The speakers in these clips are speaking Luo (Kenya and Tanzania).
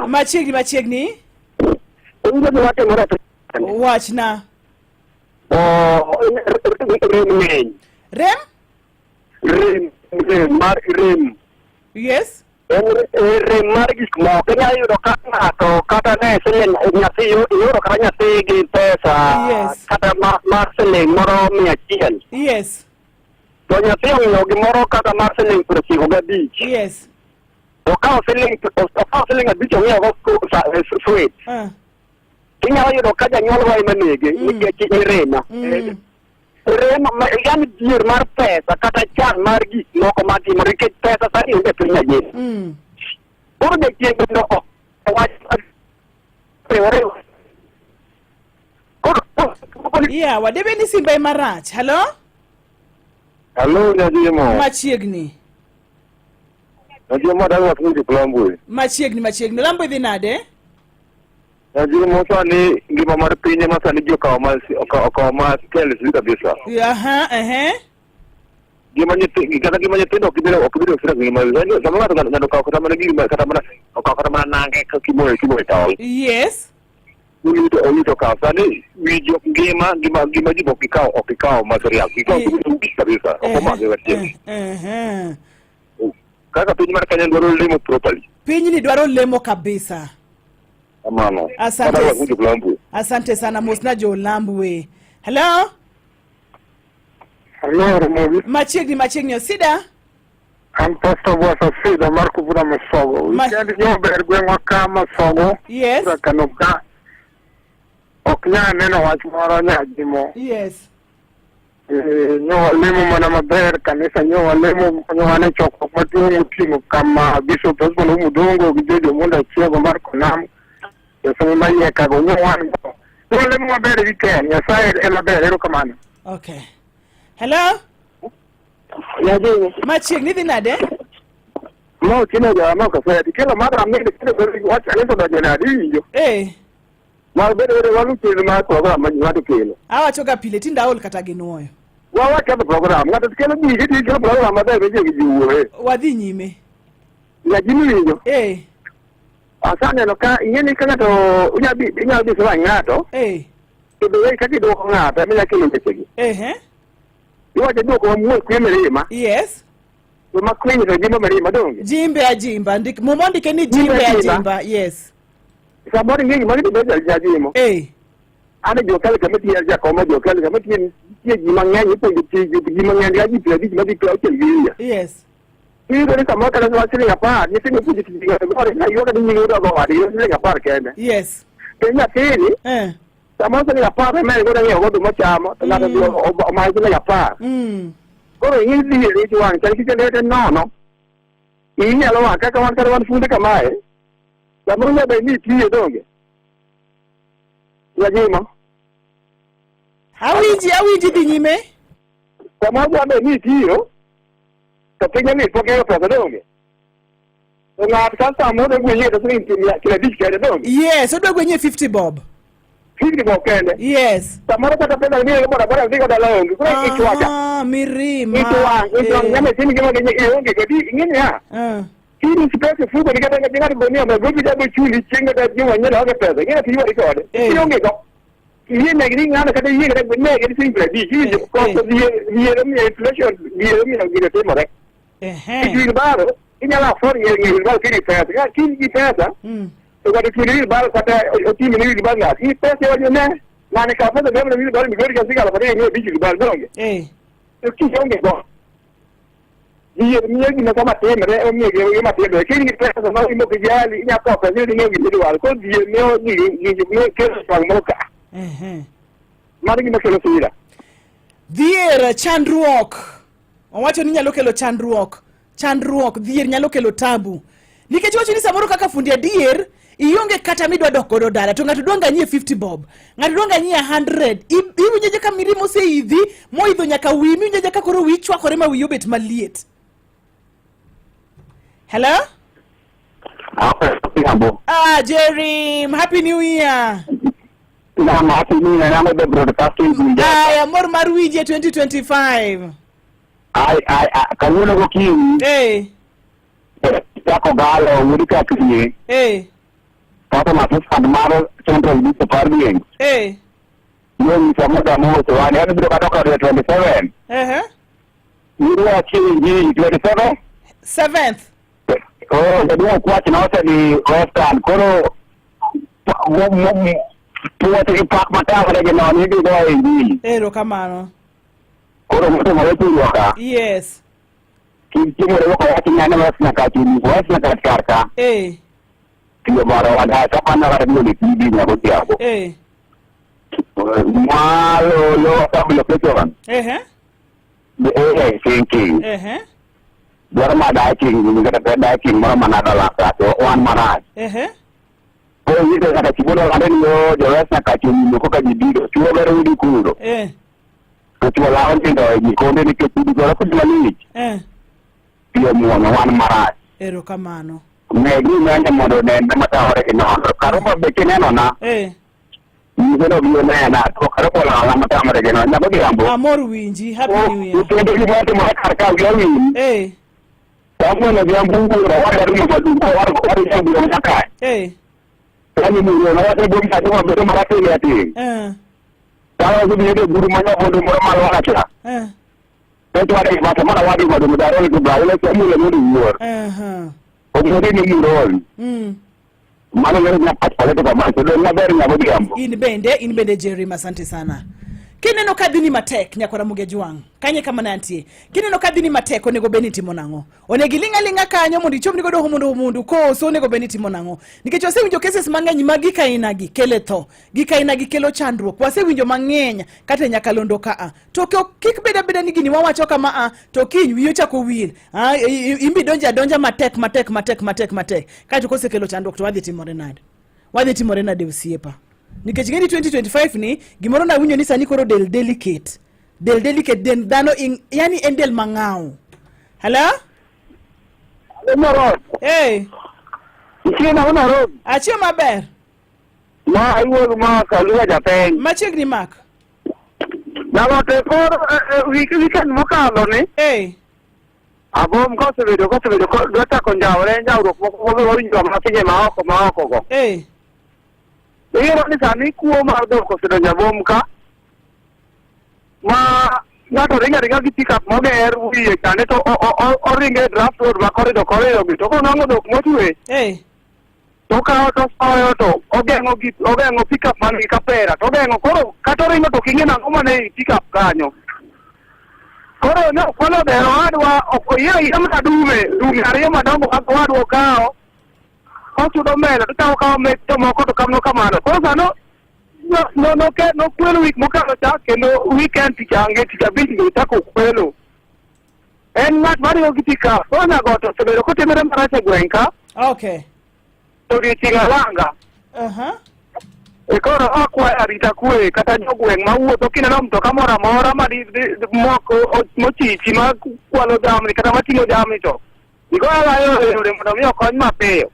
Machiegni machiegni. Iwinjo gima timore e piny? Wachna. Oh, rem ng'eny. Rem? Rem, rem mar rem. Yes. En rem mar gik moko. Inyalo yudo ka ng'ato kata ne siling nyathi iyudo kata nyathi gi pesa Yes. kata mar siling moro 100. Yes. To nyathi ong'iewo gimoro kata mar siling 95. Yes. Okawo siling 5 ong'iewo go sweet. Inyalo yudo ka janyuol wa ema nege nikech mirima. Rem, yani dhier mar pesa kata chan mar gik moko matimore nikech pesa sani onge e piny adier. Koro jachien bende ok wach riwore. Koro Yeah, wadebe ni simba ema rach. Hello? Hello, Nyajimo. Machiegni. Nyajimo adwa wacho ni Lambwe. Machiegni machiegni. Lambwe dhi nade? Nyajimo sani ngima mar piny ema sani ji okawo ma okawo ma carelessly kabisa. Aha, ehe. Gima nyithi kata gima nyithindo ok gibedo ok gibedo serious ngima. Sani sama ng'ato ng'ato okawo kata mana gima kata mana okawo kata mana nange ka kimoyo kimoyo e tol. Yes. Owito owito kawo sani wi ji ok ngima gima gima ji ok gikawo ok gikawo ma serious. Gikawo gima kabisa. Ok omake wachien. Ehe. Kaka piny mar Kenya dwaro lemo properly. Pinyni dwaro lemo kabisa. Kamano. Asante. Kata wakujo Lambwe. Asante sana mosna jo Lambwe. Hello? Hello, Ramogi. Machiegni machiegni Osida. An Pastor Bwasa Sida mar Kubura Masogo. Weekend nyo ber gweng'wa ka Masogo. Yes. Kura Kano ka. Ok nyal neno wach moro nyajimo. Yes. Nyo walemo mana maber kanisa nyo walemo nyo wan e chokruok maduong' oting'o kama Bishop Osborne Omudongo gi George Omondo Achiego mar Konam josomo mayiekago nyo wan go. Nyo walemo maber weekend Nyasaye ema ber erokamano. Okay. Hello? Nyajimo. Machiegni dhi nade? Ma otieno jawa ma okaseti. Kelo mar raminde kendo bedo wach kanisa odonjo nade iwinjo. Eh. Ma bedo bedo walu chenro mar program ma ng'ato kelo. Awacho ga pile tinde aol kata gi nuoyo. Wa waketho program. Ng'ato kelo gige to ikelo program maber be ji wuoye. Wadhi nyime. Nyajimo iwinjo. Eh. Asaneno ka ing'e ni ka ng'ato inyalo bi inyalo bi swa ng'ato. Eh. To be kaka idwoko ng'ato ema inyalo kelo wechegi. Ehe. Iwacho duoko mamuol kwe mirima. Yes. To makwiny to jimbo mirima donge. Jimbe ajimba. Ndik muma ondike ni jimbe Jimbe ajimba. ajimba. Yes. Samoro ing'e gima gidhi bedo jajimo. Eh. An e jokali kama tiyo jakoma jokali kama tiyo nitie ji mang'eny ipuonjo tij ji mang'eny ga ji 50 madhi 60 gi wiya. Yes. Iyudo ni samoro kata sama siling 10 nyithindo ipuonjo tij ng'ato gore ka ywak ni nyingi udogo wadgi siling 10 kende. Yes. To nyathini Eh. samoro siling 10 ema en godo ng'iewo godo mochamo to ng'ato dhi omayo siling 10. Koro ing'e dhi e ich wang' chal kikende te nono. Inyalo wang' kaka wan kata wan funde kamae. Samoro nyalo bedo ni itiyo donge. Nyajimo. Awinji awinji dhi nyime. Samoro nyalo bedo ni itiyo to piny ni pok iyudo pesa donge. To ng'ato ka samoro gwenye to siling 50 kende donge. Yes, odwa gwenye 50 bob. 50 bob kende. Yes. Samoro kata pesa ni boda boda dhi godo dala onge. Koro ichwaka. Ah, mirima. Ichwang, ichwang Eh. nyame sin gima ginye ionge kodi ing'e niya. Ah. Kini si pesa fuko ni kata ng'ato boni ama gopi da chuli chieng' kata juma nyalo onge pesa. Ing'e ni tiywari kode. Eh. Ionge go. Yie negi ni ng'ano kata yie kata negi ni siling 50. Iwinjo koso dhier omiyo inflation dhier omiyo gino timore. Ehe. Tich wheelbarrow inyalo afford ng'iewo ng'iewo wheelbarrow kiny pesa. Ka kiny gi pesa to kata chuli wheelbarrow kata otimni wheelbarrow ng'ato. In pesa iwacho ne ng'ani kaw pesa gomna wheelbarrow migori ka sikalo kode ing'iewo 5 wheelbarrow donge. Eh. To kionge go. Dhier miyo gima kama timre omiyo gima timre. Kiny gi pesa ma imo kijali inyalo kawo pesa idhi ng'iewo gima idwaro. Koro dhier miyo gigi gigi miyo kelo twang' moro ka. Ehe. Mano gima kelo sira. Dhier chandruok. Owacho ni nyalo kelo chandruok. Chandruok, dhier nyalo kelo tabu. Nikech wacho ni samoro kaka fundi adier, ionge kata midwa dok godo dala to ng'ato dwa nganyie 50 bob ng'ato dwa nganyie 100 iwinjo jaka mirima oseidhi moidho nyaka wiyi miwinjo jaka koro wiyi chwakore ma wiyi obet maliet. Hello? Ah, Jerry, happy new year. Naam, happy new year. Naam, the broadcasting Gunja. Aya, mor mar wije 2025. Ai, ai, ai, kawuono gokinyi. Eh. Chako galo, wuod kakrie. Eh. Personal assistant mar Central Bishop Argweng. Eh. Nonyisa modamo weche wani adhi biro kata kod 27. Ehe. Irwa chieng' injili 27. Seventh. Oh, jaduong' Okwach nosedhi Western koro puoth gi pak matamre gi nono idhi go e injili. Erokamano. Koro motimore thurwa ka. Yes. Kik timore moko wach nyane wes nyaka chuni wes nyaka kar ka. Eh. Tiyo moro wadasa mana kata biro ne TV nyaka odhiambo. Eh. Malo lo assembly location. Ehe. The AI thinking. Ehe. Dwaro ma daking kata daking moro mana dola ka to wan marach. Ehe. Koro nyise kata chibono lande ni yo jo wes nyaka chuni koka ji biro. Chuo bero udi kuro. Eh. To chuo lawo nindo e jikonde nikech udi goro kod malich. Eh. Tiyo muono wan marach. Erokamano. Meg ni nyanya mondo onene matamore gi nono. Karumba be kineno na. Eh. Nyise no biro nena to Karumba olala matamore gi nono. Nyako Odhiambo. Amor winji. Happy New Year. Nyithindo gima timore kar ka wiya wil. Eh. Samuel Odhiambo wuoro wadwa rumo maduong' wadwa rumo nyaka. Eh. Yani mulo na wate bom ka timo bedo marateng' rateng'. Eh. Kama udhi yudo guru ma nyabondo moro malwara cha. Eh. To twade mata mana wadi godo mudaro to bra ole Samuel mondo wuor. Eh. Omuode ni murol. Mano ng'ero nyaka pale to kama to dong' maber nyako Odhiambo. In bende, in bende Jerry, asante sana. Kineno ka dhini matek nyakwara Muge Jwang', kanye kama ne antie. Kineno ka dhini matek onego bed ni itimo nang'o? Onego iling' aling'a kanyo mondo ichomni godo mondo mondo koso onego bed ni itimo nang'o? Nikech wasewinjo cases mang'eny ma gik ainagi kele tho, gik ainagi kelo chandruok. Wasewinjo mang'eny kata e nyakalondo ka a. To kik bed abeda ni gini wawacho kama a to kiny wiyi ochako wil. Ah, imbi donjo adonja matek matek matek matek matek. Kaeto kosekelo chandruok to wadhi timore nade? Wadhi timore nade osiepa? Nikech ing'e ni 2025 ni gimoro nawinjo ni sani koro del delicate. Del delicate del dhano in, yani en del mang'aw. Hello? Moro. Hey, Ichiemo Nairobi. achiewo maber. Ma iwuog ma Kaluga japiny. Machiegni Mark. Nyagote koro weekend mokalo ni Hey. abom ka osebedo ka osebedo ka dwa chako njawre njawruok moko moko wawinjo mana pinje maoko maoko go. Hey. Iyudo ni sani kuo mar dhok osedonjo abom ka ma ng'ato ringo aringa gi pickup moger wiye chande to oringo e draft road ma korido korido gi to konwang'o dhok motwe Hey. to okawo to osoyo to ogeng'o gi ogeng'o pickup man gi kapera to ogeng'o koro kata oringo to ok ing'e nang'o man ei pickup kanyo. Koro ne okwalo dero owadwa ok oyiero ayiera mana dume dume ariyo madongo kaka owadwa okawo kochudo melo to chako kawo mek jomoko to kamano kamano. Koro sano nokwelo wik mokalo cha kendo weekend tich ange tich abich be ochako okwelo. En ng'at maringo gi pickup. Koro nyagoto osebedo kotimore marach e gweng' ka Okay. to odiochieng' alanga. E koro akwayo arita kwe kata jogweng' mawuotho kineno mtoka moro amora ma moko mochichi ma kwalo jamni kata mating'o jamni to igoyo agoya e yore mondo mi okony mapiyo.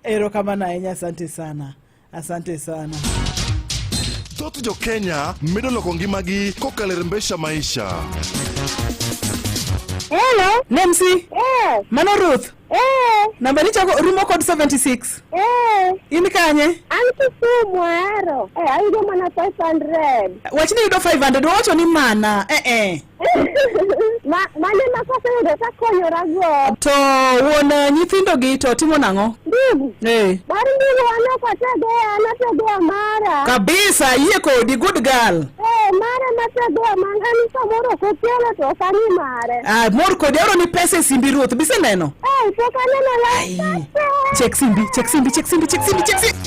Erokamano ahinya, asante sana. Asante sana. Thoth jo Kenya medo loko ngimagi kokalo e Rembesha Maisha. Hello. Nemsi, Eh. mano Ruth. Eh. Namba ni chako rumo kod 76. Eh. In kanye? An Kisumu ahero. Eh, ayudo mana 500. Wach ni yudo 500, wawacho ni mana. Eh eh. Ma mane ma kaseyudo takonyora go. To wuon nyithindo gi to timo nang'o? Ndugu. Eh. Mar ndugu an ok ategea, an ategea mara. Kabisa, yie kodi, good girl. Eh, mara mategea man an samoro ok okelo to ok ang'i mare. Ah, mor kodi aoro ni pesa e simbi Ruth, biseneno? Eh, pok aneno Ai. la. Check simbi, check simbi, check simbi, check simbi, check simbi.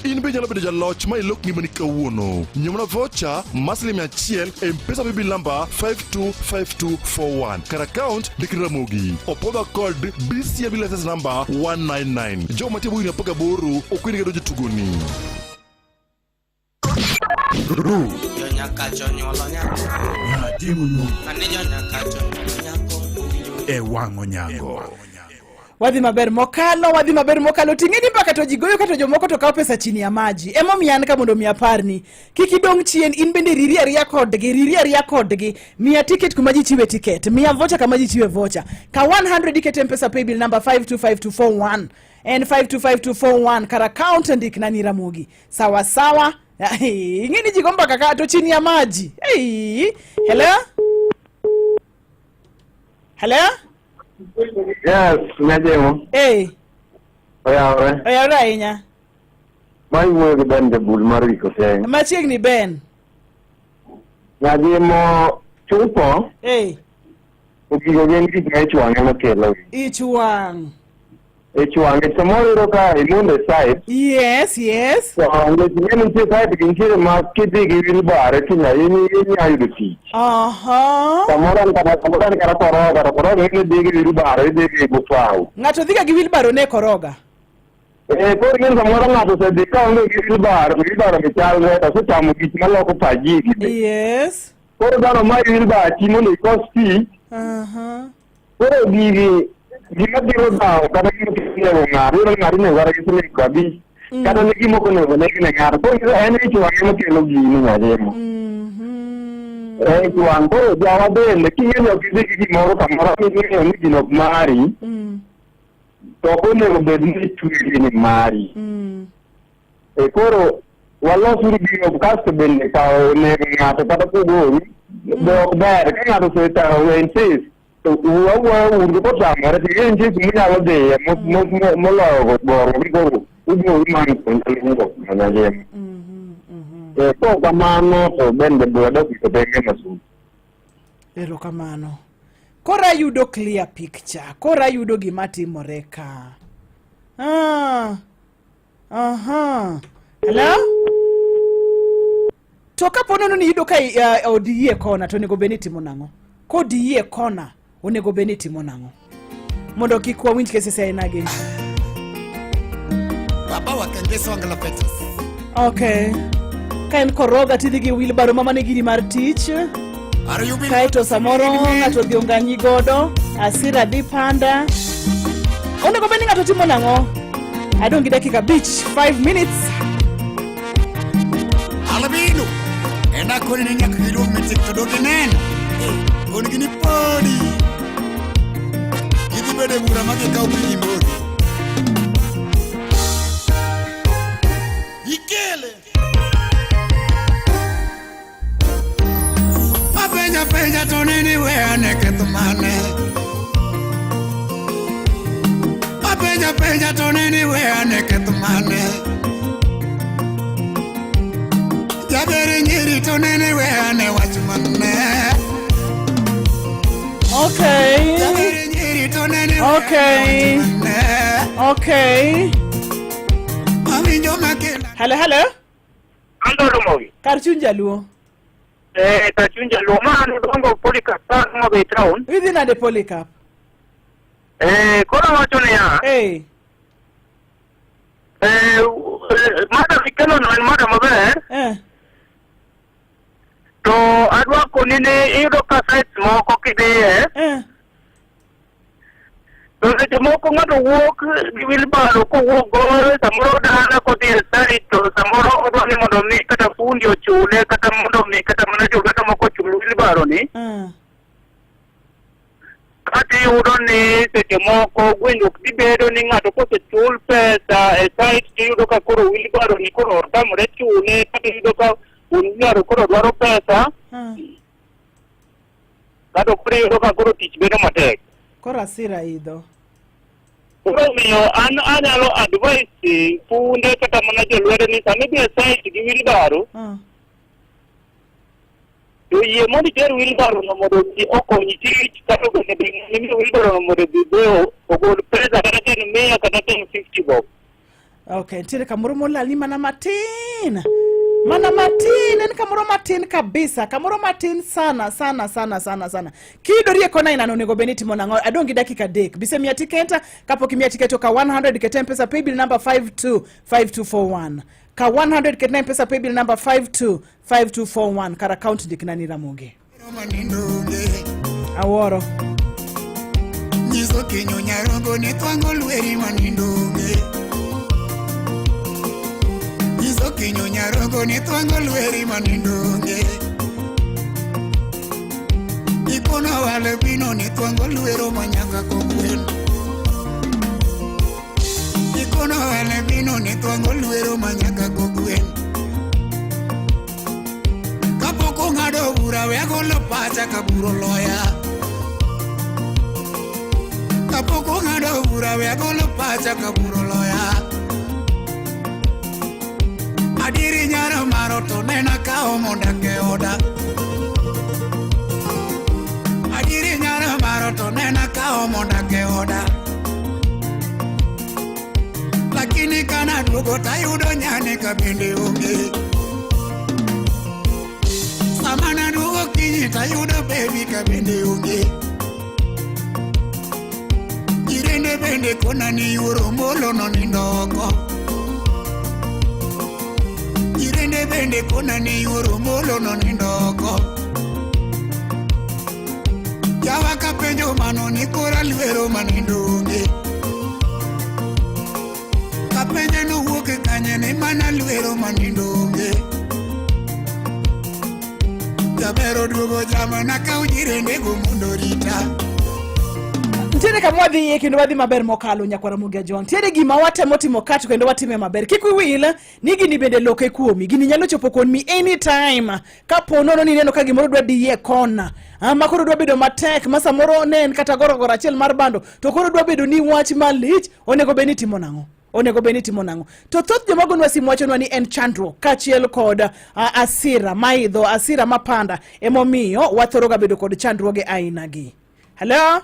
In be inyalo bedo jaloch ma ilok ngimani kawuono. Nyiew vocha mar siling 100 e M-Pesa Paybill namba 525241 kar account ndik Ramogi. Opodha kod BCMB license number 199. Jogo mantie bwo higni 18 ok oyienegi donjo e tugoni. E wang' onyango. Wadhi maber mokalo, wadhi maber mokalo. Ting'e ni mbaka to ji goyo kata jomoko to kawo pesa chini ya maji. Emomiyo an ka mondo mi aparni. Kik idong' chien, in bende riri ariya kodgi, riri ariya kodgi. Miya ticket kuma ji chiwe ticket, miya vocha kama ji chiwe vocha. Ka 100 iketo M-Pesa paybill number 525241. En 525241 kar account ndikna ni Ramogi. Sawa sawa. Ing'e ni ji go mbaka ka to chini ya maji. Hey. Hello? Hello? Yes, Nyajemo. Hey. Oyawre. Oyawre ahinya. Ma iwuoyo gi Ben Jabul mar Wikoteng. Machiegni Ben. Nyajemo chutho. Hey. Gigo gin gik ma ich wang' ema kelo. Ich wang'. Ich wang' samoro iyudo ka imondo e site. Yes. To nikech ing'e ni nitie site gi nitiere ma kidhi gi wheelbarrow tinya inya yudo tich. Aha. Samoro en kata samoro en kata koroga to koroga idhi gi wheelbarrow idhi gi gufau. Ng'ato dhiga gi wheelbarrow ne koroga. Eh, koro ing'e ni samoro ng'ato osedhi ka onge gi wheelbarrow to wheelbarrow gi chalre to osechamo gik maloko pach ji gi be. Yes. Koro dhano ma wheelbarrow ti mondo ikos tich. Aha. Koro gigi gima biro dhawo kata gima nego ng'ato iyudo ni ng'ato inego kata gi siling piero abich kata ne gima ok onego neg ne ng'ato. Koro nyiso en ich wang' ema kelo gini nyalemo. Ich wang' koro jawa bende king'e ni ok idhi gi gimoro kamoro ming'eyo ni gino ok mari to ok onego bed ni itweri ni mari. E koro walosuru gino kasto bende kawo nego ng'ato kata kogoru be ok ber ka ng'ato osekawo insist to wawuoyo un kotamore to ing'e nitie kuma unyalo dhiye moloyo goruok ni koro ugoru man luongo manyajemo. E kok kamano to bende bwe dok e tenge masum. Erokamano. Koro ayudo clear picture. Koro ayudo gima timore ka. Ah. Aha. Hello? To kapo nono ni iyudo ka odiyi e kona to onego bed ni itimo nang'o? Kodiyi e kona onego bed ni itimo nang'o? Mondo kik wawinj cases aina gi. Baba wakengesa wangala petas. Okay. Ka en koroga tidhi gi wheelbarrow ma mano e giri mar tich. Kaeto samoro ng'ato odhi onganyi godo, asira dhi panda. Onego bed ni ng'ato timo nang'o? Adong' gi dakika abich, 5 minutes. Albino. Enda koni ni nyaka giluong mitik to dog gineno. Kon gi ni podi. Gidhi bedo e bura ma gikaw pi gimodhi. Ikele. Apenja penja to nini we ane ketho mane. Apenja penja to nini we ane ketho mane. Jaber nyiri to nini we ane wach mane. Okay. Jaber nyiri to nini we Okay. ane wach mane. Okay. Awinjo makela. Hello, hello. Ando Ramogi. Kar chuny jaluo. Eh, kar chuny jaluo. Ma an Odongo Polycarp ka Homa Bay town. Idhi nade Polycarp? Eh, koro awacho niya. Eh. Eh, mada mikelo no en mada maber. Eh. To adwa koni ni iyudo ka sites moko kidhiye. Eh. To seche moko ng'ato wuok gi wheelbarrow kowuok godo samoro dala kodhi e site to samoro odwa ni mondo mi kata fundi ochule kata mondo mi kata mana joganda moko ochul wheelbarrow ni. Kata iyudo ni seche moko gwengruok dhi bedo ni ng'ato kosechul pesa e site tiyudo ka koro wheelbarrow ni koro otamore chule kata iyudo ka wuon wheelbarrow koro dwaro pesa. Kata koro iyudo ka koro tich bedo matek. Koro asira idho. Koro omiyo an anyalo advise funde kata mana jolwedo ni sama idhi e site gi wheelbarrow to yie mondo iter wheelbarrow no mondo odhi okony tich kata onego bed ni imiyo wheelbarrow no mondo odhi ogol pesa kata ka en mia kata ka en 50 bob. Okay, nitiere kamoro molalni mana matin. Mana matin, en kamoro matin kabisa, kamoro matin sana sana sana sana sana. Kiyudori e kona inano onego bed ni itimo nang'o? Adong' gi dakika adek. Bisemiya tiketa, kapok imiya tiket to ka 100 ket M-Pesa paybill number 525241. Ka 100 ket na M-Pesa paybill number 525241 kar account ndikna ni Ramogi. Awuoro. Nyiso kinyo nyarongo ne twango lweri manindonge. Nyiso kinyo nyarongo ne twango lweri manindonge. Ikono wale bino ne twango lwero manyaka kogwen. Kawuono albino ne twang'o lwero ma nyaka kogwen. Kapok ong'ado bura we agolo pacha ka bura oloya. Kapok ong'ado bura we agolo pacha ka bura oloya. Adieri nyaro maro to nena kawo modak e oda. Adieri nyaro maro to nena kawo modak e oda. Lakini kana duogo tayudo nyane ka bende onge. Sama naduogo kinyi tayudo baby ka bende onge. Jirende bende kona ni yuoro molo nonindo oko. Jirende bende kona ni yuoro molo nonindo oko. Jawa kapenjo mano ni kora lwero manindo onge. Kapenje nowuok kanye ni mana lwero manindo onge. Jaber oduogo jamana kaw jirende go mondo rita. Nitiere kama wadhiye kendo wadhi maber mokalo nyakwara Ramogi Ajwang'. Nitiere gima watemo timo ka to kendo watime maber. Kik wiwil ni gini bende loke kuomi. Gini nyalo chopo kuomi anytime. Kapo nono ni ineno ka gimoro dwa diyi e kona. Ma koro dwa bedo matek ma samoro ne en kata gorogoro achiel mar bando to koro dwa bedo ni wach malich onego bed ni itimo nang'o? Onego bed ni itimo nang'o? To thoth joma gonwa simu wachonwa ni en chandruok kaachiel kod asira maidho, asira mapanda emomiyo wathoro ga bedo kod chandruoge aina gi. Hello?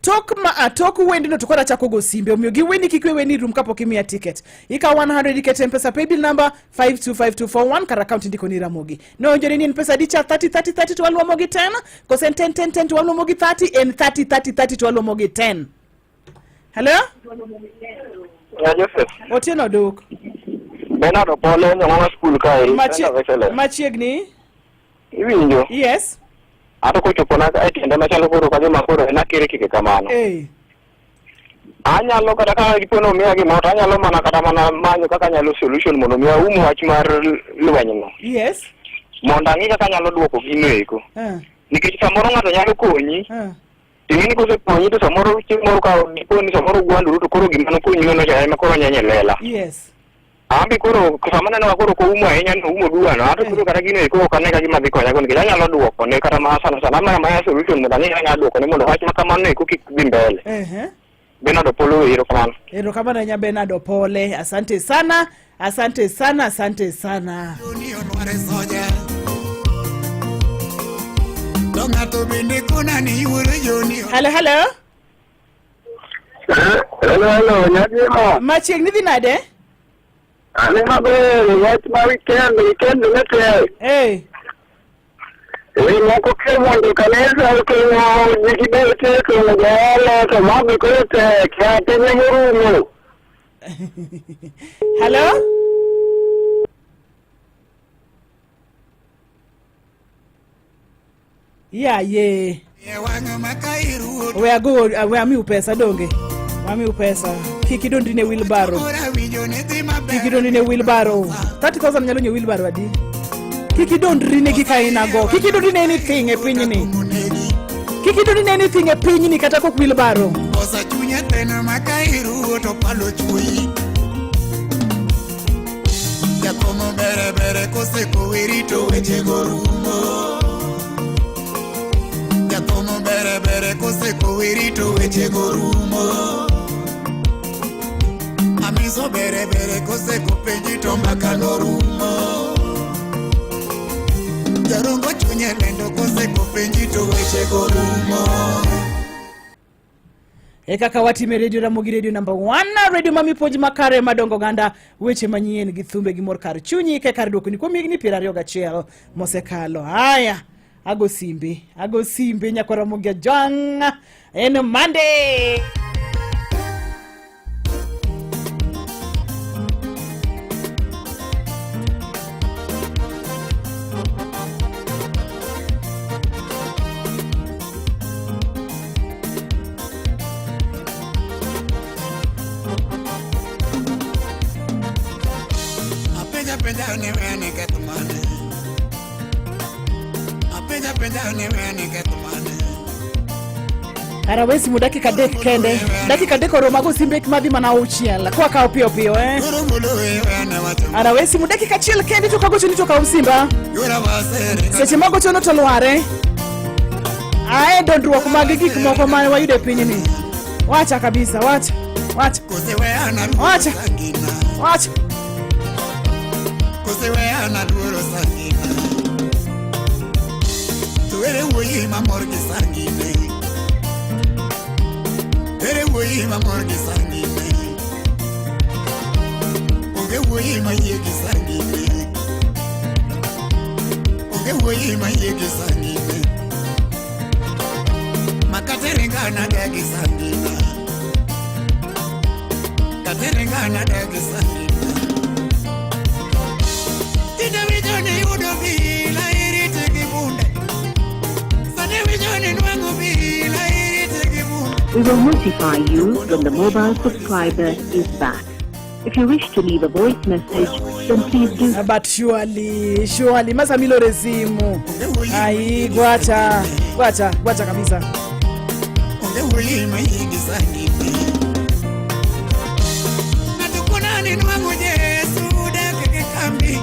Tok ma tok wendno to koro achako go simbe omiyo gi wendi kik we wendi rum kapok imiya ticket. Ikawo 100 iketo M-Pesa paybill number 525241 kar account indiko ni Ramogi. Nowinjore ni en pesa adi cha 30 30 30 to waluomo gi 10 kose en 10 10 10 to waluomo gi 30 en 30 30 30 to waluomo gi 10. Hello? Ya Joseph. Otieno Duk. Bernard Opole nyamama school kae. Machiegni. Iwinjo? Yes. Ato kochopona e tiende machalo koro ka gima koro en akere kike kamano. Eh. Anyalo kata ka dipo ni omiya gimoro to anyalo mana kata mana manyo kaka anyalo solution mondo mi aum wach mar lwenyno. Yes. Mondo ang'i kaka anyalo duoko gino eko. Nikech samoro ng'ato nyalo konyi. Ing'e ni kosekonyi to samoro chieng' moro ka dipo ni samoro ugwanduru to koro gima nokonyi no cha ema koro nyenye lela. Yes. An be koro sama aneno ka koro koumo ahinya ni oumo duwano, an to koro kata gino eko ok ane ka gima dhi konya go nikech anyalo duoko ne kata ma sana sana mana mana solution mondo ang'e anyalo duoko ne mondo wach ma kamano eko kik dhi mbele. Bernard Opolo, erokamano. Erokamano ahinya Bernard Opole. Asante sana, asante sana, asante sana. Joni onware soja. To ng'ato bende kona ni yuoro Joni. Hello, hello. Hello, hello, nyadima. Machiegni dhi nade? Ani maber, wach ma weekend, weekend ne tek. Hey. Eh, moko ke mondo kanisa oting'o ji gibed tek joola to mago koro tek, ya piny morumo. Hello? Ya ye. We ago we amiu pesa donge. Wamiu pesa. Kik idondri ne wheelbarrow. Kik idondri ne wheelbarrow. 30,000 nyalo nyiewo wheelbarrow adi? Kik idondri ne gik aina go. Kik idondri ne anything e pinyni. Kik idondri ne anything e pinyni kata kok wheelbarrow. Osa chunye tena makairuo to palo chuoyi. Jakomo bere bere koseko weri to weche go rumo. Jakomo bere bere koseko weri to weche go rumo. Amiso bere bere koseko penji to mbaka no rumo. Jarongo chunye lendo koseko penji to weche go rumo. E kaka watime Radio Ramogi, Radio number 1, radio mami puonj makare madongo oganda, weche manyien gi thumbe gi mor kar chunyi ke kar duokoni kuom higni 21 mosekalo. Haya, ago simbe, ago simbe nyakwar Ramogi Ajwang', en Monday. Apenja penja ni wene ketho mane. Apenja penja ni wene ketho mane. Kara we simu dakika 3 kende. Dakika 3 oromo ago simbe madhi mana 6. Kwa kawo piyo piyo eh. Ara we simu dakika 1 kende to kagochoni to kaw simba. Seche magochono to lware. Ae dondruok mag gik moko ma wayudo e pinyni. Wacha kabisa, wacha. Wacha. Wacha. Wacha. Koseweana luoro sangina To ere wuoyi mamor gi sangine Ere wuoyi mamor gi sangine Onge wuoyi mayie gi sangine Onge wuoyi mayie gi sangine Makate ringana dagi sangina Kate ringana dagi sangina Tinde winjo ni yudo bila irite gi bunde Sani winjo ni nwang'o bila irite gi bunde We will notify you when the mobile subscriber is back. If you wish to leave a voice message, then please do But surely, surely masa milore simu. Ai, gwacha. Gwacha, gwacha kabisa. Onge wuoyi mayie gi sangine Ng'ato kona ni nwang'o Yesu dak gi kambi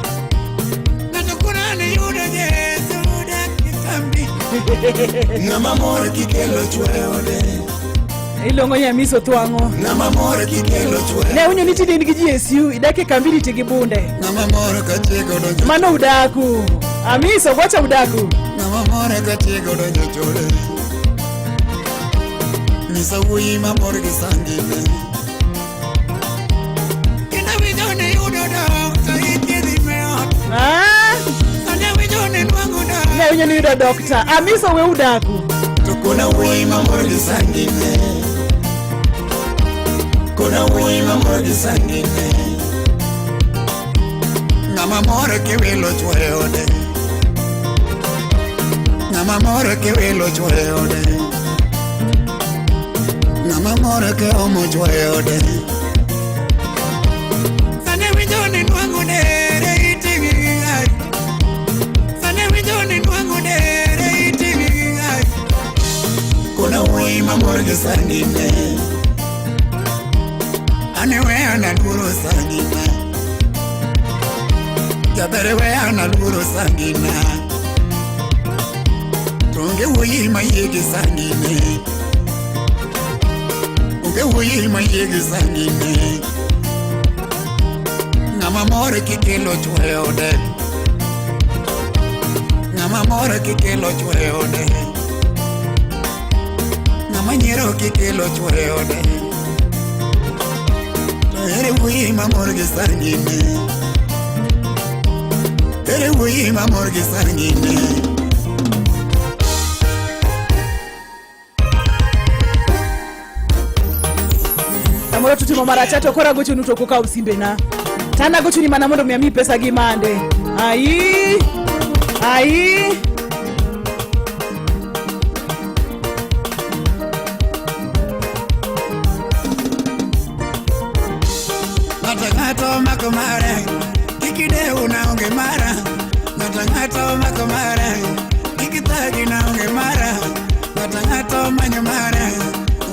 Ng'ato kona ni yudo Yesu dak gi kambi Ng'ama mor kikelo chwore ode. Iluongo ni Amiso Twang'o. Ng'ama mor kikelo chwore. Ne unyo ni tinde in gi GSU, idak e kambi riti gi bunde. Ng'ama mor ka chiego donjo Mano udaku. Amiso gwacha udaku. Ng'ama mor ka chiego donjo chode Nyisa wuoyi mamor gi sangine Kendo winjo ni yudo dok to ithiedhi me ot Ah, Sani winjo ni nwang'o dok ne unyo ni yudo dokta. Amiso we udaku. To Kona wuoyi mamor gi sangine. Kona wuoyi mamor gi sangine. Ng'ama mor kiwilo chwore ode Ng'ama mor kiwilo chwore ode Ng'ama mor kiomo chwore ode Sani winjo ni nwang'o dere iting'i gi gari Sani winjo ni nwang'o dere iting'i gi gari Kona wuoyi mamor gi sangine. Ane weya na luoro sangina Jaber weya na luoro sangina To onge wuoyi mayie gi sangine Onge wuoyi mayie gi sangine Ng'ama mor kikelo chwore ode Ng'ama mor kikelo chwore ode Ng'ama nyiero kikelo chwore ode To ere wuoyi mamor gi sangine Ere wuoyi mamor gi sangine Samoro tutimo maracha to koro agochonu to ok ukaw simbena. To an agochoni mana mondo mi amiyi pesa gi mande. Ai! Ai! Ng'ato ng'ato mako mara Kik idew na onge mara Ng'ato ng'ato mako mara Kik ithagi na onge mara Ng'ato ng'ato manyo mara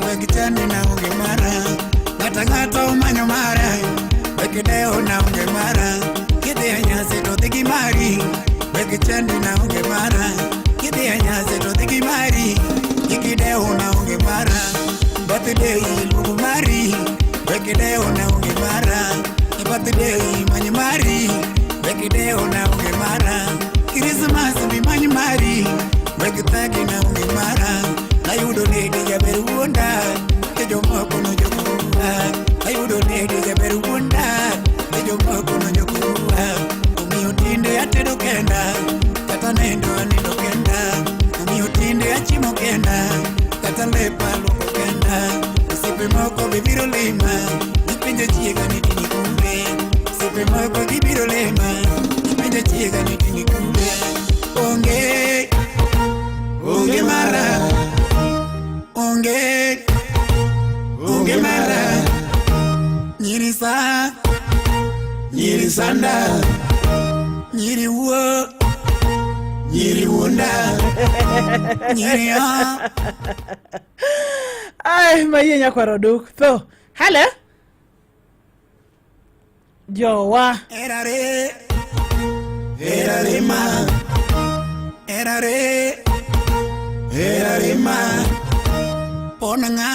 Weg chandi na onge mara Ng'ato ng'ato manyo mara Weg idew na onge mara Kidhi e nyasi to dhi gi mari Weg chandi na onge mara Kidhi e nyasi to dhi gi mari Kik idew na onge mara Birthday iluongo mari Weg idew na onge mara Birthday many mari Weg idew na onge mara Christmas bi many mari Weg thagi na onge mara Ayudo nedi jaber wuonda E jomoko nojokuwa Ayudo nedi jaber wuonda E jomoko nojokuwa Omiyo tinde atedo kenda Kata nindo anindo kenda Omiyo tinde achiemo kenda Kata lepa luoko kenda Osiepe moko be biro lima Gipenjo chiega ni tini kure Osiepe moko gibiro lima Gipenjo chiega ni tini kure Onge Onge mara Onge Onge mara Nyiri sa Nyiri sanda Nyiri wuo Nyiri wuonda Nyiri a Ai, mayie nyakwar oduk. Tho. Hello. Jowa. Erare. Erare ma. Erare. Erare ma. Ponanga.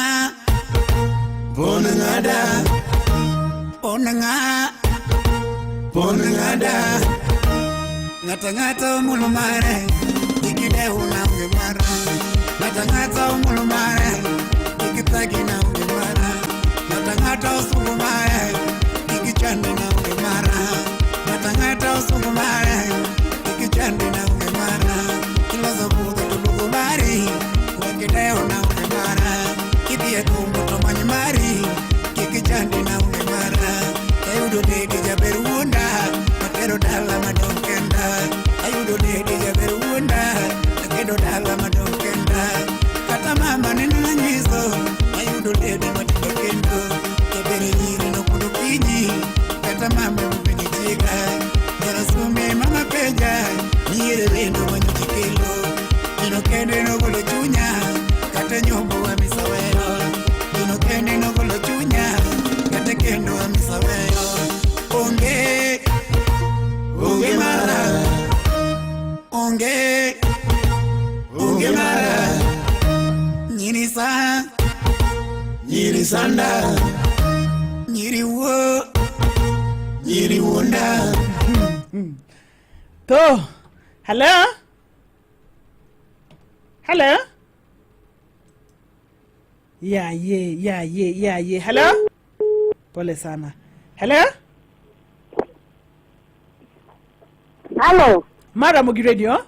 Ponanga da. Ponanga. Ponanga da. Ng'ato ng'ato omulo mare. Kik idew na onge mara. Ng'ato ng'ato omulo mare. Kik ithagi na onge mara. Ng'ato ng'ato osungo mare. Kik ichandi na onge mara. Ng'ato ng'ato osungo mare. Kik ichandi na onge mara. Iloso budho to duogo mari. Wek idew na onge mara. Kidhi e kumbo to many mari. Kik ichandi na onge mara. Ayudo dedi jaber wuonda. Atero dala madong' kenda. Ayudo dedi jaber wuonda. Akedo dala madong' kenda. Kata mama nene nanyiso. Ayudo dedi matindo kendo. Jaber nyiri nopondo kinyi. Kata mama nopenjo chiega. Jarasumbe mama penja. Nyiere lendo manyocha kelo. Gino kende nogolo chunya. Kata nyombo wamisa weyo. Gino kende nogolo chunya. Kata kendo wamisa weyo. Onge. Onge mara. Onge. Onge mara. Nyiri sa. Nyiri sanda. Nyiri wuo. Nyiri wuonda. Tho. Hello. Hello. Ya ye, ya ye, ya ye. Hello. Pole sana. Hello. Halo. Mara Mogi Radio.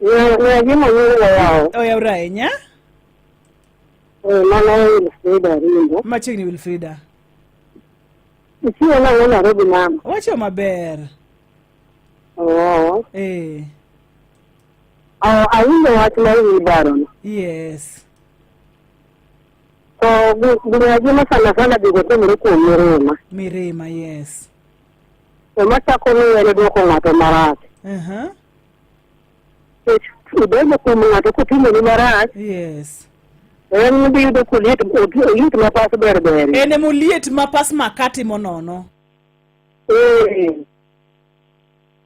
Ne gima nyingo yawo. Oyawre ahinya. Eh, mano Wilfrida Ringo. Machiegni Wilfrida. Ichiwo nang'o Nairobi mama? Wacho maber. Oo. Eh. Oh, awinjo wach mar wheelbarrow no. Yes. To gima sana sana gigo timore kuom mirima. Mirima, yes. To machako ni en duoko ng'ato marach. Nikech idonjo kuom ng'ato kotimoni marach. Yes. En idhi yudo koliet oliet ma pas ber ber. En ema oliet ma pas makati monono. Eh.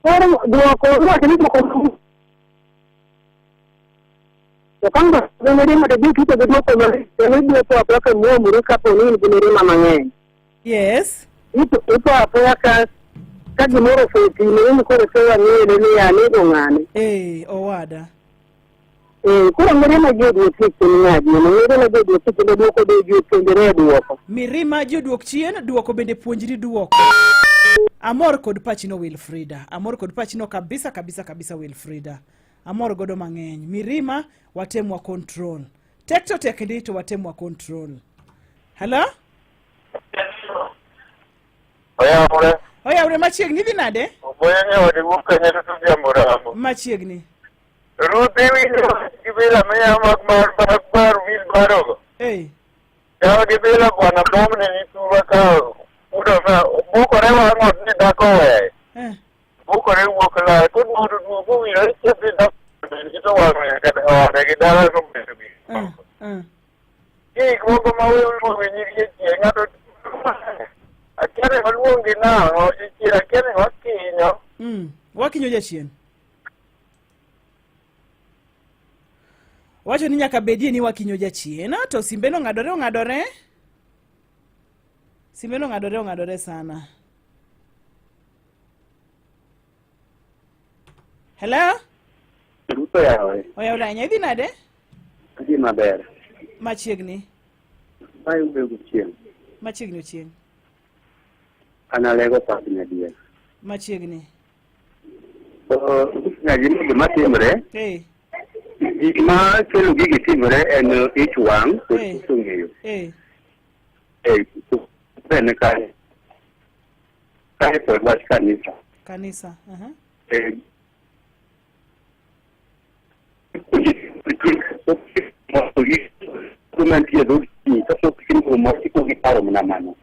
Koro duoko iwacho ni duoko to ka ng'ato gi mirima to biro tucho gi duoko marach kendo ibiro tho apoya ka imuomori kapo ni in gi mirima mang'eny. Yes. Itho apoya ka gimoro osetimore ni koro isewa ng'ene ni anego ng'ane. Eh, owada. Eh, koro mirima ji oduok chien ng'adi, mirima ji oduok chien duoko be ji opuonjore e duoko. Mirima ji oduok chien, duoko bende puonjri duoko. Amor kod pachino Wilfrida. Amor kod pachino kabisa kabisa kabisa Wilfrida. Amor godo mang'eny. Mirima watem wa control. Tek to tek ndi to watem wa control. Hello? Oyawre. Oyawre machiegni idhi nade? Oboya e ode wuok Kenyatta to Odhiambo Rambo. Machiegni. Ruth iwinjo gi bila miya mag mar mar mar wheelbarrow go. Hey. Yawa gi bila bwana bomni ni tuba ka udo ma bukore wang' ot ni dhako weye. Eh. Bukore wuok lal koduogo to duogo owinjore chieth ni dhako bed gi to wang' nyaka ode gi dala to bedo gi. Eh. Eh. Gik moko ma wewe nyiri e chieng' ng'ato akia ni waluongi nang'o jachien akia ni wakinyo. Wakinyo jachien. Wacho ni nyaka bedie ni wakinyo jachien to simbe no ng'adore ong'adore. Simbe no ng'adore ong'adore sana. Hello? Ruto yawe. Oyawre ahinya idhi nade? Adhi maber. Machiegni. Mae ube gochieng'. Machiegni ochieng'. An alego pach nyadier. Machiegni. To nyadier gima timre, Eh. gik ma kelo gigi timre en ich wang' kod Eh. koso ng'eyo. Eh. Eh, en kae. Kae to wach kanisa. Kanisa. Uh-huh. Eh, mantie dho kapok itimo moro ikuongo iparo mana mano.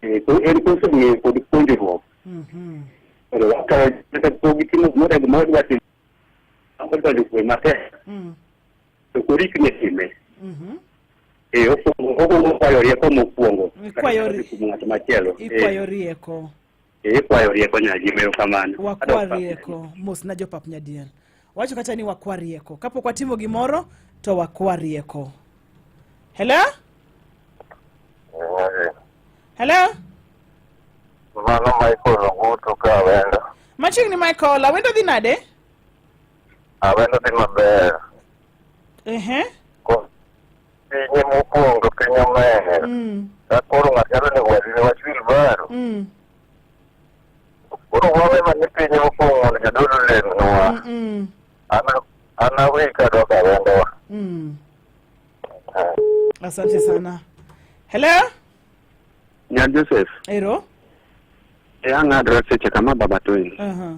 Eh, koro en koso ng'eyo kod puonjruok. Koro ka kata pok gitimo gimoro gimoro dwa timo odonjo kuwe matek to korikni time. Eh, okwongo okwongo kwayo rieko mokwongo. Ikwayo Kata kuom ng'at machielo. Eh, Ikwayo rieko. eh, ikwayo rieko nyajim erokamano. Wakwa Adok pap. rieko. Mos na jopap nyadiel. Wacho kata ni wakwa rieko. Kapok watimo gimoro to wakwa rieko. Hello? Hello? Mano Michael Ogutu ka Awendo. Machiegni Michael, Awendo dhi nade? Awendo dhi maber. Ehe. Ko pinye mokwongo piny omer. Ka koro ng'ato nyalo nego wadine wach wilbaro. Koro wawe mane pinye mokwongo mondo jadolo lemnwa. An an awe kadok Awendo wa. Asante sana. Hello? Nyar Joseph, Ero? e ang'adra seche kama baba Tony. Aha.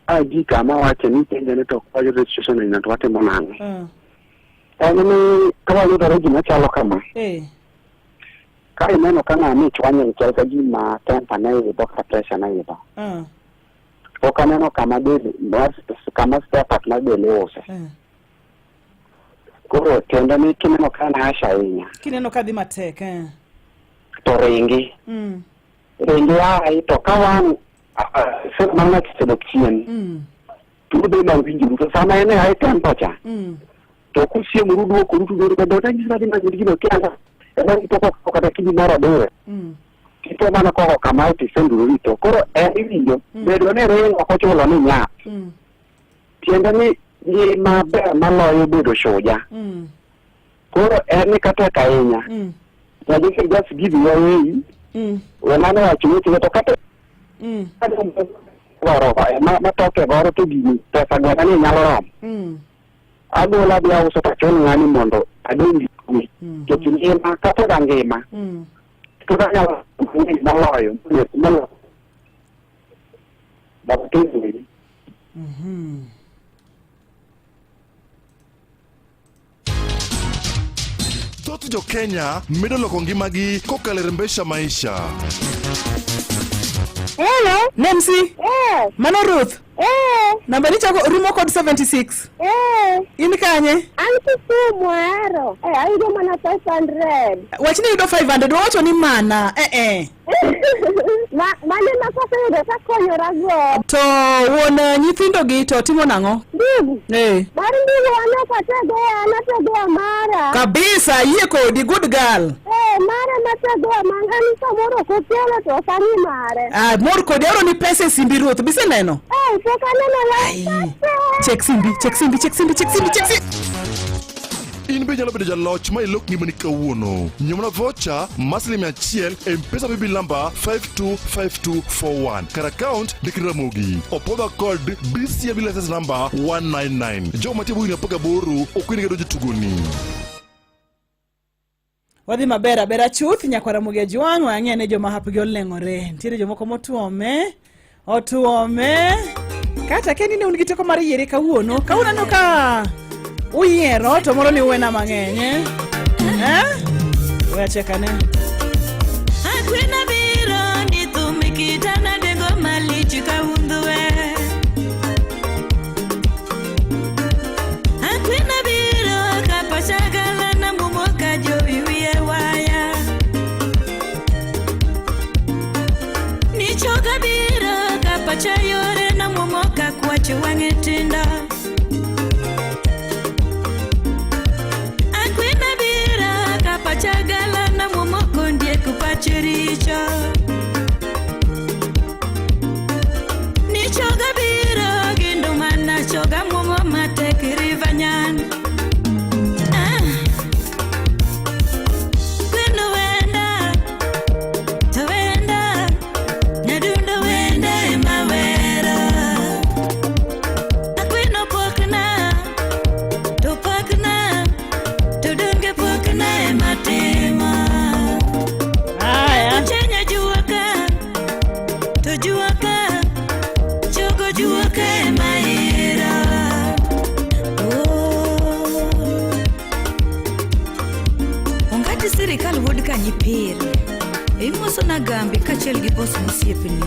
A ji kama wache ni penjo ni to kwayo registration ni to watimo nang'o? Ah. En ni ka wayudore gima chalo kama, Eh. ka ineno ka ng'ama ichwanyo chal ka gima temper ne idho kata pressure ne idho. Ah. Pok aneno kama del mar kama spare part mar del iuse. Eh. Koro tiende ni kineno ka en hash ahinya Kineno ka dhi matek, eh. to ringi. Ringi ae to ka wang' sel mar ng'ato osedok chien to udhi ma winjoru to sama en e high temper cha to kusiemoru duokoru tubedo ka dot anyisi nadhi manyo gino kianga ema rito koko kata kidi moro adire tito mana koko kamae tisendurori to koro en iwinjo bedo ni ringo ok ochulo ni nyap tiende ni ngima ber maloyo bedo shuja koro en ni katek ahinya Nyajose just give your way we mano wacho weche to kata goro ma toke goro to gini pesa gona ni nyalo romo agolo adhi auso to achul ng'ani mondo adong' gi kwe nikech ngima kata ga ngima to anyalo mang'eny moloyo moloyo baba Tony. Thoth jo-Kenya medo loko ngimagi kokalo e Rembesha Maisha. Hello. Nemsi? Eh. Mano Ruth? Eh. Namba ni chako rumo kod 76. Eh. In kanye? An Kisumu ahero. Eh, ayudo mana 500. Wach ni yudo 500, wawacho ni mana. Eh eh. Ma mane ma kaseyudo takonyora go. To wuon nyithindo gi to timo nang'o? Ndugu. Eh. Mar ndugu an ok ategea, an ategea mara. Kabisa, yie kodi, good girl. Eh, mara mategea mara an samoro ok okelo to ok ang'i mare. Ah, mor kodi, aoro ni pesa e simbi Ruth, biseneno? Eh, pok aneno la. Check simbi, check simbi, check simbi, check simbi, check simbi. In be inyalo bedo jaloch ma ilok ngimani kawuono. Nyiew vocha mar siling mia achiel e M-Pesa Paybill namba 525241 kar account ndik Ramogi. Opodha kod BCMB license number 199. Jogo mantie bwo higni 18 ok oyienegi donjo e tugoni. Wadhi maber abera chuth nyakwar Ramogi Ajwang' wang'e ne joma hapgi oleng'ore. Nitiere jomoko motuome, otuome. Kata keni ne un gi teko mar yiere kawuono, kawuono aneno ka uyiero to moro ni uwena mang'eny. Eh? Eh? We achekane. Akwena biro ni thum kitana dengo malich kaundhwe. Akwena biro kapachagala na mumoka jowi wiye waya. Nichoga biro kapacha yore na mumoka kwach wang'e tindo. Akwena biro kapachagala na mumoko ndiek pach richo. Nichoga biro gindo mana choga mumo matek riva nyan. Ah. Kweno wenda, to wenda, nyadundo wenda ema wera. Akweno pokna, to pokna, to donge pokna ema timo. Haya. Chenya juoka, to juoka, chogo juoka ema ira. Oh. Ongati sirikal wuod Kanyipir. Imoso na gambi kaachiel gi bos mosiepni.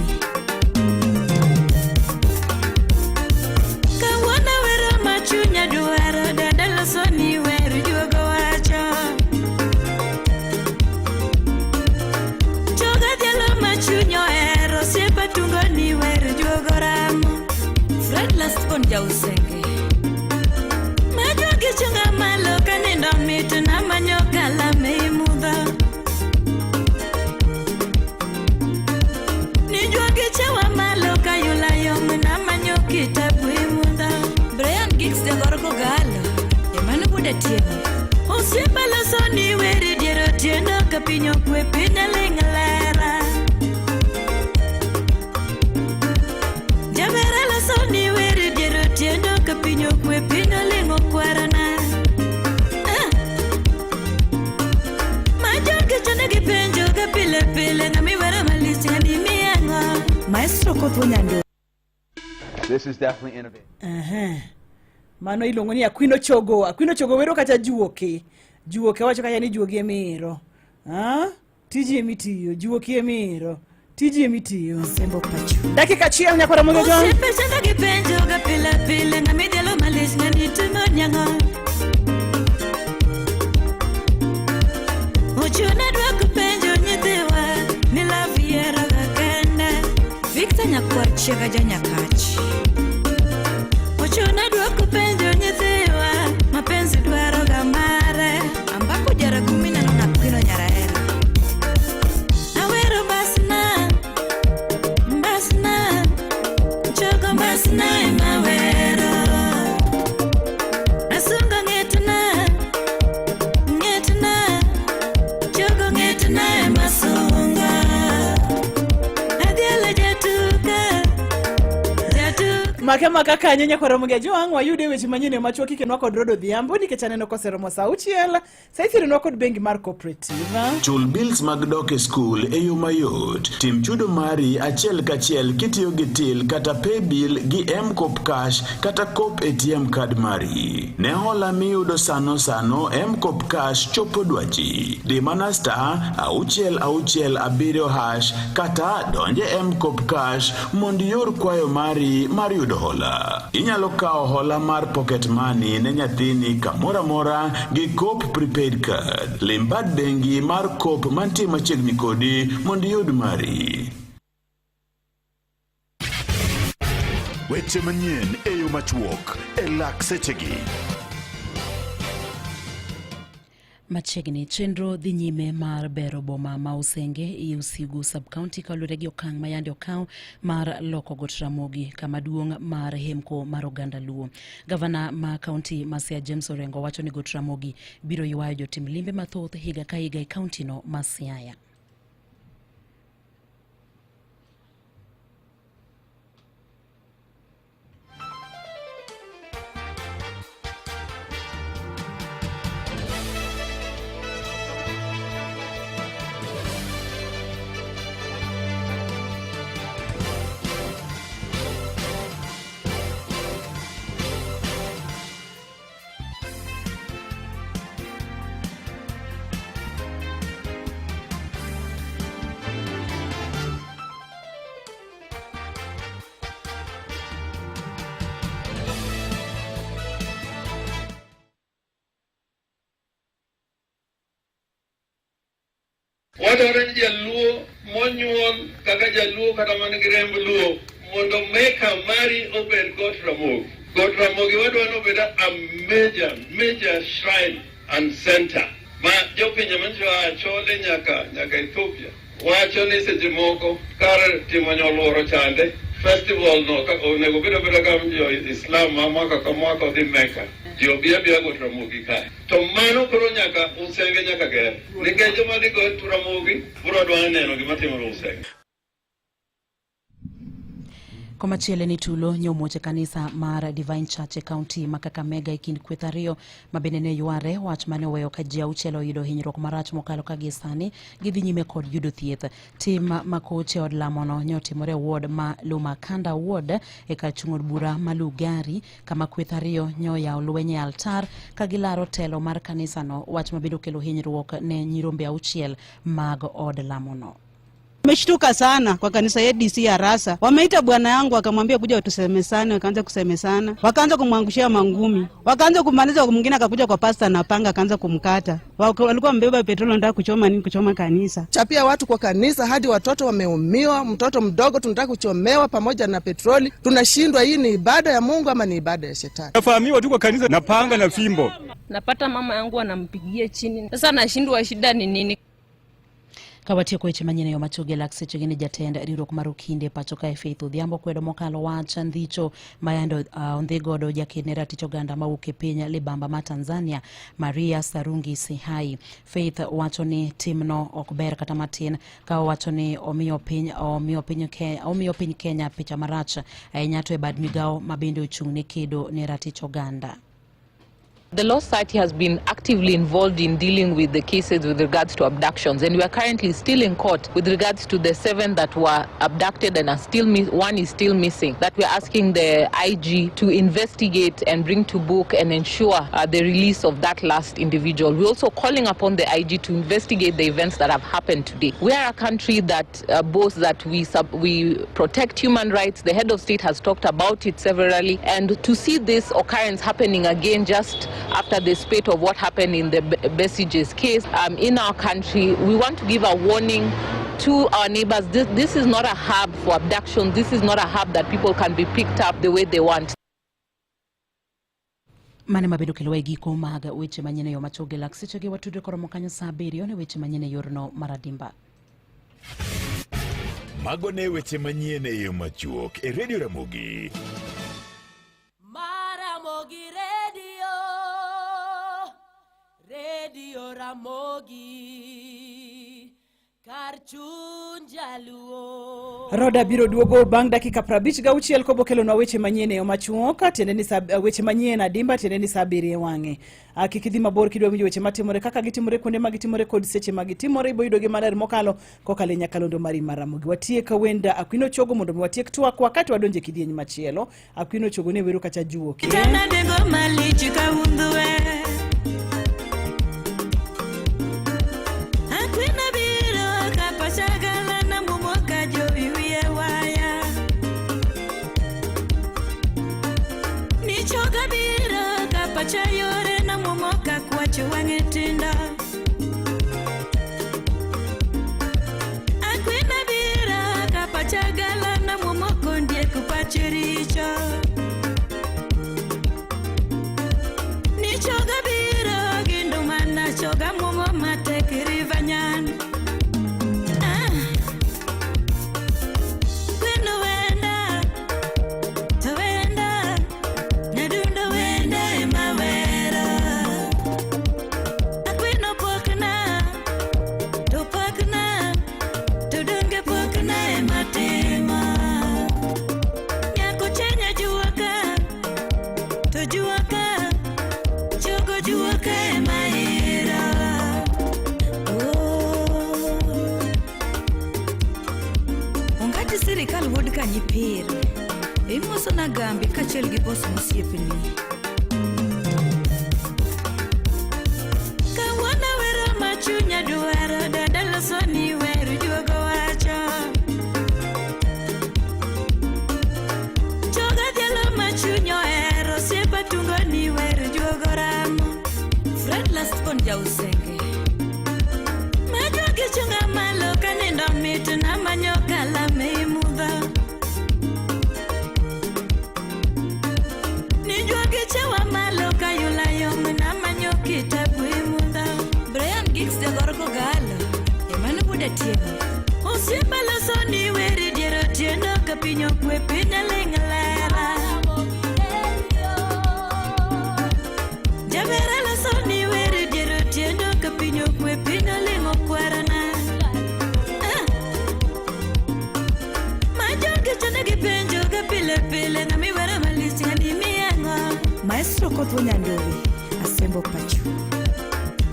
Kawuono wero ma chunya dwaro, dada loso ni wer juogo wacho. Dragon Jausenge. Majuogi chunga malo kanindo mit namanyo kalam ei mudho. Nijuogi chewa malo kayula yom namanyo kitabu ei mudho. Brian Giggs jagor Kogalo, emano wuod Atieno. Osiepa loso ni weri dier otieno ka piny okwe piny oling' lera. Jabera loso ni weri dier otieno ka piny okwe piny oling' okwarana. Ah. Ma jogi chone gi penjo ga pile pile ng'ami wero malich ng'ani miye ang'o. Maestro Koth Nyando. This is definitely innovative. Aha. Mano iluongo ni Akwino Chogo. Akwino Chogo wero kata juoke. Juoke wacho kacha ni juogi emiro. Ah? Tiji emitiyo, juoki emiro. Tiji emitiyo. Sembo pacho. Dakika achiel nyakwara mondo John. Osiepe chanda gi penjo ga pile pile ng'ami dhialo malich ng'ani timo nyang'o. Ochuna dwoko penjo nyithiwa ni love yiero ga kende. Victor Nyakwar Chiega ja Nyakach. Ochuna dwoko penjo nyithiwa mapenzi dwaro ga mare. Ambako jarakumi neno na Kwino Nyarahera. Awero basna, basna, chogo basna ema wero. Asungo ng'etna, ng'etna, chogo ng'etna ema sunga. Adhialo jatuka, jatuka. Make maka kanyo nyakwara Ramogi Ajwang' wayude weche manyien e machuok ikenwa kod Rodo Odhiambo nikech aneno koseromo sa auchiel sa ithironwa kod bengi mar Cooperative. Chul bills mag dok e skul e yo mayot. Tim chudo mari achiel kachiel kitiyo gi till kata paybill gi M-Kopa Cash kata Coop ATM card mari. Ne hola miyudo sano sano, M-Kopa Cash chopo dwachi. Di mana star 667 hash kata donje M-Kopa Cash mondo ior kwayo mari mar yudo hola. Inyalo kawo hola mar pocket money ne nyathini kamoro amora gi Coop prepaid card. Lim bad bengi mar Coop mantie machiegni kodi mondo iyud mari. Weche manyien e yo machuok e lak sechegi. Machiegni, chenro dhi nyime mar bero boma ma Usenge e Usigu sub-county kaluwore gi okang' ma yande okaw mar loko Got Ramogi kama duong' mar hemko mar oganda Luo. Gavana ma kaunti ma Siaya James Orengo wacho ni Got Ramogi biro ywayo jotim limbe mathoth higa ka higa e kauntino ma Siaya. Wadwaro ni jaluo monyuol kaka jaluo kata man gi remb luo mondo meka mari obed Got Ramogi. Got Ramogi wadwa ni obed a major, major shrine and center ma jopinje manyiso a Chole nyaka nyaka Ethiopia wacho ni seche moko kar timo nyoluoro chande festival no ka onego bed abeda ka jo Islam ma mwaka ka mwaka odhi Mecca ji obi abiya Got Ramogi kae to mano koro nyaka Usenge nyaka ger nikech joma dhi Got Ramogi biro dwa neno gima timore Usenge. Komachielo ni tulo nyomuoch e kanisa mar Divine Church e kaunti ma Kakamega e kind kweth ariyo ma bende ne yware wach mane oweyo ka ji auchiel oyudo hinyruok marach mokalo ka gie sani gidhi nyime kod yudo thieth. Tim makoch e od lamono ne otimore e ward ma Lumakanda ward e kar chung' od bura ma Lugari kama kweth ariyo ne oyawo lweny e altar ka gilaro telo mar kanisano, wach ma bende okelo hinyruok ne nyirombe auchiel mag od lamono. Nimeshtuka sana kwa kanisa ya DC ya Rasa. Wameita bwana yangu akamwambia kuja tusemesane, wakaanza kusemesana, wakaanza kumwangushia mangumi, wakaanza kumaliza. Mwingine akakuja kwa pasta na panga akaanza kumkata. Walikuwa wamebeba petroli, wanataka kuchoma nini, kuchoma kanisa. Chapia watu kwa kanisa hadi watoto wameumiwa, mtoto mdogo tunataka kuchomewa pamoja na petroli. Tunashindwa, hii ni ibada ya Mungu ama ni ibada ya shetani? Nafahamiwa tu kwa kanisa na panga na fimbo. Napata mama yangu anampigia chini, sasa nashindwa shida ni nini. Ka watieko weche manyien e yo machuogi lak sechegi ni jatend riwruok mar okinde pacho kae Faith Odhiambo kwedo mokalo wach ndhicho ma yande ondhi godo jaked ne ratich oganda mawuok e piny libamba ma Tanzania Maria Sarungi Sihai. Faith wacho ni timno ok ber kata matin ka owacho ni omiyo piny, omiyo piny, omiyo piny Kenya picha marach ahinya to e bad migawo ma bende ochung' ne kedo ne ratich oganda. The Law Society has been actively involved in dealing with the cases with regards to abductions, and we are currently still in court with regards to the 7 that were abducted and are still one is still missing, that we are asking the IG to investigate and bring to book and ensure the release of that last individual. We're also calling upon the IG to investigate the events that have happened today. We are a country that boasts that we protect human rights. The head of state has talked about it severally, and to see this occurrence happening again just after the spate of what happened in the Besigye's case in our country, we want to give a warning to our neighbors. This is not a hub for abduction. This is not a hub that people can be picked up the way they want. Mane mabedo kelo e giko mag weche manyien e yo machuogi lak sechegi watudre koromo kanyo saa 7 ne weche manyien e yorno mar adimba. Mago ne weche manyien e yo machuok e Radio Ramogi. Maramogi Radio, Radio Ramogi, kar chuny jaluo. Roda biro duogo bang' dakika 56 kobokelonwa weche manyien e yo machuok, tiende ni weche manyien adimba, tiende ni saa 7 e wang'e. Kik idhi mabor kidwa winjo weche matimore kaka gitimore kuonde ma gitimore kod seche ma gitimore, ibo yudogi maler mokalo kokalo e nyakalondo mari mar Ramogi. Watiek wenda Akwino Chogo mondo mi watiek twak wakati wadonje e kidieny machielo. Akwino Chogo ne wero kacha juoke. Tena dengo malich ka undhuwe. Akwino biro ka pachagala na mumo ka jowi wiye waya. Nichoga biro ka pacha yore na mumo ka kwacho wang'e tindo. Akwino biro ka pachagala na mumo kondiek pache richo. Nichoga biro gi nduma choga mumo matek rivanyan. Kweno wenda, to wenda, nyadundo wenda ema wera. Akwino pokna, to pokna, to donge pokna ema tima. Nyako chenya jua ka, to jua ka, chogo jua ka ema ira. Oh. Ongati sirikal wuod Kanyipir, imoso na gambi kaachiel gi bos mosiepni. Kawuono wero ma chunya dwaro, dada loso ni wer juogo wacho. Choga dhialo ma chuny ohero, osiepa tungo ni wer juogo ramo. Fred Lastborn Jausenge. Majuogi chunga malo kanindo mit namanyo kalam ei mudho. Nijuogi chewa malo kayula yom namanyo kitabu e mudho. Brian Giggs jagor Kogalo, emano wuod Atieno. Osiepa loso ni wer dier otieno ka piny okwe piny oling' lela. Jabera loso ni wer dier otieno ka piny okwe piny oling' okwarana. Majogi chande gi penjo ga pile pile ng'ami wero malich ng'ani miyango. Maestro Kothwo Nyandowi, Asembo Pacho.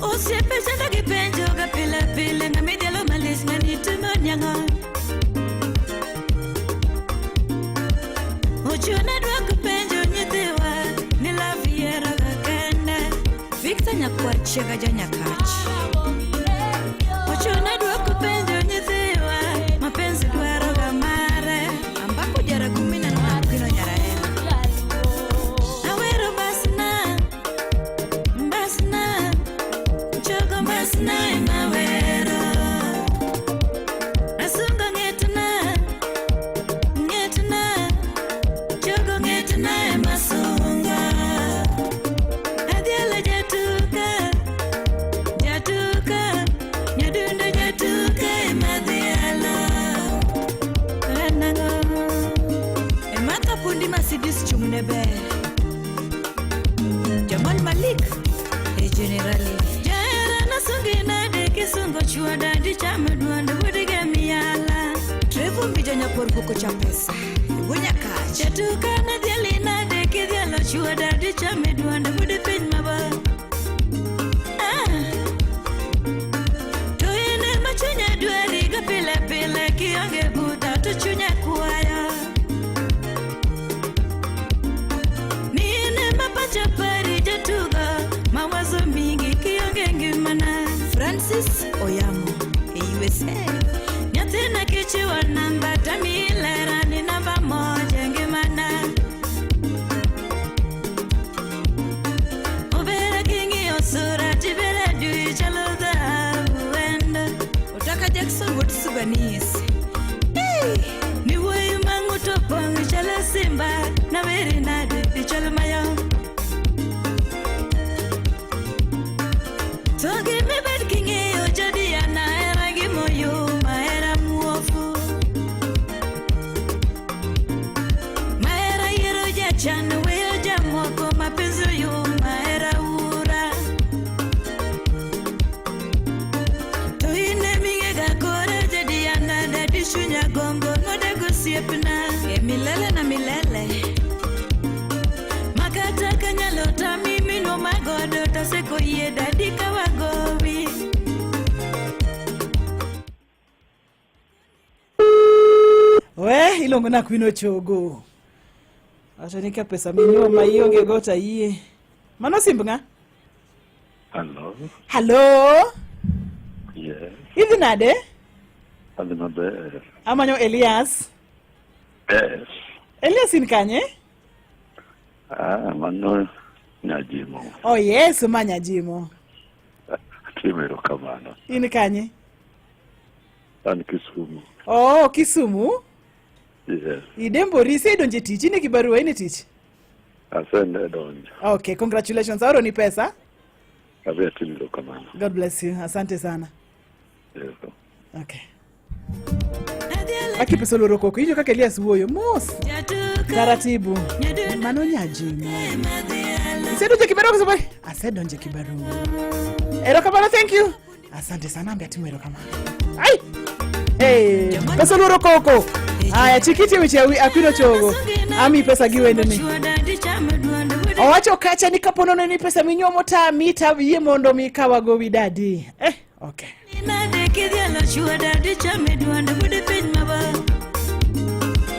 Osiepe chande gi penjo ga pile pile ng'ami dhialo malich ng'ani timo nyang'o. Ochuna dwoko penjo nyithiwa ni love yiero ga kende. Victor Nyakwar Chiega ja Nyakach. Ochuna dwoko penjo nyithiwa ma Mercedes chung'ne ber. Jamal Malik e generali. Jahera nasungi nade kisungo chwada dicham duond wuod miyala. Trevor Mbija nyakor koko cha pesa. Wunyakach. Jatuka nadhiali nade kidhialo chwada dicham duond wuod piny mabor. Ah. To in ema chunya dwari ga pile pile kionge buta to chunya kwaya. Ni in ema pacha pari jatugo mawazo mingi kionge ngimana. Francis Oyamo e USA. Nyathina kichiwo namba tamilera ni namba moja e ngimana. Obera king'iyo sura tibera dwi chalo dhahabu wendo. Otaka Jackson wuod Subanese. Hey! Ni wuoyi mang'uto pong' chalo simba naweri nade ichal mayom. To gimibed king'eyo jadiana hera gimoyo mahera muofu. Mahera yiero jachan weyo jamoko mapenzi oyo mahera ura. To in eming'ega kore jadiana dadi chunya gombo nodego osiepna. E milele na milele. Makata kanyalo tami minwa magodo taseko yie dadi kawagowi. We, iluongo na Queen Ochogo. Wacho ni ka pesa minyuoma ionge go to ayie. Mano simb ng'a? Hello. Hello? Yes. Idhi nade? Adhi maber. Amanyo Elias. Yes. Elias in kanye? Ah, mano Nyajimo. Oh yes, ma Nyajimo. Timo erokamano. In kanye? An Kisumu. Oh, Kisumu. Yes. Idembori isedonjo e tich, in e kibarua in e tich. Asende donjo. Okay, congratulations. Aoroni pesa. Adhi atimo erokamano. God bless you. Asante sana. Yes. Okay. Aki pesa oluoro koko. Iwinjo kaka Elias wuoyo mos. Taratibu. Mano Nyajimo. Isedonjo e kibarua koso pok? Asedonjo e kibarua. Erokamano, thank you. Asante sana, ambe atimo erokamano. Ai! Hey, pesa oluoro koko. Aya, chikiti weche akwino chogo. Ami pesa gi wendni. Owacho kacha ni kapo nono ni pesa minyuomo tami ta yie mondo mi kawa gowi dadi. Eh, okay. Nade kidhialo chwada dichame duond wuod piny mabor.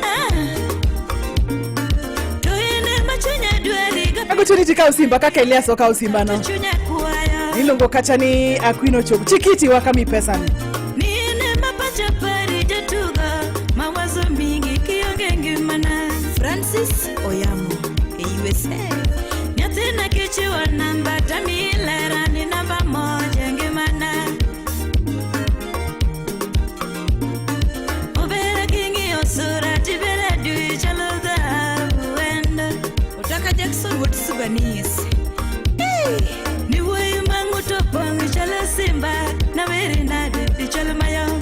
Ah. To in ema chunya dwari ga Agocho ni tikaw simba kaka Elias okaw simba no. chunya kwaya. Iluongo kacha ni Akwino Chogo. Chikiti wakami pesa ni. Ni in ema pacha pari jatugo mawazo mingi kionge ngimana. Francis Oyamo e USA. Nyathina kichiwo namba tamilera ni namba moja e ngimana. Obera king'iyo sura tibera dwi chalo dhahabu wendo. Otaka Jackson wuod Subanese. Hey! Ni wuoyi mang'uto pong' chalo simba naweri nade ichal mayom.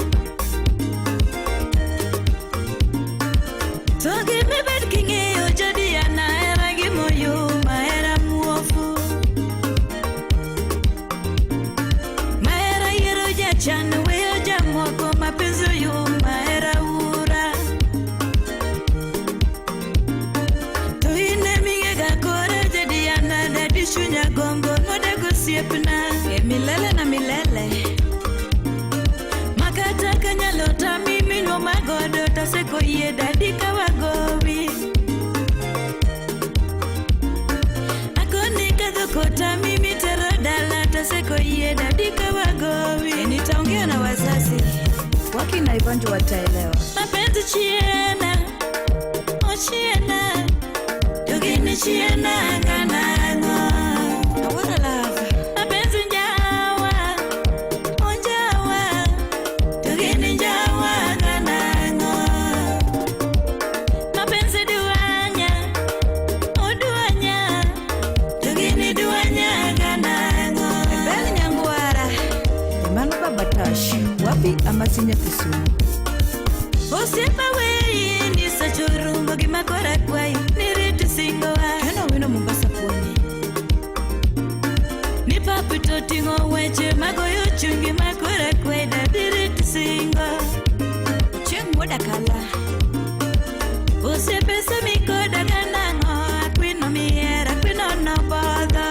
To gimibed king'eyo jadiana hera gimoyo mahera muofu. Mahera yiero jachan weyo jamoko mapenzi oyo mahera ura. To in eming'ega kore jadiana dadi chunya gombo nodego osiepna. E milele na milele. Makata kanyalo tami minwa magodo taseko yie dadi kawagowi. Akoni kadho kotami mitero dala taseko yie dadi kawagowi. E nitaongea na wazazi. Waki na Ivanjo wataelewa. Mapenzi chiena, ochiena, togini chiena kanang'o. Awara love. Mapenzi njawa, onjawa, togini njawa kanang'o. Mapenzi duanya, oduanya, togini duanya kanang'o. Bel Nyangwara. Mano Baba Tash. Wapi Amasinya Kisumu. Osiepa weyi ni Nyasacha orumo gima koro akwayi nirit singowa. Kano wino Mombasa kuoni. Ni papi to ting'o weche magoyo chuny gima koro akwayi dadirit singo. Chieng' wuoda kala. Osiepe semi koda ganang'o akwino mier akwino nobodho.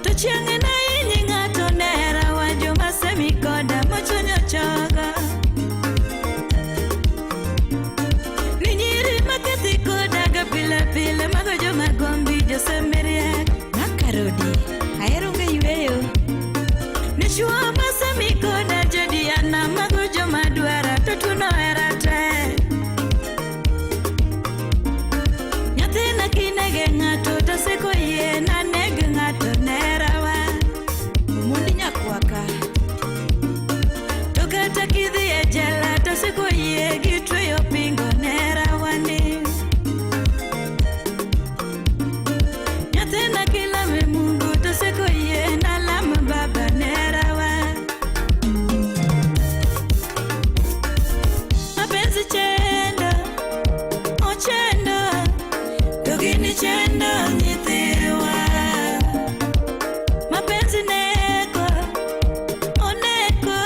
To chieng' na inyi ng'ato nera wa joma semi koda mochunyo chogo. Ni nyiri makethi koda ga pile pile mago joma gombi josemiriek. Makarodi ahero onge yueyo. Ni chuo masemi koda jodiana mago joma dwara to tuono hera te. Nyathina kinege ng'ato to seko yie naneg ng'ato nerawa. Omondi nyakwaka. To kata kidhi e jela to seko yie gitweyo pingo nerawa ni. Nyathina kilame Mungu to seko yie nalam baba nerawa. Mapenzi chendo, ochendo, to gini chendo nyithiwa. Mapenzi neko, oneko,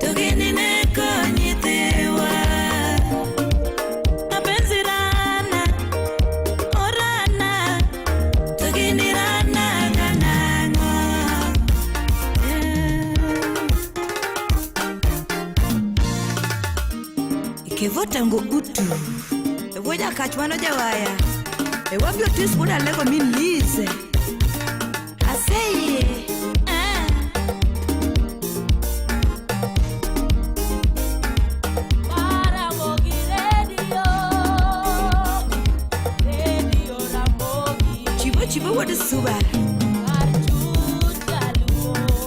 to gini neko nyithiwa. Mapenzi rana, orana, to gini rana ganang'o. Kevotango utu. Ewoja kach mano jawaya. Ewabio tis wuod alego min Liz. Aseye. Ah. Ramogi Radio, Radio Ramogi. Chibo chibo wuod suba.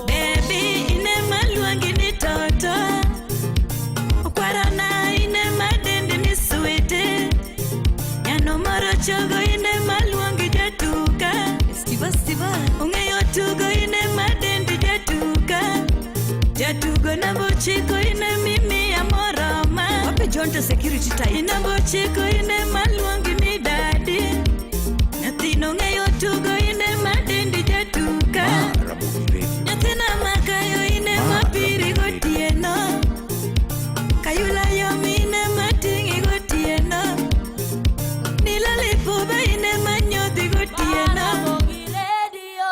Baby ine maluongi ni toto. Okwarana ine madendi ni swete. Nyano moro chogo ine maluongi jatuka. Stiva stiva. Ong'eyo tugo ine madendi jatuka. Jatugo namba ochiko ine mimiya moroma. Wape John to security tight. Namba ochiko ine maluongi ni dadi. Nyathino ng'eyo tugo ine madendi jatuka. Nyathina makayo ine mapiri gotieno. Kayula yom ine mating'i gotieno. Nilalipuba ine manyodhi gotieno. Ramogi Radio,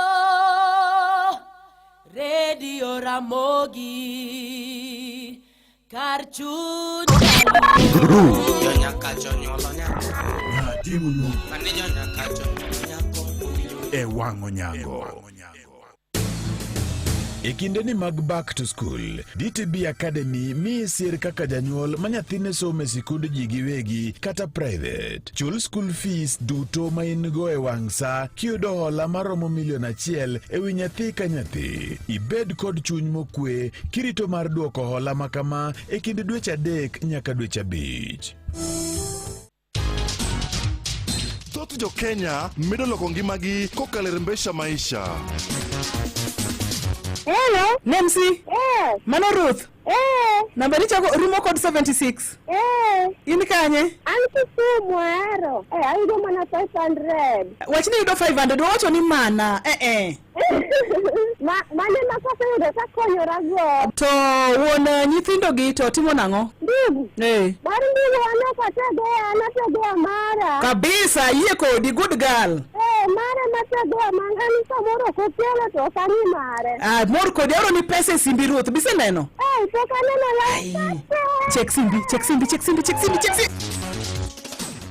Radio Ramogi. Kar chuny E wang' onyango. E kindeni mag back to school, DTB Academy miyi sir kaka janyuol ma nyathine somo e sikund ji giwegi kata private. Chul school fees duto ma in go e wang' sa kiyudo hola maromo milion achiel e wi nyathi ka nyathi. Ibed kod chuny mokwe kirito mar duoko hola ma kama e kind dweche 3 nyaka dweche 5. Thoth jo Kenya medo loko ngimagi kokalo e Rembesha Maisha. Hello. Nemsi. Eh. Mano Ruth. Eh. Namba ni chako rumo kod 76. Eh. In kanye? An Kisumu ahero. Eh, ayudo mana 500. Wachni yudo 500 wawacho ni mana. Eh eh. Ma mane ma kaseyudo takonyora go. To wuon nyithindo gi to timo nang'o? Ndugu. Eh. Mar ndugu an ok ategea, an ategea mara. Kabisa, yie kodi, good girl. Eh, mara mategea ma an samoro ok okelo to ok ang'i mare. Ah, mor kodi aoro ni pesa e simbi Ruth, biseneno? Eh, pok aneno la. Check simbi, check simbi, check simbi, check simbi, check simbi.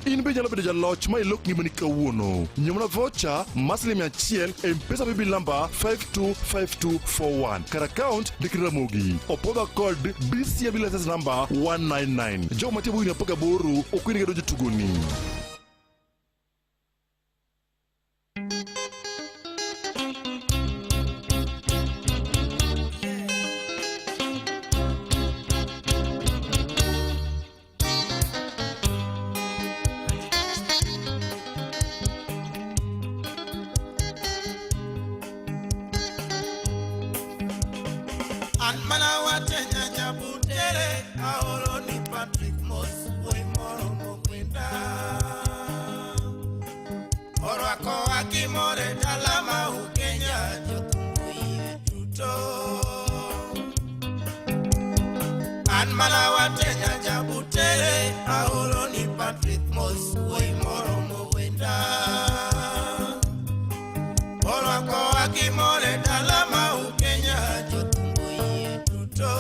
In be inyalo bedo jaloch ma ilok ngimani kawuono. Nyiew mana voucher mar siling 100 e M-Pesa Paybill namba 525241. Kar account ndik Ramogi. Opodha kod BCM license number 199. Jogo matie bwo higni 18 ok oyienegi donjo e tugoni. An mana wate nyanya butere aoro Jamala watenya jabutere aoro ni Patrick Mos wuoyi moro mowenda. Orwako akimore dala ma Ukenya jothumbo yie duto.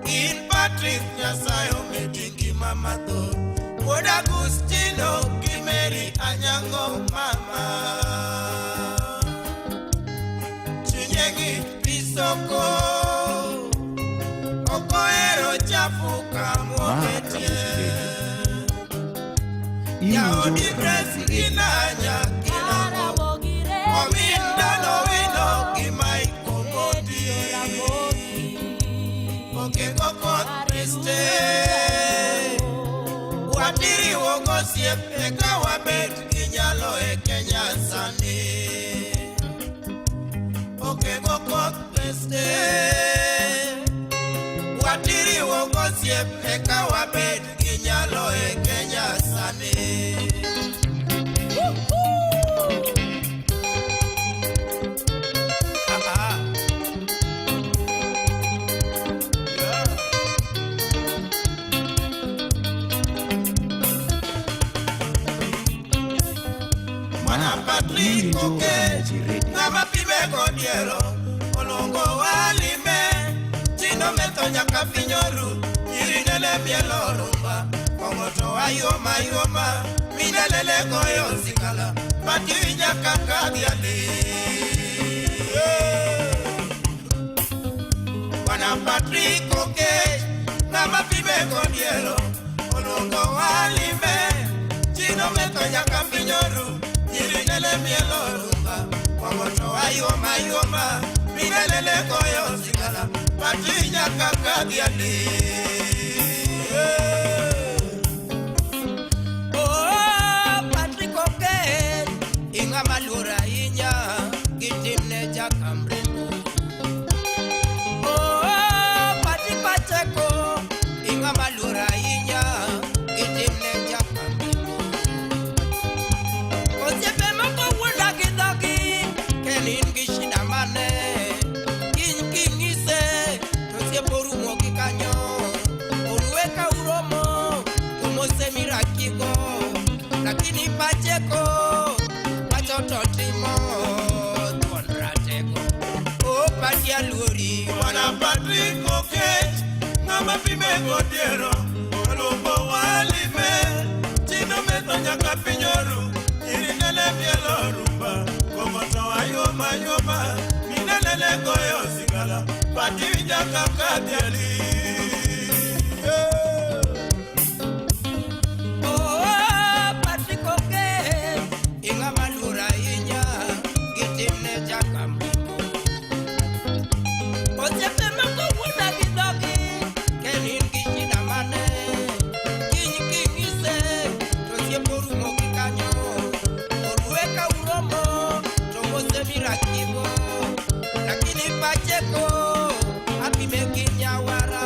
In Patrick Nyasaye omedi ngima mathoth. Wuod Agustino gi Mary Anyango mama. Chunye ng'ich pisoko. Ok ohero chafu kamoketie. Jaodi Grace gi Nanya Kinango. Omin Dano Wino gi Mike Omondi. Okego koth Kriste. Watiriwo gosiep eka wabed gi nyalo e Kenya sani. Okego koth Kriste. Watiriwo gosiep eka wabed gi nyalo e Kenya sani. Ah, ah. Mwana Patrick Oke, ng'ama pime kodiero, olongo walime, chino metho nyaka pinyoru, nyiri nene mielo rumba, kong'o to ayoma yoma, minelele goyo sikala, pati nyaka kadhiali. Bwana Patrick Oke, ng'ama pime kodiero, olongo walime, chino metho nyaka pinyoru, nyiri nene mielo rumba, kong'o to ayoma yoma, minelele goyo sikala, pati nyaka kadhiali. Oh, Patrick Oke, ing'ama luor ahinya gi timne jakamrembo. Oh, Patrick Pacheco, ing'ama luor ahinya gi timne jakamrembo. Osiepe moko wuonda gi dhogi, ken in gi shida mane? Kiny king'ise, to osiep orumo gi kanyo. Orue ka uromo, to mose mirakigo. Lakini Pacheco, wacho to timo, thuon ratego. Oh, Pati aluori. Bwana Patrick Okech, ng'ama pime godiero, olombo walime, chino metho nyaka pinyoru, nyiri nene mielo rumba, kong'o to ayoma yoma, minelele goyo sigala, pati nyaka kadhiali. Oh, Patrick Oke, ing'ama luor ahinya gi timne jakamrembo. Osiepe moko wuonda gi dhogi, ken in gi shida mane? Kiny king'ise, to osiep orumo gi kanyo. Orue ka uromo, to mose mirakigo. Lakini Pacheco, apime gi nyawara.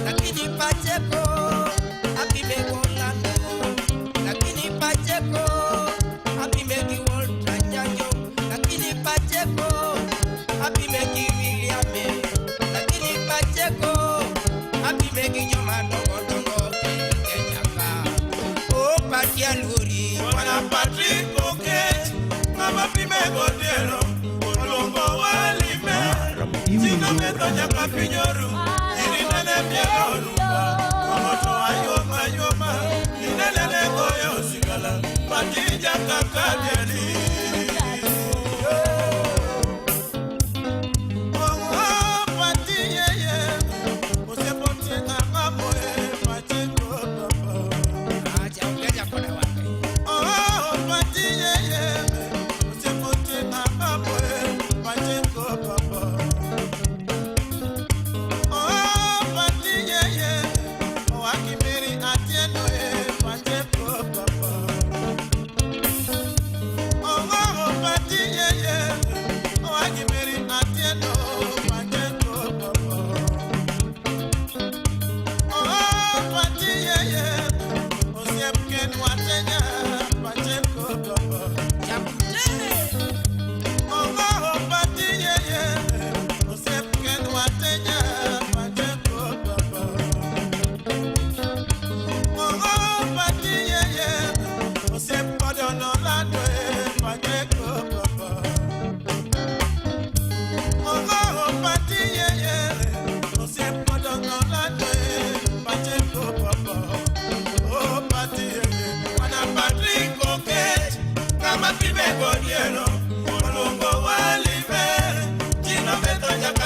Lakini Pacheco, apime golando. Lakini Pacheco, apime gi Walter Nyanjo. Lakini Pacheco, apime gi William. Lakini Pacheco, apime gi joma dongo dongo e Kenya ka. Oh, Pati aluori. Bwana Patrick Okech, ng'ama pime godiero, olombo walime, chino metho nyaka pinyoru, nyiri nene mielo rumba, kong'o to ayoma yoma, minelele goyo sigala, pati nyaka kadhiali. Oh, Pati yeye, osiepotieng'a ng'amo e, Pacheco papa. Acha ongeja kode wake. Oh, Pati yeye, osiepotieng'a ng'amo e, Pacheco papa. Oh, Pati yeye, owakimiri Atieno e, Pacheco papa.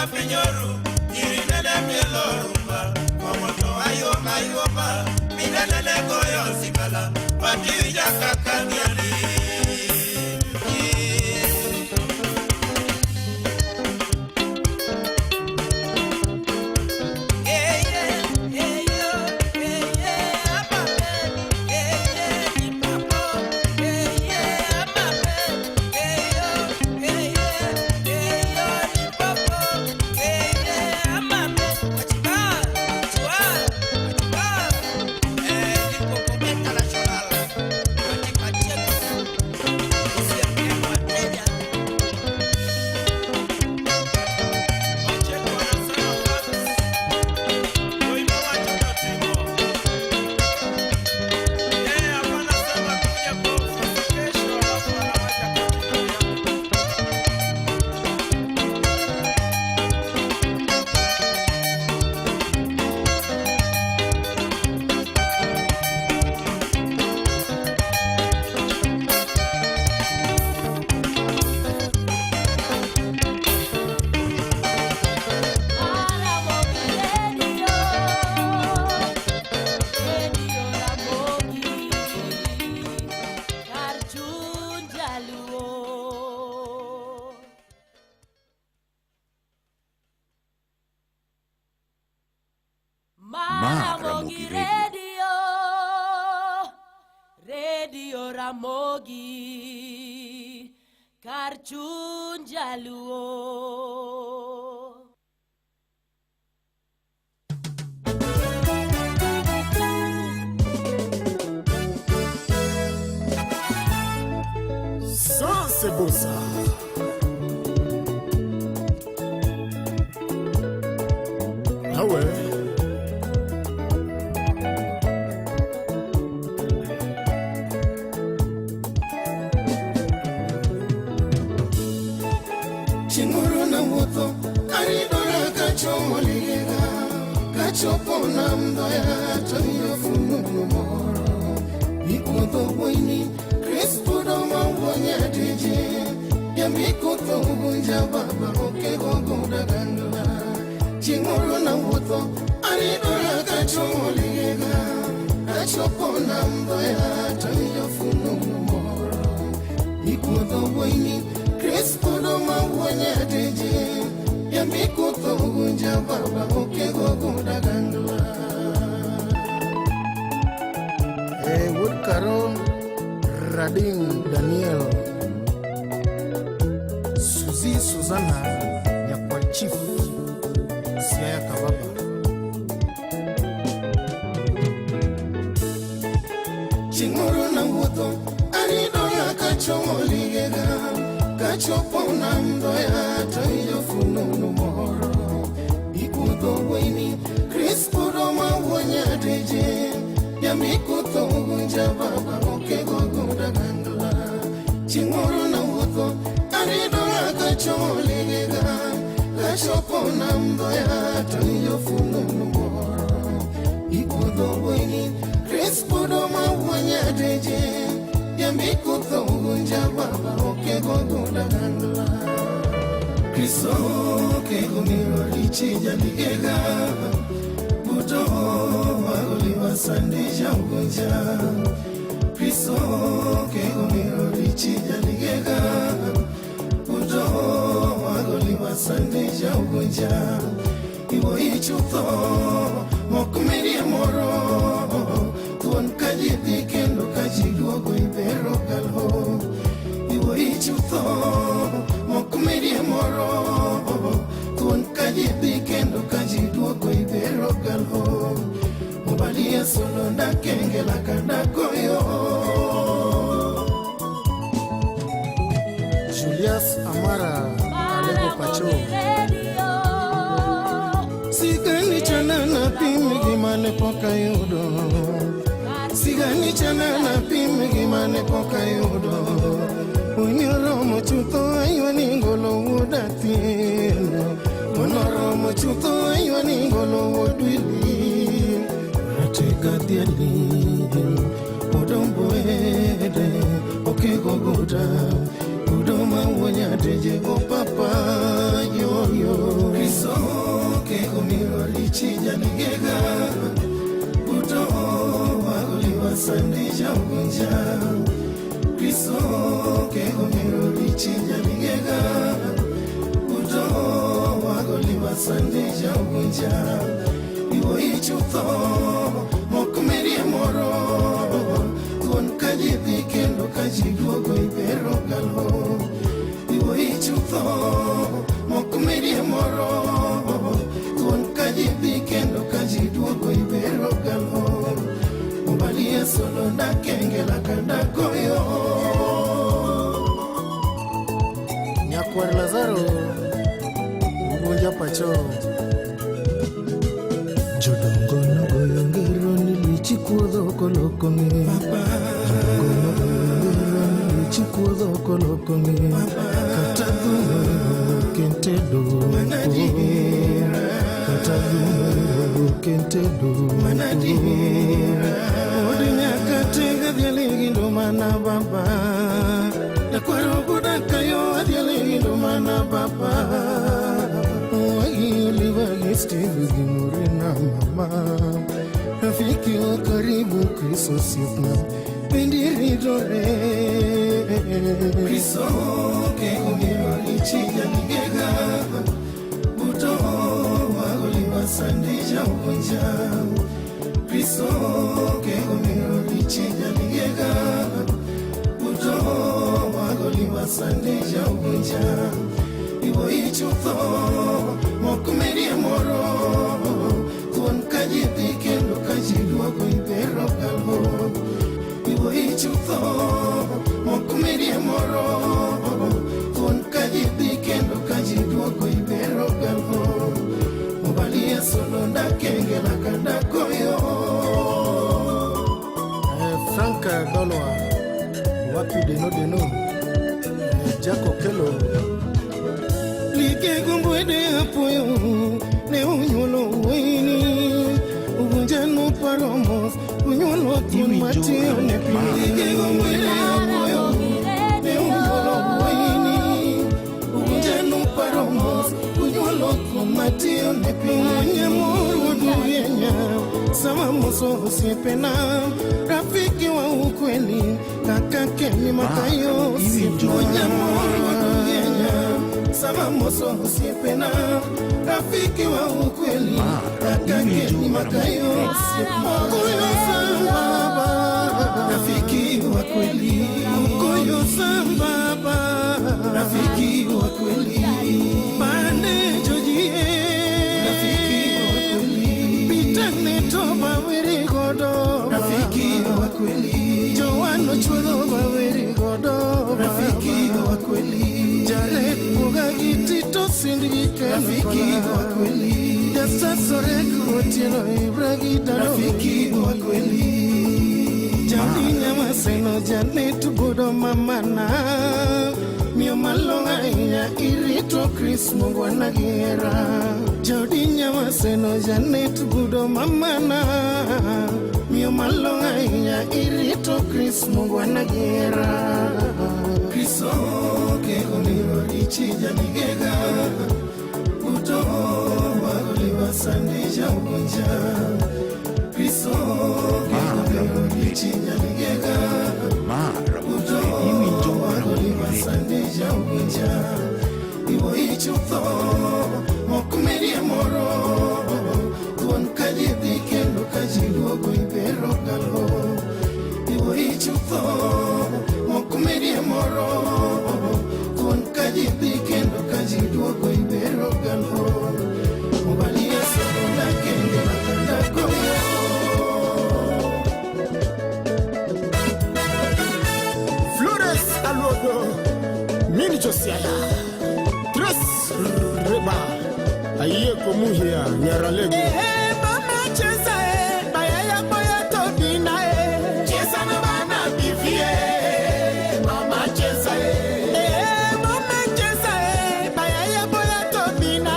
nyaka piny oru nyiri nene mielo rumba kong'o to ayuoma ayuoma mine nene goyo sigala patiwinja kaka dhiali. Kar chuny jaluo. Ma Ramogi Radio. Radio Ramogi. Kar chuny jaluo. Ça, c'est beau ça. Ah ouais. Chinguru na wuotho aridora kachomo ligega kachopo nam dhoya to winjo fununu moro ikuodho wuoyini Crispudo ma wuo nyatije yambikotho ugunja baba okego goda gandla Chinguru na wuotho aridora kachomo ligega kachopo nam dhoya to winjo fununu moro ikuodho wuoyini Crispudo ma wuo nyatije yambikotho ugunja baba okego goda gandla. Wuod Karo Rading Daniel Suzy Susanna Nyakwar Chief Siaya Kababa. Chieng' moro nawuotho aridora kachomo ligega kachopo nam dhoya to winjo fununu moro ikuodho wuoyini Crispudo ma wuo nyatije yambikotho ugunja baba okego goda gandla. Chieng' moro nawuotho aridora kachomo ligega kachopo nam dhoya to winjo fununu moro ikuodho wuoyini Crispudo ma wuo nyatije yambikotho ugunja baba okego goda gandla. Kristo kego miro lichija ligega buto magoliwa sandija ugunja Kristo kego miro lichija ligega buto magoliwa sandija ugunja iwo ichutho mokumirie moro thuon ka ji dhi kendo ka ji duogo ibero galho iwo ichutho mokumirie moro thuon ka ji dhi kendo ka ji duogo ibero galho mobalie solo ndakengela kandagoyo. Julius Amara Alego Pacho. Sigani chana na pim gima ne pok ayudo Sigani chana na pim gima ne pok ayudo Unyoromo chutho aywani ngolo wuod Atieno Onoromo chutho aywani ngolo wuod Wili Ratega dhiali Odombo ede Okego goda Udo ma wuo nyateje o papa yoyo Kristo richi janigega Buto wagoliwa sandija ugunja Kristo kego miro richi janigega Buto wagoliwa sandija ugunja Iwo ichutho mokumerie moro Thuon kaji dhi kendo kaji duogo ibero galo Iwo ichutho mokumerie moro Thuon kaji dhi kendo kaji duogo ibero galo Obalie solo ndakengela kandagoyo Nyakwar Lazaro Ugunja pacho Jodongo nogoyo ngero ni lichi kuodho koloko ng'e Jodongo nogoyo ngero ni lichi kuodho koloko ng'e Kata dhumo ok en tedo Kata dhumo ok en tedo Od nyaka tega dhiale gi ndo mana baba Dakwaro buda kayo adhiale gi ndo mana baba Wagi Oliver gi Steve gi Morena mama Rafiki wa karibu Chris osiepna Bende ridore Kristo kego miro lichi janigega Buto wagoliwa sandija ugunja Kristo kego miro lichi janigega Buto wagoliwa sandija ugunja Iwo ichutho mokumerie moro Thuon kaji dhi kendo kaji duogo ibero galo Iwo ichutho mokumerie moro Thuon kaji dhi kendo kaji duogo ibero galo Obalie solo ndakengela kandagoyo Frank Dolwa Wapi Deno Deno Jack Okello Like gumbwede apoyo ne unyuolo wuoyini Ugunja no paro mos unyuolo thuon matiyo ne piny Like gumbwede apoyo ne unyuolo wuoyini Ugunja no paro mos unyuolo thuon matiyo ne piny Nyamor wuod sama moso osiepena Rafiki wa ukweli kaka Kemi Makayo Nyamor wuod sama moso osiepena Rafiki wa ukweli kaka Kemi Makayo Okuyo sambaba Rafiki wa kweli Okuyo sambaba Rafiki wa kweli Pande jojie Rafiki wa kweli Pitane toba weri godo Rafiki wa kweli Joano chuodho ba weri godo Rafiki wa kweli Jared Buga gi Tito Sindgi Rafiki wa kweli Jasasore Otieno Ibra gi Dado Rafiki wa kweli Jali Nyamaseno Janet Budo mamana Miyo malong'o ahinya irito Chris Mungwana gi hera Jodi Nyamaseno Janet Budo mamana Miyo malong'o ahinya irito Chris Mungwana gi hera Kristo kego miro richi janigega Buto wagoliwa sandija ugunja Kristo kego miro richi janigega Buto wagoliwa sandija ugunja Iwo ichutho mokumerie moro Thuon kaji dhi kendo kaji duogo ibero galo Iwo ichutho mokumerie moro Thuon kaji dhi kendo kaji duogo ibero galo Obalie solo ndakenge makandagoyo Flores Alodo Mini Josiah Tres Reba Aye Komuhia Nyaralego Mama cheza bayaya boya tobina Cheza na bana bivie Mama cheza Mama cheza bayaya boya tobina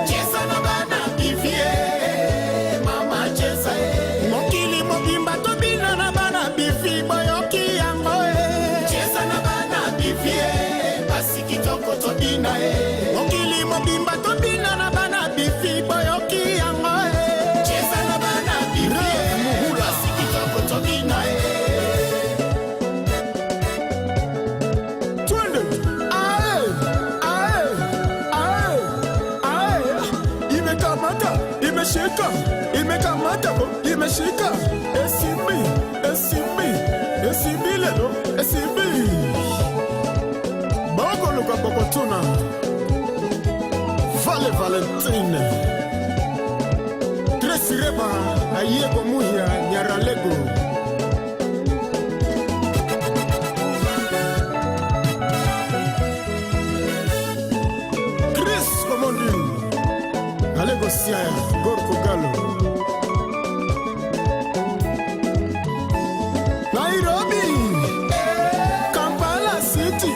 Cheza na bana bivie Mama cheza Mokili mobimba tobina na bana bifi boyoki yango Cheza na bana bivie Basi kitoko tobina Mokili mobimba tobina na bana bifi boyoki yango Imeshika, imekamata bo, imeshika. Esimbi, esimbi, esimbi lelo, esimbi. Bakoluka bokotuna. Vale Valentine. Tracy Reba, Ayeko Muhia, Nyaralego. Chris Omondi, Alego Siaya, Gorko Galo. Nairobi, Kampala City,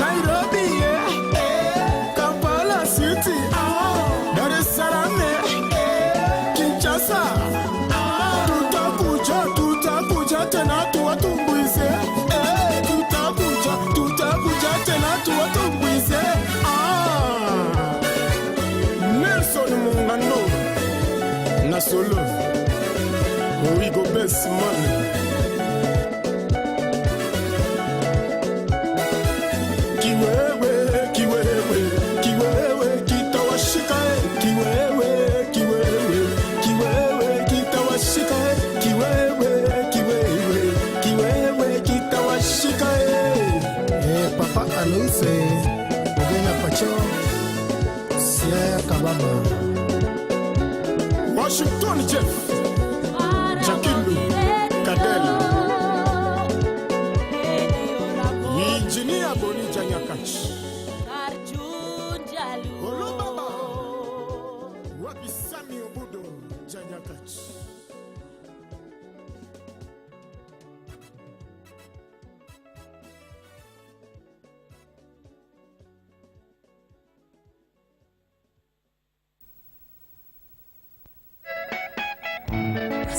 Nairobi, yeah. Kampala City, Dar es Salaam, Kinshasa. Tutakuja, tutakuja tena tuwatumbuize. Eh, tutakuja, tutakuja tena tuwatumbuize. Ah. Nelson Mungano na solo Owigo best man. Kiwewe, kiwewe, kiwewe kitawashika eh. Kiwewe, kiwewe, kiwewe kitawashika eh. Kiwewe, kiwewe, kiwewe kitawashika eh. Eh, Papa Aloise Ogenya Pacho Siaya Kababa Washington Jeff Jakindu Kadel Engineer Boni Janyakach Olubaba Wapi Sami Obudo Janyakach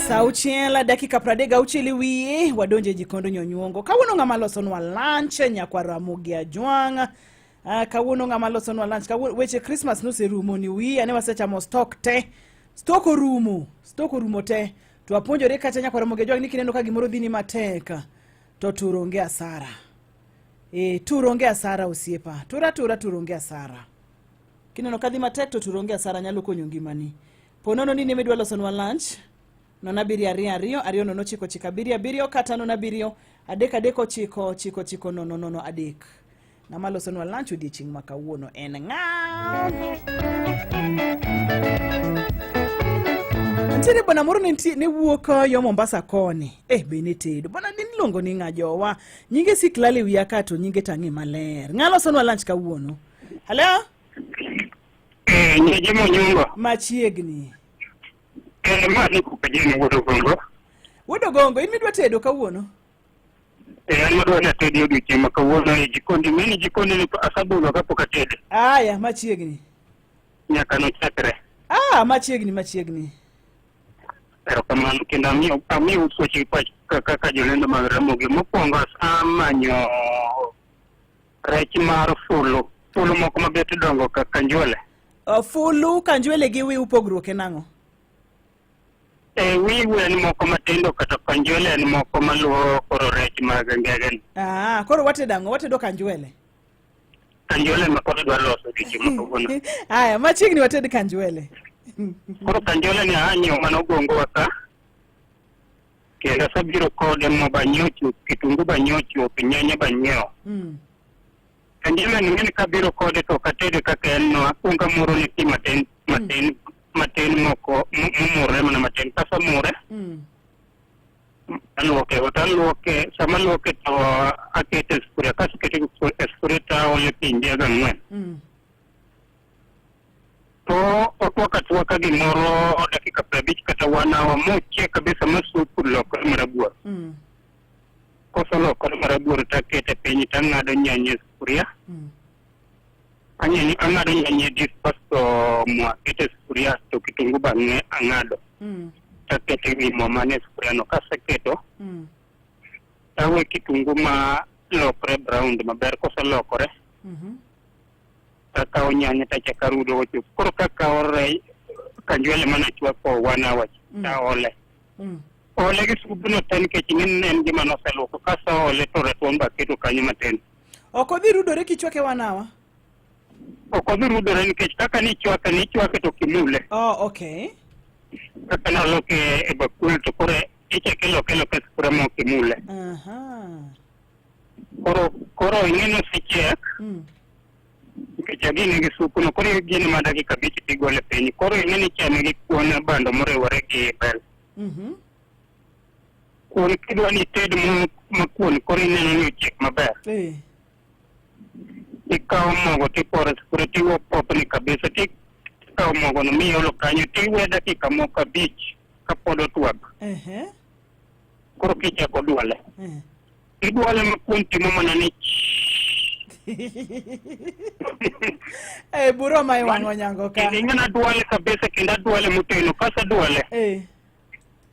Sa auchiel dakika 36 e wiye wadonje jikondo nyonyuongo kawuono ng'ama losonwa lunch nyakwar Ramogi Ajwang' kawuono ng'ama losonwa lunch kawuono weche Christmas noserumo ni wiya ne wasechamo stock te stock orumo stock orumo te to wapuonjore kata nyakwar Ramogi Ajwang' ni kineno ka gimoro dhini matek to tur onge asara e, tur onge asara osiepa tura tura tur onge asara kineno kadhi matek to tur onge asara nyalo konyo ngimani ponono ni nemidwa losonwa lunch 0 7 2 2 2 0 9 9 7 7 kata 0 7 3 3 9 9 9 0 0 3 ng'ama losonwa lunch odiochieng' ma kawuono en ng'a ntiere bwana moro ne wuok yo Mombasa koni eh be ne tedo bwana niluongo ni ng'a jowa nyinge sik lal e wiya ka to nyinge tang'e maler ng'a losonwa lunch kawuono halo Nyeje Monyungo. machiegni Ma ni kukajen wuod Ogongo. Wuod Ogongo in midwa tedo kawuono An madwa ni atedi odiochieng' ma kawuono e jikondi. Ng'eni jikondi ni asabulo kapok atedo. aya machiegni Nyaka nochakre. ah machiegni machiegni Erokamano kendo amiyo amiyo puoch gi pach kaka jolendo mag Ramogi. Mokwongo asemanyo rech mar fulu. Fulu moko mabet dongo kaka njwele. Fulu kanjwele gi wiu pogruok en ang'o E wiu en moko matindo kata kanjwele en moko maluwo koro rech mag ngege ni. ah koro watedo ang'o watedo kanjwele Kanjwele ma koro idwa loso odiochieng' ma kawuono. aya machiegni wated kanjwele Koro kanjwele ni anyiewo mana Ogongo wa ka. Kendo asebiro kode mo banyiewo chuth, kitungu banyiewo chuth, nyanya banyiewo. Kanjwele ni ng'eni kabiro kode to ok atede kaka en no, akwongo amuro ne pi matin matin matin moko momurre mana matin. Kasemure, aluoke to aluoke, sama aluoke to akete e sufuria, kasekete e sufuria to aole pi ndia gang'wen. To otwak atwaka gimoro dakika 50 kata one hour mochiek kabisa ma sup lokre marabuor. Koselokore marabuor to akete piny to ang'ado nyanya e sufuria. Ang'ado nyanya e dish kasto mo aketo e sufuria to kitungu bang'e ang'ado. To aketo e wi mo man e sufuria no. Kaseketo, tawe kitungu ma lokre brown maber. Koselokore, takawo nyanya tachako arudo go chuth. Koro kakawo rech kanjwele mane achwako one hour taole. Ole gi subno te nikech ing'e ni en gima noseluoko. Kaseole to ratuon be aketo kanyo matin. Ok odhi rudore kichwake one hour? Ok odhi rudore nikech kaka nichwake nichwake to kimule. Oh, okay. Kaka noloke e bakul to koro ichake iloke iloke e sufuria ma ok imule. Aha. Koro ing'e ni osechiek nikech agine gi supu no koro igine ma dakika 5 tigole piny. Koro ing'e ni ichame gi kuon bando moriwore gi bel. Kuon kidwa ni ited ma kuon koro ineno ni ochiek maber. Ikawo mogo tiporo e sufuria tiwe popni kabisa tikawo mogo no miolo kanyo tiwe dakika moko 5 kapod otwak. Koro kichako dwale. Idwale ma kuon timo mana ni Buro ma iwang'o nyango ka. Kendo ing'e adwale kabisa kendo adwale motegno kasadwale.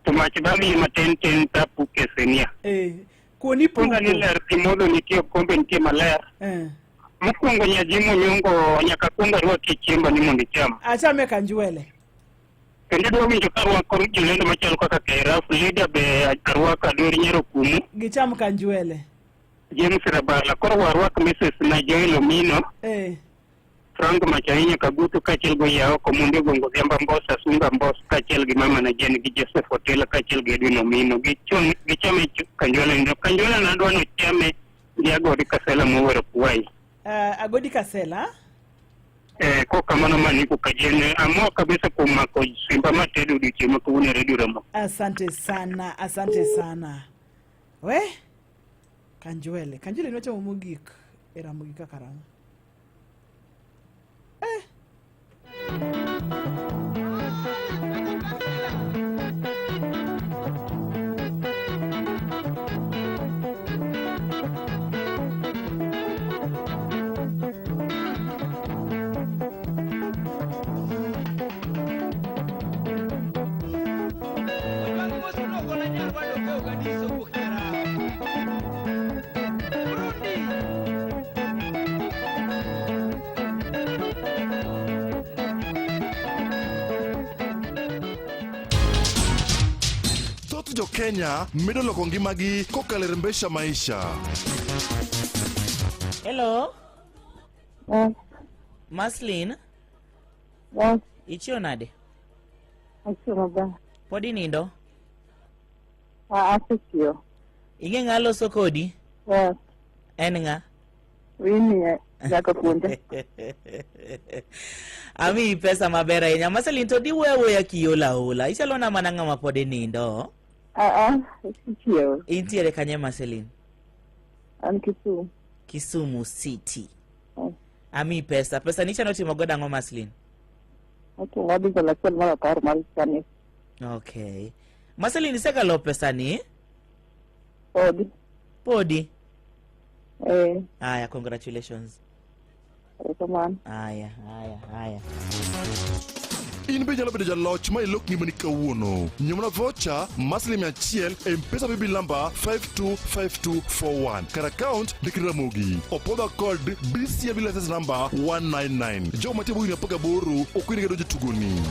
To mach bamiye matin tin tapuke e sinia. Kuon ipuko. Punga ni ler pi modho nitie okombe nitie maler. Mokwongo nyajimo nyongo nyaka kuong arwaki chiemba ni mondo icham. Achame kanjwele. Kendo idwa winjo ka arwako jolendo machalo kaka Kairaf, Leader be arwako Adori Nyero Kumu, Gicham kanjwele. James Rabala. Koro warwak Mrs. na Joel Omino, Frank Machainya Kagutu kaachiel gi Oyao Komundi Ogongo Odhiambo Mbosa, Sunga Mbos kaachiel gi mama na Jane gi Joseph Otela kaachiel gi Edwin Omino. Gichame kanjwele ni. Kanjwele nadwa ni ochame gi Agodi Kasela mowero Kuwai. Agodi Kasela? Kokamano maniko kajene amor kabisa kuom mako simba matedo odiochieng' ma kawuono e Radio Ramogi. Asante sana, asante sana. We? Kanjwele. Kanjwele nwachamo mogik e Ramogi kaka rang'o. Thoth jo Kenya medo loko ngimagi kokalo e Rembesha Maisha. Hello. Maslin. Ichiew nade? Achiew maber. Pod inindo? Asechiew. Ing'e ng'a loso kodi? Yes. En ng'a? Winnie nyaka puonja. Amiyi pesa maber ahinya. Maslin to diwuoyo awuoya kiola ola. Ichalo na mana ng'ama pod inindo. Achiew. Intiere kanye Maslin? An Kisumu. Kisumu City. Amiyi pesa. Pesa ni ichano timo godo ang'o Maslin? Okay, adhi golo achiel mar apar mar kanisa. Okay. Maslin isekalo pesa ni? Podi. Podi? Aya, congratulations. Erokamano. Aya, aya, aya. In be inyalo bedo jaloch ma ilok ngimani kawuono. Nyiewna voucher mar siling 100 e M-Pesa Paybill number 525241. Kar account ndik Ramogi. Opodha kod BCMB license number 199. Jogo matiyo higni 18 ok oyienegi donjo e tugoni.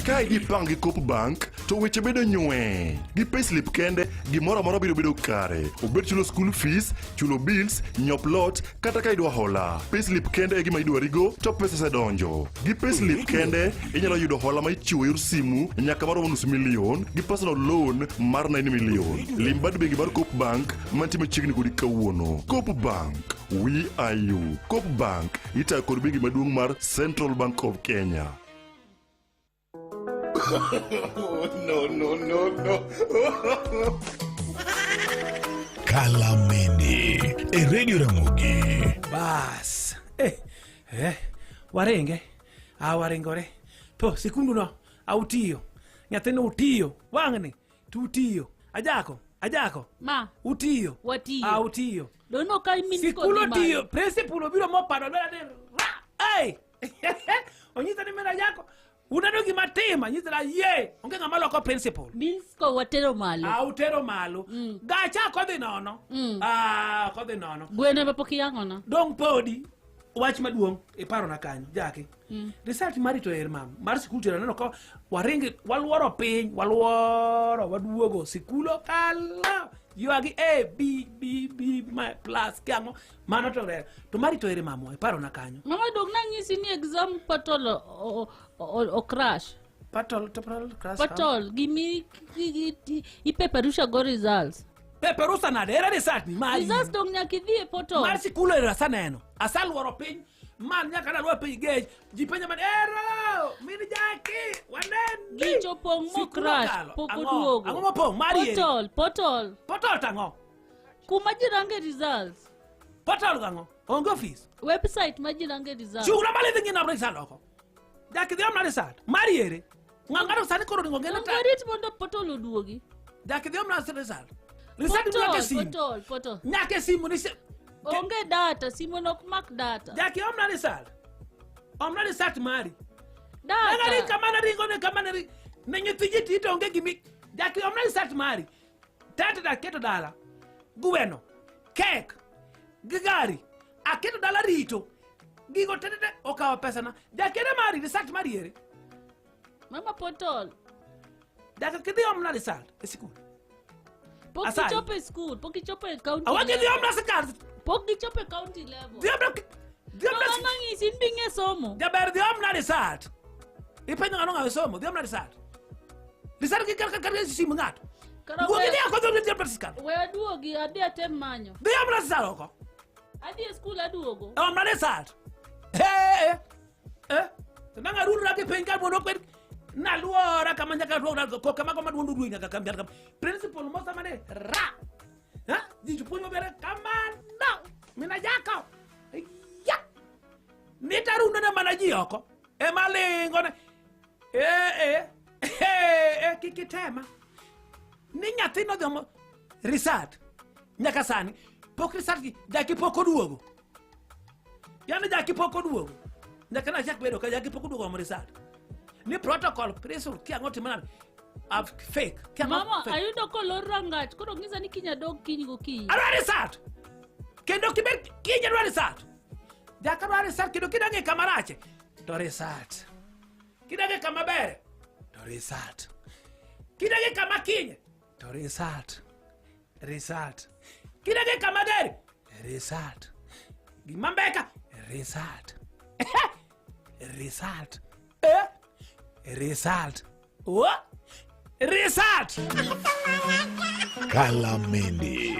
Ka idhi pang gi Coop Bank to weche bedo nywe. Gi payslip kende gimoro amora biro bedo kare. Obed chulo school fees, chulo bills, nyiewo plot kata ka idwa hola. Payslip kende e gima idwarigo to pesa osedonjo. Gi payslip kende inyalo yudo hola ma ichiwo yor simu nyaka maromo nus milion gi personal loan mar 9 million. Lim bad bengi mar Coop Bank mantie machiegni kodi kawuono. Coop Bank, we are you. Coop Bank itayo kod bengi maduong' mar Central Bank of Kenya. No, no, no, no. Kalamende e Radio Ramogi. Bas. Waringe. Waringore. To sikundu no autiyo. Nyathino utiyo. Wang'ni to utiyo. Ajako, ajako. Ma. Utiyo. Watiyo. Autiyo. Dono ka min Sikul kodhi otiyo. malo. Principal obiro mopado lweta ni ra. Ei! Onyisa ni mina yako. Uneno gima tima, nyisa na ye. Onge ng'ama loko principal. Means ko watero malo. Utero malo. Gacha kodhi nono. Kodhi nono. Gweno be pok iyang'o na. Dong podi. Wach maduong' iparo na kanyo, Jackie. Result mari to er mam. Mar sikul to aneno ka waringi waluoro piny, waluoro, waduogo sikul okalo. Ywagi A B B B ma plus kiang'o mano to ler. To mari to ere mamwa iparona kanyo. Mama dog nang'isi ni exam portal o crash. Portal to portal crash. Portal gimi ipeperusha go results. Peperusa nade ere result ni mari. Results dong nyaka idhi e portal. Mar sikul ero asaneno. Asaluoro piny. Man nyaka naluor piny gech. Ji penjo man ero min Jaki waneni. Gicho pong' mo Sikul crash okalo. pok Ang'o? oduogo. Ang'o mopong' mari ere? Portal, portal. Portal tang'o? Kuma ji range results. Portal gang'o? Onge ofis. Website ma ji range results. Chung'na malo idhi ng'ina result oko. Jaki dhi omna result. Mari ere. Ng'ato sani koro oringo ng'ene ta. Warit mondo portal oduogi. Jaki dhi omna result. Result nyaka e simu. Portal, portal. Nyaka e simu ni Onge data, simu nok mak data. Jaki omna result. Omna result mari. Data. Nang'ari kamana ringo ne kamana ringo. Ne nyithi ji ti to onge gimi. Jaki omna result mari. Tete da keto dala. Gweno. Kek. Gi gari. Aketo dala rito. Gigo tete te okawo pesa na. Jaki ere mari result mari ere. Mama portal. Jaki kidhi omna result e sikul. Pok Asali. gichopo e school, pok gichopo e county Awacho dhi level. omna sikal. Pok gichopo e county level. Dhi omna dhi omna Mama ng'isi in be ing'e somo. Jaber dhi omna result. Ipenjo ng'ano ng'awe somo, dhi omna result. Result gi kar kar simu ng'ato. Kara Wuogi we- dhi oko dhi omna result. We aduogi, adhi atem manyo. Dhi omna result oko. Adhi e school aduogo. Omna result. Eh eh. To nanga rura gi piny ka mondo kwed naluora kama nyaka ruok na koka mago maduondo ruo nyaka kam nyaka principal mosa mane ra. Ha? Ji jopuonj mabere kamano. Mina jako. Ya. Nitarundo ne mana ji oko. Ema lingo ne. Eh eh. Eh eh kik itema. Ni nyathi nodhi omo result. Nyaka sani pok result gi Jaki pok oduogo. Yani Jaki pok oduogo. Nyaka nachak bedo ka Jaki pok oduogo omo result. Ni protocol principal kia ang'o timo nade? Fake. Kia ang'o Mama, fake. ayudo kolor rangach, koro ng'isa ni kiny adog kiny gokinyi. Adwa result. Kendo kibet kiny adwa result. Jaka adwa result kendo kidang'e kama rache to result. Kidang'e kama ber to result. Kidang'e kama kiny to result. Result. Kidang'e kama ger result. Gima mbeka result. Result. Eh? Result. What? Result. Kalamendi.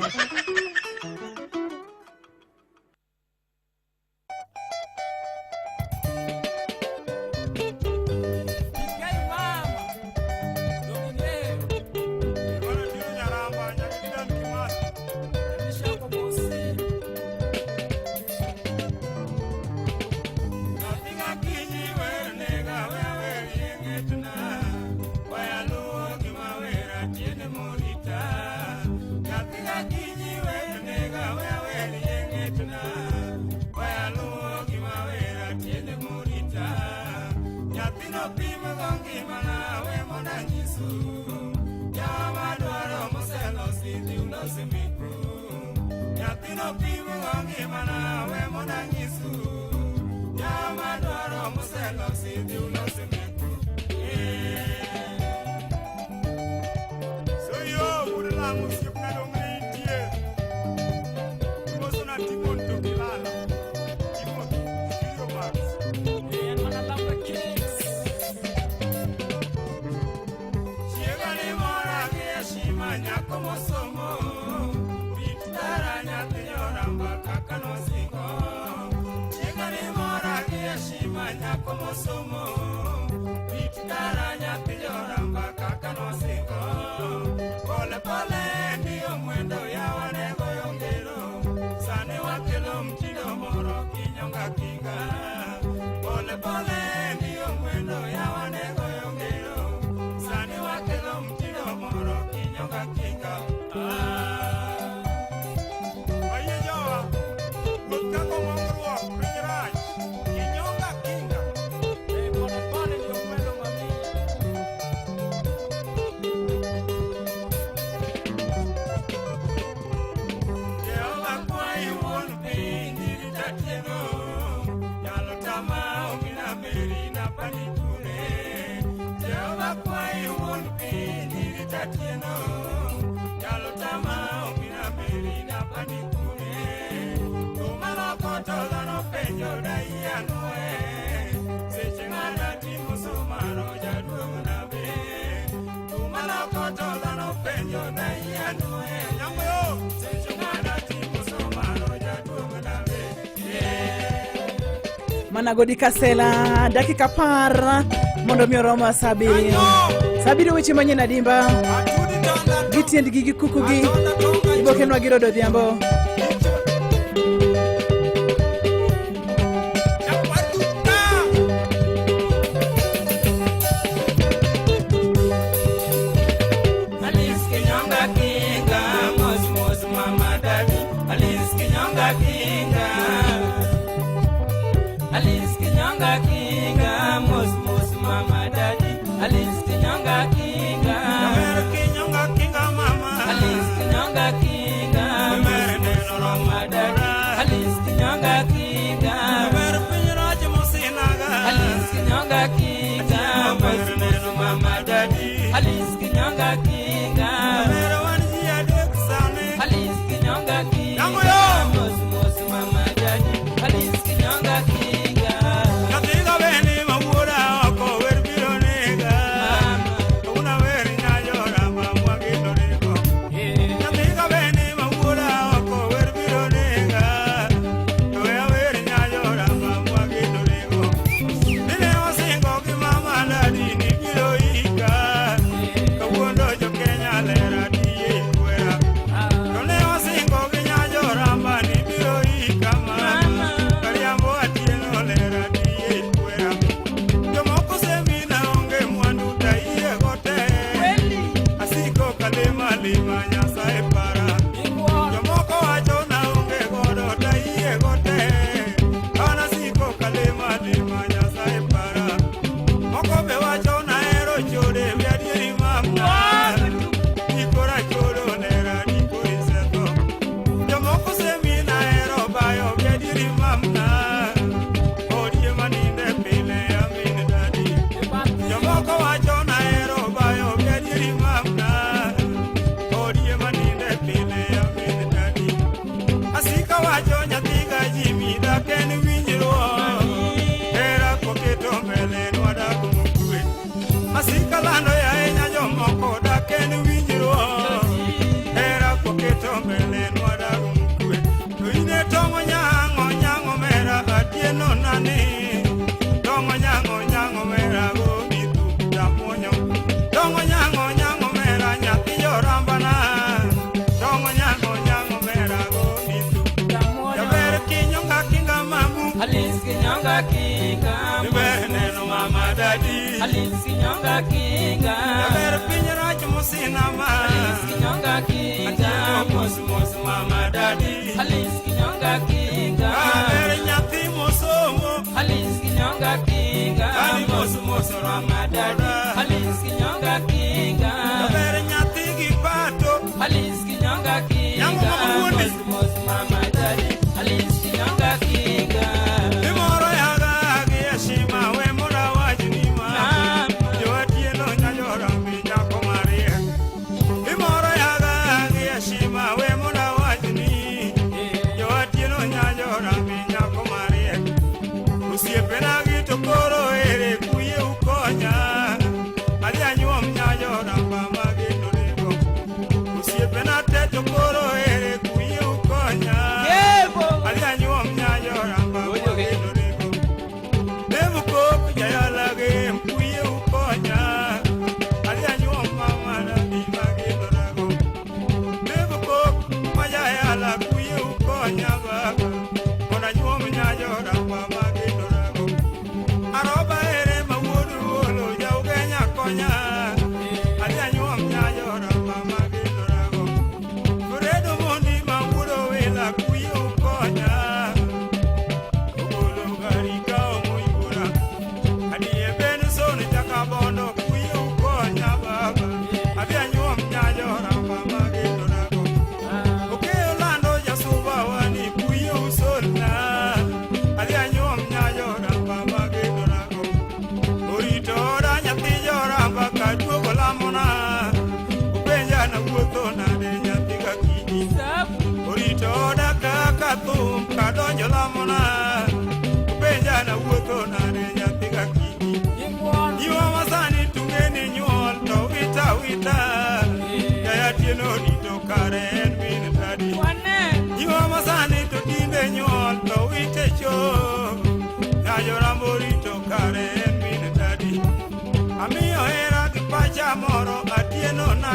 Jehova kwayi wuon piny irita tieno, nyalo tama. Mana godi kasela dakika 10 mondo mi orom sa 7. Sa 7 weche manyien adimba. Gi tiendgi gi kukugi. Ibokenwa gi Rodo Odhiambo. Alice Kinyonga Kinga, mos mos mama daddy. Alice Kinyonga Kinga. Alice Kinyonga Kinga, mos mos mama daddy. Alice Kinyonga Kinga. Kinyonga Kinga mama. Alice Kinyonga Kinga, mos mos mama daddy. Alice Kinyonga Kinga. Ber piny rach mosinaga. Alice Kinyonga Kinga, mos mos mama daddy. Alice Kinyonga Kinga. Ber wan ji adek sani. Alice Kinyonga Kinga. Yango yo. Mos mos mama daddy. Alice Kinyonga Kinga. Nyathi beni ma wuoda oko wer biro nega. Una wer nyajora ma mwagi to ringo. Nyathi beni ma wuoda oko wer biro nega. To we wer nyajora ma mwagi to ringo. Nine wasingo gi mama dadi ni biro ika. Kawuono jo Kenya lera tiye kwera. To ne wasingo gi nyajora ma ni biro ika mama. Kariambo atieno lera tiye kwera. Jomoko semina onge mwandu taiye go te. Asiko kalima lima Nyasaye para. Jomoko wacho na onge godo taiye go te. An asiko kalima lima Nyasaye para. Moko be wacho na hero chode wi adieri mama. Dikora chodo lera dikori setho. Jomoko semina hero bayo wi adieri mama. Odie maninde pile amin dadi. Jomoko wacho na hero bayo wi adieri mama. Odie maninde pile amin dadi. Asika wacho nyathiga Jimmy dak en winjruok. Hera koketo mbele nwadak mokwe. Asika lando yae jomoko dak en winjruok. Hera koketo mbele nwadak mokwe. To ine tong'o nyang'o nyang'o mera atieno nani. Tong'o nyang'o nyang'o mera go mithu jamuonyo. Tong'o nyang'o nyang'o mera nyathi jorambana. Tong'o nyang'o nyang'o mera go mithu. Jaber kinyonga kinga mamu. Alice Kinyonga Kinga. Iber neno mama dadi. Alice Kinyonga Kinga. Jaber piny rach mosina ma. Alice Kinyonga Kinga. Atieno mos mos mama dadi. Alice Kinyonga Kinga. Jaber nyathi mosomo. Alice Kinyonga Kinga. Ani mos mos mama daddy. Alice Kinyonga Kinga. Jaber nyathi gi pato. Alice Kinyonga Kinga. Nyango mama wuondi. Mos mos mama daddy. Alice Kinyonga Kinga. Imoro yaga gi heshima we mondo awachni ma. Joatieno nyajora mi nyako mariek. Imoro yaga gi heshima we mondo awachni. Joatieno nyajora mi nyako mariek. Osiepena gi to koro ere kuye ukonya.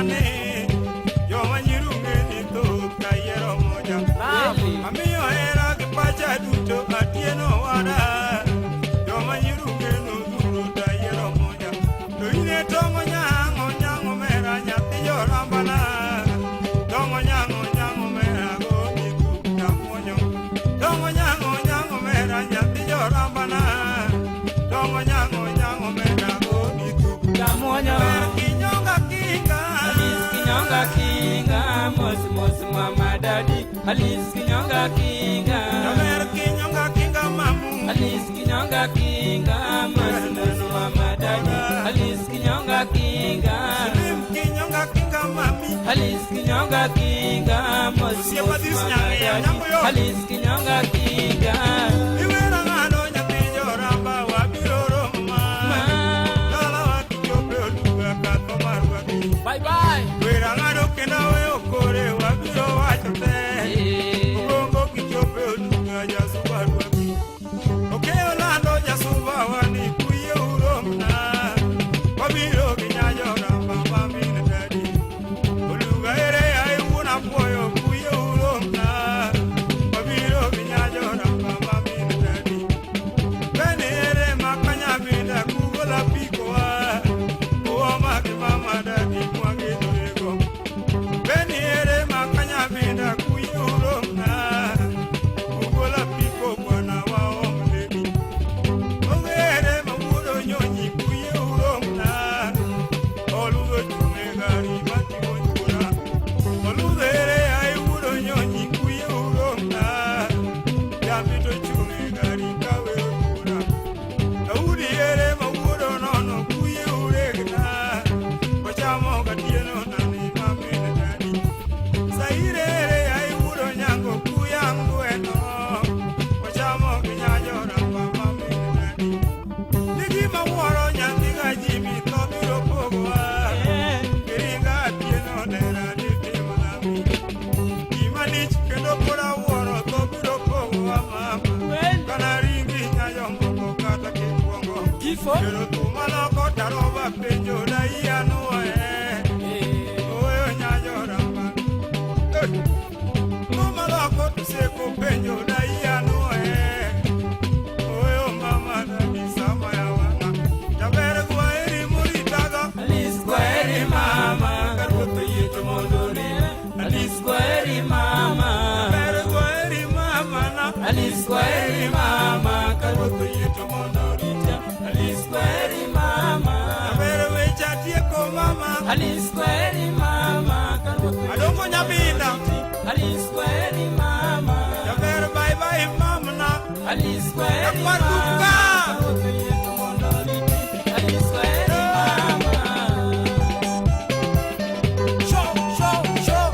ni Joma nyirunge ni thoth kayiero moja Amiyo hera gi pacha duto atieno wada Joma nyirunge nodhuro tayiero moja To ine tong'o nyang'o nyang'o mera nyathi jorambana Tong'o nyang'o nyang'o mera go ikup tamuonyo Tong'o nyang'o nyang'o mera nyathi jorambana Tong'o nyang'o nyang'o mera go ikup Tamuonyo. Ber kinyonga kinga Alice kinyonga kinga mos mos mama daddy Alice kinyonga kinga Jaber kinyonga kinga mamu Alice kinyonga kinga mos mos mama daddy Alice kinyonga kinga Slim kinyonga kinga mami Alice kinyonga kinga mos Osiepa mos this mama nyang'eya, daddy nyambo yo. Alice kinyonga kinga Iwera ng'ano nyathi joramba wabiro romo ma Dala wakichope oluga katho marwaki Bye bye. Wera ng'ado kendo weyo kore wabiro wacho te Ogongo kichope oluga jasuba rwaki Okeyo lando jasuba wani kuye uromna Wabiro gi nyajoramba mamin dadi Oluga ere ai wuon apuoyo kuye uromna Wabiro gi nyajoramba mamin dadi Bene ere makanyabinda kugola pikowa Uoma gi mama dadi mwagedorego Bene ere makanyabinda kuye uromna Kugola piko bwana waom ledi Ongere mawuodo nyonyi kuye uromna Oludho chung' e gari mating'o chura Oludho ere ai wuodo nyonyi kuye uromna Jambi to chung' e gari kawero chura Daudi ere mawuodo nono kuye uregna Ochamo gatieno nani mamin dadi Saire ere ai wuodo nyango kuyang' gweno Ochamo gi nyajora mamin dadi Ni gima wuoro nyathi ga Jimmy tho biro pogowa Kiringa atieno dera ditimo nami Gima lich kendo pod awuoro tho biro pogowa mama Kana ringi nyayomoko kata kikuongo Kifo. Kero thuma loko taroba penjo daia nuoye Oweyo nyajoramba Thuma loko tuseko penjo daia nuoye Oweyo mama dadi sama ya wang'a Jaber kwaheri muritaga Alice kwaheri mama karuoth oyie to mondo orita Alice kwaheri mama Jaber kwaheri mama na Alice kwaheri mama karuoth oyie to mondo orita Alice kwaheri mama Jaber weche atieko mama Alice kwaheri mama karuoth oyie to Adongo mondo nyabinda oriti. Alice kwaheri mama Jaber bye bye mamna Alice kwaheri Jakwar mama duka. karuoth oyie to mondo oriti Alice kwaheri mama Show, show, show.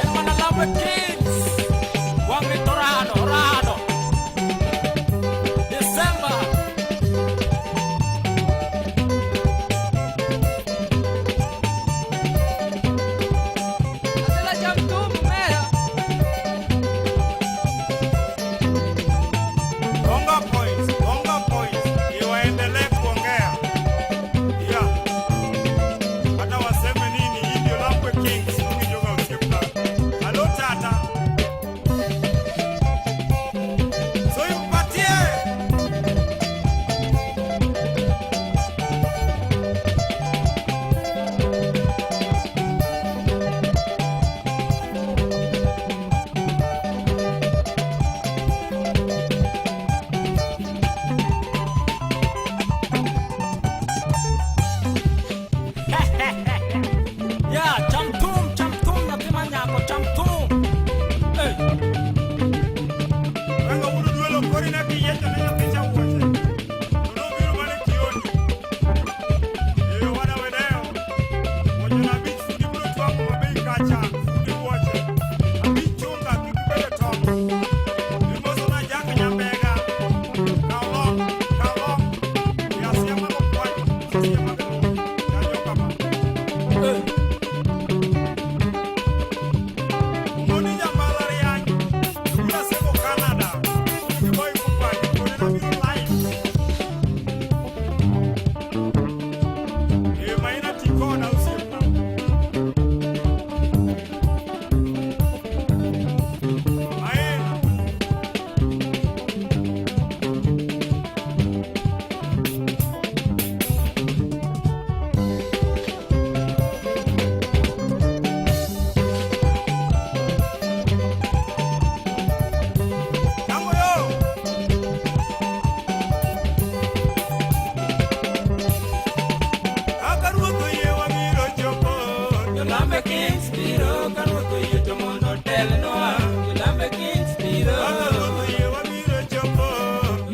En mana love kids. Wang'ni to rado, rado. December.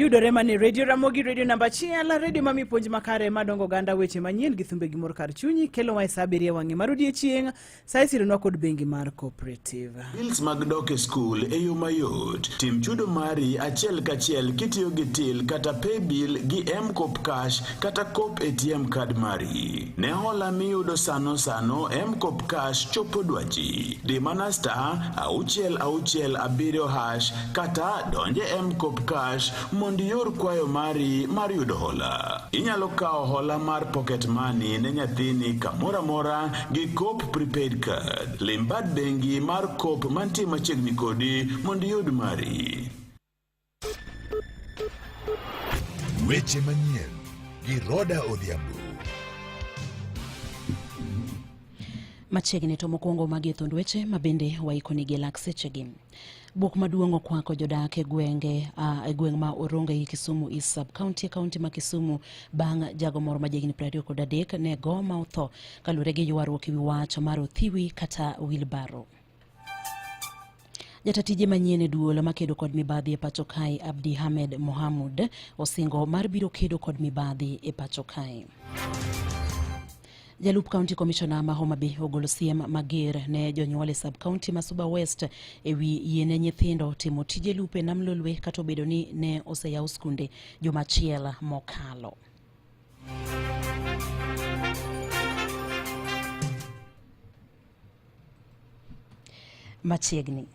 Yudore mane Radio Ramogi, radio namba achiel, radio mami puonj makare madongo oganda weche manyien gi thumbe gi mor kar chunyi kelo wa e sa abiriyo wang'e mar odiechieng' sa isironwa kod bengi mar Cooperative. Bills mag dok e skul e yo mayot. Tim chudo mari achiel kachiel kitiyo gi till kata paybill gi M-Kopa Cash kata Coop ATM card mari. Ne hola miyudo sano sano, M-Kopa Cash chopo dwachi. Di mana star 667 hash kata donje M-Kopa Cash mondo ior kwayo mari mar yudo hola. Inyalo kawo hola mar pocket money ne nyathini kamoro amora gi Coop prepaid card. Lim bad bengi mar Coop mantie machiegni kodi mondo iyud mari. Weche manyien gi Roda Odhiambo. Machiegni to mokwongo magi e thund weche ma bende waikonigi e lak sechegi. Buk maduong' okwako jodak e gwenge e gweng' ma Orongo ei Kisumu East Sub County e kaunti ma Kisumu bang' jago moro ma jahigni 23 ne go ma otho kaluwore gi ywaruok e wi wach mar othiwi kata wilbaro. Jata tije manyien e duol makedo kod mibadhi e pacho kae Abdi Hamed Mohamud osingo mar biro kedo kod mibadhi e pacho kae. Jalup County Commissioner ma Homa Bay ogolo siem mager ne jonyuol e sub county ma Suba West e wi yiene nyithindo timo tije lupo e nam Lolwe kata obedo ni ne oseyaw skunde juma achiel mokalo. Machiegni.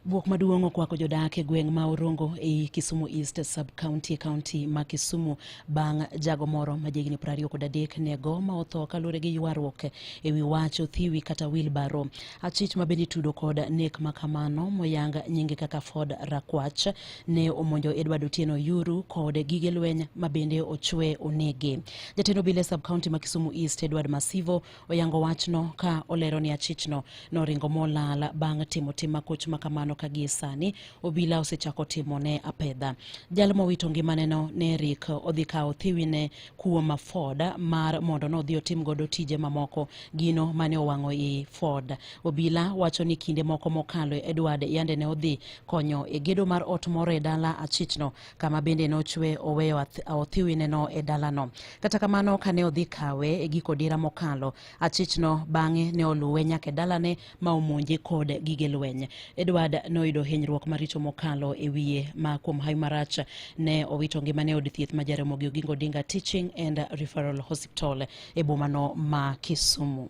Bwok maduong' okwako jodak e gweng' ma Orongo ei Kisumu East Sub-County e kaunti ma Kisumu bang' jago moro ma jahigni 23 ne go ma otho kaluwore gi ywaruok e wi wach othiwi kata wilbaro. Achich ma bende itudo kod nek ma kamano moyang nyinge kaka Ford Rakwach ne omonjo Edward Otieno Yuru kod gige lweny ma bende ochwe onege. Jatend obila e Sub-County ma Kisumu East Edward Masivo oyango wachno ka olero ni achichno noringo molal bang' timo tim makoch ma kamano ka gie sani obila osechako timo ne apedha. Jal mowito ngimaneno ne rik odhi kawo thiwine kuom Ford mar mondo nodhi otim godo tije mamoko, gino mane owang'o i Ford. Obila wacho ni kinde moko mokalo Edward yande ne odhi konyo e gedo mar ot moro e dala achichno kama bende nochwe oweyo othiwineno e dalano. Kata kamano kane odhi kawe e giko dira mokalo, achichno bang'e ne oluwe nyaka e dalane ma omonje kod gige lweny. Edward noyudo hinyruok maricho mokalo e wiye ma kuom hawi marach ne owito ngimane e od thieth ma Jaramogi Oginga Odinga Teaching and Referral Hospital e bomano ma Kisumu.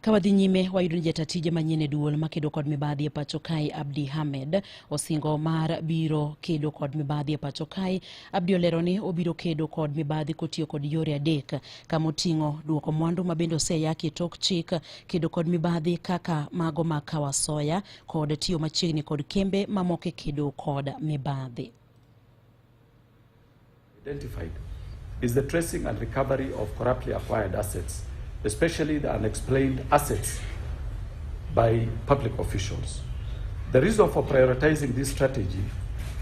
Ka wadhi nyime wayudo ni jata tije manyien e duol makedo kod mibadhi e pacho kae Abdi Hamed osingo mar biro kedo kod mibadhi e pacho kae. Abdi olero ni obiro kedo kod mibadhi kotiyo kod yore adek kama oting'o duoko mwandu ma bende oseyaki e tok chik, kedo kod mibadhi kaka mago mag kawasoya kod tiyo machiegni kod kembe mamoko e kedo kod mibadhi. Identified is the tracing and recovery of corruptly acquired assets, especially the unexplained assets by public officials. The reason for prioritizing this strategy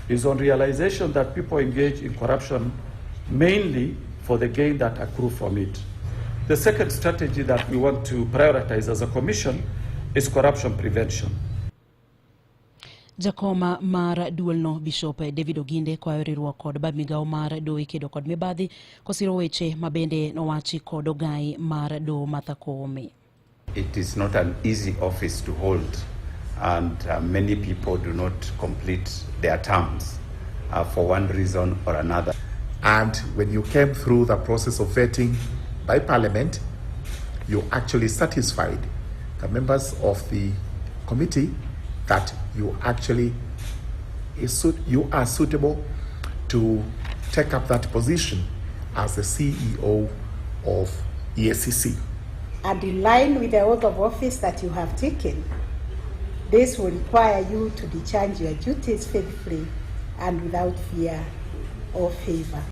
is on realization that people engage in corruption mainly for the gain that accrue from it. The second strategy that we want to prioritize as a commission is corruption prevention. Jakoma mar duolno Bishop David Oginde kwayo riwruok kod bad migawo mar doho e kedo kod mibadhi kosiro weche ma bende nowachi kod ogai mar doho Martha Koome. It is not an easy office to hold, and many people do not complete their terms for one reason or another. And when you came through the process of vetting by Parliament, you actually satisfied the members of the committee that you actually is, you are suitable to take up that position as the CEO of EACC. And in line with the oath of office that you have taken, this will require you to discharge your duties faithfully and without fear or favor.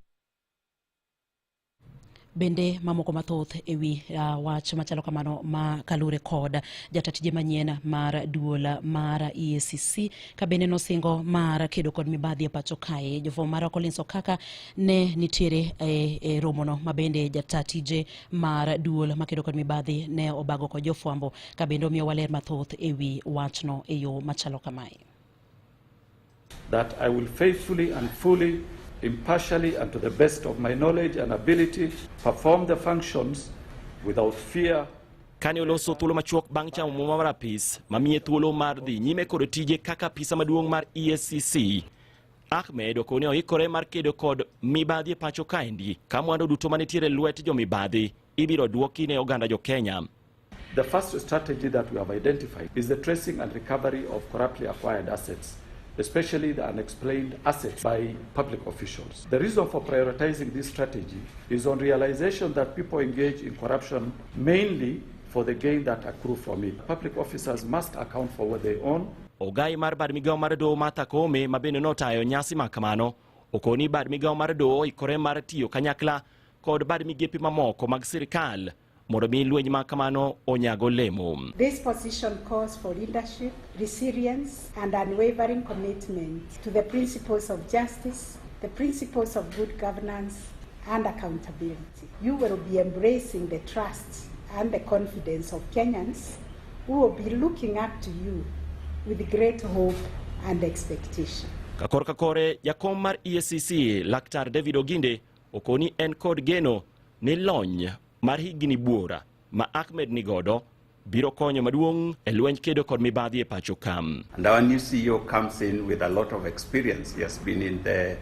Bende mamoko mathoth ewi wach machalo kamano ma kalure kod jatatije manyien mar duol mar EACC ka bende nosingo mar kedo kod mibadhi e pacho kae. Jofwambo marwa Collins Okaka ne nitiere e romono ma bende jatatije mar duol makedo kod mibadhi ne obago kod jofwambo ka bende omiyo waler mathoth ewi wachno e yo machalo kamae. That I will faithfully and fully, impartially and to the best of my knowledge and ability perform the functions without fear. Kane oloso thuolo machuok bang' chamo muma mar apis mamiye thuolo mar dhi nyime kod tije kaka apisa maduong' mar EACC, Ahmed okone oikore mar kedo kod mibadhi e pacho kaendi ka mwandu duto manitiere lwet jomibadhi ibiro duoki ne oganda jo Kenya. The first strategy that we have identified is the tracing and recovery of corruptly acquired assets, especially the unexplained assets by public officials. The reason for prioritizing this strategy is on realization that people engage in corruption mainly for the gain that accrue from it. Public officers must account for what they own. Ogai mar bad migawo mar doho Martha Koome ma bende notayo nyasi ma kamano okoni bad migawo mar doho oikore mar tiyo kanyakla kod bad migepe mamoko mag sirikal mondo mi lweny ma kamano onyag olemo. This position calls for leadership, resilience, and unwavering commitment to the principles of justice, the principles of good governance, and accountability. You will be embracing the trust and the confidence of Kenyans who will be looking up to you with great hope and expectation. Ka korka kore jakom mar EACC Laktar David Oginde okoni en kod geno ni lony mar higni buora ma Ahmed nigodo biro konyo maduong' e lweny kedo kod mibadhi e pacho ka. And our new CEO comes in with a lot of experience. He has been in the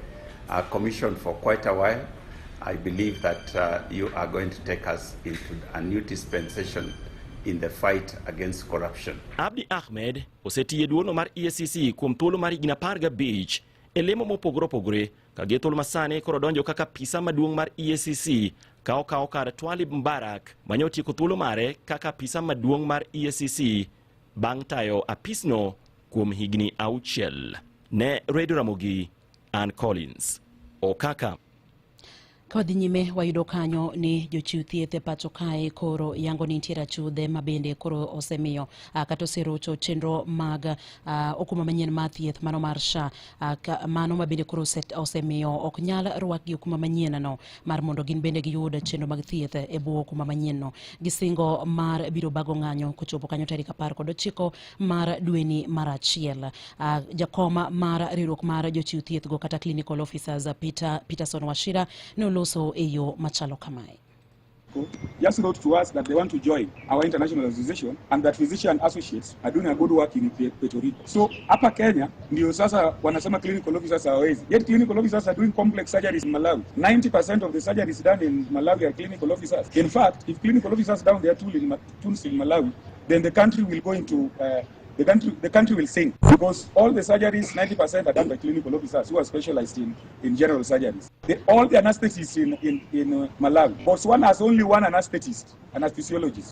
commission for quite a while. I believe that you are going to take us into a new dispensation in the fight against corruption. Abdi Ahmed osetiyo e duono mar EACC kuom thuolo mar higni 15 e lemo mopogore opogore ka gi thuolo masani koro donjo kaka apisa maduong' mar EACC ka okawo kar Twalib Mbarak mane otieko thuolo mare kaka apisa maduong' mar EACC bang' tayo apisno kuom higni 6. Ne Radio Ramogi, Ann Collins Okaka. Ka wadhi nyime wayudo kanyo ni jochiw thieth e pacho kae koro yango ni nitiere achudhe ma bende koro osemiyo kata oserocho chenro mag okumba manyien mar thieth mano mar SHA, mano ma bende koro osemiyo ok nyal rwakgi okumba manyien no mar mondo gin bende giyud chenro mag thieth e bwo okumba manyien no. Gisingo mar biro bago ng'anyo kochopo kanyo tarik 19 mar dweni mar 1. Jakom mar riwruok mar jochiw thieth go kata clinical officers Peterson Wachira ne oloso e yo machalo kamae. Just wrote to us that they want to join our international association and that physician associates are doing a good work in Puerto Rico. So hapa Kenya ndio sasa wanasema clinical officers hawawezi. Yet clinical officers are doing complex surgeries in Malawi. 90% of the surgeries done in Malawi are clinical officers. In fact, if clinical officers down their tools in Malawi, then the country will go into the country will sink, because all the surgeries, 90% are done by clinical officers who are specialized in general surgeries. All the anesthetists in Malawi. Botswana has only one anesthesiologist.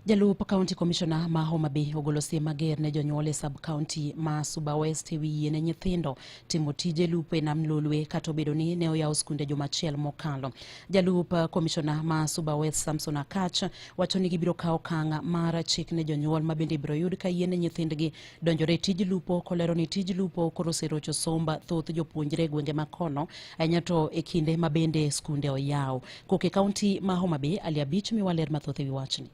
Jalup County Commissioner ma Homa Bay ogolo siem mager ne jonyuol e sub-county ma Suba West ewi yie ne nyithindo timo tije lupo e nam Lolwe kata obedo ni ne oyaw skunde juma achiel mokalo. Jalup Commissioner ma Suba West Samson Akach wacho ni gibiro kawo okang' mar chik ne jonyuol ma bende ibiro yud ka yie ne nyithindgi donjore e tij lupo, kolero ni tij lupo koro oserocho somb thoth jopuonjre e gwenge ma kono ahinya to e kinde ma bende skunde oyaw. Koke County ma Homa Bay, Ali Abich miwa ler mathoth ewi wachni.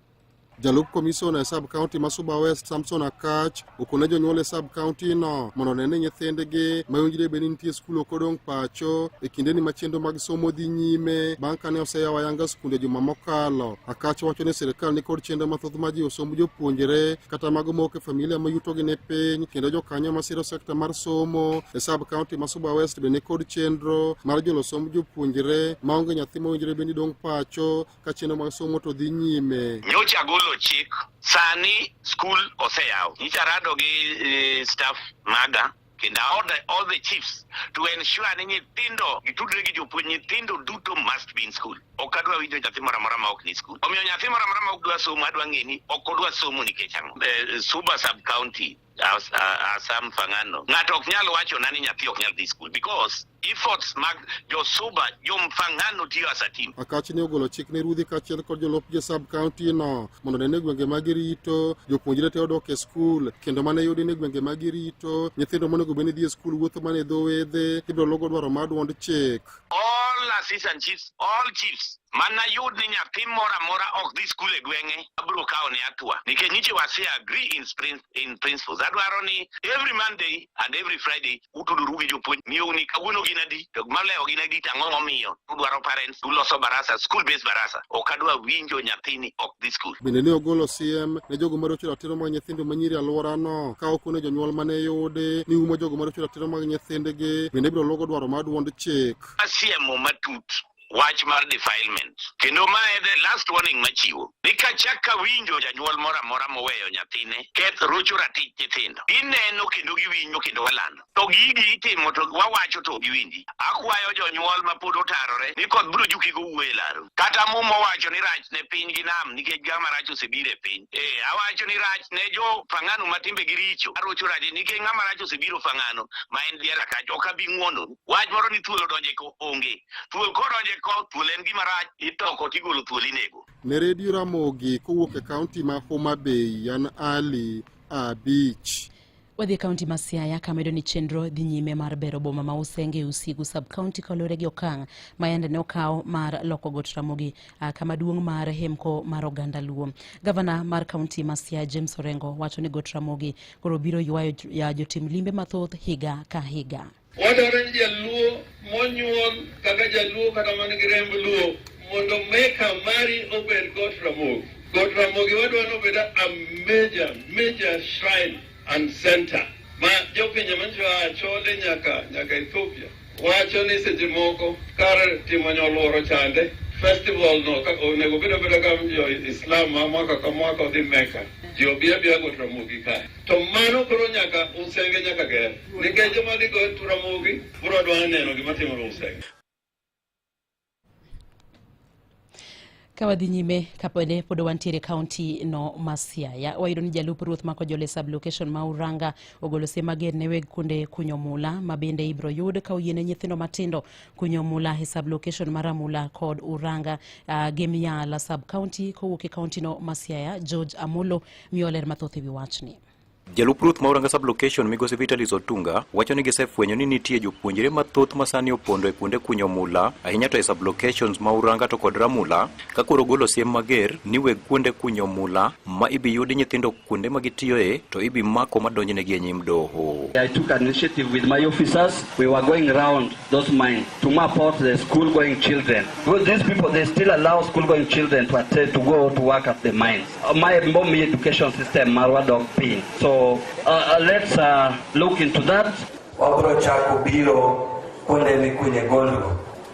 Jalup Commissioner e sub-county ma Suba West Samson Akach okone jonyuol e sub-county no mondo one ni nyithindgi ma winjre bed ni nitie skul ok odong' pacho e kindeni ma chenro mag somo dhi nyime bang' kane oseyawo ayanga skunde juma mokalo. Akach wacho ni sirikal nikod chenro mathoth mar jiwo somb jopuonjre kata mago mowuok e familia ma yutogi ni piny, kendo jokanyo masiro sekta mar somo e sub-county ma Suba West be nikod chenro mar jolo somb jopuonjre maonge nyathi mowinjore bed ni dong' pacho ka chenro mag somo to dhi nyime. Nyocha golo chik, sani skul oseyaw. Nyocha rado gi staff maga kendo I order all the chiefs to ensure ni nyithindo gitudre gi jopuonj, nyithindo duto must be in school. Ok adwa winjo nyathi moro amora ma ok ni school. Omiyo nyathi moro amora ma ok dwa somo, adwa ng'e ni ok odwa somo nikech ang'o. Suba sub-county Asa Mfangano. Ng'ato ok nyal wacho na ni nyathi ok nyal dhi skul because efforts mag josuba jo Mfangano tiyo as a team. Akach ne ogolo chik ne ruodhi kaachiel kod jolup ji sub county no mondo one ni gwenge ma girito jopuonjre te odok e skul kendo mane yudi ni gwenge ma girito nyithindo monego bed ni dhi e skul wuotho mana e dho wedhe ibiro lugo dwaro mar duond chik. All assistant chiefs, all chiefs mana yud ni nyathi moro amora ok dhi skul e gweng'e abiro kawo ne hatua nikech nyiche wase agree in principles. Adwaro ni every Monday and every Friday utudoru gi jopuonj miyou ni kawuono gin adi to malewo gin adi to ang'o momiyo udwaro parents uloso barasa school based barasa ok adwa winjo nyathini ok dhi skul. Bende ne ogolo siem ne jogo marocho ratiro mag nyithindo manyiri e alworano ka okone jonyuol mane yudi ni umo jogo marocho ratiro mag nyithindgi bende ibiro lugo dwaro mar duond chik. Asiemo matut wach mar defilement kendo ma e the last warning machiwo ni kachak awinjo janyuol moro amora moweyo nyathine keth rocho ratich nyithindo gineno kendo giwinjo kendo walando to gigi itimo to wawacho to giwinji. Akwayo jonyuol ma pod otarore ni koth biro juki gowuoyo e laro kata Muma owacho ni rach ne piny gi nam nikech gama rach osebiro e piny. Awacho ni rach ne jo Fang'ano ma timbegi richo arocho rach nikech ng'ama rach osebiro Fang'ano ma en diera kacha ok abi ng'wononu. Wach moro ni thuol odonje ko onge. Thuol kodonje ko thuol en gima rach itoko tigolo thuol inego. Ne Redio Ramogi kowuok e kaunti ma Homa Bay, an Ali Abich. Wadhi e kaunti ma Siaya kama iyudo ni chenro dhi nyime mar bero boma ma Usenge e Usigu sub-county kaluwore gi okang' ma yande ne okaw mar loko got Ramogi kama duong' mar hemko mar oganda Luo. Gavana mar kaunti ma Siaya James Orengo wacho ni got Ramogi koro biro ywayo jotim limbe mathoth higa ka higa. Wadwaro ni jaluo monyuol kaka jaluo kata man gi remb luo mondo meka mari obed got Ramogi. Got Ramogi wadwaro ni obed a major, major shrine and center ma jopinje manyiso chole nyaka Ethiopia wacho ni seche moko kar timo nyoluoro chande festival no onego bed abeda ka jo Islam ma mwaka ka mwaka odhi Mecca ji obi abiya got Ramogi kae to mano koro nyaka Usenge nyaka ger nikech joma dhi got Ramogi biro dwa neno gima timore Usenge. Ka wadhi nyime kapode pod wantiere kaunti no ma Siaya, wayudo ni jalup ruoth ma Kojole sub-location ma Uranga ogolo siem mager ne weg kuonde kunyo mula ma bende ibiro yud ka oyiene nyithindo matindo kunyo mula e sub-location mar Amula kod Uranga Gemiala sub-county. Kowuok e kaunti no ma Siaya, George Amolo miyo ler mathoth e wi wachni. Jalup ruoth ma Uranga sub-location migosi Vitalis Otunga wacho ni gisefwenyo ni nitie jopuonjre mathoth ma sani opondo e kuonde kunyo mula ahinya to e sub-locations ma Uranga to kod Ramula ka koro golo siem mager ni weg kuonde kunyo mula ma ibi yudi nyithindo kuonde ma gitiyoe to ibi mako madonjnegi e nyim doho. I took an initiative with my officers. We were going round those mines to map out the school-going children. Because these people, they still allow school-going children to attend, to go to work at the mines. My mommy education system, Marwa Dog Pin. So let's look into that. Wabro chako biro kuonde mikunye gold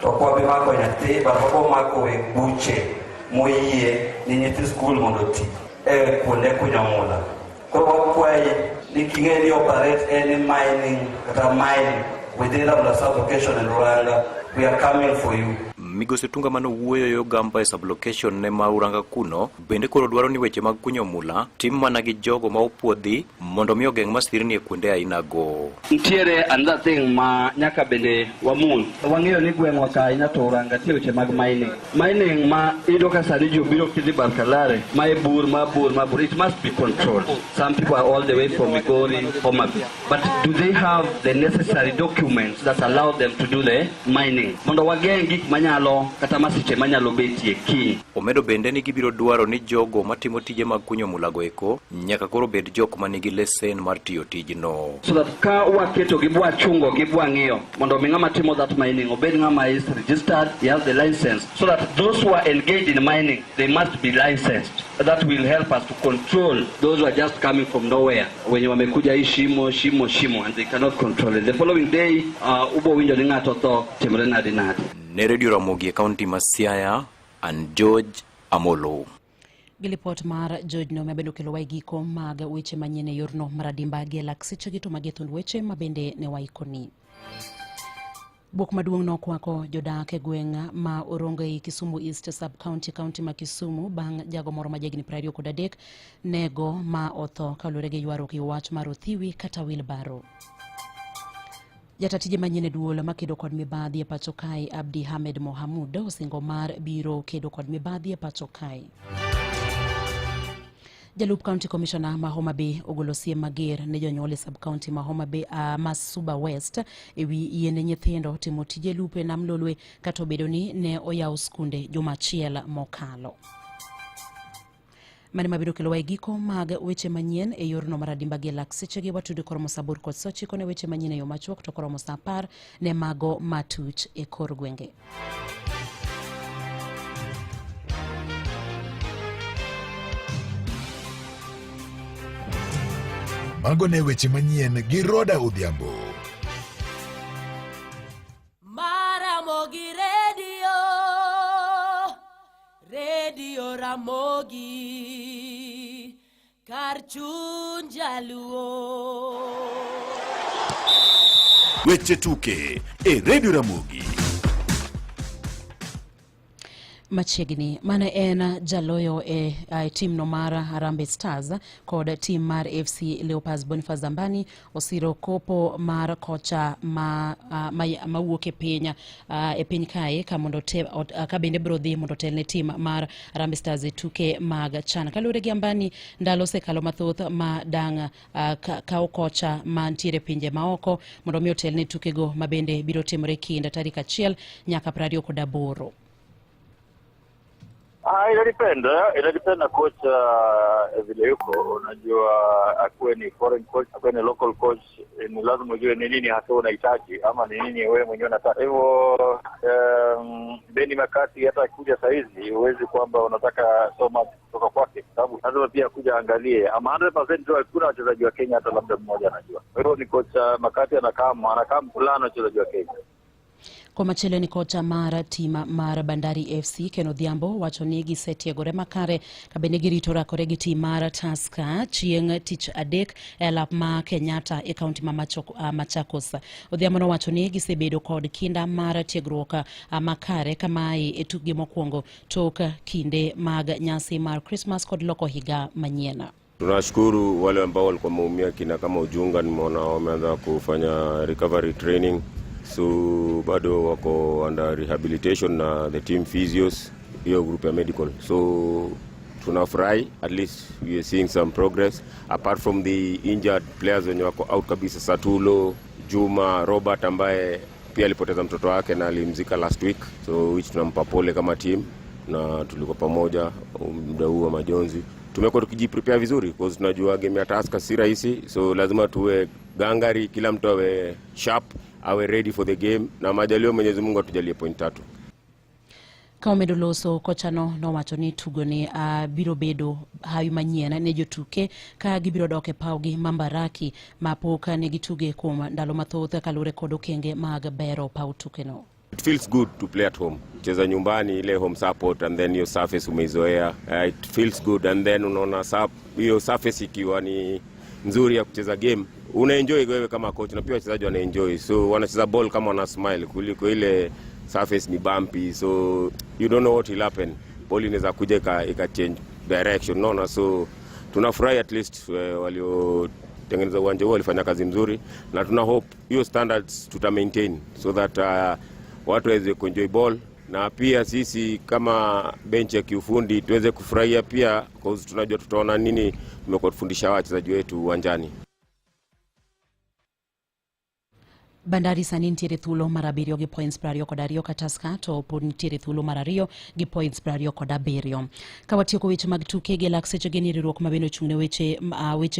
to ok wabi mako nyathi but wabo mako weg buche moyie ni nyithi skul mondo oti e kuonde kunyo mula. Koro wakwayi ni king'e ni operate any mining kata mine within Ramula sub-location in Uranga, we are coming for you. Migosi Otunga mane owuoyo yo gamba e sub-location ne ma Uranga kuno bende koro dwaro ni weche mag kunyo mula tim mana gi jogo ma opuodhi mondo mi ogeng' masirni e kuonde ainago. Nitiere another thing ma nyaka bende wamul. Wang'eyo ni gweng'wa ka ahinya to Uranga nitie weche mag mining. Mining ma iyudo ka sani ji obiro kidhi Barkalare, ma e bur, ma bur, ma bur. It must be controlled. Some people are all the way from Migori, Homa Bay. But do they have the necessary documents that allow them to do the mining? Mondo wageng' gik manyalo kata masiche manyalo betie kiny. Omedo bende ni gibiro dwaro ni jogo matimo tije mag kunyo mulago eko nyaka koro bed jok manigi lesen mar tiyo tijno. So that ka waketo gi bwachungo gi bwang'iyo mondo mi ng'ama timo that mining obed ng'ama is registered, he has the license, so that those who are engaged in mining, they must be licensed. That will help us to control those who are just coming from nowhere. Wenye wamekuja hii shimo, shimo, shimo, and they cannot control it. The following day, ubo winjo ni ng'ato tho, timre nadi nadi. Ne Radio Ramogi e kaunti ma Siaya, and George Amolo. Gi lipot mar George no mabende okelowa e giko mag weche manyien e yorno mar adimba gi e lak sechegi to magi e thund weche mabende ne waikoni. Bwok maduong' nokwako jodak e gweng' ma Orongo ei Kisumu East Sub-County, kaunti ma Kisumu bang' jago moro ma jahigni 23 nego ma otho kaluwore gi ywaruok e wach mar othiwi kata wilbaro. Jata tije manyien e duol makedo kod mibadhi e pacho kae Abdi Hamed Mohamud osingo mar biro kedo kod mibadhi e pacho kae. Jalup County Commissioner ma Homa Bay ogolo siem mager ne jonyuol e sub county ma Homa Bay ma Suba West e wi yiene nyithindo timo tije lupo e nam Lolwe kata obedo ni ne oyaw skunde juma achiel mokalo. Mane mabiro kelowa e giko mag weche manyien e yorno mar adimba gi lak sechegi watudo koromo saa aboro kod saa ochiko ne weche manyien e yo machuok to koromo saa apar ne mago matuch e kor gwenge. Mago ne weche manyien gi Roda Odhiambo. Maramogi Radio, Radio Ramogi, kar chuny jaluo. Weche tuke e Radio Ramogi. Machiegni mane en jaloyo e, e timno mar Harambee Stars kod tim mar FC Leopards Boniface Ambani osiro kopo mar kocha ma, ma, mawuok e piny e piny kae ka mondo te, ka bende biro dhi mondo otel ne tim mar Harambee Stars e tuke mag CHAN. Kaluwore gi Ambani, ndalo osekalo mathoth ma dang' kawo kocha mantiere pinje maoko mondo mi otel ne tukego ma bende biro timore kind tarik achiel nyaka 28. Ah, ina depend, ina depend na coach vile yuko. Unajua akuwe ni foreign coach, akuwe ni local coach, ni lazima ujue ni nini hasa unahitaji ama ni nini wewe mwenyewe unataka. Hivyo Benni McCarthy hata akikuja saa hizi huwezi kwamba unataka so much kutoka kwake, sababu lazima pia kuja angalie ama 100% tu hakuna wachezaji wa Kenya hata labda mmoja anajua. Kwa hivyo ni kocha McCarthy anakaa anakaa mkulano wachezaji wa Kenya. Komachielo ni kocha mar tim mar Bandari FC Ken Odhiambo wacho ni gisetiegore makare ka bende girito rakore gi tim mar Tusker chieng' tich adek e alap ma Kenyatta e kaunti ma Machakos. Odhiambo nowacho ni gisebedo kod kinda mar tiegruok makare kamae e tukgi mokwongo tok kinde mag nyasi mar Christmas kod loko higa manyien. Tunashukuru wale ambao walikuwa wameumia kina kama Ujunga, nimeona wameanza kufanya recovery training, so bado wako under rehabilitation na the team physios, hiyo group ya medical, so tunafurahi at least we are seeing some progress apart from the injured players wenye wako out kabisa, Satulo, Juma, Robert ambaye pia alipoteza mtoto wake na alimzika last week, so which tunampa pole kama team na tulikuwa pamoja muda huu wa majonzi. Tumekuwa tukijiprepare vizuri because tunajua game ya Tusker si rahisi, so lazima tuwe gangari, kila mtu awe sharp, awe ready for the game, na majaliwa Mwenyezi Mungu atujalie point tatu. Ka omedo loso, kochano nowacho ni tugoni biro bedo hawi manyien ne jotuke ka gibiro dok e pawgi ma Mbaraki ma pok ne gituge kuom ndalo mathoth kaluwore kod okenge mag bero paw tukeno. It feels good to play at home. Cheza nyumbani ile home support and then your surface umeizoea. It feels good and then unaona hiyo surface ikiwa ni nzuri ya kucheza game, unaenjoy wewe kama coach na pia wachezaji wanaenjoy. So wanacheza ball kama wana smile kuliko ile surface ni bumpy, so you don't know what will happen. Ball inaweza kuja ika change direction, unaona. So tunafurahi at least waliotengeneza uwanja huo walifanya kazi mzuri, na tuna hope hiyo standards tuta maintain so that watu waweze kuenjoy ball na pia sisi kama bench ya kiufundi tuweze kufurahia pia, cause tunajua tutaona nini tumekuwa tufundisha wachezaji wetu uwanjani. Bandari sani nitiere thuolo mar abiriyo gi points 22 ka Tusker to pod nitiere thuolo mar ariyo gi points 27. Ka watieko weche mag tuke gi lak seche ni riwruok ma bende ochung' ne weche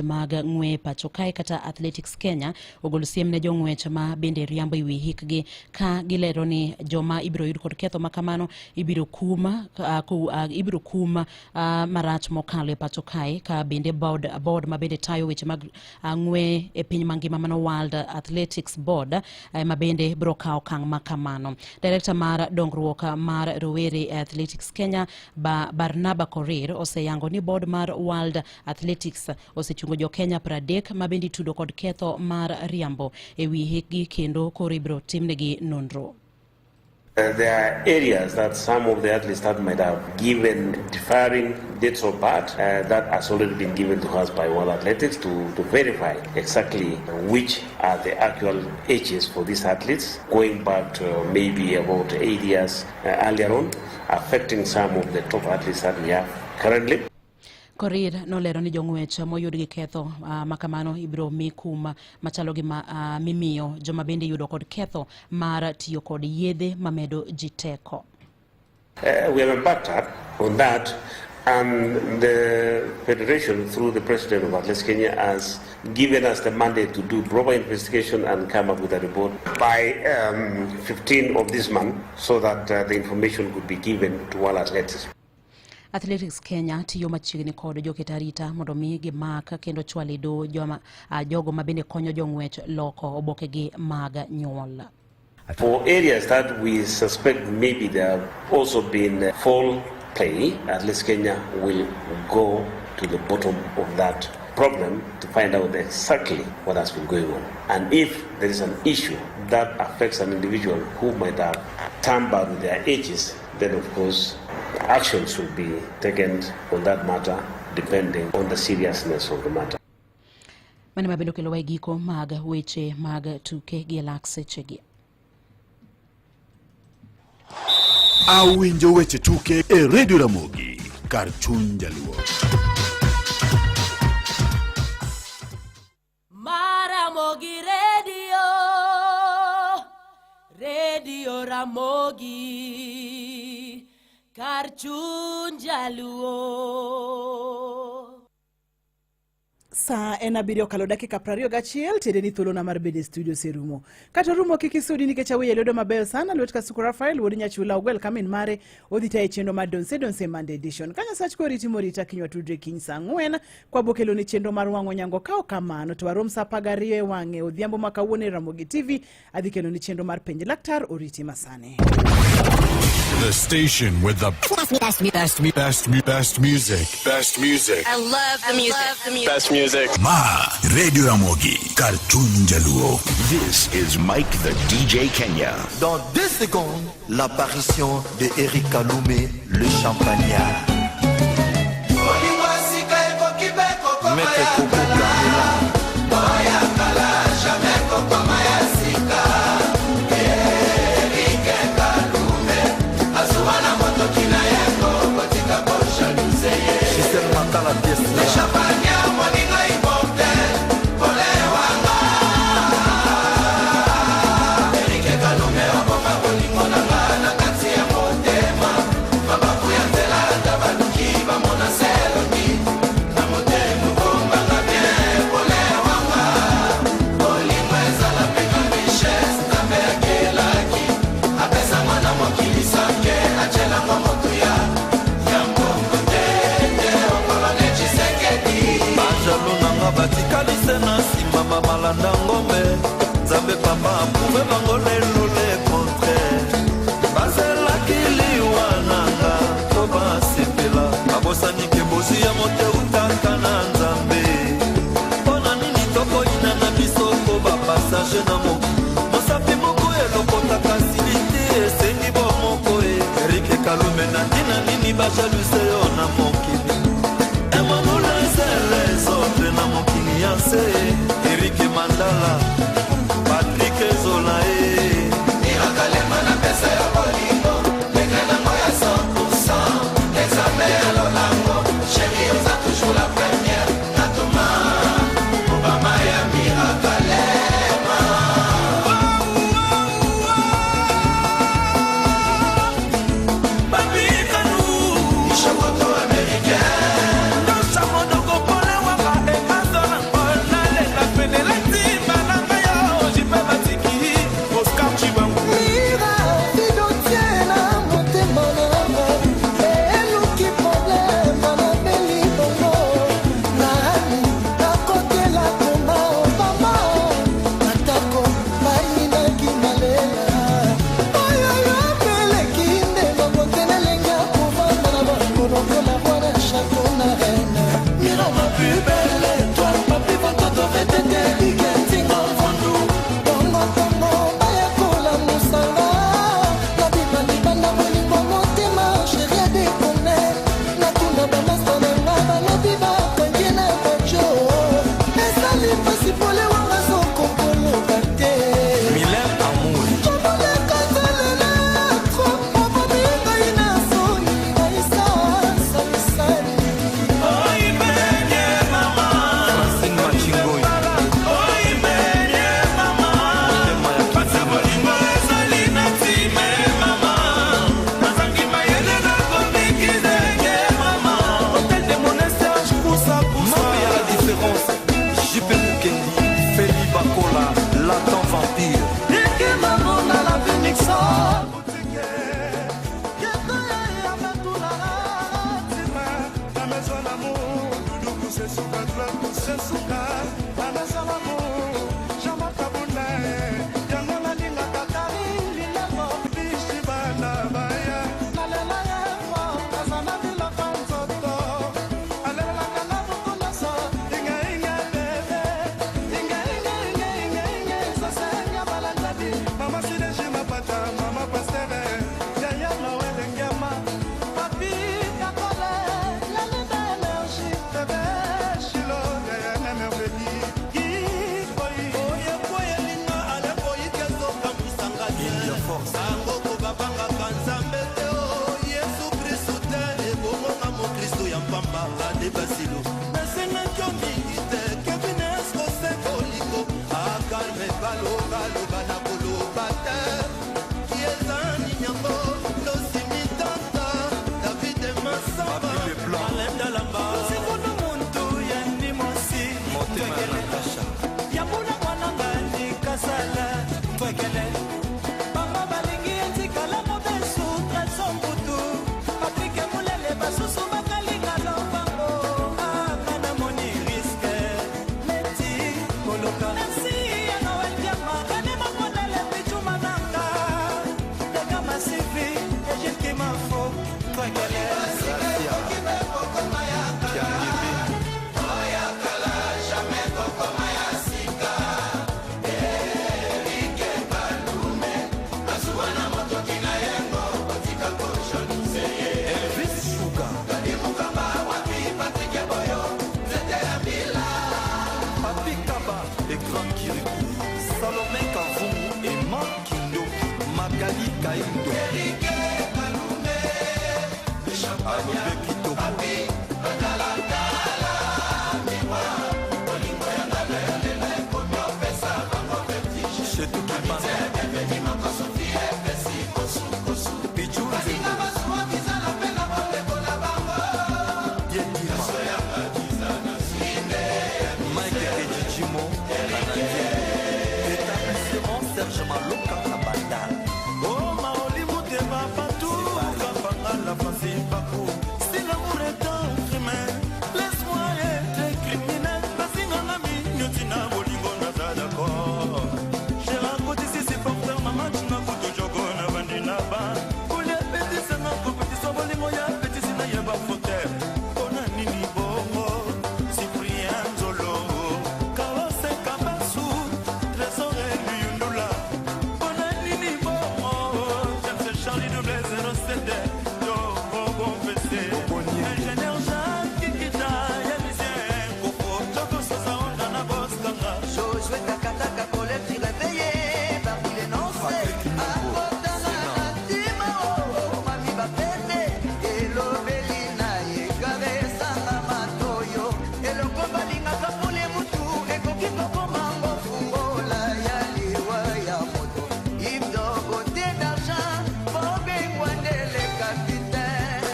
mag ng'we pacho kae kata Athletics Kenya ogolo siem ne jong'wech ma bende riambo e wi hikgi ka gilero ni joma ibiro yud kod ketho ma kamano ibiro kum marach mokalo e pacho kae ka bende board ma bende tayo weche mag ng'we e piny mangima mano World Athletics Board Board ma bende biro kawo okang' ma kamano. Director mar dongruok mar rowere e Athletics Kenya ba Barnaba Korir oseyango ni board mar World Athletics osechungo jo Kenya 30 ma bende itudo kod ketho mar riambo e wi hikgi kendo koro ibiro timnegi nonro. There are areas that some of the athletes that might have given differing dates of birth that has already been given to us by World Athletics to verify exactly which are the actual ages for these athletes, going back to maybe about 8 years earlier on, affecting some of the top athletes that we have currently. Korir nolero ni jong'wech moyud gi ketho ma kamano ibiro mi kum machalo gi ma mimiyo joma bende iyudo kod ketho mar tiyo kod yedhe mamedo ji teko. We have embarked on that, and the Federation, through the President of Athletics Kenya, has given us the mandate to do proper investigation and come up with a report by 15 of this month, so that the information could be given to World Athletics. Athletics Kenya tiyo machiegni kod joket arita mondo mi gimak kendo chwal e doho joma, jogo ma bende konyo jong'wech loko obokegi mag nyuol. For areas that we suspect maybe there have also been foul play, Athletics Kenya will go to the bottom of that problem to find out exactly what has been going on. And if there is an issue that affects an individual who might have tampered with their ages, then of course action should be taken on that matter depending on the seriousness of the matter. Mano ma bende okelowa e giko mag weche mag tuke gi lak sechegi. Awinjo weche tuke e Radio Ramogi kar chuny jaluo. Maramogi Radio, Radio Ramogi, kar chuny jaluo. Sa en 7 okalo dakika 21, tiende ni thuolona mar bedo e studio oserumo. Kata orumo kik isudi nikech awiye lwedo mabeyo sana lwet Kasuku Rafael wuod Nyachula ogwel kamin mare odhi tayo chenro mar Donse Donse Monday Edition. Ka Nyasach koriti morita kiny watudre kiny sa 4 kwabo keloni chenro mar wang'o nyango ka ok kamano to warom sa 12 e wang'e odhiambo ma kawuono e Ramogi TV adhi keloni chenro mar penj laktar oriti masani. The station with the best, best, best, best, best music. Best music. I love the music. Love the music. Best music. Ma Radio Ramogi, kar chuny jaluo. This is Mike the DJ Kenya. Dans 2 secondes, l'apparition de Eric Kaloumé, le champagnard. Maître Coco Carmela. Gisèle Makala, pièce. Bajaloux nanga batikali se na nsima bamalanda ngombe. Nzambe papa aprouve bango lelo le contraire. Bazelaki liwa nanga to basepela, babosani ke bozwi ya moto eutaka na Nzambe. Mpo na nini tokoyina na biso ko bapassage na mokili? Mosapi moko elokotaka sili te, esengi bomoko e Erike Kalume na ntina nini bajaluse yo na mokili? Les autres na mokili ya se. Erike Mandala, Patrik Ezola e Mirakalema na pesa ya bolingo ndenge nango ya 100% examen ya lolango. Chéri, oza toujours la première natoma Obama ya Mirakalema. Ishokoto américain. Ndosa modogo pole wanga emazola nalela pene lati balanga. Sesuka anazalamo Jean-Marc Kabunda yango nalingaka Karine Lilemo bishi bana baya nalela ye fo aza na biloko nzoto alelelaka na butu nyonso inga inga bebe inga inga inga inga inga ezosenga balandadi mama sideji mapata mama pastere yaya Noel Ngema papi kakole lalinda énergie bebe shilo yaya na merveille sangoko babangaka nzambe te o Yesu Kristu te ebongonga mokristu ya mpamba ade basilo nasengaki yo mingi te Kevin Eskose bolingo akalme balobaloba na koloba te kieza ninyango tosimi tata David Masamba alendalamba sikuna muntu yendi mosi Motema Natasha yambuna mwananga likasala twekele bama balingi etikala mobesu trésor mbutu Patrik Mulele basusu bakalinga lobango anga namoni riske neti koloka merci ya Noel Diama Rene Makonele Pichuma nanga Dega Masivi Egile Kimafo twekele Papi Kaba et Grand Kirikou, Salomé Kavungu et Makindo, Magali Kaindo, Alobe Kitoko, Chetou Kibanda, Pichou Nzembo, Yedima, Mike Kedjijimo, Kanadien, Établissement Serge Maloka na Bandal. Oh, maoli motema partout, kapanga la France paku. Si l'amour est un crime, laisse-moi être criminel. Basinga na minute na bolingo naza d'accord. J'ai raconté si c'est porteur, maman tu n'as kutu jogo na bandi na ba. Kolia petit c'est na compétition bolingo ya petit si na yeba faute. Ona nini bongo, Cyprien Zolo, Kawase Kabasu, Trésor Luyundula. Ona nini bongo, James Charlie 007, yo bon PC. Ingénieur Jacques Kikita, Yamisien Kofo, Joko Sosa Onda na Boskanga. Josué Takataka Colette réveillé parmi les noncés akotanga na ntima o mami bapete elobeli na ye karesanga matoyo eloko balingaka pole mutu ekoki kokoma fungola ya liwa ya moto ibdogo te d'argent bobengwa ndele capitaine.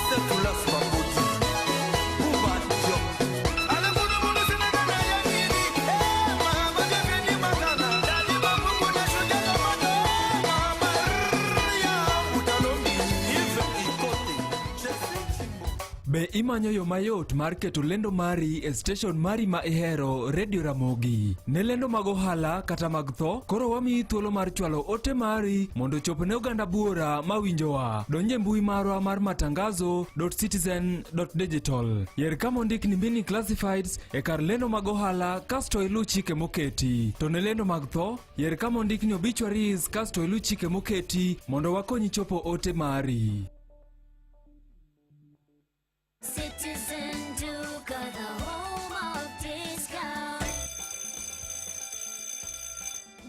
Setoulas Bamboti, Bouba Diop, Yves Ikote, Be imanyo yo mayot mar keto lendo mari e station mari ma ihero Radio Ramogi? Ne lendo mag ohala kata mag tho, koro wamiyi thuolo mar chwalo ote mari mondo ochop ne oganda buora mawinjowa. Donj e mbui marwa mar matangazo.citizen.digital. Yer kama ondik ni mini classifieds e kar lendo mag ohala kasto iluw chike moketi. To ne lendo mag tho, yer kama ondik ni obituaries kasto iluw chike moketi mondo wakonyi chopo ote mari. Citizen Duka, the home of discount.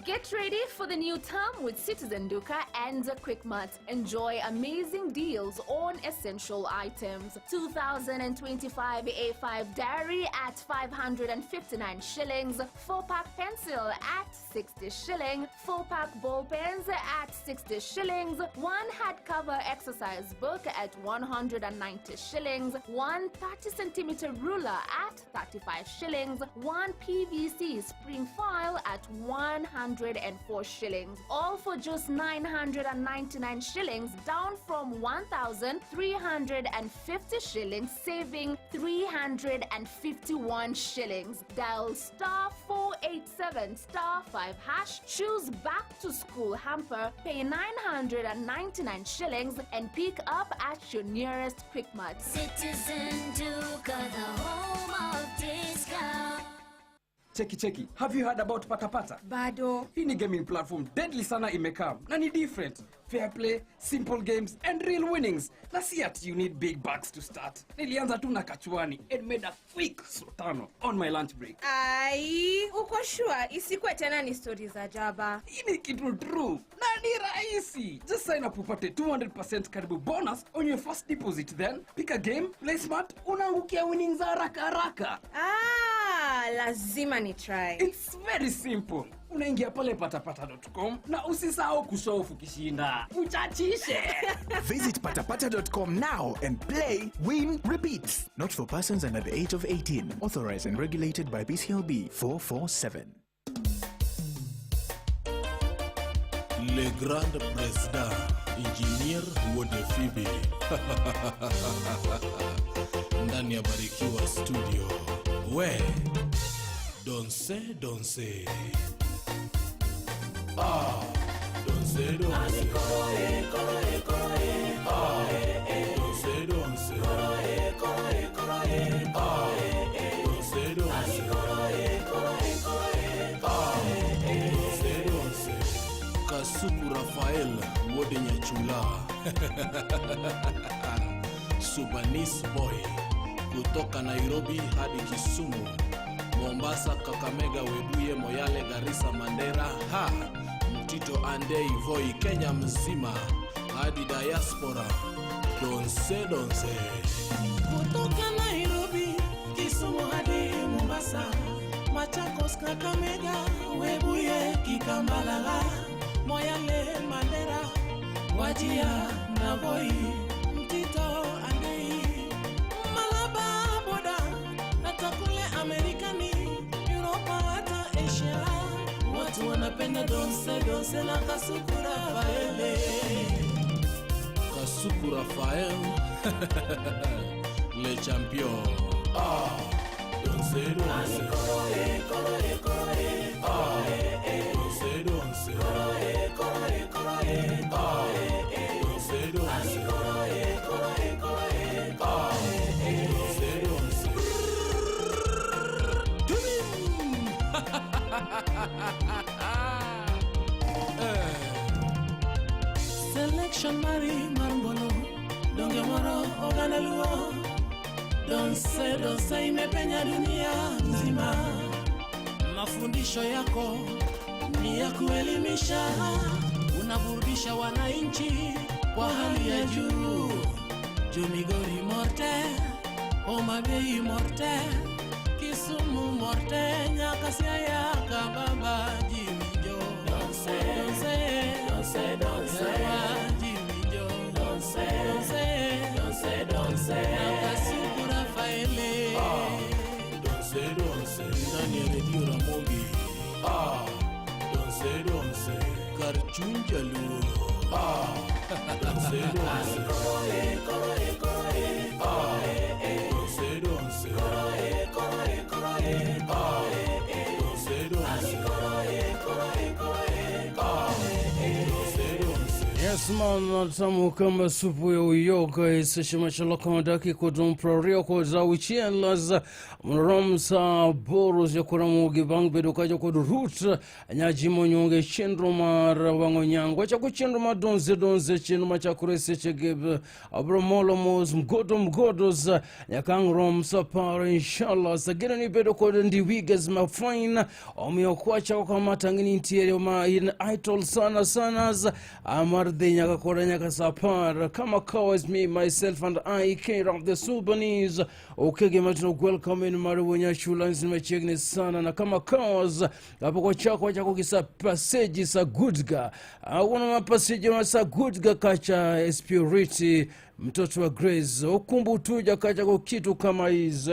Get ready for the new term with Citizen Duka and Quickmart. Enjoy amazing deals on essential items. 2025 A5 diary at 559 shillings, 4-pack pencil at 60 shilling, 4-pack ball pens at 60 shillings, 1 hardcover exercise book at 190 shillings, 1 30 centimeter ruler at 35 shillings, 1 PVC spring file at 100 104 shillings. All for just 999 shillings, down from 1,350 shillings, saving 351 shillings. Dial star 487 star 5 hash, choose back to school hamper, pay 999 shillings and pick up at your nearest Quickmart. Citizen Duka, the home of discount. Cheki cheki, have you heard about Patapata? Bado. Hii ni gaming platform deadly sana imekam na ni different. Fair play, simple games and real winnings. Na si ati you need big bucks to start. Nilianza tu na kachuani and made a quick sotano on my lunch break. Ai, uko sure isikuwe tena ni stori za jaba? Hii ni kitu true na ni rahisi. Just sign up upate 200% karibu bonus on your first deposit, then pick a game, play smart, unaangukia winnings haraka haraka. Ah, lazima ni try. It's very simple. Unaingia pale patapata.com na usisahau kushow off ukishinda. Uchachishe. Visit patapata.com now and play, win, repeat. Not for persons under the age of 18. Authorized and regulated by BCLB 447. Le Grand Président, Engineer Wode Fibi ndani ya Barikiwa Studio. We donse donse, ah donse donse, ah donse donse, ah donse donse, ah donse donse. Kasuku Rafael Wode Nyachula Subanis Boy kutoka Nairobi hadi Kisumu, Mombasa, Kakamega, Webuye, Moyale, Garissa, Mandera, ha Mtito Andei, Voi, Kenya mzima hadi diaspora. Donse donse. Kutoka Nairobi, Kisumu hadi Mombasa, Machakos, Kakamega, Webuye, Kikambala, Moyale, Mandera, Wajia na Voi, Mtito Andei, Malaba boda, hata kule Amerikani, Europa hata Asia, watu wanapenda donse donse na Kasuku Rafaele. Kasuku Rafael le champion. Ah donse donse, ah donse donse, ah donse donse, ah donse donse. Selection mari marmbolo donge moro oganda luo donse donse imepenya dunia nzima. Mafundisho yako ni ya kuelimisha, unaburudisha wananchi kwa hali ya juu. Jomigori morte, Homa Bay morte, Kisumu morte, Nyakasiaya kababa Jimmy Jo. Donse donse donse donse, Jimmy Jo. Donse donse donse donse, Kasuku Rafaele. Ah donse donse, ndani ya redio Ramogi. Ah donse donse, Karchunja Luo. Ah donse donse, ah donse donse, ah donse donse, ah donse donse. Yes man, tamu kama supu ya uyoga iseshemashalaka dakika domprario za wichienlas mramsa boros ya kuramugi bang bedo kaja kod rut nyajimo nyonge chenro mar wango nyango chako chenro ma donze donze chenro ma chakore seche geb abromolo mos mgodo mgodos nyakang romsa par inshallah sagera ni bedo kod ndi wiges ma fine omiyo kwacha kama tangini ntiere ma in idol sana sana amar de nyaka kora nyaka sapar kama kawas me myself and I care of the Sudanese okege matno welcome in marunya shulans machigne sana na kama kawas hapo kwa chako chako kisa passage sa goodga akuna mapassage sa goodga kacha spirit mtoto wa Grace okumbu tuja kacha kwa kitu kama hizi.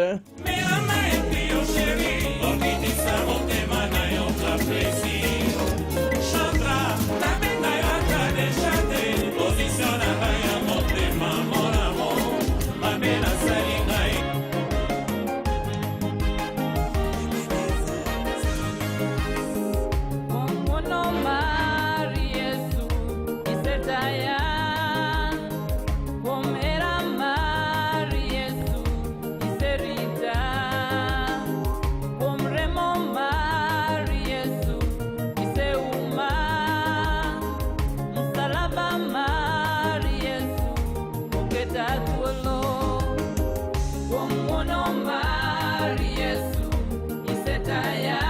Oketa thuolo kuom ng'wono mar Yesu isetaya,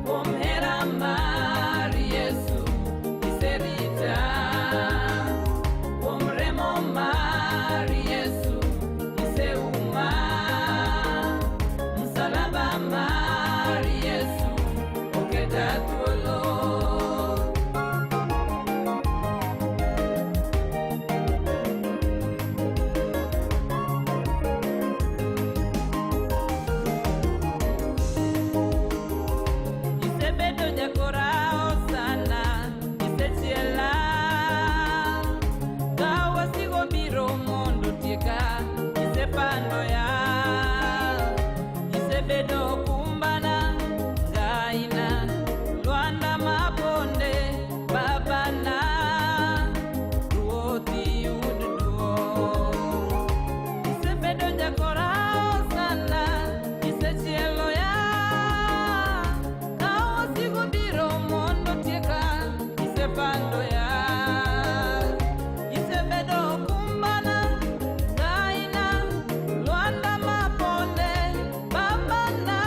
kuom hera mar Yesu iserita, kuom remo mar Yesu iseuma, msalaba mar Yesu oketa thuolo. Isebedo jakora osana, isechiela. Ka wasigo biro mondo tieka, isepandoya. Isebedo kumbana, ngaina, lwanda maponde, babana, ruothi yud duong'. Isebedo jakora osana, isechielo ya. Ka wasigu biro mondo tieka, isepando ya. Isebedo kumbana, ngaina, lwanda maponde, babana,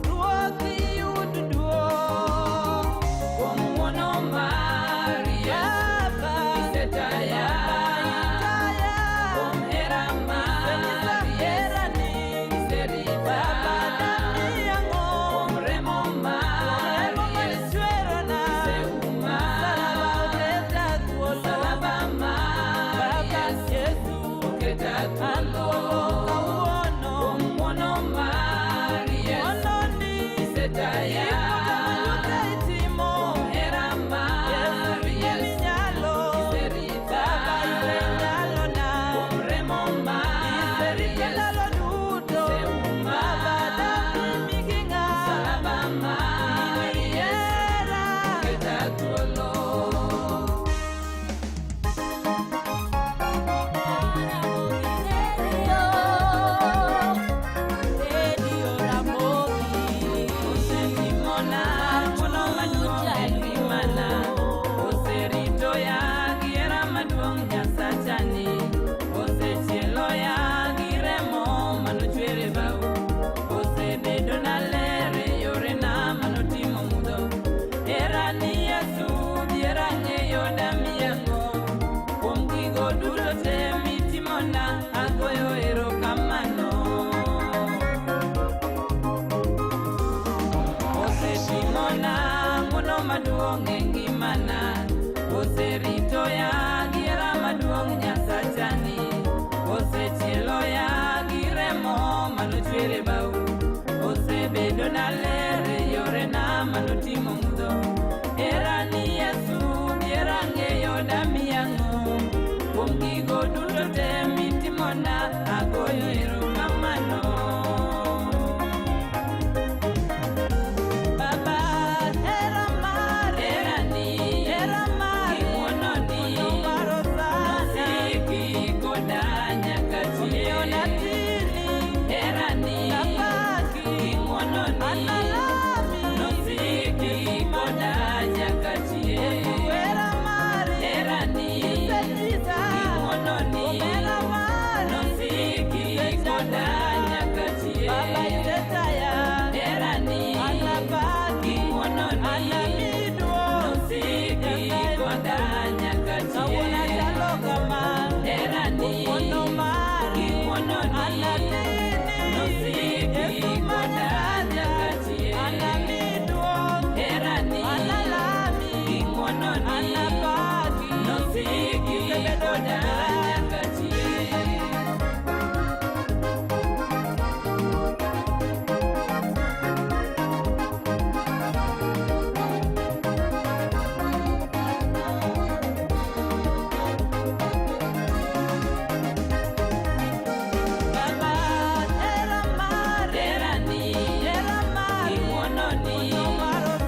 ruothi yud duong'. Kuom ng'wono mar Yesu, isetaya. Kuom hera mar Yesu, iserita. Kuom remo mar Yesu, iseuma. Msalaba mar Yesu, oketa thuolo. Kuom ng'wono mar Yesu, isetaya. Kuom hera mar Yesu, iserita. Kuom remo mar Yesu, iseuma. Msalaba mar Yesu, oketa thuolo. Osetimona ng'wono maduong' e ngimana, oseritoya gi hera maduong' Nyasachani, osechieloya gi remo manochwer e bao, osebedona ler e yorena manotimo mudho. Herani Yesu dhiera ng'eyo damiyang'o, kuom gigo duto te mitimona agoyo erokamano. Osetimona ng'wono maduong' e ngimana, oseritoya gi hera maduong' Nyasachani, osechieloya gi remo manochwer e bao, osebedona ler e yorena manotimo mudho. Herani Yesu dhiera ng'eyo damiyang'o, kuom gigo duto te mitimona agoyo erokamano. Baba, hera mari, herani, hera mari, ng'wononi, nosiki koda nyaka chieng'. Herani, napaki, ng'wononi, analami, nosiki koda nyaka chieng'. Hera mari, herani, isenyisa, ng'wononi, nosiki koda nyaka chieng'. Baba isetaya, herani, anapaki, ng'wononi, anamiduo, nosiki koda nyaka chieng'. Kawuono achalo kama, herani, ng'wono mari, ng'wononi, anatini, nosiki koda nyaka chieng'. Anamiduo, herani, analami, ng'wononi, anapaki, nosiki koda nyaka chieng'. Baba, hera mari, herani, hera mari, ng'wononi,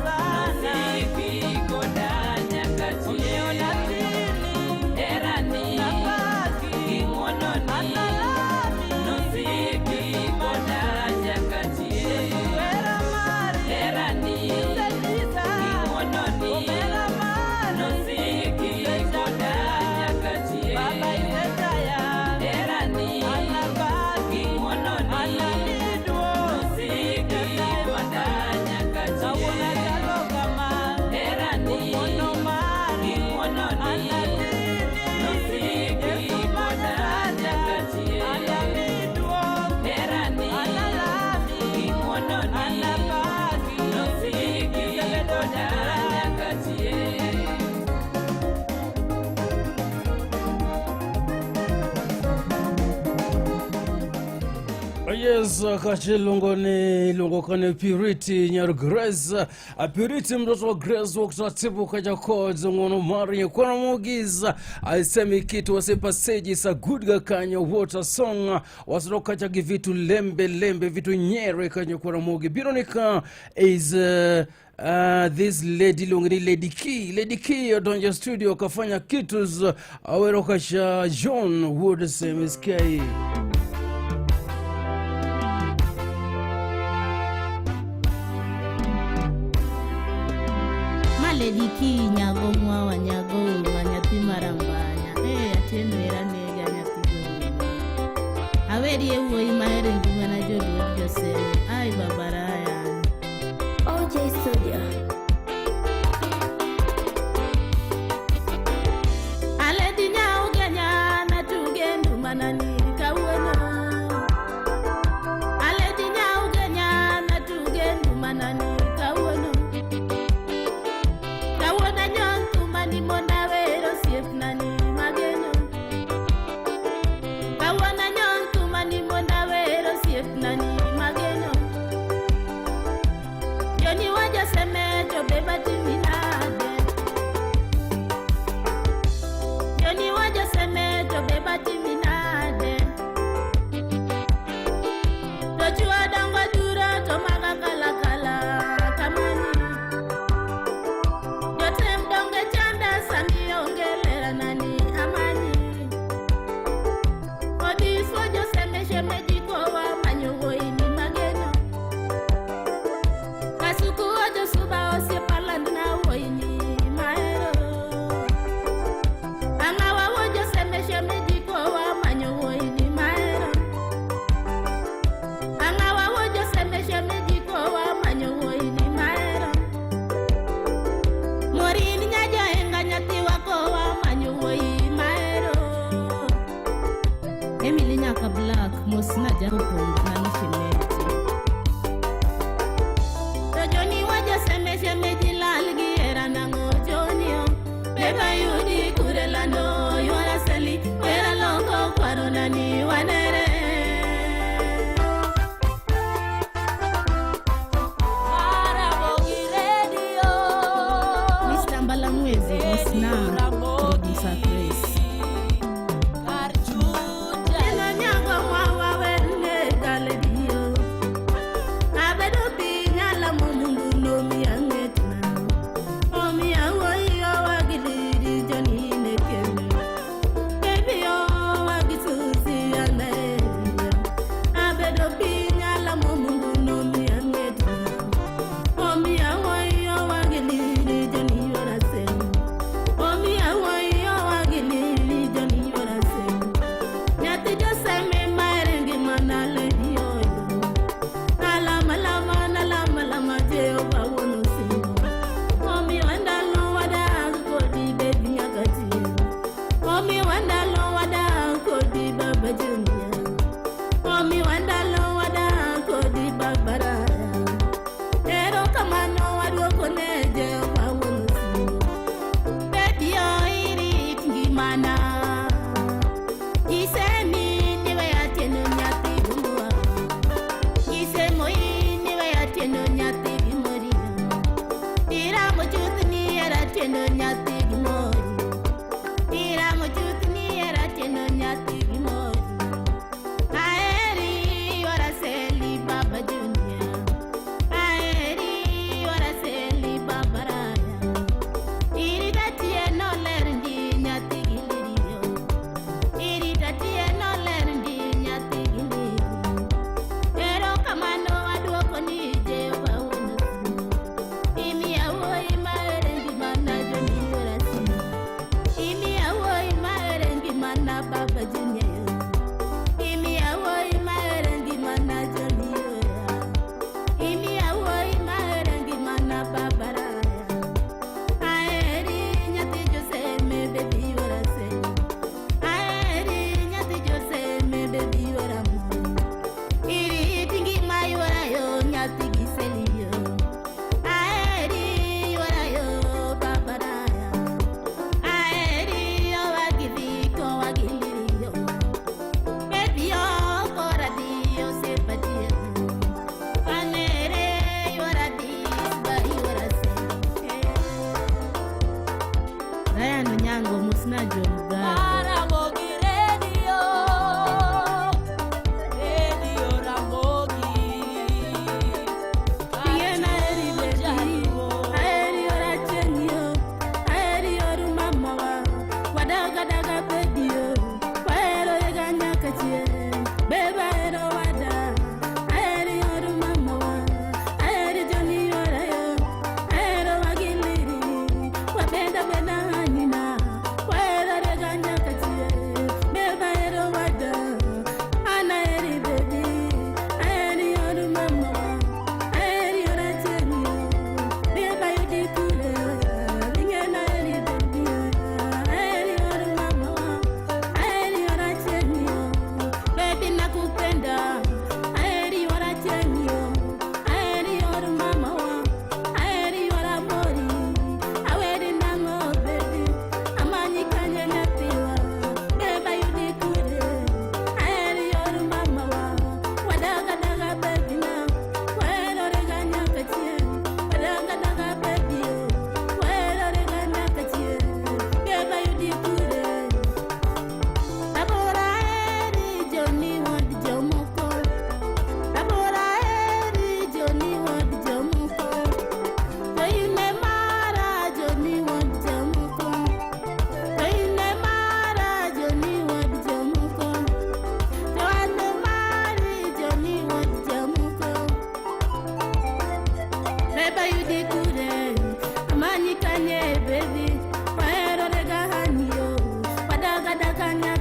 nosiki koda nyaka chieng'. Herani, Yes, kacha iluongo ni iluongo kane Purity nyar Grace. Purity mtoto wa Grace wa kutaratibu kaja kod ng'wono mar nyakwara Mogis. Aisemi kitu wasipaseji sa good kanyo water song wasoro kacha gi vitu lembe lembe vitu nyere kanyo kwara Mogi. Biro ni ka is this lady iluongo ni Lady Key. Lady Key odonjo studio kafanya kitu awero kacha John Wood SMSK. Ma Lady Key nyago mwawa nyago uma nyathi marambanya. Eh, Atieno era nega nyathi gogo. Aweri e wuoyi mahero e ngimana joluo joseme. Ai baba Ryan. OJ Studio. Aledi nyau genya natuge ndumanani kawuono. Aledi nyau genya natuge ndumanani kawuono. Kawuono anyon thumani mondo awer osiepnani mageno. Kawuono anyon thumani mondo awer osiepnani mageno. Joni wajoseme to be batimi nade. Joni wajoseme to be batimi nade. To chuo dongo duro to maga kalakala kamani. Jotem donge chanda sami onge lera nani amani. Odiswo joseme sheme jikowa manyo wuoyi ni mageno. Kasuku ojosuba osiepa landna wuoyi ni mahero. Ang'awa wuo joseme sheme jikowa manyo wuoyi ni mahero. Ang'awa wuo joseme sheme jikowa manyo wuoyi ni mahero. Morin nyajohenga nyathiwa kowa manyo wuoyi mahero. Emily nyaka Black mosna jakopondo mano shemeji. To Joni wajoseme sheme ji lal gi hera nang'o Joni o. Beba yudi kure lando ywara seli wera loko kwaro nani wanere. Ramogi Radio. Mr. Mbalamwezi mosna producer Grace. Kar chunya. Neno nyago mwawa werne kaledio. Abedo piny alamo Mungu nomiya ng'etna. Omiya wuoyi owa gi liri Joni ne kendo. Baby owa gi Susi anaeria. Abedo piny alamo Mungu nomiya ng'etna. Omiya wuoyi owa gi liri Joni yora semo. Omiya wuoyi owa gi liri Joni yora semo. Nyathi joseme maere ngimana lady oyo. Nalama lama nalama lama Jehova wuon osingo. Omiwa ndalo wadak kodi baby nyaka chieng'. Omiwa ndalo wadak kodi baba Junior. Omiwa ndalo wadak kodi baba Raya. Erokamano waduoko ne Jehova wuon osingo. Baby oirit ngimana. Gisemi niwe atieno nyathi gumwa. Gisemo niwe atieno nyathi gimorino. Iramo chuth ni era atieno nyathi gimori. Iramo chuth ni era atieno nyathi gimori. Aheri ywara seli baba Junior. Aheri ywara seli baba Raya. Irita tieno ler ndi nyathi giliriyo. Irita tieno ler ndi nyathi giliri. Erokamano aduoko ni Jehova wuon osingo. Imiya wuoyi mahere ngimana Joni wuora singo. Imiya wuoyi mahere ngimana baba Junior. Imiya wuoyi mahere ngimana Joni wuora. Imiya wuoyi mahere ngimana baba Raya. Aheri nyathi Joseme baby wuora selo. Aheri nyathi Joseme baby wuora mori. Irit ngima yuora yo nyathi giseliyo. Aheri yuora yo baba Raya. Aheri owa gi dhiko wa gi liriyo.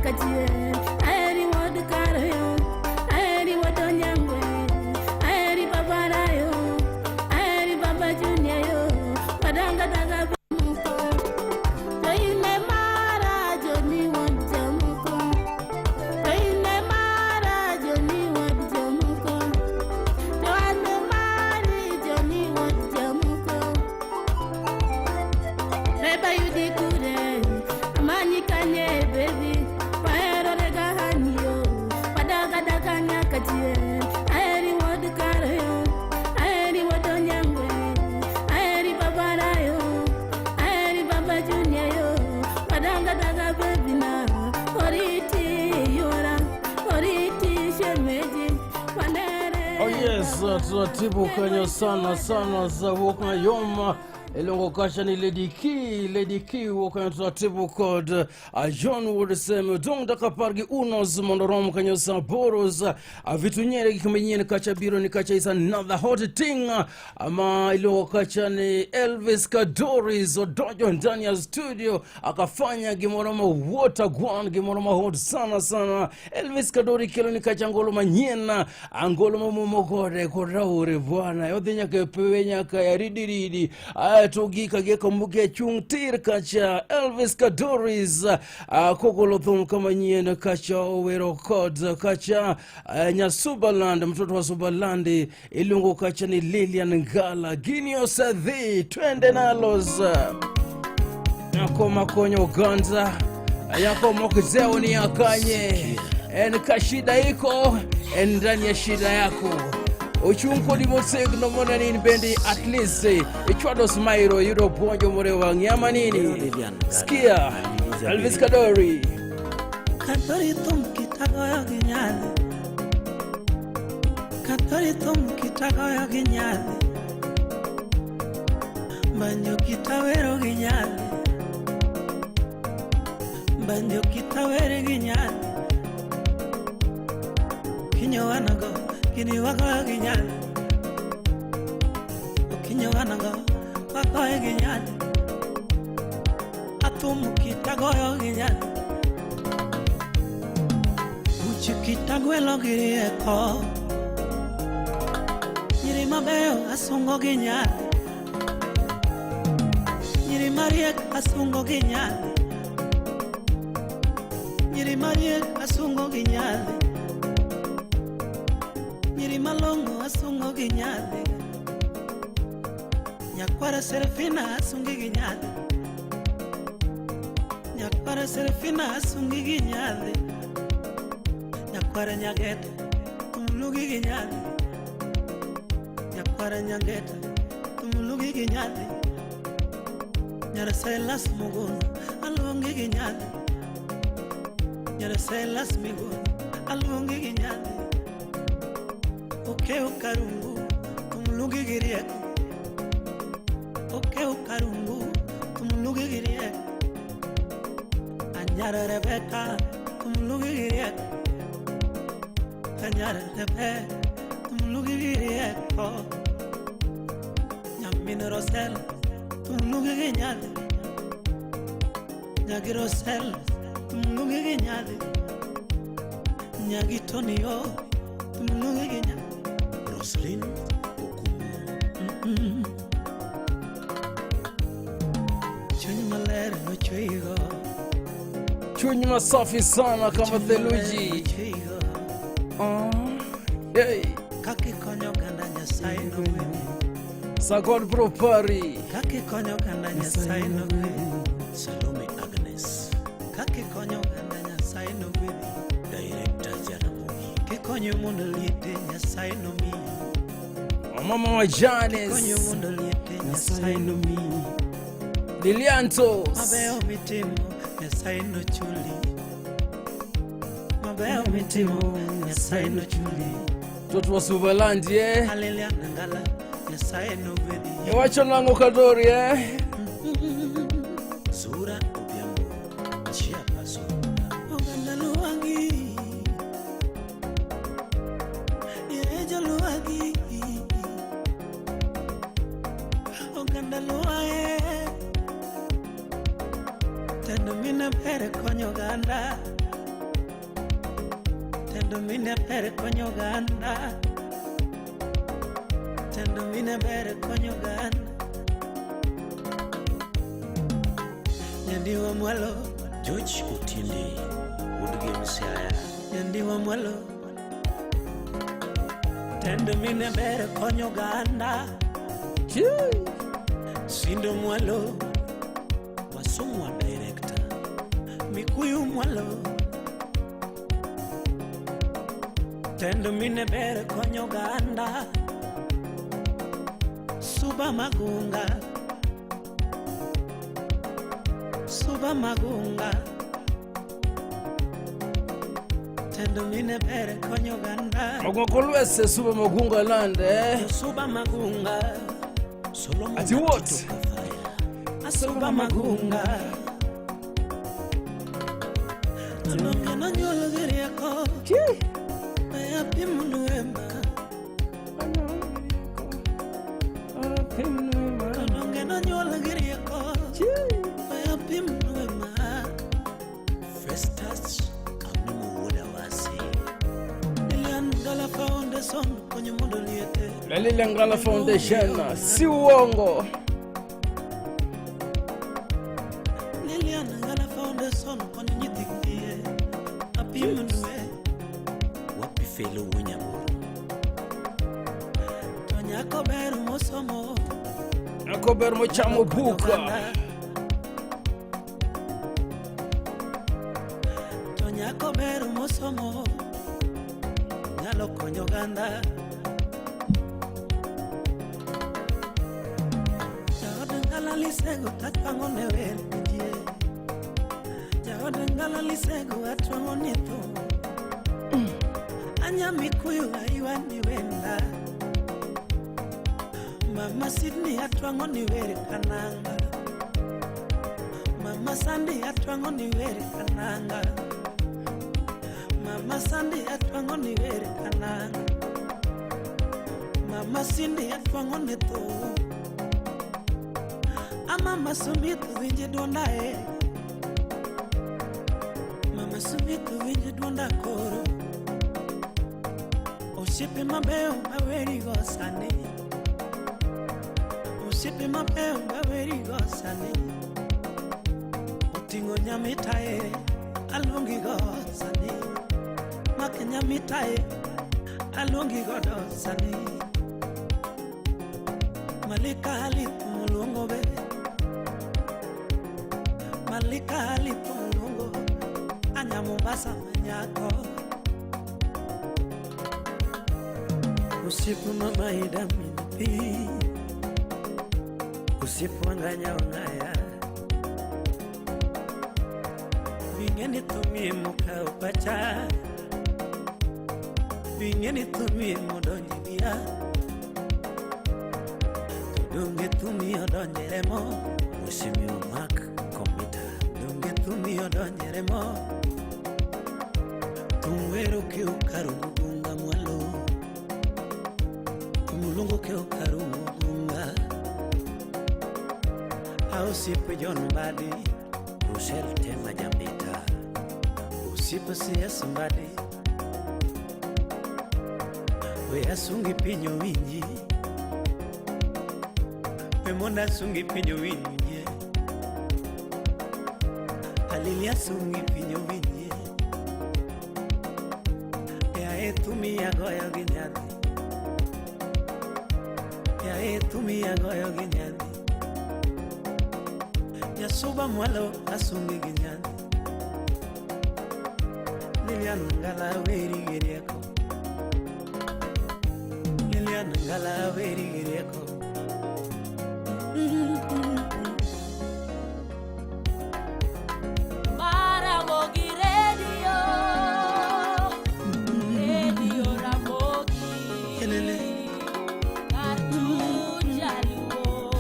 nyaka chieng'. Aheri wuod Karoyo, aheri wuod Onyango, aheri baba Rayo, aheri baba Junior yo, wadanga daga bamuko. To in e mara Joni wuod Jamuko, to in e mara Joni wuod Jamuko, to an e mari Joni wuod Jamuko. Reba yudi kure, amanyi kanye baby, wahero rega hani yo, wadaga daga nyaka chieng'. Aheri wuod Karoyo, aheri wuod Onyango, aheri baba Rayo, aheri baba Junior yo, wadanga daga baby na, oriti yora, oriti shemeji, wanere. Oh yes, taratibu kanyo sana sana za wuok mayom iluongo kacha ni Lady Key, Lady Key wuok kanyo taratibu kod John Wuod Sem dong dakika apar gi unos mondo rom kanyo sa aboro vitu nyere gik manyien kacha biro ni kacha is another hot thing ma iluongo kacha ni Elvis Kadoris odonjo ndani ya studio akafanya gimoro ma water gwan, gimoro ma hot sana sana. Elvis Kadori kelo ni kacha ngolo manyien, angolo mamuomo kode kod raore bwana, odhi nyaka e pewe nyaka ya ridiridi aeto gik agieka muge chung' tir kacha. Elvis Kadoris kogolo thum kama nyien kacha owero kod kacha Nyasubaland, mtoto wa Subalandi iluongo kacha ni Lilian Ngala. Gini osedhi, twende nalos nyako makonyo Uganda, yako mokzeo ni akanye en ka shida iko en ndani ya shida yako ochung' kodi motegno mondo ni in bende at least ichwado smairo yudo puonjo more wang'i ama nini. Sikia Elvis Kadori. Kadori thum kitagoyo gi nyadhi, Kadori thum kitagoyo gi nyadhi, Banjo kitawero gi nyadhi, Banjo kitawere gi nyadhi, Kinyo wanago gini wagoyo gi nyadhi, Kinyo wanago wagoyo gi nyadhi, Athum kitagoyo gi nyadhi, Uchi kitagwelo gi rieko, Nyiri mabeyo asungo gi nyadhi, Nyiri mariek asungo gi nyadhi, Nyiri mariek asungo gi nyadhi, Nyiri malong'o asungo gi nyadhi, Nyakwara Serafina asungi gi nyadhi, Nyakwara Serafina asungi gi nyadhi, Nyakwara Nyageta tumulugi gi nyadhi, Nyakwara Nyageta tumulugi gi nyadhi, Nyara Silas Mugun aluongi gi nyadhi, Nyara Silas Migun aluongi gi nyadhi, Okeo Karungu tumulugi gi rieko, Okeo Karungu tumulugi gi rieko, Anyara Rebecca tumulugi gi rieko, Anyara Rebecca tumulugi gi rieko, Nyamin Rosel tumulugi gi nyadhi, Nyagi Rosel tumulugi gi nyadhi, Nyagi Tonio tumulugi gi nyadhi. Roslyn Mm-mm. Chuny maler nochweyigo. Chuny masafi sana kama theluji. Oh, hey. Kaka ikonyo oganda Nyasaye nogwedhi. Sagod Bro Pari. Kaka ikonyo oganda Nyasaye nogwedhi. Salome Agnes. Kaka ikonyo oganda Nyasaye nogwedhi. Director Jaramogi. Kikonyo mondo liete Nyasaye nomiyi. Mama wa Janes. Kikonyo mondo liete Nyasaye nomiyi. Liliantos. Mabeyo mitimo Nyasaye nochuli. Mabeyo mitimo Nyasaye nochuli. Mtoto wa Subalandi eh. Haleluya Nangala Nyasaye nogwedhi. Iwacho nang'o Kadori eh? Zura Odhiambo. Chairperson. Oganda luwagi, ye joluwagi, oganda luwae, tendo mine ber konyo oganda. Tendo mine ber konyo oganda. Tendo mine ber konyo oganda. Nyandiwa mwalo. George Otindi, Wuod Siaya. Nyandiwa mwalo. Tendo mine ber konyo oganda. Sindo mwalo. Wasumwa director. Mikuyu mwalo. Tendo mine ber konyo oganda. Suba Magunga. Suba Magunga. Tendo mine ber konyo oganda. Magongo Suba Magunga land eh. Suba Magunga. Solomon Ati what? Asuba Magunga. Donge nonyuol gi rieko. We apim nwema. Donge nonyuol gi rieko. We apim nwema. Festus Amimo Wuod Awasi. Lilian Ngala Foundation konyo mondo liete. Lilian Ngala Foundation si uongo. Lilian Ngala Foundation konyo nyithi kiye. Apim nwe. Wapi Felo Wunyamoro. To nyako ber mosomo. Nyako ber mochamo buka. To nyako ber mosomo. Nyalo konyo oganda. Jaod Ngala Lisego tatwang'o ne wer jie. Jaod Ngala Lisego atwang'o ne thum. Anya Mikuyu aywa ni wenda. Mama Sydney atwang'o ni wer kananga. Mama Sandy atwang'o ni wer kananga. Mama Sandy atwang'o ni wer kananga. Mama Cindy atwang'o ne thum. Ama Sumit winji duonda e. Mama Sumit winji duonda koro. Osiepe mabeyo mawerigo sani. Osiepe mabeyo mawerigo sani. Oting'o nyamitae aluongigo sani. Mak nyamitae aluongi godo sani. Malika Halith moluongo be. Malika Halith moluongo. Anya Mombasa manyako. Usiku mama ida pi. Usiku anganya ongaya. Vingeni tumie mokao pacha. Vingeni tumie modonji bia. Donge tumie odonjeremo. Mheshimiwa Mark Komita. Donge tumie odonjeremo. Tumwero keukarumugunga mwalo. Tumulungu keukarumugunga. Ausipe John Mbadi. Russell Tema Jambita. Osiepe CS Mbadi. We asungi piny owinji. We mondo asungi piny owinjie. Alili asungi piny owinjie. Yae thumi agoyo gi nyadhi. Yae thumi agoyo gi nyadhi. Nyasuba mwalo asungi gi nyadhi. Lilian Ngala weri gi rieko. Lilian Ngala weri gi rieko. Maramogi Radio, Radio Ramogi, Kelele. kar chuny jaluo.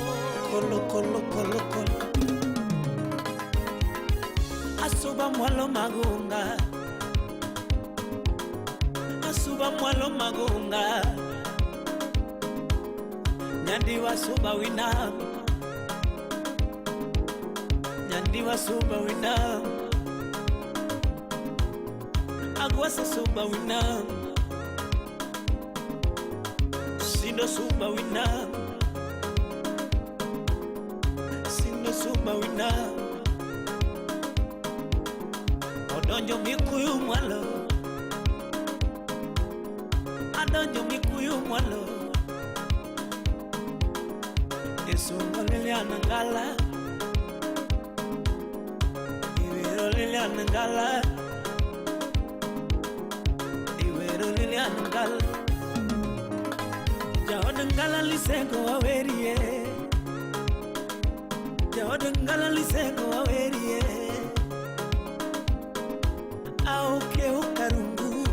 Kolo kolo kolo kolo. Asuba mwalo magunga. Asuba mwalo magunga. Nyandiwa suba wina. Nyandiwa suba wina. Wasa suba wina Sindo suba wina Sindo suba wina Odonjo mikuyu mwalo Adonjo mikuyu mwalo Esungo Lilian Ngala Iwero Lilian Ngala Iwero Lilian Ngala Jaod Ngala lisego wawerie Jaod Ngala lisego wawerie Auke ukarungu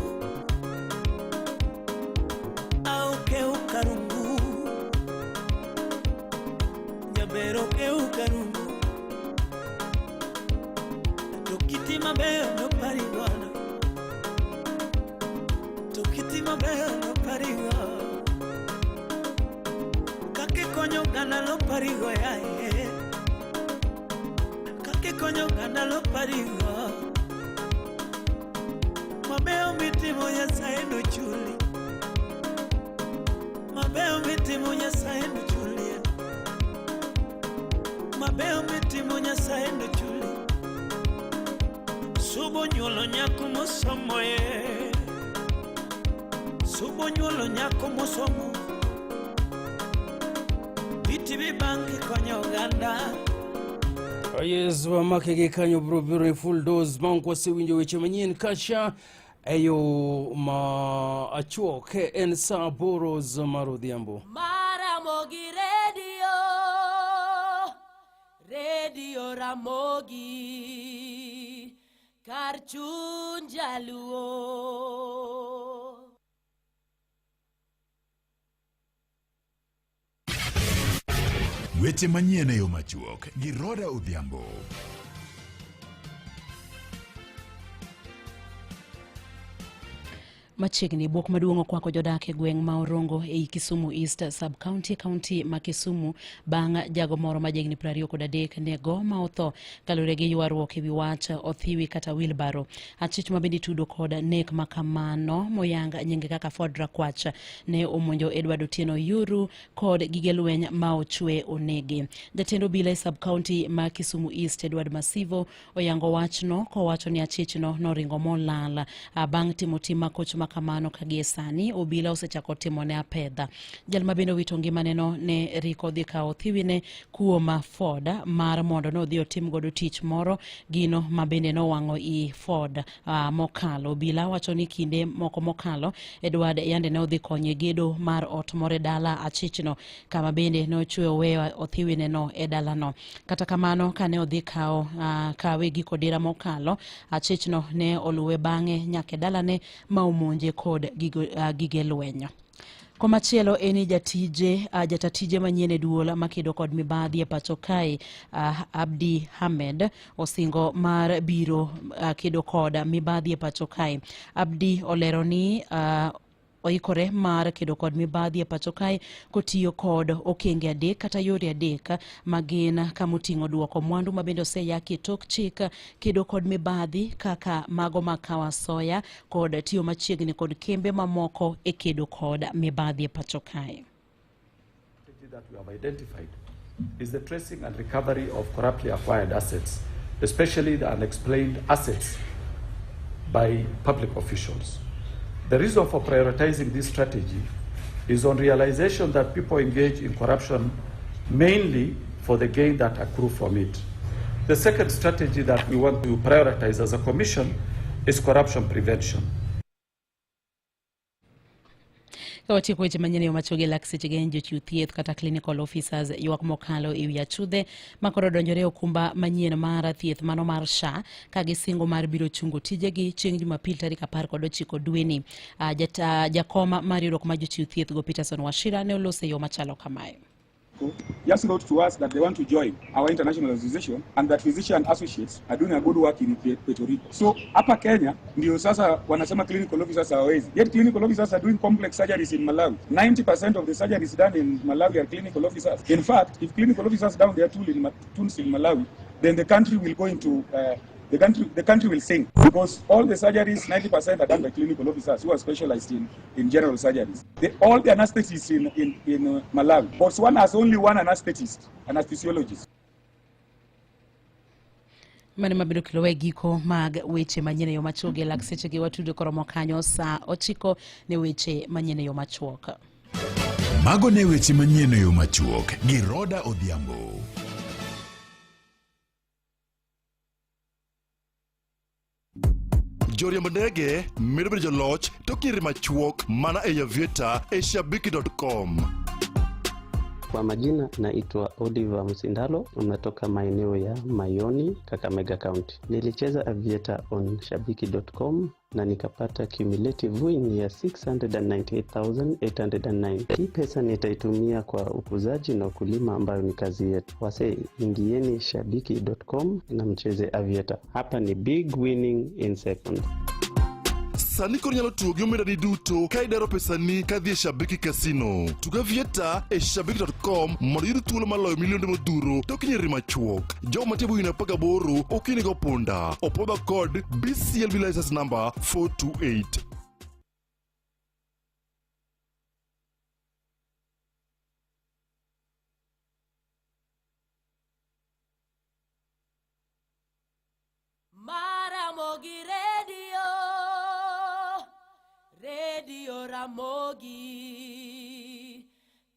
Auke ukarungu Nyabero ke ukarungu Tokiti mabeyo no parigono Tokiti mabeyo no parigo Kake konyo gana lo parigo ya eh Kake konyo gana lo parigo Mabeyo mitimo Nyasaye nochuli Mabeyo mitimo Nyasaye nochuli Mabeyo mitimo Nyasaye nochuli Subo nyuolo nyako mosomo ye Subo nyuolo nyako mosomo DTB Bank konyo oganda Yes, wamake gi kanyo biro biro e full dose bang' kwasewinjo weche manyien kacha e yo ma achuok en saa aboro mar odhiambo. Maramogi Radio, Radio Ramogi, kar chuny jaluo. Weche manyien e yo machuok gi Roda Odhiambo. Machiegni bwok maduong' okwako jodak e gweng' ma Orongo ei Kisumu East sub-county e kaunti ma Kisumu bang' jago moro ma jahigni 23 ne go ma otho kaluwore gi ywaruok e wi wach othiwi kata wilbaro. Achich ma bende itudo kod nek ma kamano moyang nyinge kaka Ford Rakwach ne omonjo Edward Otieno Yuru kod gige lweny ma ochwe onege. Jatend obila e sub-county ma Kisumu East Edward Masivo oyango wachno kowacho ni achichno noringo molal bang' timo tim makoch ma kamano ka gie sani obila osechako timone apedha. Jal ma bende owito ngimaneno ne riko dhi kawo othiwine kuom Ford mar mondo nodhi otim godo tich moro gino ma bende nowang'o i Ford mokalo. Obila wacho ni kinde moko mokalo Edward yande ne odhi konye gedo mar ot moro e dala achichno kama bende nochwe oweyo othiwineno e dalano. Kata kamano kane odhi kawe giko dira mokalo, achichno ne oluwe bang'e nyaka e dalane ma omonje kod gige lweny. Komachielo en ni jata tije manyien e duol makedo kod mibadhi e pacho kae, Abdi Ahmed osingo mar biro kedo kod mibadhi e pacho kae. Abdi olero ni oikore mar kedo kod mibadhi e pacho kae kotiyo kod okenge adek kata yore adek ma gin kamoting'o duoko mwandu ma bende oseyaki e tok chik, kedo kod mibadhi kaka mago mag kawo asoya kod tiyo machiegni kod kembe mamoko e kedo kod mibadhi e pacho kae. That we have identified is the tracing and recovery of corruptly acquired assets, especially the unexplained assets by public officials. The reason for prioritizing this strategy is on realization that people engage in corruption mainly for the gain that accrue from it. The second strategy that we want to prioritize as a commission is corruption prevention. Ka watieko weche manyien e yo machuok gi lak seche geny jochiw thieth kata clinical officers ywak mokalo e wi achudhe ma koro odonjore e okumba manyien mar thieth mano mar SHA ka gisingo mar biro chungo tijegi chieng' Jumapil tarik 19 dweni. Jakom mar riwruok mar jochiw thieth go Peterson Wachira ne oloso e yo machalo kamae. Just wrote to us that they want to join our international association and that physician associates are doing a good work in Puerto Rico. So hapa Kenya ndio sasa wanasema clinical officers hawawezi. Yet clinical officers are doing complex surgeries in Malawi. 90% of the surgeries done in Malawi are clinical officers. In fact, if clinical officers down their tools in Malawi, then the country will go into the country will sink because all the surgeries, 90% are done by clinical officers who are specialized in general surgeries. All the anesthetists in Malawi. Botswana has only one anesthetist, anesthesiologist. Mano mabiro kelo e giko mag weche manyien e yo machuok e lak sechegi watudo koromo kanyo saa 9 ne weche manyien e yo machuok. Mago ne weche manyien e yo machuok gi Roda Odhiambo. Joriemb ndege medo bedo joloch tok nyiri machuok mana e Aviator e shabiki.com. Kwa majina naitwa Oliver Msindalo, natoka maeneo ya Mayoni, Kakamega County. Nilicheza Aviator on shabiki.com na nikapata cumulative win ya 698,809. Hii pesa nitaitumia kwa ukuzaji na ukulima ambayo ni kazi yetu. Wase, ingieni shabiki.com na mcheze Aviator. Hapa ni big winning in second. Sani koro inyalo tugo gi omendani duto ka idaro pesani kadhi e Shabiki Casino. Tug Aviator e shabiki.com mondo iyud thuolo mar loyo milionde modhuro tok nyiri machuok. Jogo mantie bwo higni 18 ok onego punda. Opwodhwa kod BCLB license number 428. Maramogi Radio, Radio Ramogi,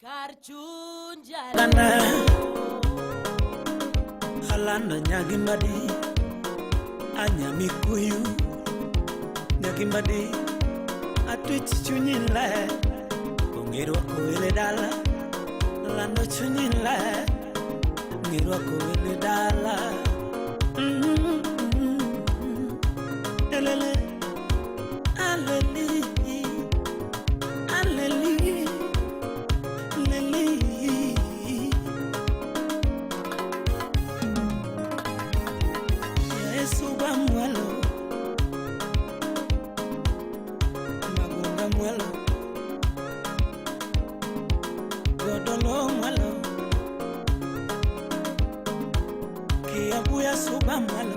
Karchunja. Ana alando nyagimadi anyamikuyu nyagimadi atwich chunyi le ong'erwako wele dala lando chunyi le ong'erwako wele dala. Elele, aleli, aleli, leli. Yesu bamwalo Magunga mwalo Godolo mwalo Kiabuya suba mwalo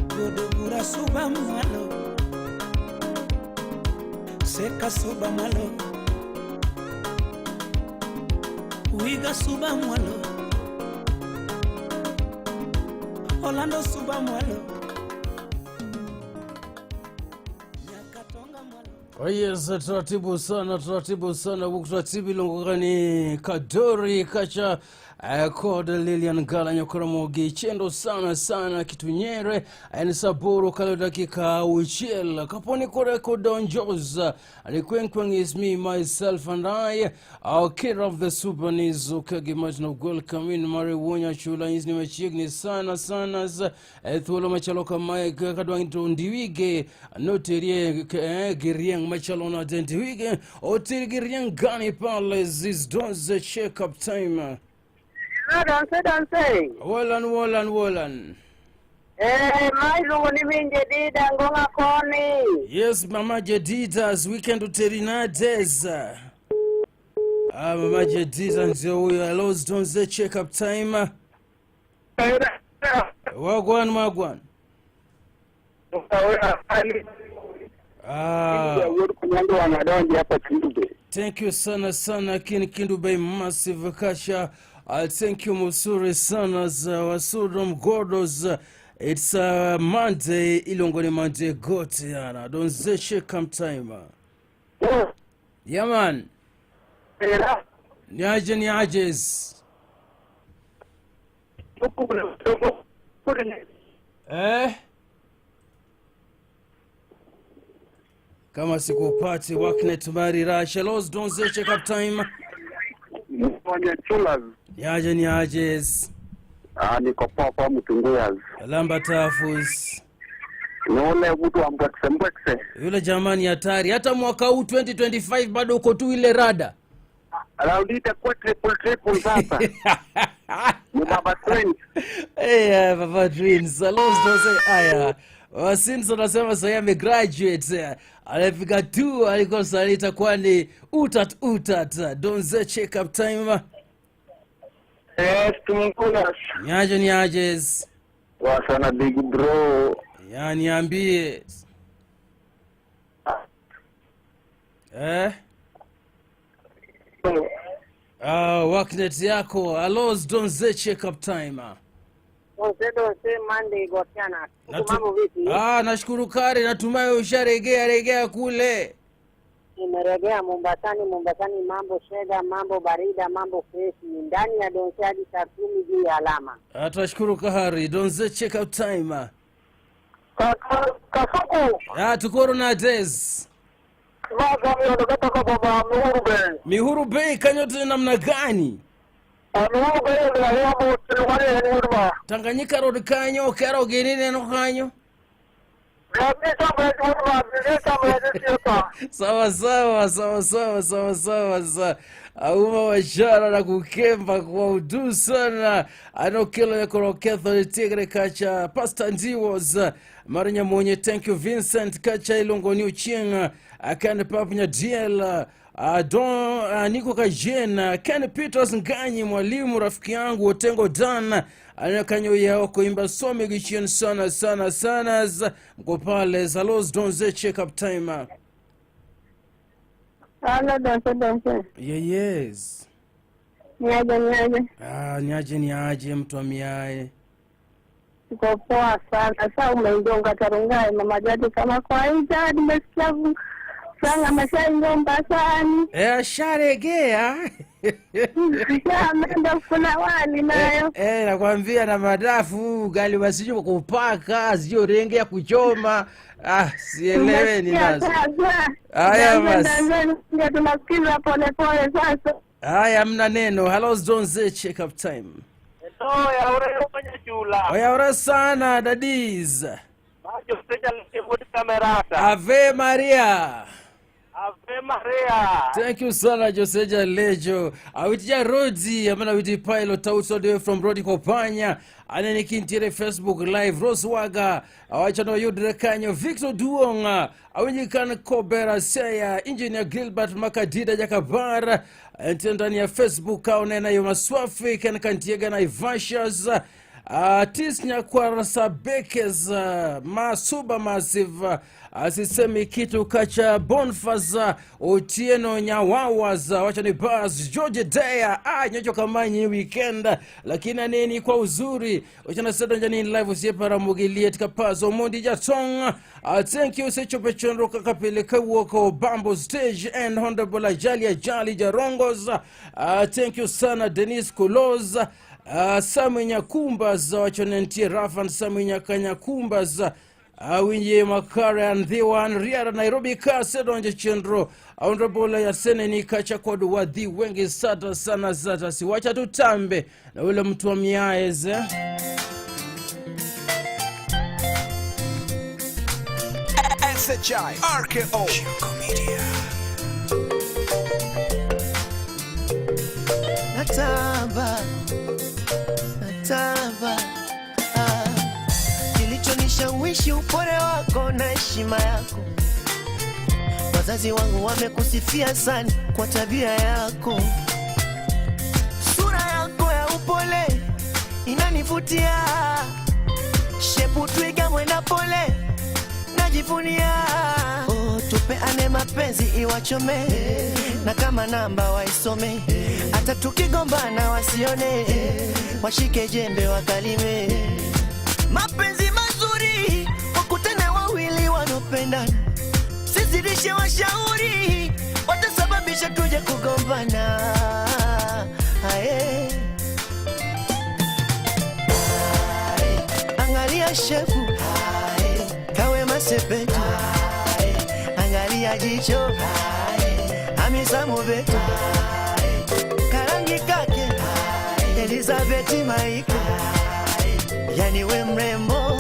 Godobura suba mwalo Seka suba mwalo Wiga suba mwalo Orlando suba mwalo. Oh yes, taratibu sana, taratibu sana wukutaratibu ilongokani kadori kacha kod Lilian Gala nyokoromogi chendo sana sana kitunyere en saboro kalo dakika 6 kaponi kore kodonjos alikwenkweng is me, myself and I, our care of the Supanese okagi martin welcome in mare wuonya chula nyisni machiegni sana sana thuolo machalo kamae kadwa to ndiwige noterie gi rieng machalo nade ndiwige oter gi rieng gani pale this does check up time. No, don't say. Wolan wolan wolan. Eh, ma iluongo ni min Jedida Ngonga koni. Yes, Mama Jedidas, weekend uterinades. Ah, Mama Jedida ndio huyo. Hello, don't check up time. Wagwan wagwan. Ah. Thank you sana sana Kin Kindu Bay Massive Kasha. Thank you Musuri sana za Wasudom Godos. It's Monday, ilongoni Monday got yana. Don't say check up time. Yeah man. Niaje niajes. Eh? Kama sikupati Waknet Mari Rasha. Los don't say check up time. Niaje niajes. Ah, niko poa poa Mtunguyas. Lamba tafus. Ni ule mtu wa mbwekse mbwekse. Yule jamani hatari. Hata mwaka huu 2025 bado uko tu ile rada. Raundi itakuwa triple triple sasa. Ni Baba Twins. Hey, Baba Twins. Los don't say aya. Wasinso anasema sasa amegraduate. Alifika tu alikuwa salita kwani utat utat. Don't say check up time. Eh, tumkula. Niaje niaje? Poa sana big bro. Ya niambie. Eh? Ah, worknet yako. Alos Donze check up time. Donze donze Monday Gotiana. Mambo vipi? Ah, nashukuru kare, natumai usharegea regea kule. Nimeregea Mombasani, Mombasani mambo shega, mambo barida, mambo freshi. Ndani ya Donze hadi saa 10 juu ya alama. Ah, tunashukuru kahari. Donze check up time. Kasuku. Ah, tukoro na days. Maza baba Mihuru Bay. Mihuru Bay kanyote namna gani? Mihuru Bay ndio hapo tulikuwa ni huduma. Tanganyika Road kanyo, kero genine no kanyo. Sawa sawa sawa sawa sawa sawa sawa. Auma washara na kukemba kwa udu sana. Anokelo ya koroketho tigre kacha Pastor Ndiwos Marinya Monye, thank you Vincent kacha Ilongo ni Uchenga akane papunya DL Don Niko Kajena Ken Peters Nganyi mwalimu rafiki yangu Otengo Dan anakanyo yao kuimba some gichien sana sana sana mko pale Zalos Donze check up time. Halo Donze Donze. Yeah, yes. Niaje niaje. Ah, niaje niaje mtu amiae. Uko poa sana. Sasa umeingia Tarungai mama jadi kama kawaida nimesikia sana mashaingo Mombasani. Eh, sharegea. Ameenda kula wali nayo. Nakwambia na madafu, ugali wasiju kupaka, sio renge ya kuchoma. Ah, sielewe ni nazo. Haya basi. Ndio tunasikiza pole pole sasa. Haya mna neno. Hello Donze check up time. Hello, ya ure kwenye chula. Oya ure sana daddies. Majo seja lekebodi kamerata. Ave Maria. Ave Maria. Thank you sana Joseja Lejo. Awitija Rodi, amana witi pilot out all the way from Rodi Kopanya. Anene kintire Facebook Live Roswaga. Awachano yudre kanyo Victor Duonga. Awinyikan Kobera Seya, Engineer Gilbert Makadida Jakabara. Ndani ya Facebook kaonena yo maswafi kan kantiega na Ivashas. Tisnya kwa Sabekes Masuba Massive asisemi kitu kacha Bonfaza Otieno Nyawawaza wacha ni bas George Dea nyocho kamanyi weekend lakini nini kwa uzuri wacha na sedo njani live usiepara mugilie tikapazo Mondi Jatong. Thank you sechope chonro kakapele kawoko Bambo Stage and Honorable Ajali Ajali Jarongos. Thank you sana Denise Kuloza. Samu Nyakumba za wachonentie Rafan Samu Nyakanyakumba za Awinye Makara and Dhiwan Riara Nairobi Kasedonje Chendro Honorable Yasene ni kacha kodu wadhi wengi sata sana sata siwacha tutambe na ule mtu wa miaeze. SHI RKO Media. Natamba natamba, kilichonishawishi upole wako na heshima yako. Wazazi wangu wamekusifia sana kwa tabia yako. Sura yako ya upole inanivutia. Shepu twiga mwenda pole najivunia. Oh, tupeane mapenzi iwachome na kama namba waisome. Hata tukigombana wasione, washike jembe wakalime. Mapenzi mazuri wakutane wawili wanopendana, sizidishe washauri watasababisha tuje kugombana. Ae. Ae. Angalia shefu kawe masepetu, angalia jicho Hamisa Mobeto, karangi kake Elizabeth Maiko, yani we mrembo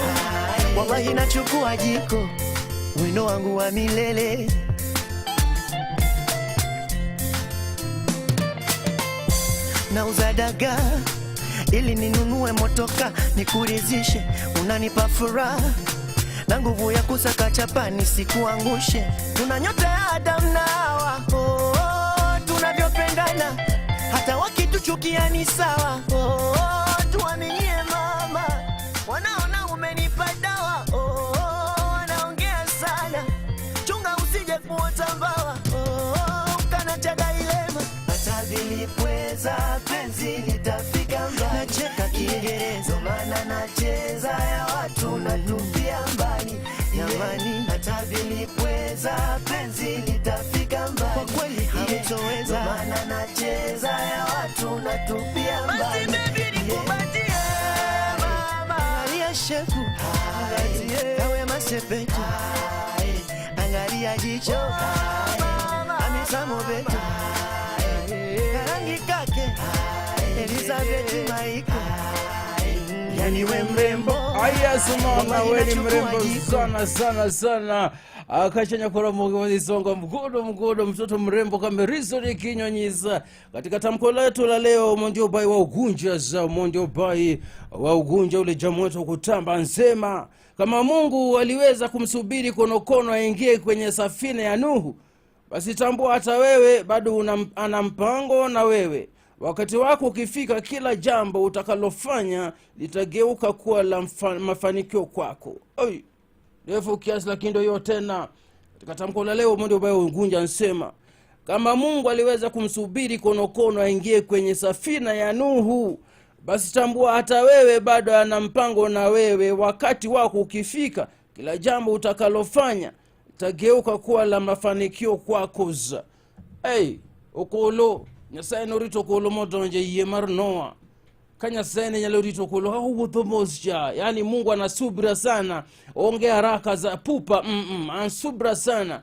wallahi nachukua jiko, wino wangu wa milele. Nauza dagaa ili ninunue motoka nikuridhishe, unanipa furaha na nguvu ya kusaka chapa nisikuangushe. Tuna nyota ya Adam na Hawa, oh, oh, tunavyopendana Hata wakituchukia ni sawa. Oh, oh, tuaminie mama, wanaona umenipa dawa. Oh, oh, wanaongea sana, chunga usije kuota mbawa. Oh, oh, ukanachaga ilema, hata vilipweza penzi litafika mbali. Nacheka Kiingereza maana nacheza ya watu natupia mbali. Jamani, hata vilipweza penzi litafika mbali. Kwa kweli hamtoweza, maana nacheza ya watu natupia mbali. Basi baby nikupatie mama, angalia shepu, kawe masepetu, angalia jicho, amisamo betu, karangi kake Elizabeth Maiko, yani we mrembo. Aya, simama we ni mrembo sana sana sana. Akachanya kora mwisongo mgudo mgudo, mtoto mrembo kama Rizoli Kinyonyiza. Katika tamko letu la leo, mondio bai wa ugunja za mondio bai wa ugunja ule jamu wetu kutamba nzema. Kama Mungu aliweza kumsubiri konokono aingie kwenye safina ya Nuhu, basi tambua hata wewe bado ana mpango na wewe. Wakati wako ukifika, kila jambo utakalofanya litageuka kuwa la mafanikio kwako. Oi, refu kiasi lakini ndio hiyo tena. Katika tamko la leo Mungu ambaye ungunja nsema, kama Mungu aliweza kumsubiri konokono aingie kwenye safina ya Nuhu, basi tambua hata wewe bado ana mpango na wewe. Wakati wako ukifika, kila jambo utakalofanya litageuka kuwa la mafanikio kwako. Hey, okolo Nyasaye norito kolo modonje yie mar Noa. Ka Nyasaye ne nyalo rito kolo hawuotho mos cha. Yani Mungu ana subra sana. Onge haraka za pupa. An subra sana.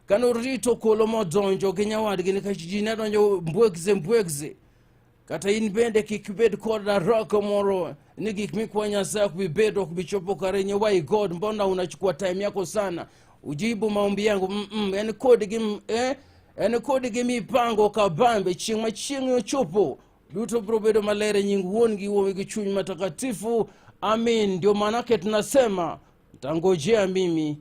Kano rito kolo modonjo gi nyawadgi nikech ji ne donjo mbwekze mbwekze. Kata in bende kik ibed kod haraka moro ni gik mikwa Nyasaye ok bi bedo, ok bi chopo kare. Why God, mbona unachukua time yako sana ujibu maombi yangu? Yani kod gi en kod gi mipango kabambe chieng' ma chieng' ochopo duto biro bedo maler e nying Wuon gi Wuowi gi Chuny Matakatifu. Amin. Ndio maanake tunasema tangojea mimi.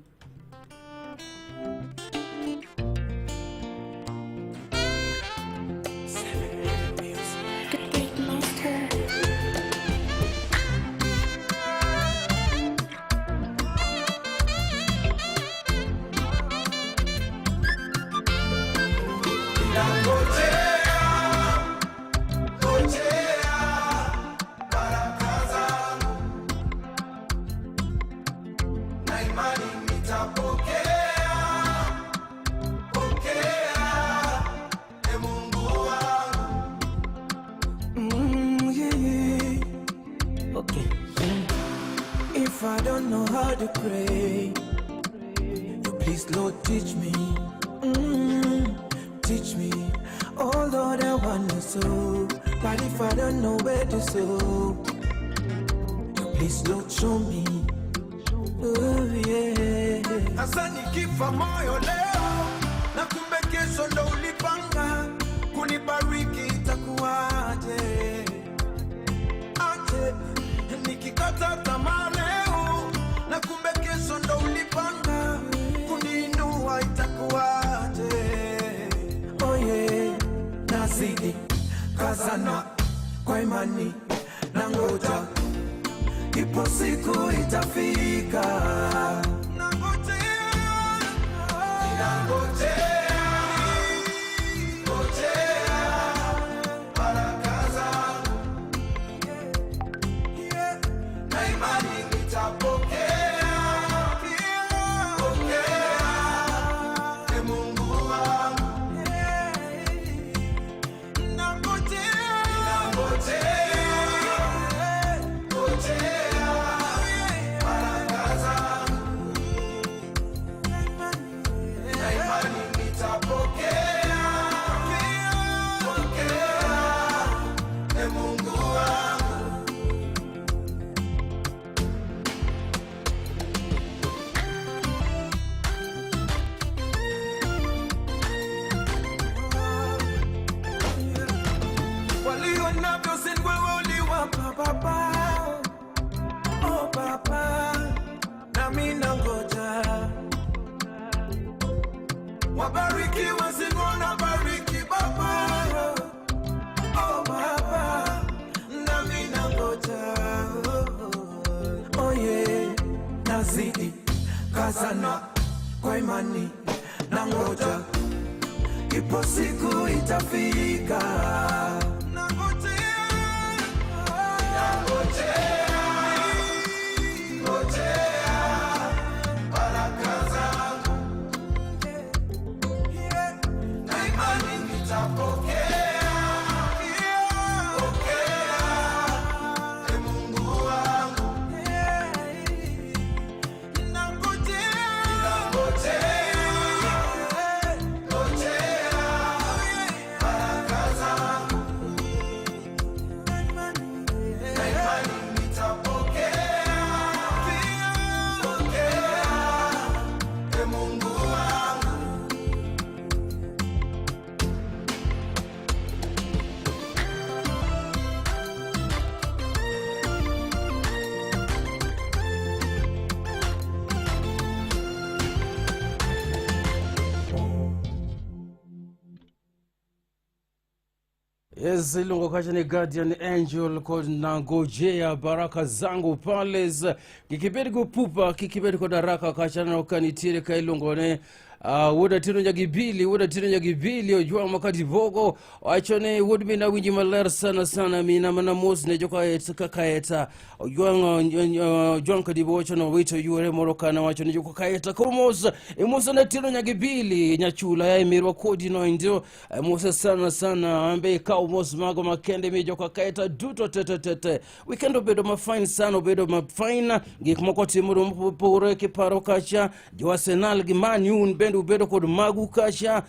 If I don't know how to pray, you please, Lord, teach me. Teach me. Oh Lord, I wanna sow, but if I don't know where to sow, you please, Lord, show me. Oh yeah. Sasa nikifa moyo leo na kumbe kesho ndo ulipanga kunibariki, itakuwaje? Aje nikikata tamaa leo na kumbe kesho ndo ulipanga kuniinua, itakuwaje? Oh yeah, nazidi kazana kwa imani na ngoja, ipo siku itafika. Nangojea, nangojea, ngojea baraka zangu, na imani nitapokea, pokea, e Mungu wangu. Nangojea, nangojea, ngojea baraka zangu, na imani nitapokea, pokea, e Mungu wangu. Walio navyo si wewe uliwapa baba. Oh baba, nami nangoja Wabariki wasinona bariki baba. Kazana kwa imani na ngoja, ipo siku itafika. Nangojea, nangojea, ngojea baraka zangu, na imani nitapokea, pokea, e Mungu wangu. Yes, iluongo kacha ni Guardian Angel kod nangojea baraka zangu pale kikibed go pupa kikibed kod haraka kacha no ka nitiere ka iluongo ne wuod Atieno Nyagibili, wuod Atieno Nyagibili Ojwang' Makadibogo wacho ni wuod mina winji maler sana sana mina mana mos ne joka kaka Ojwang' Ojwang' Kadibo wacho no wito yuore moro kana wacho ni joka kaeta koro mos imoso ne Atieno Nyagibili nyachula ya mirwa kodi no ndio mose sana sana ambe ikaw mos mago makende mi joka kaeta duto tete tete weekend obedo ma fine sana obedo ma fine gik moko timore mopogore kiparo kacha jo Arsenal gi Man U bende ubedo kod magu kacha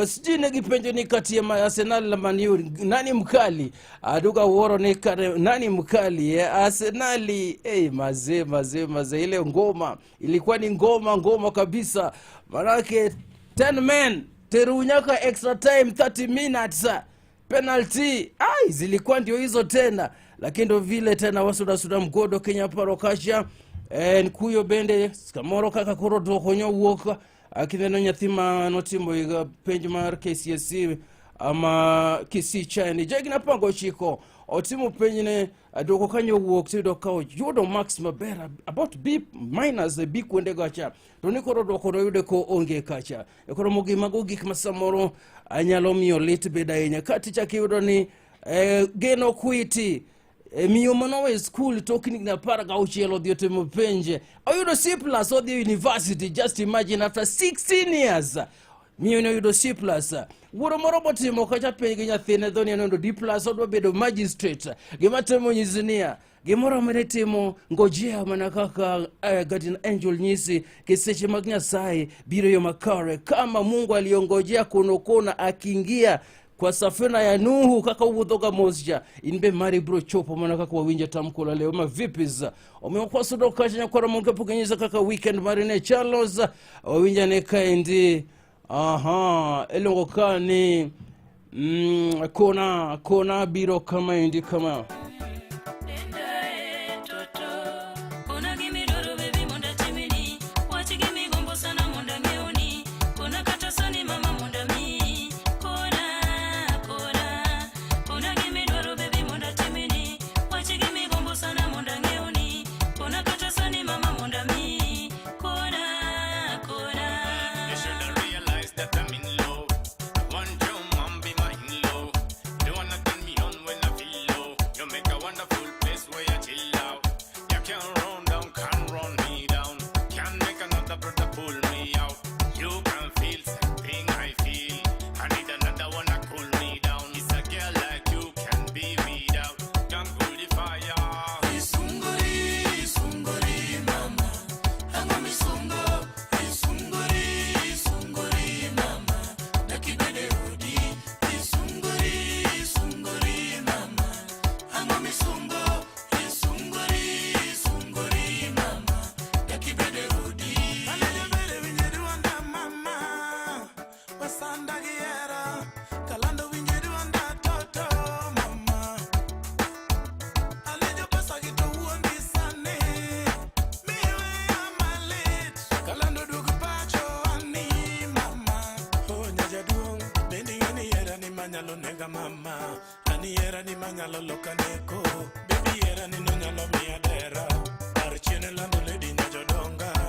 sijui ne gipenjo ni kati ya Arsenal na Man U nani mkali aduga wuoro ni kare, nani mkali Arsenali mazee mazee mazee ile ngoma ilikuwa ni ngoma ngoma kabisa manake 10 men terunyaka extra time 30 minutes penalty ai zilikuwa ndio hizo tena lakini ndio vile tena wasuda suda mgodo Kenya paro kasha nkuyo bende kamoro kaka koro dwoko nyowuok akineno nyathi ma notimo higa penj mar KCSE ama Kisii China jahigni 19 otimo penjne dwoko kanyo owuok tiyudo ka oyudo marks maber about B minus B kuonde gacha to ni koro dwoko noyude ko onge kacha koro mogi mago gik ma samoro anyalo miyo lit bed ahinya ka tichak iyudo ni Geno Kwiti miyo manowe skul tok higni 16 odhi otimo penje oyudo C plus odhi university just imagine after 16 years miyo ne oyudo C plus wuoro moro botimo kacha penj gi nyathine dhoni en oyudo D plus odwa bedo magistrate gima temo nyisi niya gimoro amora itimo ngojea mana kaka Guardian Angel nyisi kiseche mag Nyasaye biro yo makare kama Mungu aliongojea kono akiingia kwa safina ya Nuhu kaka wuothoga mos cha in be mari biro chopo mana kaka wawinjo tamko la leo ma vipis omiyo kwasudo kacha nyakwara monke pok inyisa kaka weekend mari ne chalos wawinja ne kaendi aha iluongo ka ni kona biro kama endi kama Manyalo loka neko, baby era ni no nyalo miya dera. Par chien lando lady nyajodonga.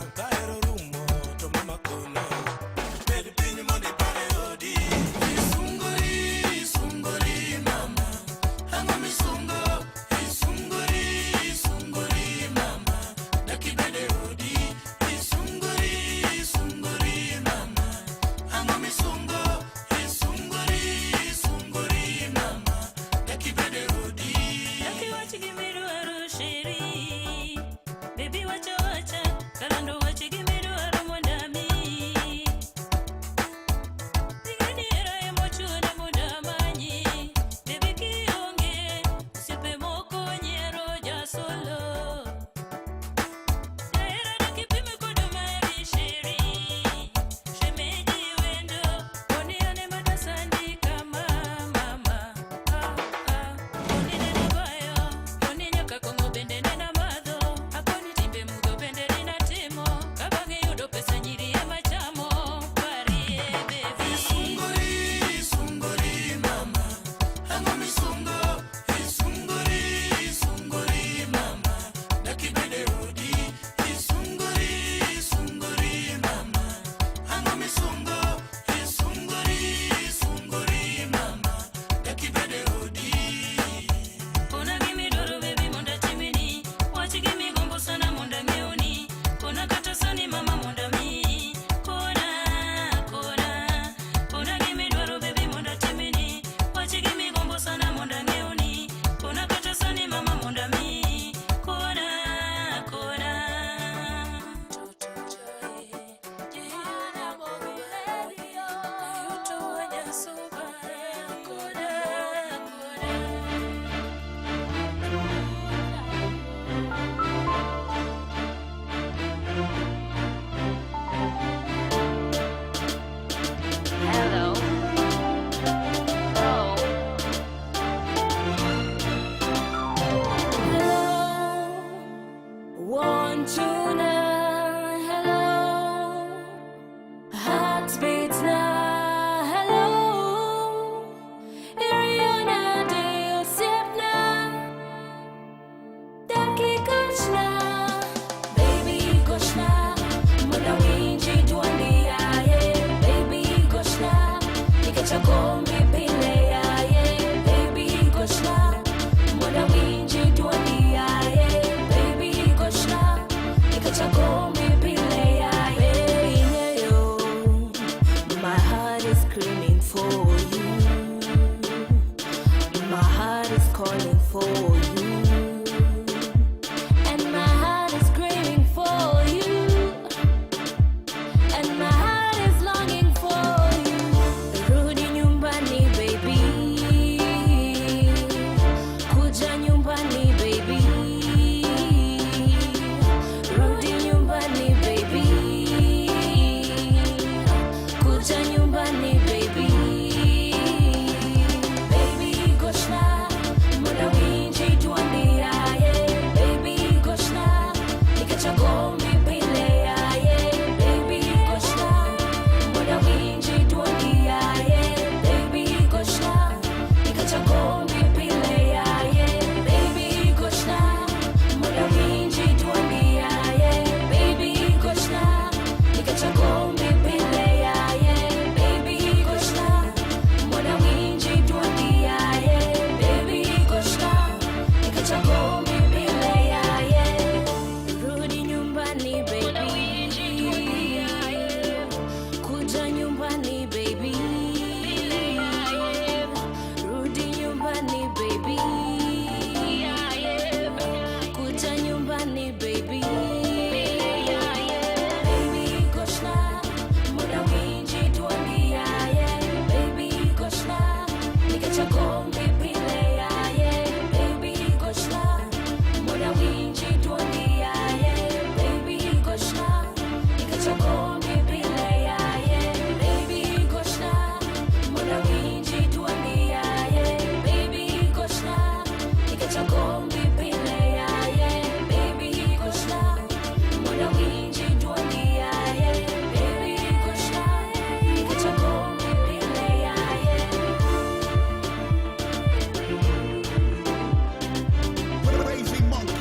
screaming for you. My heart is calling for you. And my heart is screaming for you. And my heart is longing for you. Rudi nyumbani baby. Kuja nyumbani baby. Rudi nyumbani baby. Kuja nyumbani baby. Baby goshna, muda winji tuambiaye. Baby goshna, nikachagombi pile yaye. Baby goshna, muda winji tuambiaye. Baby goshna, nikachagombi pile yaye. Baby goshna, muda winji tuambiaye. Baby goshna, nikachagombi pile yaye. Baby goshna, muda winji tuambiaye. Baby goshna, nikachagombi pile yaye. Rudi nyumbani baby. Kuja nyumbani baby. Rudi nyumbani baby. Kuja nyumbani baby. Baby goshna, muda winji tuambiaye. Baby goshna, nikachagombi pile yaye. Baby goshna, muda winji tuambiaye. Baby goshna, nikachagombi pile yaye. Baby goshna, muda winji tuambiaye. Baby goshna, nikachagombi pile yaye. Baby goshna, muda winji tuambiaye. Baby goshna, nikachagombi pile yaye. Crazy monkey.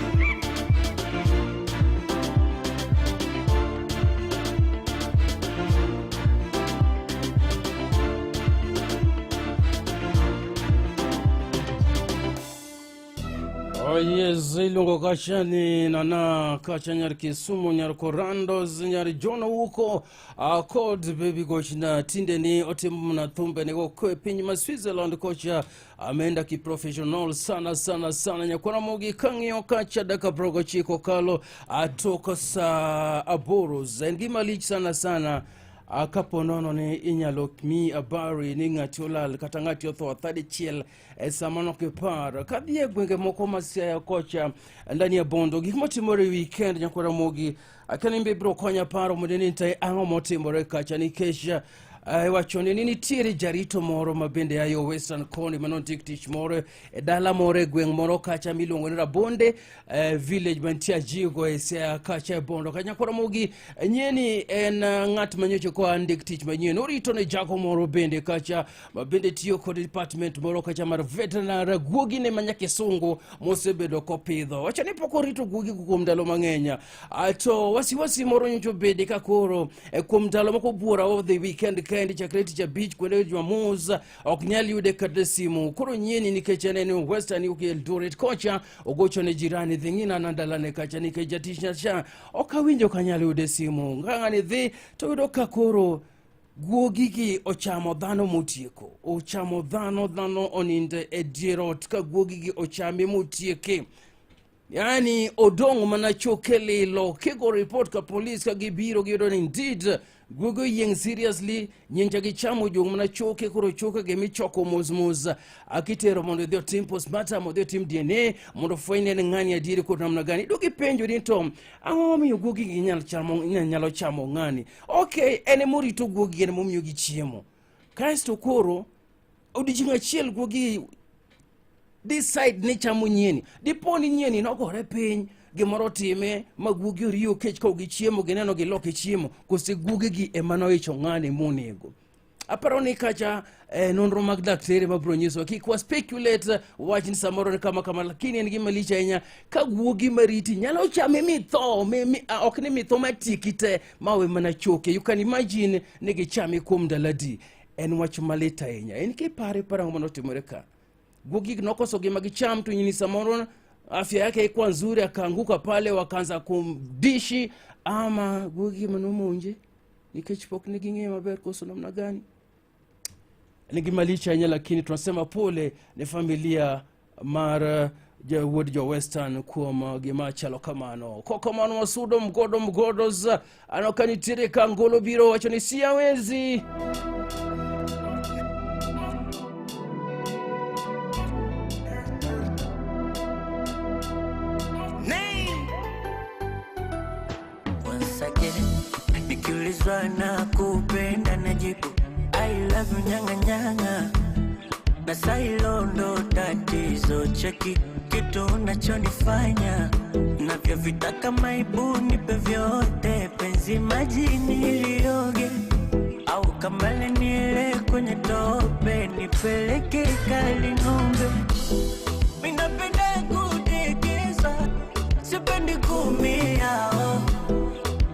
Oh yes, iluongo kacha ni nana kacha nyar Kisumu nyar Korandos nyar John Wuko kod Baby Coach na tinde ni otimo mana thumbe ni go e piny ma Switzerland kocha ameenda kiprofessional sana sana sana. Nyakwara Mogi kang'iyo kacha dakika 99 kalo atoka saa 8 en gima lich sana sana. Kapo nono ni inyalo mi habari ni ng'ati olal kata ng'ati otho atha dichiel e sama nok ipar. Kadhi e gwenge moko ma Siaya kocha ndani ya Bondo, gik matimore e weekend nyakwara Mogi akia ni be ibiro konya paro mondo ni nitie ang'o motimore kacha nikech iwacho ni nitiere jarito moro ma bende ayo Western koni manondik tich moro e dala moro e gweng' moro kacha miluongo ni Rabonde village mantie Ajigo e Siaya kacha e Bondo kacha. Nyakwara Mogi nyieni en ng'at manyocha koa ndik tich manyien orito ne jago moro bende kacha ma bende tiyo kod department moro kacha mar veterinary guogi ne manya kisungu mosebedo kopidho. Wacho ni pok orito guogi kuom ndalo mang'eny. To wasiwasi moro nyocha obede ka koro kuom ndalo moko buora of the weekend kende chakre tich abich kwende Jumamos ok nyal yude kata simu. Koro nyieni nikech en en Western UK Eldoret kocha ogocho ne jirani dhi ng'ina na dalane kacha nikech jatich cha ok awinjo ka anyal yude simu. Ka ng'ani dhi to yudo ka koro guogigi ochamo dhano motieko, ochamo dhano, dhano onindo e dier ot ka guogigi ochame motieke. Yani odong' mana choke lilo. Kigo report ka polis ka gibiro giyudo ni indeed guogi oyieng' seriously nyencha gichamo ojong' mana choke koro choke gi michoko mos mos akitero mondo odhi otim postmortem odhi otim DNA mondo ofweny ne en ng'ani adieri kod namna gani. Iduogo ipenjori ni to ang'o momiyo guogi gi nyalo chamo ng'ani. Okay, en emorito guogi en emomiyogi chiemo. Kaeto koro odiochieng' achiel guogi decide ni chamo nyieni. Dipo ni nyieni nogore piny, gimoro otime ma guogi oriyo kech ka ok gichiemo, gineno giloke chiemo, kose guogegi ema noicho ng'ani monego. Aparo ni kacha nonro mag daktere mabiro nyisowa kik wa speculate wach ni samoro ni kama kama, lakini en gima lich ahinya ka guogi mariti nyalo chame mitho ok ni mitho matieki te mawe mana choke. You can imagine ni gichame kuom ndalo adi. En wach malit ahinya. En kiparo iparo ang'o manotimore ka? Guogi nokoso gima gicham to nyini samoro afya yake haikuwa nzuri, akaanguka pale, wakaanza kumdishi ama guogi manomonje nikech pok ne ging'eyo maber koso namna gani. Ni gima lich ahinya, lakini tunasema pole ne familia mar jawuod jo Western kuom gima chalo kamano. Kokamano wasudo mgodo mgodos ano ka nitiere ka ngolo biro wacho ni siawezi. Name. Once again, nikiulizwa na kupenda najibu I love you nyanga nyanga, na sailo ndo tatizo, cheki kitu unachonifanya navyovitaka, maibu nipe vyote, penzi majini nilioge au kamale niele kwenye tope, nipeleke Kaling'ombe. Mimi napenda kudekezwa, sipendi kuumia oh.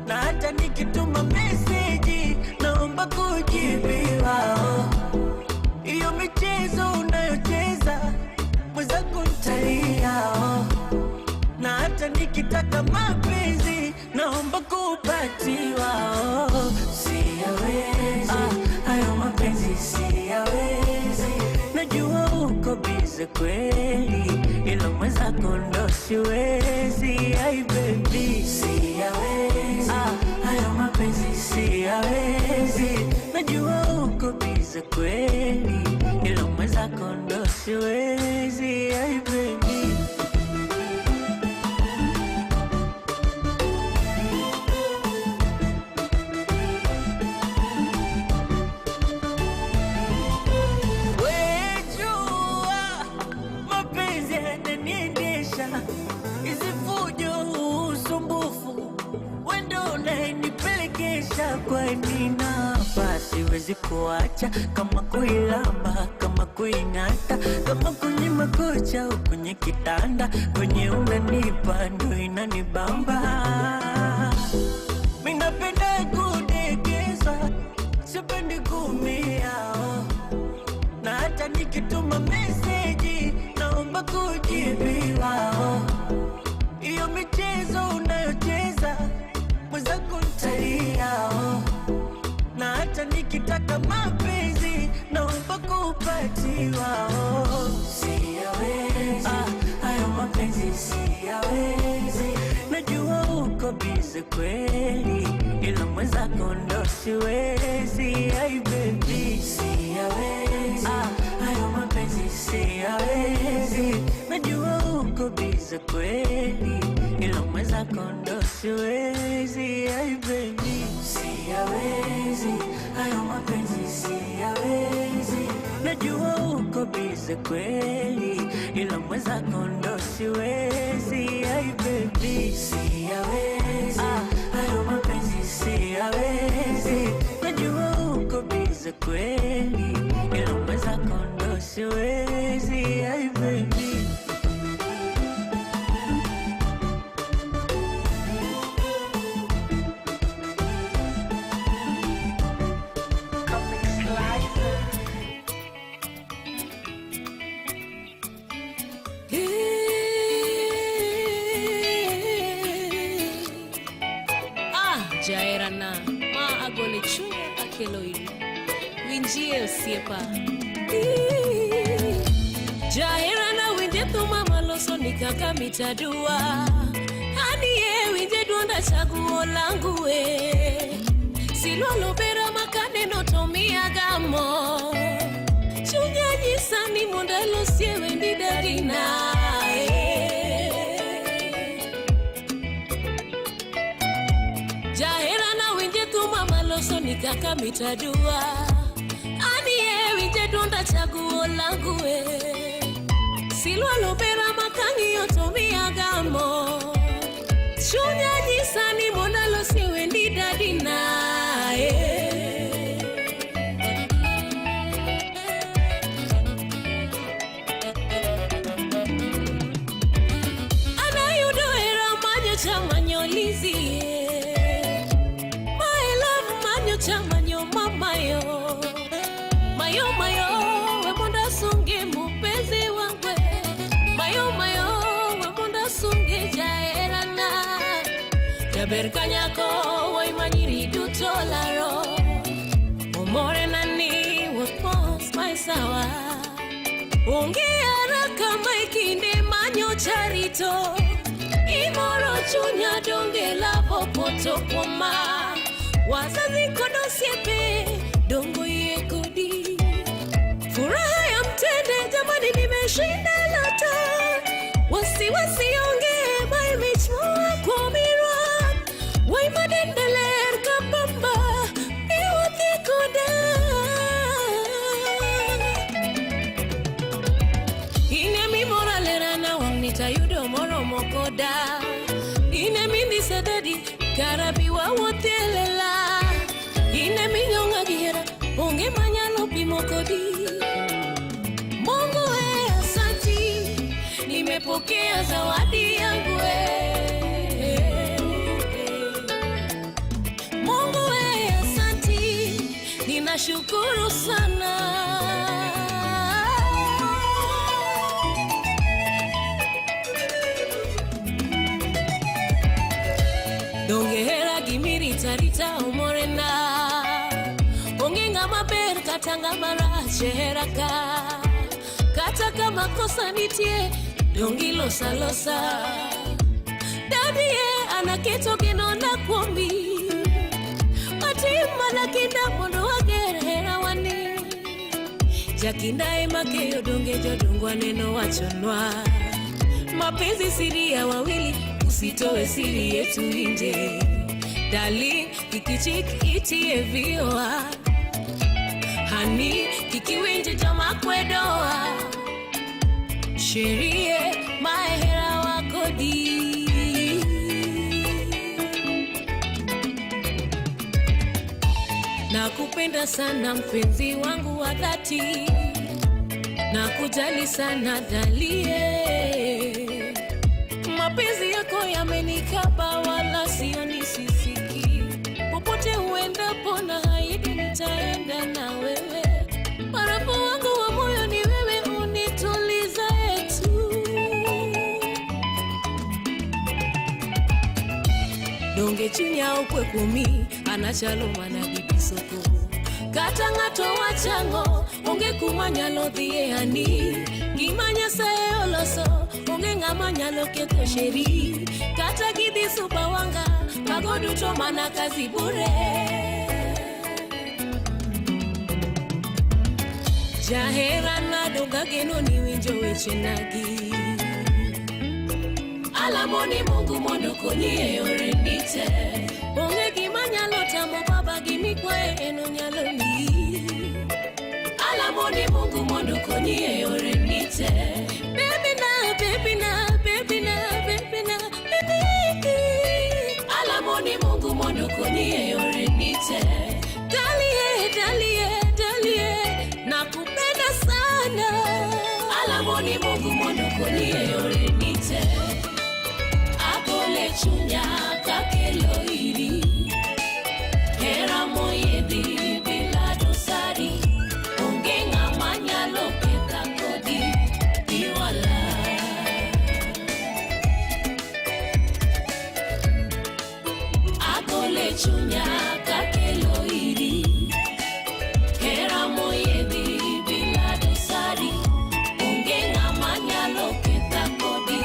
Na hata nikituma meseji naomba kujibiwa oh. Iyo michezo unayocheza mwenzangu ntalia oh. Na hata nikitaka mapenzi naomba kupatiwa oh. Siyawezi hayo mapenzi siyawezi, najua uko bize kweli, ila mwenzako ndo siwezi. Ai baby siyawezi, hayo mapenzi siyawezi, najua uko bize kweli, ila mwenzako ndo siwezi. Ai baby. Wejua mapenzi yananiendesha, hizi fujo, usumbufu, wendo unayenipelekesha. Kwani napa siwezi kuacha, kama kuilamba, kama kuing'ata, kama kwenye makocha au kwenye kitanda, kwenye unanipa ndo inanibamba. Mimi napenda kudekezwa, sipendi kuumia oh. Na hata nikituma meseji naomba kujibiwa oh. Iyo michezo unayocheza mwenzako ntalia oh. Na hata nikitaka mapenzi naomba kupatiwa oh. Siyawezi hayo mapenzi siyawezi, najua uko bize kweli, ila mwenzako ndo siwezi. Ai baby siyawezi, hayo mapenzi siyawezi, najua uko bize kweli, ila mwenzako ndo siwezi. Ai baby siyawezi, hayo mapenzi siyawezi, najua uko bize kweli, ila mwenzako ndo siwezi. Ai baby siyawezi, hayo mapenzi siyawezi, najua uko bize kweli, ila mwenzako ndo siwezi. Ai baby. Ah, jaherana ma agole chunya akelo iri winjie osiepa jaherana winje thuma maloso ni kaka mitadua anie winje duonda chaguo langu we silwalo bera makaneno to miya gamo chunya nyisa ni mondo alosie wendi dadinae jaherana winje thuma maloso ni kaka mitadua anie winje duonda chaguo langu we silwalo bera makang'iyo to miya gamo chunya nyisa ni mondo alosie wendi dadinae. Anayudo hera manyo manyo lizie My love manyo chamanyo mamayo Mayo mayo we mondo sunge mupenzi wangwe Mayo mayo we mondo sunge jaherana Jaber kanyako woi manyiri duto laro Omore nani wuoth mos. Tarito imoro chunya donge lavo poto kuoma wazazi kod osiepe dongo yie kodi furaha ya mtende jamani nimeshinda loto wasiwasi onge maimich moa kuom irwak waimadendeler kapamba iwuothie koda ine mimora lerana wang' nitayudo moromo koda ine mindisa dadi kara bi wawuothie lela ine minyong'a gi hera onge manyalo pimo kodi Mungu e asanti nimepokea zawadi yangu e Mungu e asanti ninashukuru sana. Donge hera gimiritarita omorena onge ng'ama ber kata ng'ama rach e hera ka kata kama kosa nitie donge iloso alosa dadie anaketo genona kuomi watim mana kinda mondo wager herawani jakinda ema keyo donge jodongo aneno wachonwa mapenzi siri ya wawili usitoe siri yetu nje darling kikichik itie vioa hani kikiwinjo joma kwedoa sherie mahera wakodi nakupenda sana mpenzi wangu wa dhati nakujali sana dalie mapenzi yako yamenikaba wala sioni sisiki popote uendapo na haidi nitaenda na wewe barafu wangu wa moyo ni wewe unitulizae tu donge chunya okwe kuomi anachalo mana gi bisoko kata ng'ato wachango onge kuma nyalo dhiye ani gima Nyasaye oloso onge ng'ama nyalo ketho sheri kata gidhi Sumbawanga mago duto mana kazi bure jaherana donga geno ni winjo wechenagi alamo ni Mungu mondo okonyi e yoreni te onge gima nyalo tamo baba gimikwaye en onyalo miyi alamo ni Mungu mondo okonyi e yoreni te baby na baby na baby na baby na baby alamo ni Mungu mondo okonyi e yoreni te dalie dalie dalie nakupenda sana alamo ni Mungu mondo okonyi e yoreni te agole chunya kakelo iri hera moyiedhi bila dosari onge ng'ama nyalo ketha kodi biwala agole chunya kakelo iri hera moyiedhi bila dosari onge ng'ama nyalo ketha kodi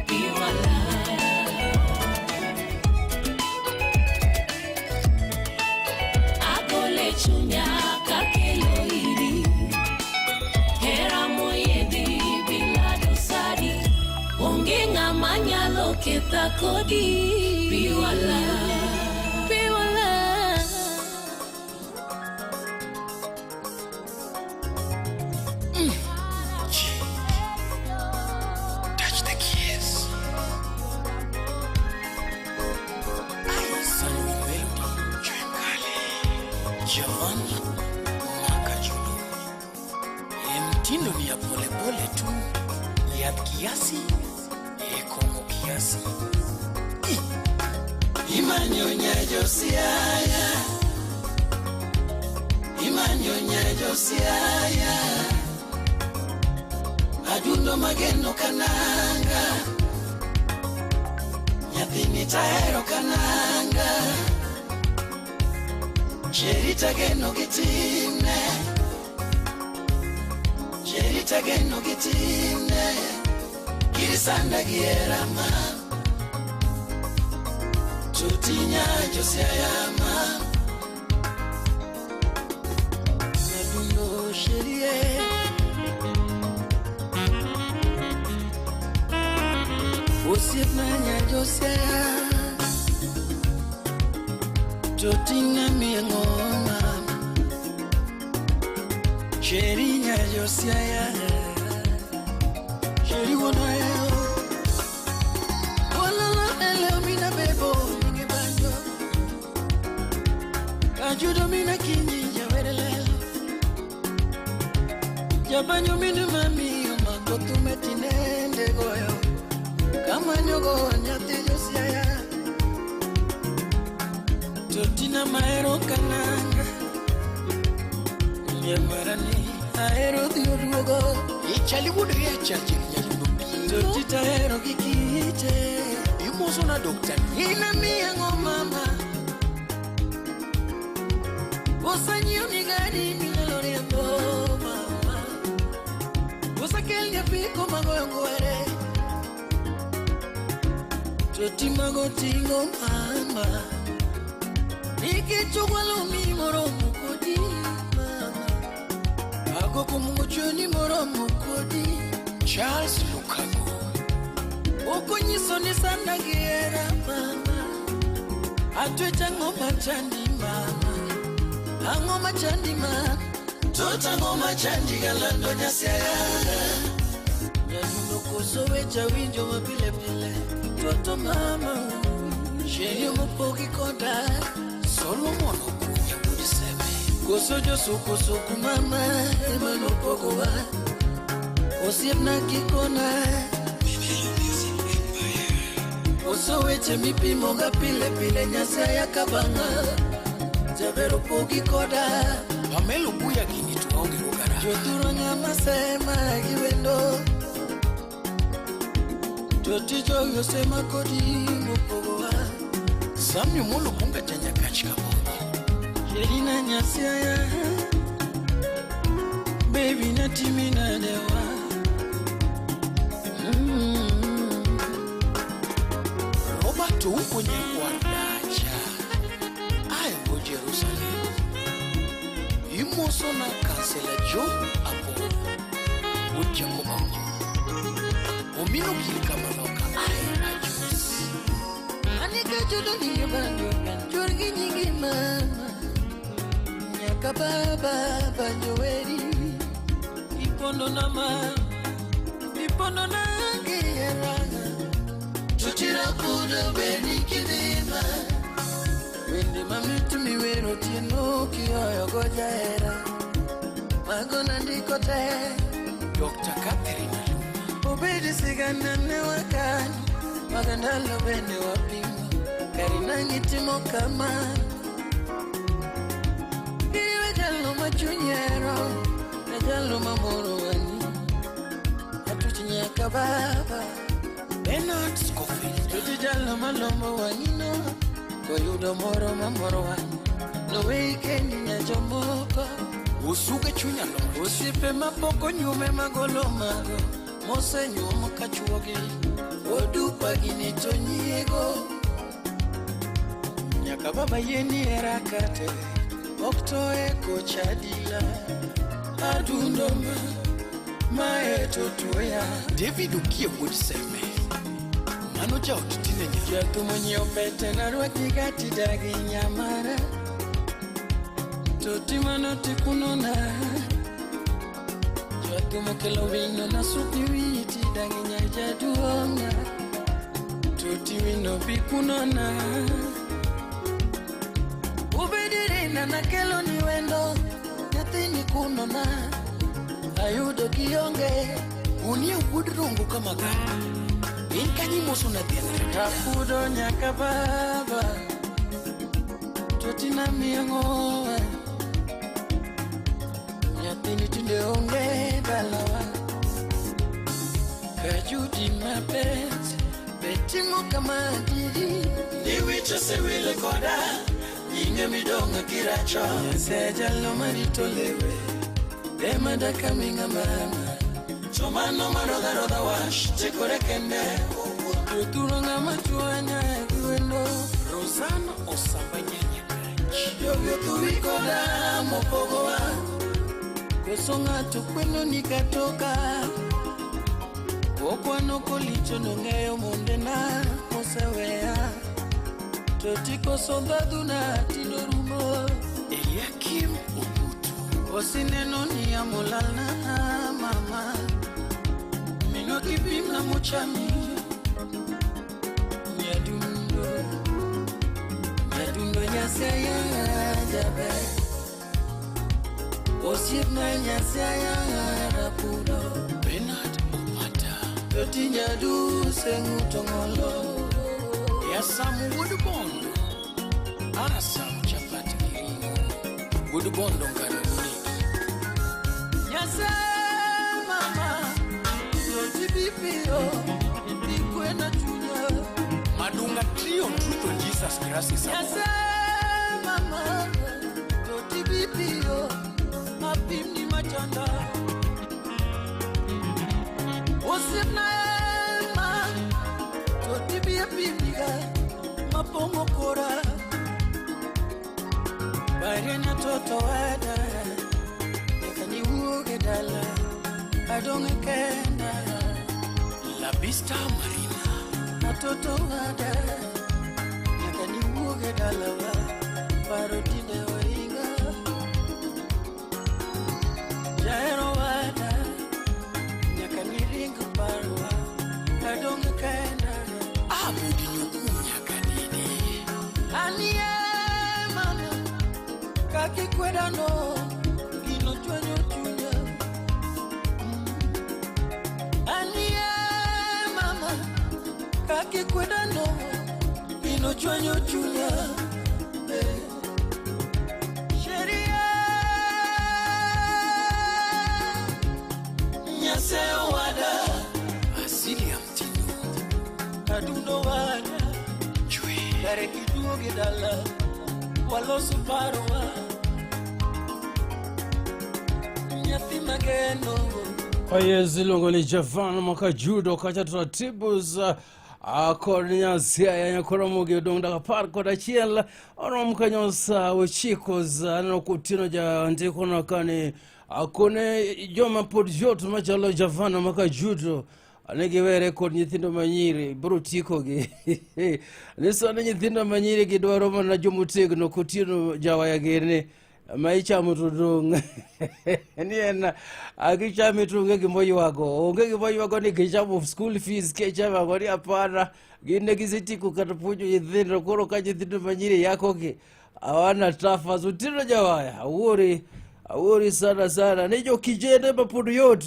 biwala agole chunya kakelo iri hera moyiedhi bila dosari onge ng'ama nyalo ketha kodi biwala biwala. Touch the keys. I Sunny Melody, Chwekale, Giovanni Makajulu. Mtindo ni ya polepole tu, ya kiasi, kongo kiasi. Imanyonya Josiaya, Imanyonya Josiaya, Adundo mageno kananga, Nyathini tahero kananga, Cherita geno gitime, Cherita geno gitime, Kiri ni sanda gi hera ma Tutinya Josiah ma Nadundo sherie Osiepna nya Josiah Totina miengo mama Sheri nya Josiah Sheri wonayo Olala ele mina bebo ninge banjo Kajudo mina kinyi jawerelelo Jabanyo minu mami omakotumetinende goyo Kamanyogo nyathi Josiah Totina mahero kananga Nyamarani ahero dhi oduogo Ichali wuod riacha chieng' nyalundo pino Totita ahero gi kite Imoso na Dr. Ina miyango mama Osanyiew ni gari minyalo riembo mama Osakelni apiko magoyo ngwere Toti mago ting'o mama Nikech ogwalo mi moromo kodi mama Ago kumungochoni moromo kodi Charles Lukago Okonyiso ni sanda gi hera mama Atwech ang'o machandi mama Ang'o machandi mama Tot ang'o machandi galando Nyasaye Nyadundo koso wecha winjo mapile pile Toto mama Sheri mopogi koda Solomon Okunya wuod Seme Koso josukusuku mama ema nopogowa Osiepna kikona Koso weche mipimoga pile pile Nyasaye kabang'a Jaber opogi koda Pamelo Buya gini to waonge go garama Jothuro ng'ama sema gi wendo Toti jogi osema kodi mopogowa Samuel Molo Kunga cha Nyakach Kabodho Sherina Nyasaye Baby natimi nadewa Robert Ouko nyakwar dacha Ae go Jerusalem Imoso na Kansela Joe Apollo Wuod Jacob Ang'o Omino gir kamaloka ae Ajos Anika chudo ninge banjo Chur gi nyingi mama Nyaka baba banjo weri Ipondo na ma Ipondo na ngera Tutira kudo beni kidima Wende mamitu miwero tieno kiyoyo goja era Mago nandiko te Dr. Catherine Aluma Obedi sigana ne wakani Magandalo bende wapimo Karina ngitimo kama Iwe jalo machunyero Na jalo mamoro wani Atuchi nyaka baba Bernard Scofield Tuti jalo malombo wangino Koyudo moro mamoro wani Nowe ikendi nyajomoko Usuge chunya lot Osiepe mapok onyuome magolo mago Mosenyuomo kachuogi Odupa gini to nyiego Nyaka baba yieni hera kate Ok toe kocha adila Adundo ma Mae to tuoya David Okie wuod Seme Mano jaod tine nya Jathum onyiewo pete narwaki gati dagi nyamara Toti mano tikunona Jathum okelo wino nasuki witi dagi nyar jaduong'a Toti wino bi kunona Ubedirina nakelo ni wendo Nyathini kunona Ayudo kionge Unie wuod Rongo kamaga In kanyo imoso na dhiang' rataya Takudo nyaka baba Totina miang'owa Nyathini tinde onge dalawa Kajudi mabet Betimo kama adieri Ni wich osewile koda Nyinge midong'o kiracho Nyasaye jalo marito lewe Ema dakaming'a mama To mano marodha rodha wash Chikore kende Jothuro ng'ama chwanya e gwendo Rosanna Osamba Nyanya Jogi othuwi koda mopogowa Koso ng'ato kweno ni katoka Okwano kolicho nong'eyo mondena moseweya To tikoso ndhadhuna tinde rumo Eliakim Obutu Osineno ni amolalna mama Mino kipimna mochami Nyadundo Nyadundo Nyasaye jaber Osiepna Nyasaye rapudo Bernard Opata Toti nyaduse ng'uto ng'olo Yasamu Wuod Bondo Asamu chapat gi ring'o Wuod Bondo ngano nonegi Nyasaye mama Toti bipiyo Ikwena chunya Madunga Trio Truth on Jesus Christ is Nyasaye mama Toti bipiyo Mapimni machanda Osiepna ema Toti biepimniga Mapong'o kora Barienya toto weda Nyaka niwuog e dala Adong' e kenda Labista Marina Atoto wada Nyaka niwuog e dalawa Paro tinde oinga Jahero wada Nyaka niring parwa Adong' e kenda Abudi Nyokum nyaka nene Anie mama Kakikwedano Gino chwanyo chunya Anie mama Kakikwedano Gino chwanyo chunya Eh. Sheria Nyasaye wada Asili ya mtindo Adundo wada Chwe Kare kiduogi dala Waloso parowa Nyathi mageno Oye iluongo ni Javan Makajudo kacha taratibu za kod Nyasaye nyakoromogi odong' dakika 11 oromo kanyo sa 9 za aneno kotieno jandikono kani kone joma pod yot machalo Javan Makajudo ne giwere kod nyithindo manyiri biro tikogi ni sani nyithindo manyiri gidwaro mana jomotegno kotieno jawaya gene ma ichamo to dong' ni en gichame to onge gima oywago onge gima oywago ni gichamo school fees kichamo ang'o ni hapana gin ne gisetieko kata puonjo nyithindo koro ka nyithindo manyiri yakogi hawana tafas Otieno jawaya awuori awuori sana sana ni jokijende ma pod yot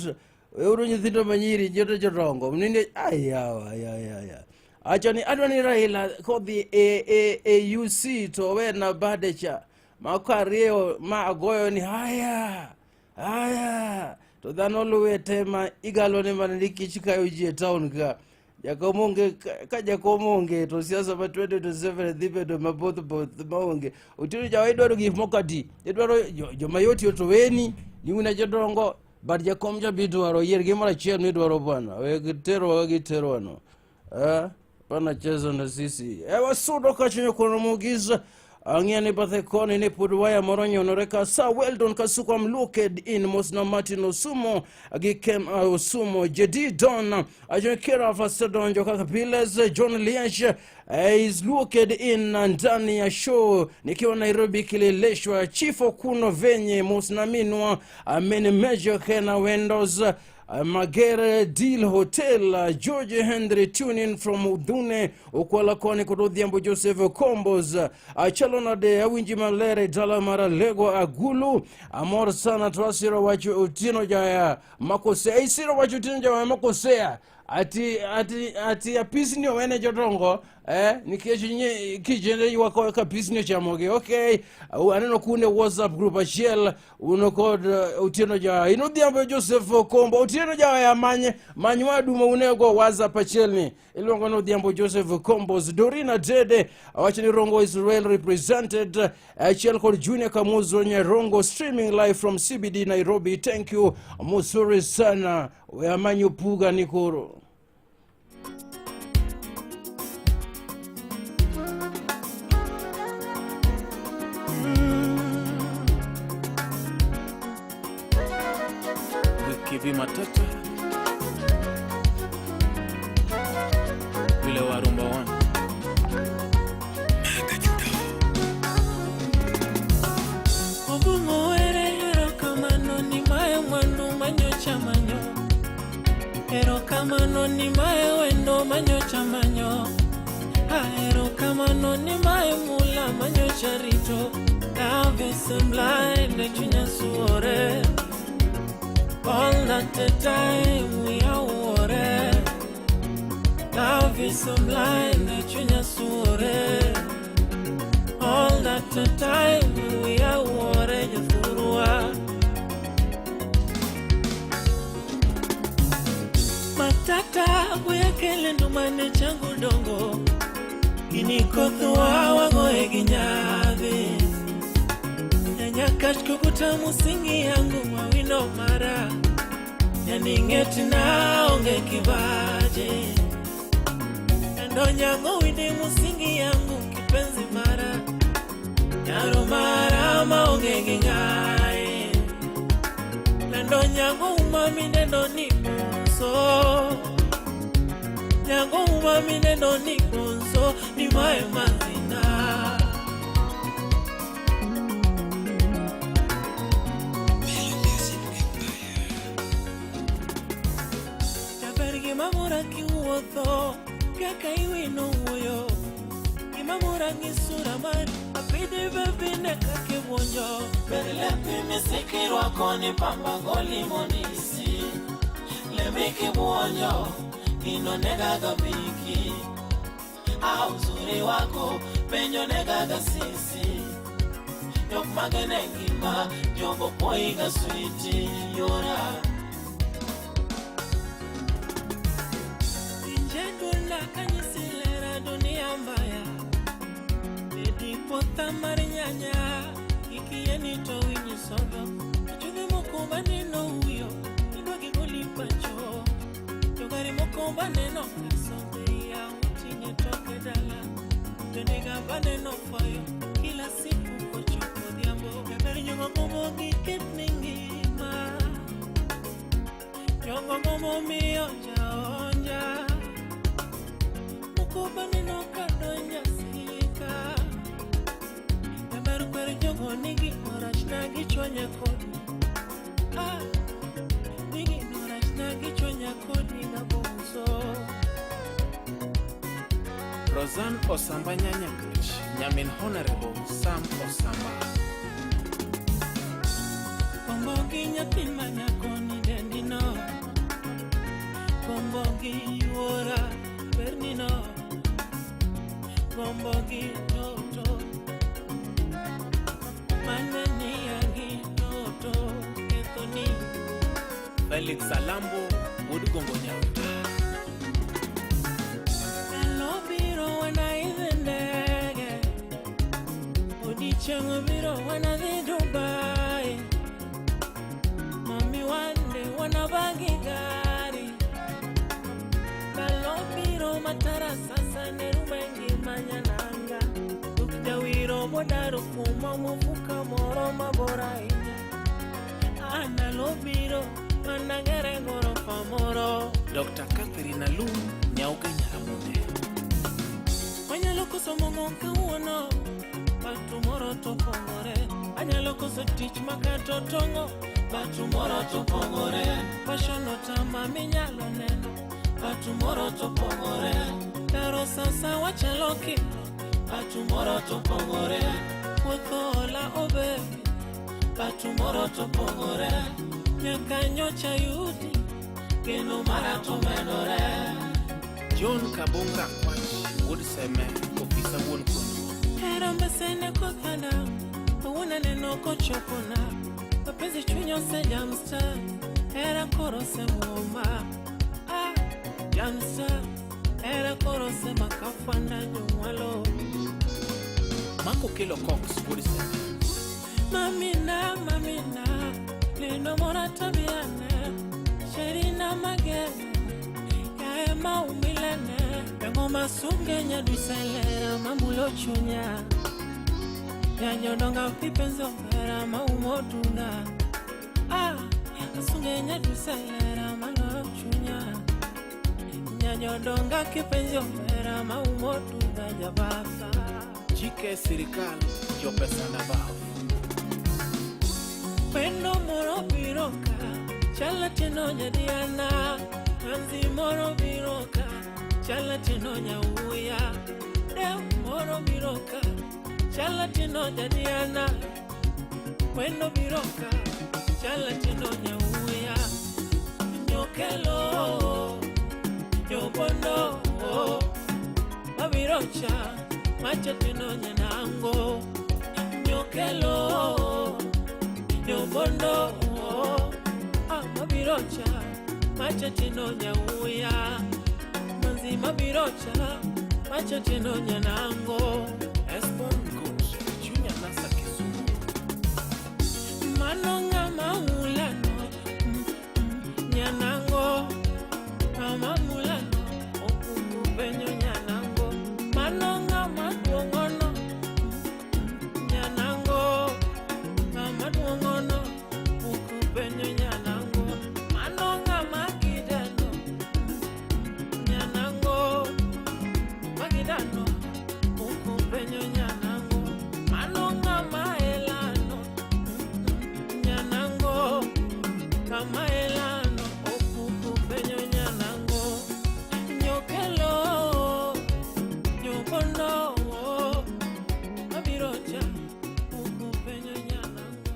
weuru nyithindo manyiri nyoto jodongo nini ayawa ayaya acho ni adwa ni Raila kodhi e UC to owena bade cha ma karieyo ma agoyo ni haya haya to dhano luwe te ma igalo ni mana ni kich kayo ji e town ka jakom onge ka jakom onge to siasa ma 2027 dhi bedo maboth both maonge Otieno jawa idwaro gik moko adi idwaro joma yot yot weni ni un e jodongo but jakom cha bidwaro yier gimoro achiel midwaro bwana weg terowa gi terwano eh pana cheza na sisi wasudo kacho kono mugiza ang'e ni bathe koni ni pod waya moro nyonore ka sa Weldon Kasuku am looked in Mosna Martin Osumo gi Kem Osumo Jedi Don Ajon Kera Fasedonjo kaka Piles John Liash is looked in ndani ya show nikiwa Nairobi Kileleshwa Chief Okuno Venye Mosna Minwa Amen Major Kena Windows Magere Deal Hotel, George Henry tuning from Udhune, Okwala Koni kod Odhiambo Joseph Combos, Chalonade awinji malere dala mara Lego Agulu, amor sana to asiro wacho Otieno Jaya makosea, isiro wacho Otieno Jaya makosea ati apisni owene jodongo nikech kijende ywak ka apisni ochamogi okay aneno kune WhatsApp group achiel uno kod Otieno Jaya in Odhiambo Joseph Kombo Otieno Jaya many many wadu ma unego WhatsApp achiel ni iluongo ni Odhiambo Joseph Kombos Dorina Dede awacho ni Rongo is well represented achiel kod Junior Kamuzo Nyarongo streaming live from CBD Nairobi thank you muzuri sana We amanyo puga ni koro. Kivi Matata yule wa Rumba One. Obung'o were erokamano ni mae mwandu manyocha manyo. Erokamano ni mae wendo manyocha manyo. Ah, erokamano ni mae mula manyocha rito. Love is blind chunya suore. All that the time we are worried. Love is so blind chunya suore. All that the time we are worried jothurwa. Matata wekele ndumane changu dongo. Gini kothwa wagoye gi nyadhi. Nyanyakach kukuta musingi yangu wawino mara. Nyaning'eti na onge kibaje. Ndo nyango winde musingi yangu kipenzi mara. Nyaro mara maonge gi ng'ae. Lando nyango umami neno ni bonso. Nyango umami neno ni bonso. Ni mae mazina. Jaber gima mora kiwuotho kaka iwino wuoyo. Gima mora gi sura mari apidhi bebine kaka ibuonjo. Ber lepi misiki rwako ni pamba goli monisi. Lembi kibuonjo gino negaga biki. Ah, uzuri wako penjo negaga sisi. Jok magene ngima jogo poiga switi yora. Injedula kanyisilera dunia mbaya. Bedi potha mar nyanya ikieni to winyi sogo. Achudhe moko maneno huyo idwa gigoli pacho. Jogari moko maneno kasobe ya utinye toke dala. Jonega maneno fayo kila siku kochopo odhiambo. Jaber nyongo momo giket ni ngima. Nyongo momo mionja onja. Moko maneno kadonja sika. Jaber kwer jogo nigi orach na gichwanya kodi. Ah, nigi orach na gichwanya kodi gabonso. Roseanne Osamba Nyanyakach, Nyamin Honorable Sam Osamba. Kombogi nyathi manyako ni dendino. Kombogi yuora bernino. Kombogi toto. Maneniagi toto kethoni. Felix Alambo, Wuod Gombo Nyawita. Ndalo biro wanaidh ndege. Odiechieng' biro wanadhi Dubai. Mami wande wanabagi gari. Ndalo biro matara sasa ne rume ngima nyananga. Duk jawiro bodaro kuma mofuka moro mabor ahinya. Ah, ndalo biro managere gorofa moro. Dr. Catherine Alum, Nyauke Nyaramunde. Wanyalo koso mong'o kawuono, but tomorrow to pogore. Anyalo koso tich makato tong'o, but tomorrow to pogore. Passion otama minyalo neno, but tomorrow to pogore. Daro sasa wachalo kimo, but tomorrow to pogore. Wuotho ola obebi, but tomorrow to pogore. Nyaka nyocha yudi, geno mara to medore. John Kabonga Kwach, Wuod Seme, Ofisa Wuon Kono. Hera mbesene kothana, kawuono aneno kochopona. Mapenzi chuny osejamsta, hera koro osemuoma. Ah, jamsta, hera koro osemaka fwanda jomwalo. Mark Okello Cox, Wuod Seme. Mamina, mamina, lindo mora tabiane. Sherina mageno yae maumilene yango masunge nyaduselera mamulo chunya yanyodonga vipenzi omera maumotunda ah asunge nyaduselera malo chunya nyanyodonga kipenzi omera maumotunda jabasa Chike sirikal jopesa na baf. Pendo moro biroka chala teno nyadiana manzi moro biroka chala teno nyauya deu moro biroka chala teno nyadiana wendo biroka chala teno nyauya nyokelo nyobondo mabirocha macha teno nyanango nyokelo nyobondo ah mabirocha macha teno nyauya manzi mabirocha macha teno nyanango Esbon Goch, Junior Nasa Kisumu. Manonga maulano nyanango mama mulano okuku penyo nyanango manonga maduongono nyanango mama duongono okuku penyo nyanango manonga magidano nyanango magidano okuku penyo nyanango manonga maelano nyanango kamaelano okuku penyo nyanango nyokelo nyokondo mabirocha okuku penyo nyanango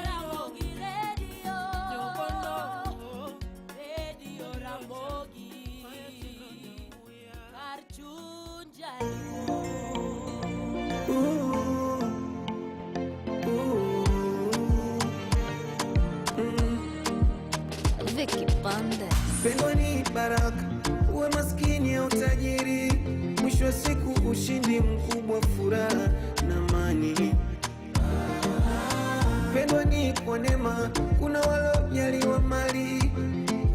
Ramogi Radio. Radio Ramogi. Kar chuny jaluo. Vicky Bandes. Pendo ni baraka, uwe maskini au tajiri, mwisho wa siku ushindi mkubwa, furaha na amani. Pendo ni kwa neema, kuna walojaliwa mali,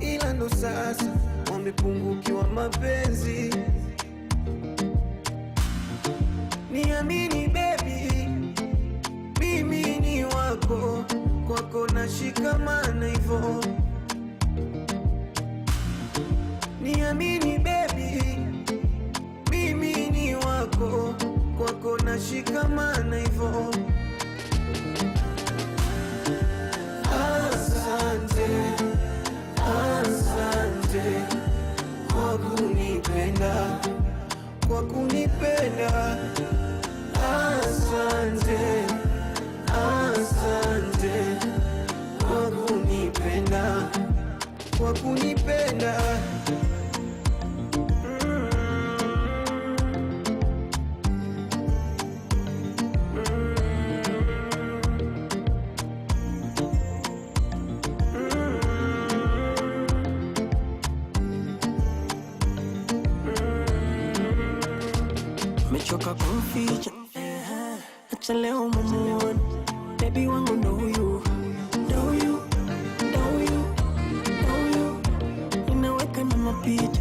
ila ndo sasa wamepungukiwa mapenzi. Niamini baby, mimi ni wako, kwako nashikamana hivyo. Niamini baby, mimi ni wako, kwako nashikamana hivyo. Asante, asante kwa kunipenda, kwa kunipenda. Asante, asante kwa kunipenda, kwa kunipenda. Mechoka kumficha, acha leo mumuone. Baby wangu ndo huyu, ndo huyu, ndo huyu, ndo huyu. Ninaweka na mapicha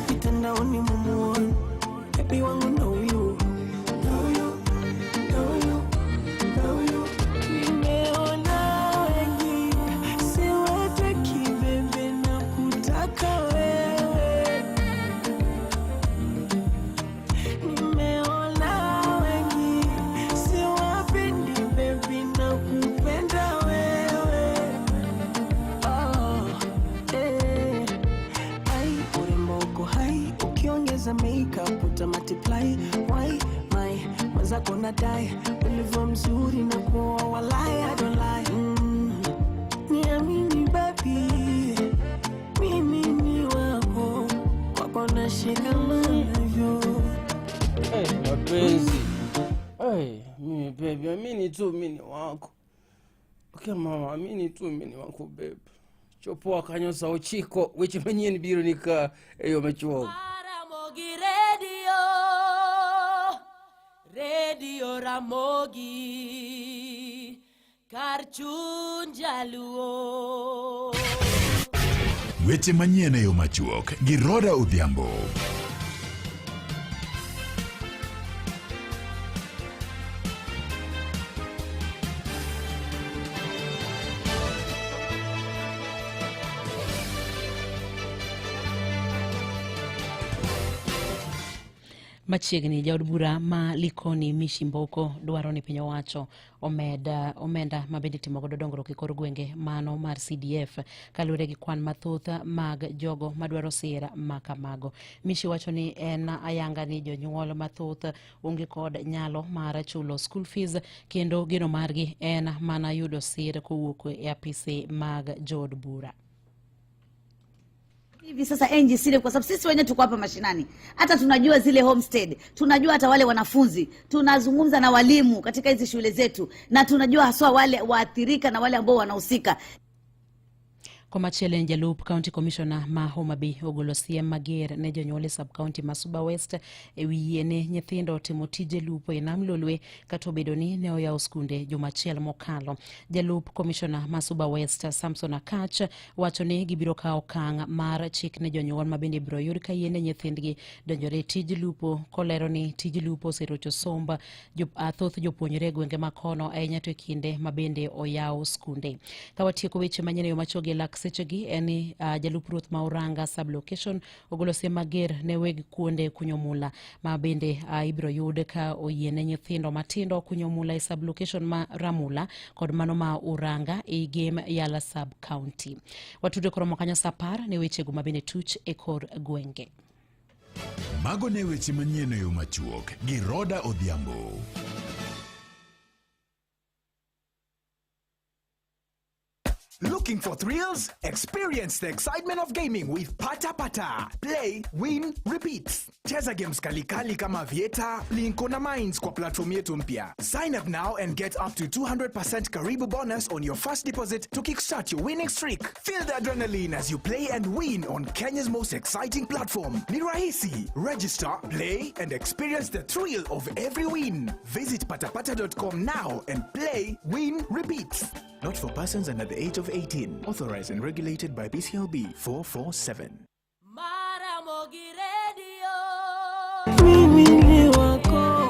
mitandaoni mumuone. Baby wangu ndo huyu, ndo huyu, ndo huyu, ndo huyu. Nimeona wengi siwataki bebe na kutaka wewe. Nimeona wengi siwapendi baby na kupenda wewe. Oh, eh. Ai, urembo uko hai, ukiongeza makeup uta multiply. Why my mwenzako nadai ulivyo mzuri na kuoa walai, I don't lie. Niamini baby, mimi ni wako, kwako nashikamana hivyo. Hey, mapenzi hey, mimi baby, amini tu mimi ni wako. Okay mama, amini tu mimi ni wako babe. Chopoa kanyosa ochiko weche manyien biro ni ka e yo machuok. Ramogi Radio. Radio Ramogi. Kar chuny jaluo. Weche manyien e yo machuok gi Roda Odhiambo. Machiegni jaod bura ma Likoni Mishi Mboko dwaro ni piny owacho omed omenda ma bende itimo godo dongruok e kor gwenge mano mar CDF kaluwore gi kwan mathoth mag jogo madwaro sir ma kamago. Mishi wacho ni en ayanga ni jonyuol mathoth onge kod nyalo mar chulo school fees kendo geno margi en mana yudo sir kowuok e apisi mag jood bura. Hivi sasa NGC, kwa sababu sisi wenyewe tuko hapa mashinani, hata tunajua zile homestead, tunajua hata wale wanafunzi, tunazungumza na walimu katika hizi shule zetu, na tunajua haswa wale waathirika na wale ambao wanahusika. Komachielo en jalup County Commissioner ma Homa Bay ogolo siem mager ne jonyuol e sub-county ma Suba West e wi yiene nyithindo timo tije lupo e nam Lolwe kata obedo ni ne oyawo skunde juma achiel mokalo. Jalup Commissioner ma Suba West Samson Akach wacho ni gibiro kawo okang' mar chik ne jonyuol ma bende ibiro yud ka yiene nyithindgi donjore e tij lupo, kolero ni tij lupo oserocho somb thoth jopuonjre e gwenge ma kono ahinya to e kinde ma bende oyaw skunde. Ka watieko weche manyien e yo machuok gi lak sechegi en ni jalup ruoth ma Uranga sub-location ogolo siem mager ne weg kuonde kunyo mula ma bende ibiro yud ka oyiene nyithindo matindo kunyo mula e sub-location ma Ramula kod mano ma Uranga e Gem Yala sub-county. Watudo koromo kanyo sa 10 ne wechego ma bende tuch e kor gwenge. Mago ne weche manyien e yo machuok gi Roda Odhiambo. Looking for thrills? Experience the excitement of gaming with Pata Pata. Play, win, repeat. Cheza games kalikali kama Vieta, Plinko na Mines kwa platform yetu mpya. Sign up now and get up to 200% Karibu bonus on your first deposit to kickstart your winning streak. Feel the adrenaline as you play and win on Kenya's most exciting platform. Ni rahisi. Register, play, and experience the thrill of every win. Visit patapata.com now and play, win, repeat. Not for persons under the age of 18. Authorized and regulated by BCLB 447. Maramogi Radio. Mimi ni wako,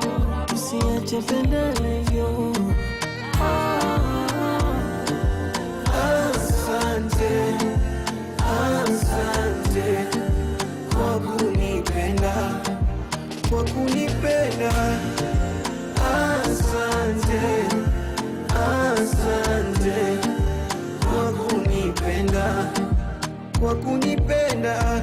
usiache pendeleo. Asante, asante kwa kunipenda, kwa kunipenda. Asante, asante kwa kunipenda, kwa kunipenda.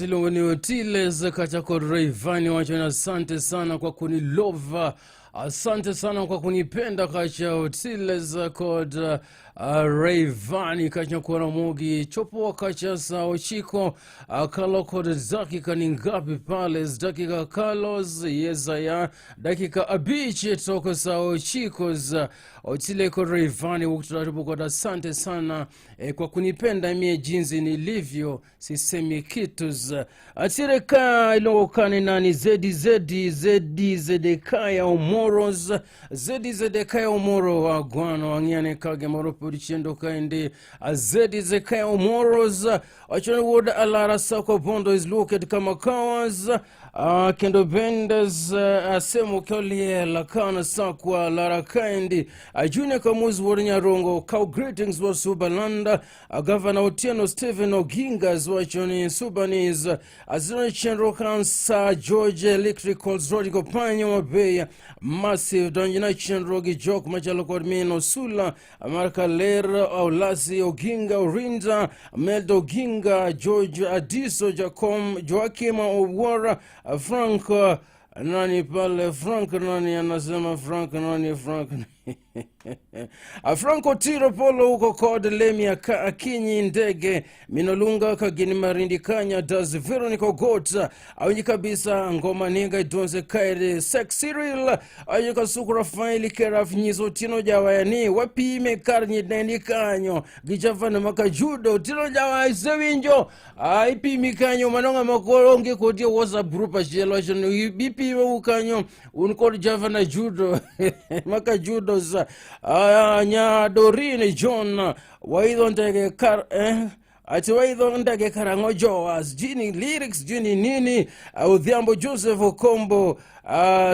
Iluongo ni Otiles kacha kod Rayvanny wacho ni asante sana kwa kunilova, asante sana kwa kunipenda kacha Otiles kod Rayvanny kacha kod Ramogi chopo kacha sa 9 kalo kod dakika ni ngapi pale? Dakika kalos yezaya dakika 5 toko sa 9 za Otile kod Rayvanny wukutaratibu kod asante sana kwa kunipenda mie jinsi nilivyo, sisemi kitu za atire ka ilongo kane nani zedi zedi zedi zedeka ya omoros zedi zedeka ya omoro wa gwano angiane kage moro podichendo kaende zedi zeka ya omoros achoni wood alara sako bondo is looked kama kawas kendo bendes asemo kolie lakana sakwa lara kaendi Junior Kamuzi wuod Nyarongo cow greetings was Subalanda Governor Otieno Stephen Oginga wachoni Subanese Azino Chenro Kansa George Electrical Rodigo Panyo Mabeya Massive Donjina Chenro gi Jok machalo kod Mino Sula Marka Ler Aulasi Oginga Orinda Meldo Oginga George Adiso Jacom Joakim Owora Frank nani pale Frank nani anasema Frank nani Frank Franco Tiro Polo huko kod Lemia ka Akinyi Ndege Minolunga Kagini Marindi Kanya Das Veronica Ogot awinji kabisa ngoma ninga idonze kaere Sex Cyril awinji Kasuku Rafaeli Keraf Nyiso Tino Jawayani wapime kar nyidendi kanyo gi Javana Makajudo Tino Jawaya isewinjo ipimi kanyo mano ng'ama koro onge kodi e WhatsApp group achiel wacho ni ipime kanyo un kod Javana Judo Makajudos nya Dorine John waidho ndege kar ati waidho ndege karang'o jowa sijui lyrics sijui ni nini. Odhiambo Joseph Okombo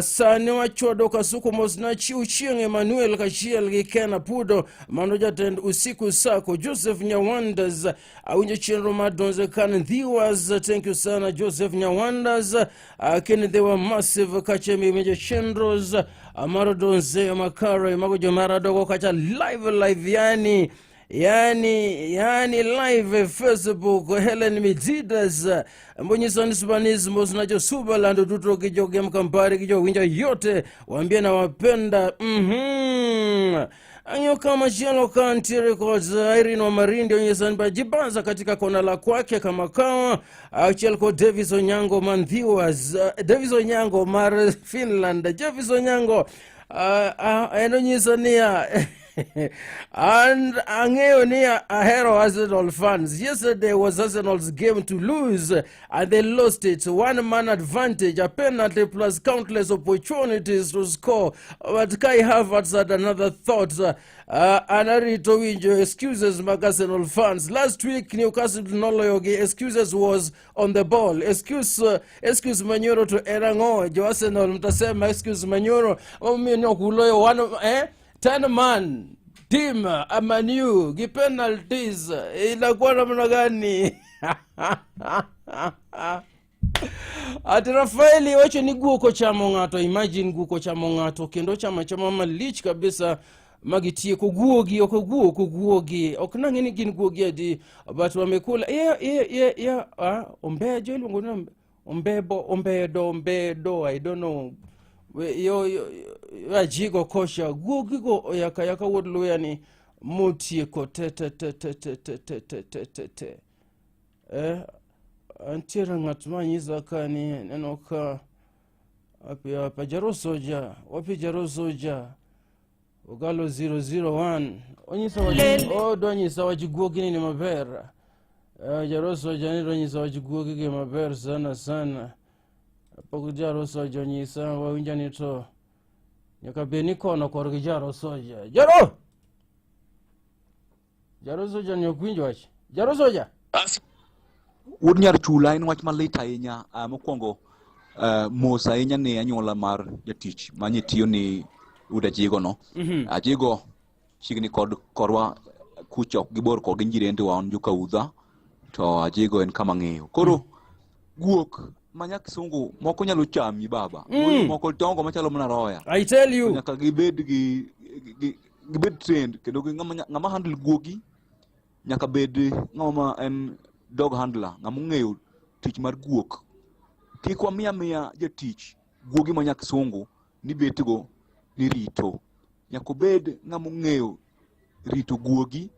sani wachwado Kasuku mosna chiw chieng' Emmanuel kachiel gi Ken Apudo mano jatend Usiku Sako Joseph Nyawandas awinjo chenro mar Donze Kan Ndhiwas. Thank you sana Joseph Nyawandas. Ken Ndhiwa massive kache miwinjo chenros mar Donze makare mago jomara dogo kacha live live yani live Facebook. Helen Mijidas mbonyiso ni Subanismo zinacho Subaland duto gi jogem Kampari gi jowinjo yote waambie na wapenda. Ang'eyo kama chielo ka ntiere kod Irene wa Marindi onyiso ni jibanza katika kona la kwake kama kawa achiel kod Davis Onyango Mandhiwa, Davis Onyango mar Finland. Davis Onyango en onyiso niya, and ang'eyo ni ahero Arsenal fans. Yesterday was Arsenal's game to lose and they lost it. One man advantage, a penalty plus countless opportunities to score. But Kai Havertz had another thought. Anarito winjo excuses mag Arsenal fans. Last week Newcastle noloyogi, excuses was on the ball. Excuse manyoro to erang'o jo Arsenal mtasema excuse manyoro omiyo ne ok uloyo one 10 man team Manu gi penalties inakuwa namna gani? Ati Rafaeli wacho ni guok ochamo ng'ato. Imagine guok ochamo ng'ato kendo ochamo achama malich kabisa magitieko guogi. Ok guok, guogi ok nang'e ni gin guogi adi, but wamekula yeah. Ah, ombejo iluongo ni ombebo, ombedo, ombedo, I don't know. Yo ajigo kosha guogigo oyaka yaka wuod luya ni motieko te te te te te te te te te te te. Antiere ng'at ma nyisa ka ni neno ka wapi hapa Jaro Soja, wapi Jaro Soja Ogalo 001 onyisa wach oh, dwa nyisa wach guogi ni maber. Jaro Soja ni dwa nyisa wach guogi gi maber sana sana. Pok Jaro Soja onyisa wawinjo ni to nyaka bed ni kono korgi Jaro Soja. Jaro Soja ni ok winj wach Jaro Soja. Wuod nyar chula en wach malit ahinya. Mokwongo mos ahinya ne anyuola mar jatich manye tiyo ni wuod Ajigo no. Ajigo chiegni kod korwa kucha, ok gibor kodgi njirendewa wan jokaudha to Ajigo en kama ng'eyo. Koro guok ma nyakisungu moko nyalo chami baba. Moko dongo machalo mana roya. I tell you. Nyaka gibed gi gibed trained kendo gi ng'ama handle guogi nyaka bed ng'ama ma en dog handler, ng'ama ong'eyo tich mar guok. Kik wamiya miya jatich guogi ma nyakisungu ni betgo ni rito. Nyaka obed ng'ama ong'eyo rito guogi,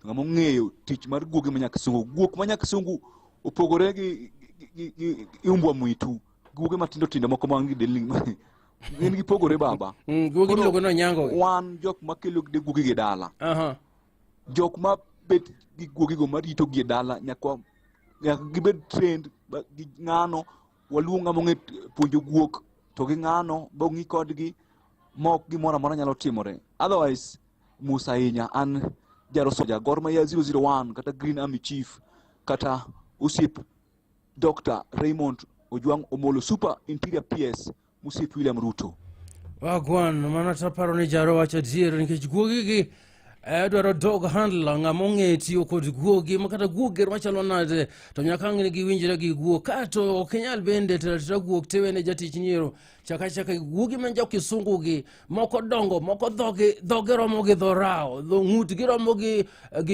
ng'ama ong'eyo tich mar guogi ma nyakisungu. Guok ma nyakisungu opogore gi umbwa mwitu, guogi matindo tindo moko ma gi delni gin gipogore baba. Guogi Koro miluongo ni onyango. Wan jok makelo guogi gi dala. Jok ma bet gi guogigo marito gi e dala nyaka gibed trained gi ng'ano waluong ng'ama ong'e puonjo guok to gi ng'ano bong'i kodgi mok gimoro amora nyalo timore. Otherwise mos ahinya an Jaro Soja Gor Mahia 001 kata Green Army Chief kata osiep Dr. Raymond Ojwang Omolo Super Interior PS mosiep William Ruto. Wagwan mana taparo ni Jaro wacho adier nikech guogi gi dwaro dog handler, ng'ama ong'e tiyo kod guogi ma kata guok ger machalo nade to nyaka ang' ni giwinjre gi guok kato ok inyal bende tero atera guok tiwene jatich nyiero chaka chaka guogi ma jo kisungu gi moko dongo moko dhoge romo gi dho rao dho ng'utgi romo gi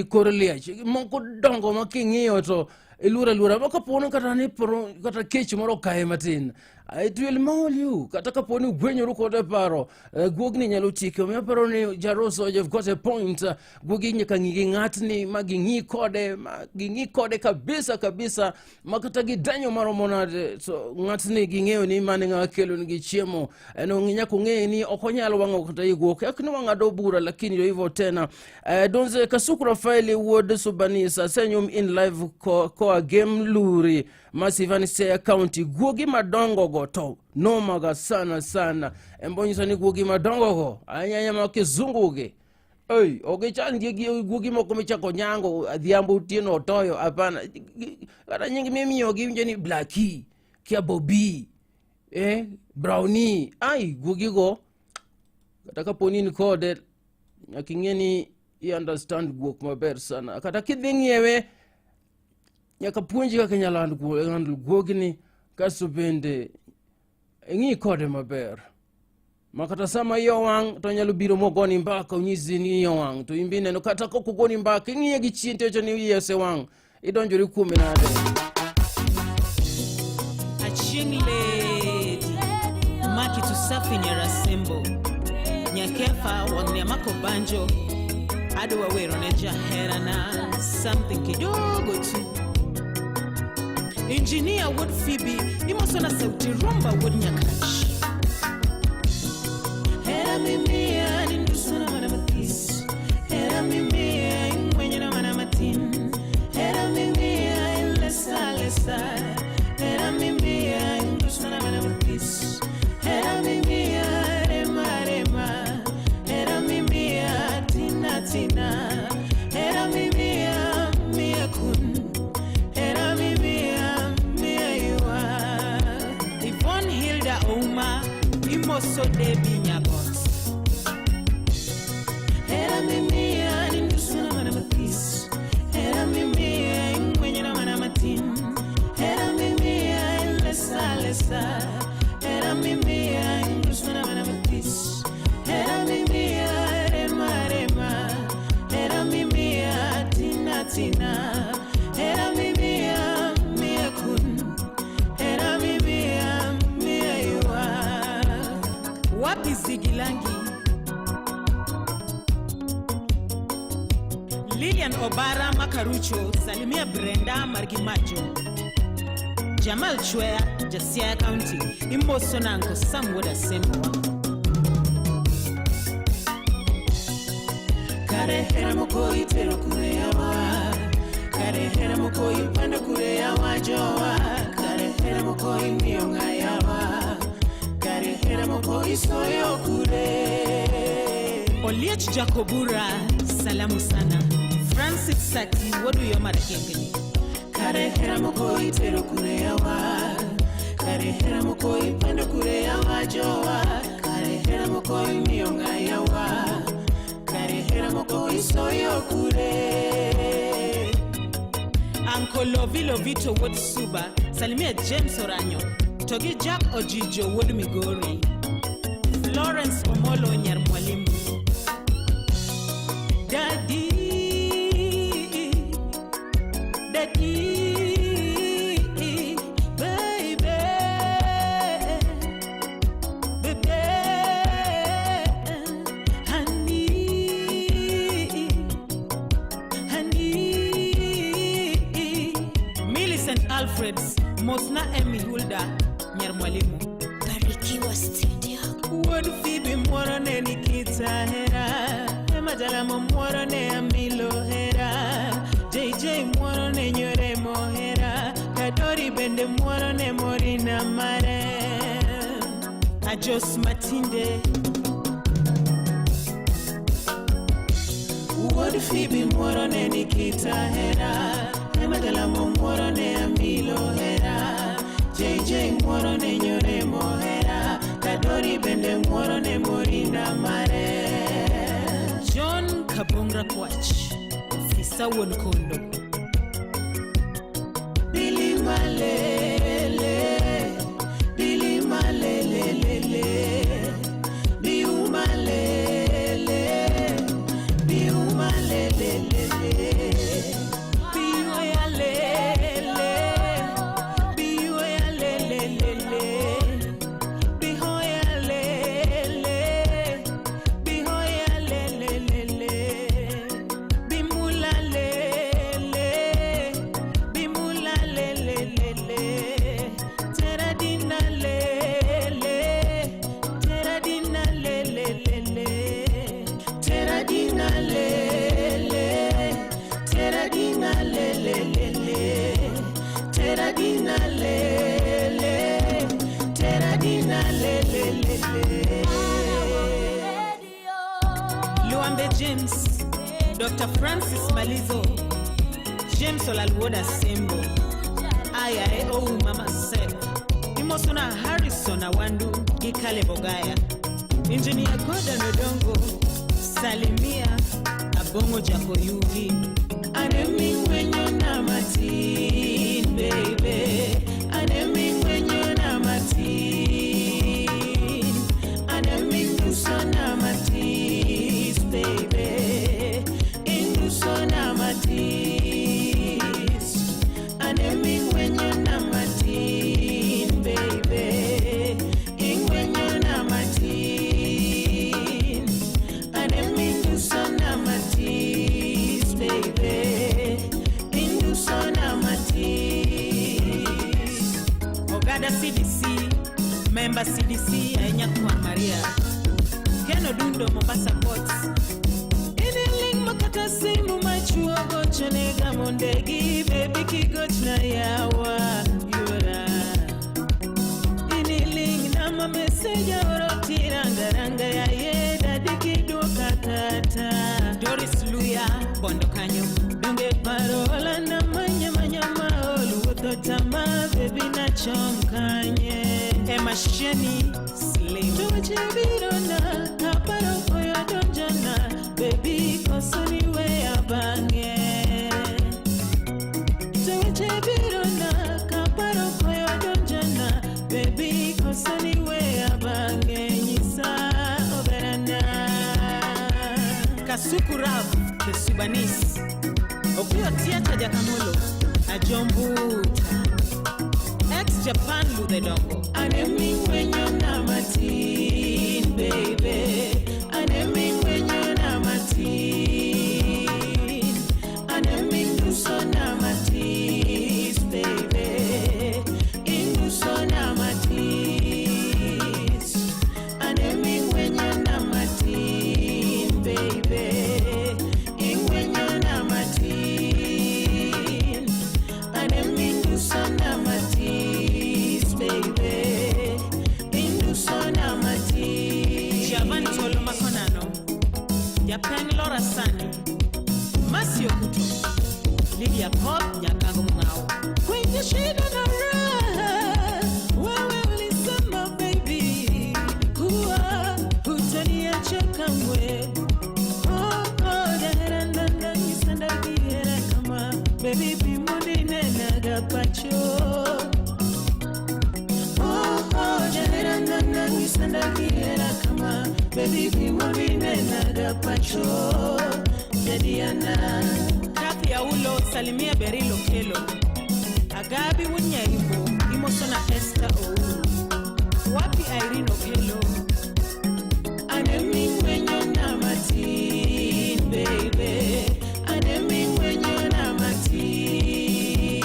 kor liech moko dongo ma king'iyo to iluoro aluora moko pono kata ni poro kata kech moro okaye matin. It will maul you. Kata kapo ni ugwenyoru kode paro, guogni nyalo chiki. Omiyo aparo ni Jaroso, you've got a point. Guogi nyaka ng'i gi ng'atni ma ging'i kode, ma ging'i kode kabisa kabisa, ma kata gidenyo maromo nade, to ng'atni ging'eyo ni mane ng'a kelonigi chiemo. En nyaka ong'e ni ok onyal wang'o kata i guok. Ok ni wang'ado bura, lakini ndio hivyo tena. Donze Kasuku Rafaeli wuod Subanisa asenyum in live koa Gem Luri Massive Siaya County. Guogi madongo go to nomaga sana sana. Embo nyiso ni guogi madongo go ahinya ma kizungu gi. Ei, ok gichal gi guogi moko michako nyango adhiambo otieno otoyo hapana. Kata nying mimiyogi iwinjo ni Blackie, kia Bobby, Brownie. Ai, guogi go kata kapo ni in kode nyaka ing'e ni i understand guok maber sana. Kata kidhi ng'iewe nyaka puonji kaka inyalo handle guogni, kasto bende ing'i kode maber. Ma kata sama iye owang' to onyalo biro mogoni mbaka, onyisi ni iye owang', to in be ineno kata kok ogoni mbaka, ing'iye gi chien to iwacho ni iye osewang', idonjori kuome nade? Achieng' lady Maki Tusafi Nyarasembo Nyakefa wang'ni amako banjo adwa wero ne jaherana something kidogo tu Engineer wuod Phoebe imosona sauti rumba wuod Nyakach Hera mimiya ni ndusana mana mathis Hera mimiya ing'wenyona mana matin Hera mimiya ilesa lesa Hera mimiya indusana mana mathis Hera mimiya rema rema Hera mimiya tina tina Hera mimiya miya kun Hera mimiya miya ywa Yvonne Hilda Ouma imoso Debbie Nyagot Hera mimiya ni ndusana mana mathis Hera mimiya ing'wenyona mana matin Hera mimiya ilesa lesa Hera mimiya indusana mana mathis Hera mimiya rema rema Hera mimiya tina tina Hera mimiya miya kun Hera mimiya miya ywa Wapi Zigilangi Lilian Obara Makarucho salimia Brenda Margimajo Jamal Chwea Jasiaya County imoso nanko Sam Wuod Asembowa Kare hera moko itero kure yawa Kare hera moko ipando kure yawa jowa Kare hera moko imiyo ng'a yawa Kare hera moko isoyo kure Oliech Jakobura salamu sana Francis Sati wuod Uyo Marakengni Kare hera moko itero kure yawa Kare hera moko ipando kure yawa jowa Kare hera moko imiyo ng'a yawa Kare hera moko isoyo kure Anko Lovi Lovito wuod Suba salimia James Oranyo to gi Jack Ojijo wuod Migori Florence Omolo nyar mwalimu Daddy Daddy baby baby honey honey Millicent Alfreds Mosna Emmy Hulda nyar mwalimu Barikiwa Studio. Wuod Phoebe moro ne nikita hera Ema moro ne amilo hera JJ moro ne nyore mohera Kadori bende moro ne morina mare Ajos Matinde Wuod Phoebe moro ne nikita hera Ema moro ne amilo hera JJ moro ne nyore mohera Kadori bende moro ne morina mare John Kabongra Kwach Ofisa wuon kondo Billy Malele Billy Malelelele Biumalele Biumalelelele Biualele Biualelelele na lelelele. Luambe James, Dr. Francis Malizo, James Olaluoda Sembo, Aya O Mama Seth, Imosona Harrison Awandu, Gikale Bogaya, Engineer Gordon Odongo, Salimia Abongo Jakoyugi, Anemi wenyo na matin, baby, Anemi wenyo na matin, Anemi nuso na matis, baby, Inuso na matis, Anemi wenyo na matin, baby, Ingwenyo na matin, Anemi nuso na matis, baby, Inuso na matis. Ogada CDC, member CDC, Ainyakwa Maria, Ken Odundo, Mombasa Ports. Iniling makata simu machuo gochone gamondegi, baby kigochna yawa yura. Iniling nama meseja oro tirangaranga ya ye dadi kiduoka kata. Doris Luya, Bondo Kanyo, Donge parola na manya manya maolu tama baby na chom kanye. Emma Sheni Slim. Tuche birona kaparo koyo donjana baby kosoni we abange. Tuche birona kaparo koyo donjana baby kosoni we abange nyisa oberana. Kasuku Rav the Subanese. Opiyo Theatre Jakamolo, Ajombuta, ex Japan Ludedongo. Anemi wenyo na matin, baby. Anemi wenyo na matin. Anemi nuso na matis, baby. Inuso na matis. Anemi wenyo na matin, baby. Ingwenyo na matin. Anemi nuso na matis, baby. Inuso na matis. Javan Tolo Makonano, Japan Laura Sani, Masio Kuto, Lydia Pop, Nyakango Mungao. Kwenye shida na raha, wewe ulisema baby, kuwa hutoniacha kamwe. Oh, oh, daherandanda, nisandagihera kama, baby bimundine nagapacho. Oh, oh, daherandanda, nisandagihera kama, baby bimundine nagapacho. Jadiana. Kathy Aulo, Salimia Berilo Kelo, Agabi Wunyaimbo, Imosona Esther Ouru, Wapi Irene Okelo, Anemi wenyo na matin, baby. Anemi wenyo na matin.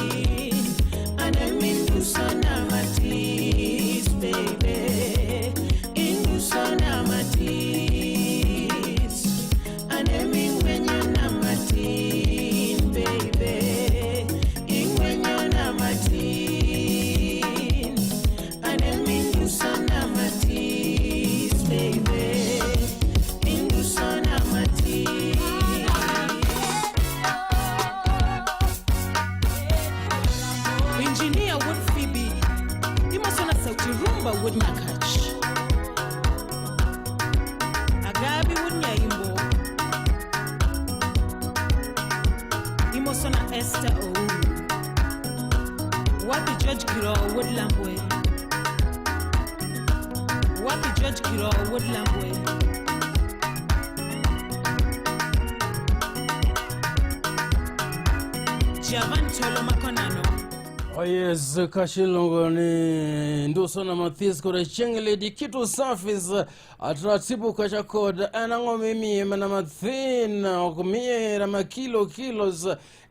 Anemi nuso na matis, baby. Inuso na matis. Anemi wenyo na matin, baby. Ingwenyo na matin. Anemi nuso na matis, baby. Inuso na matis. Engineer Wood Phoebe, Imosona Sauti Rumba Wood Nyakach, Agabi Wood Nyaimbo, Imosona Esther Ouru, Wapi George Kiro Wood Lambwe, Wapi George Kiro Wood Lambwe. Javan Tolo Makonano. Oh yes, kashilongo ni ndusona mathis kore chengeledi kitu safi ataratibu kasha kod anango mimi mana mathina okumie makilo kilos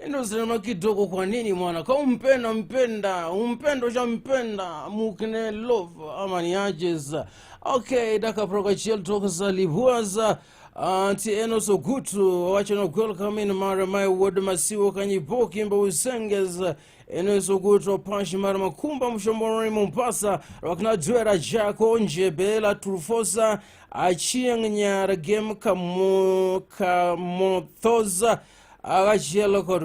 ndusona makidoko kwa nini mwana kwa umpenda mpenda umpendo cha mpenda mukne love ama ni ajes. Okay, daka proka chiel toka libuaza Anti Enos Ogutu wacho no welcome in mara my wuod Masiwo Kanyiboki Mba Usengez Enos Ogutu Pashi mara Makumba Mshomoroni Mombasa Rwakna Dwera Jako Njebela Turfosa Achieng Nyar Gem Kamothoza Agachielo kod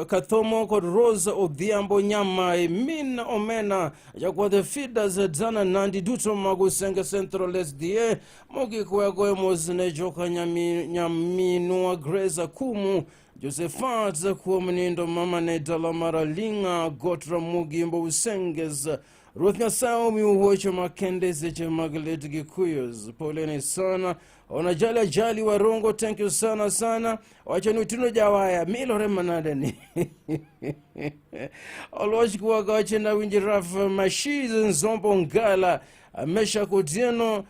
Kathomo kod Rose Odhiambo Nyama Min Omena Jakwadhe Fidas Dana Nandi duto mag Usenge Central SDA mogik wagoyo mos ne joka nyaminwa Grace Akumu Josephat kuom nindo mama ne dala mar Alinga Got Ramogi Mbo Usenges. Ruoth Nyasaye omiu hocho makende seche mag lit gi kuyos. Poleni sana. Onajali ajali Warongo, thank you sana sana. Wacho ni Otieno Jawaya, milore manade ni. Oluoch kuwaga wacho na winji Raf Mashiz Nzombo Ngala, Mesha Kotieno,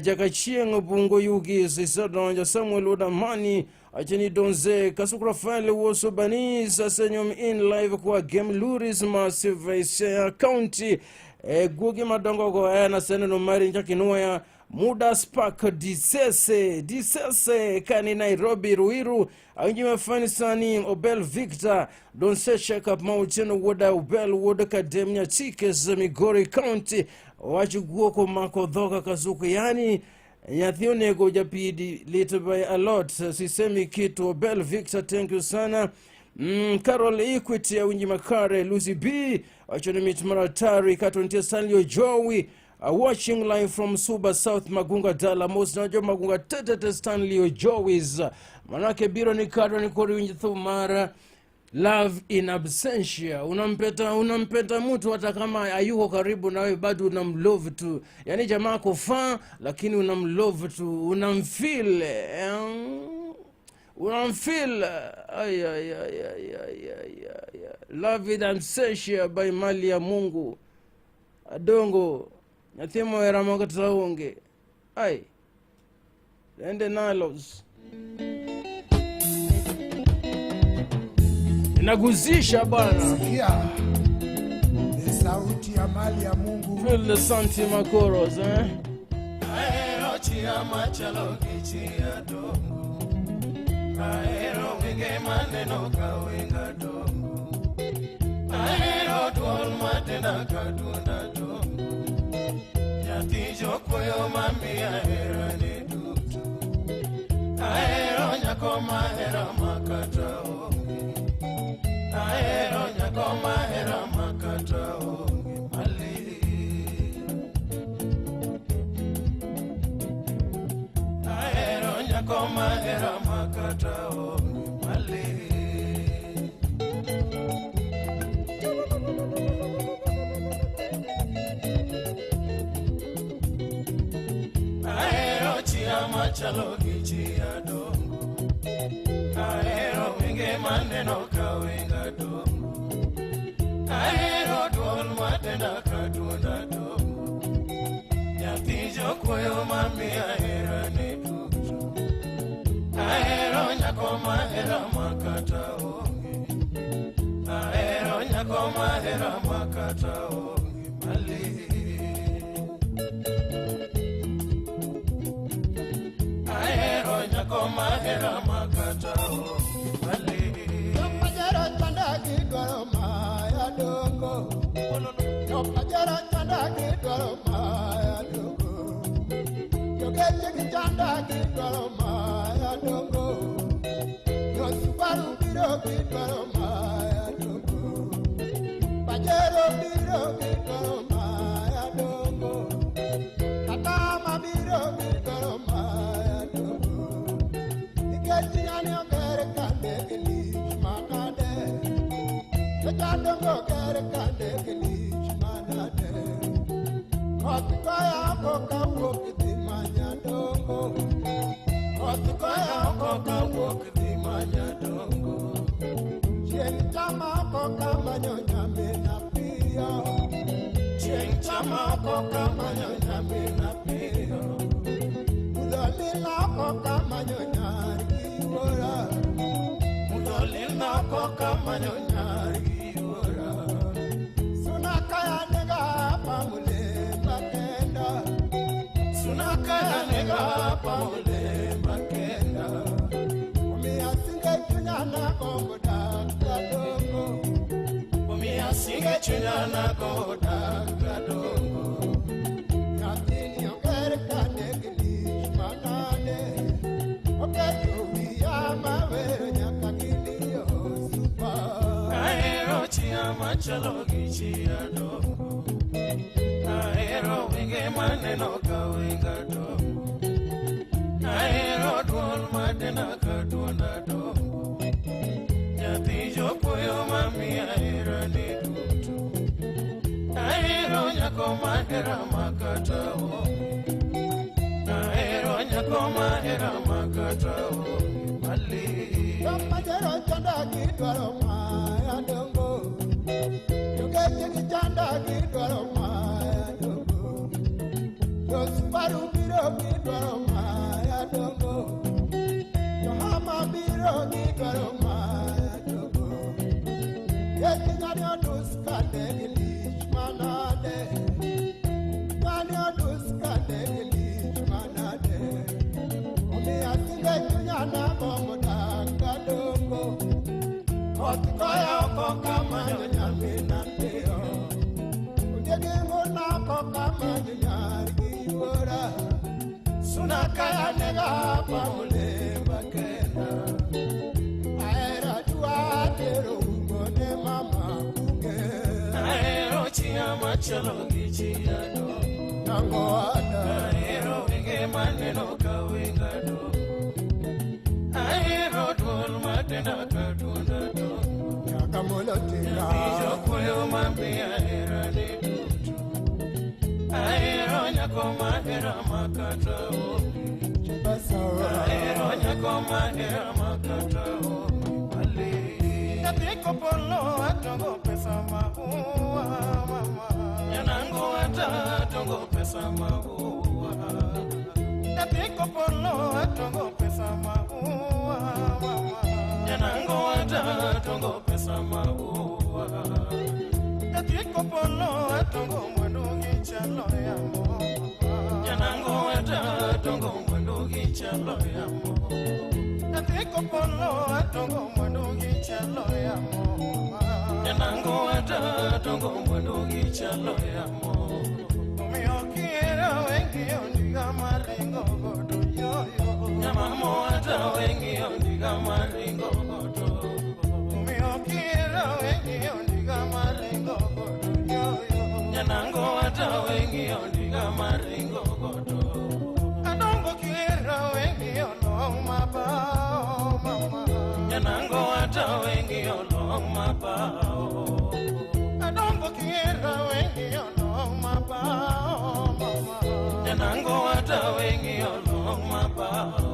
Jakachieng Bungo Yugi, Sisadonja Samuel Odamani, Acheni Donze, Kasuku Rafael Woso Banis, Asenyom in live kwa Game Luris Massive Isaiah County, Gugi Madongo go na Seneno Mari Njakinuya, Muda Spark Disese kani Nairobi Ruiru awinji mafani sani Obel Victor Donse Shekap Mautieno Woda Obel Woda Kademnya Chikes Migori County wacho guoko mako dhoga Kasuku, yani nyathi onego japidi little by a lot sisemi kitu. Obel Victor, thank you sana. Carol Equity awinji makare Lucy B wacho ni mit maratari kato nitie Stanley Ojowi watching live from Suba South Magunga Dala Mos najo Magunga Tete Stanley Ojowis manake biro ni kado ni kori winji thum mara Love in absentia. Unampeta mtu hata kama hayuko karibu nawe bado unamlove tu. Yani jamaa kufaa lakini unamlove tu, unamfeel. Unamfeel. Ay ay ay ay ay ay ay. Love in absentia by Mali ya Mungu. Adongo nyathi mohera moko to onge. Ai. Ende nalos. Inaguzisha bwana. Sikia. Ni sauti ya Mali ya Mungu. Feel the Santi Makoros, eh? Ahero chia machalo gi chia dongo. Ahero wenge maneno ka wenga dongo. Ahero duol matenda ka dunda dongo. Nyathi jokuoyo mamiya herane duto. Ahero nyako mahera makata onge. Ahero nyako mahera makata onge mali. Ahero nyako mahera makata onge mali. Ahero chia machalo gi chia dongo. Ahero wenge maneno ka wenga dongo. Ahero duol matenda ka duonda dongo. Nyathi jokuoyo mamiya herane duto. Ahero nyako mahera makata onge. Ahero nyako mahera makata onge mali. Ahero nyako mahera makata onge mali. Jopajero chanda gidwaro maya dongo. Jopajero chanda gidwaro maya dongo. Jogeche gi chanda gidwaro maya dongo. Josubaru biro gidwaro maya dongo. Pajero biro gidwaro maya dongo. Katama biro gidwaro maya dongo. Nikech nyani oger kande gi lich manade. Jodongo oger kande gi lich manade. Koth koya oko kawuok dhi manya dongo. Koth koya oko kawuok dhi manya dongo. Chieng' chama oko kamanyo nyamina piyo. Chieng' chama oko kamanyo nyamina piyo. Mudho lil oko kamanyo nyar gi wuora. Mudho lil oko kamanyo nyar gi wuora. Suna kaya nega pamulemba kenda. Suna kaya nega pamulemba kenda. gombo dak kadongo. Nyathini oger kane gi lich manade, oketo wiya maweyo nyaka giliyo supa. Ahero chia machalo gi chia dongo. Ahero wenge maneno ka wenga dongo. Ahero duol madenda ka duonda dongo. Nyathi jokoyo mamiya herane duto. Ahero nyako mahera makata onge. Ahero nyako mahera makata onge. Mali. Joma jero chanda gidwaro maya dongo. Jogeche gi chanda gidwaro maya dongo. Josubaru biro gidwaro maya dongo. Johama biro gidwaro maya dongo. Yeti ng'ani odus kane gi lich manade. Ng'ani odus kane gi lich manade. Omiyo asinge chunya nagombo dak kadongo. Koth goya oko kamanyo nyamina piyo. Ondiegi ng'una oko kamanyo nyar gi yuora. Suna kaya nega pamulemba kenda. Ahero adwa tero ungo ne mama kuge. Ahero chia machalo gi chia dongo. Nango ada. Ahero wenge maneno ka wenga dongo. Ahero duol madenda ka duonda dongo. Nyaka mulo tinga. Nyathi jokoyo mamiya herane duto. Ahero nyako mahera makata onge. Ahero nyako mahera makata onge. Mali. Nyathi kopolo atongo pesa maua mama. Nyanango ata atongo pesa maua. Nyathi kopolo atongo pesa maua mama. Nyanango ata atongo pesa maua. Nyathi kopolo atongo mwandu gi chalo yamo. Nyanango ata atongo mwandu gi chalo yamo. Nyathi kopolo atongo mwandu gi chalo yamo. Nyanango ata atongo mwandu gi chalo yamo. Omiyo kihero weng'iyo ndiga maringo godo yoyo. Nyamamo ata weng'iyo ndiga maringo godo. Omiyo kihero weng'iyo ndiga maringo godo yoyo. Nyanango ata weng'iyo ndiga maringo godo. Adongo kihero weng'iyo long mabao mama. Nyanango ata weng'iyo long mabao. Adongo kihero weng'iyo long mabao mama. Nyanango ata weng'iyo long mabao.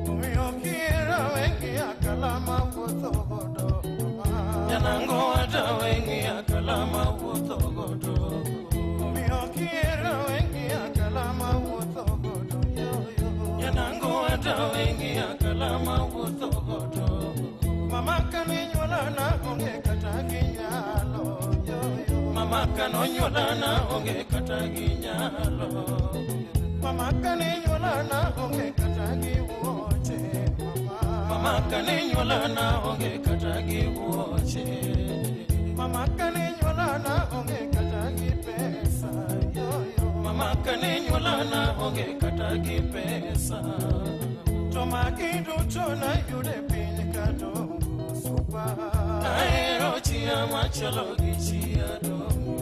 Omiyo kihero weng'iyo akala mawuotho godo mama. Nyanango ata weng'iyo akala mawuotho godo. Omiyo kihero weng'iyo akala mawuotho godo yoyo. Nyanango ata weng'iyo akala mawuotho godo. Mama kane nyuola na onge kata gi nyalo yoyo. Mama kano nyuola na onge kata gi nyalo. Mama kane nyuola na onge kata gi wuoche mama. Mama kane nyuola na onge kata gi wuoche. Mama kane nyuola na onge kata gi pesa yoyo. Mama kane nyuola na onge kata gi pesa. To magi duto nayudo e piny kadongo supa. Ahero chia machalo gi chia dongo.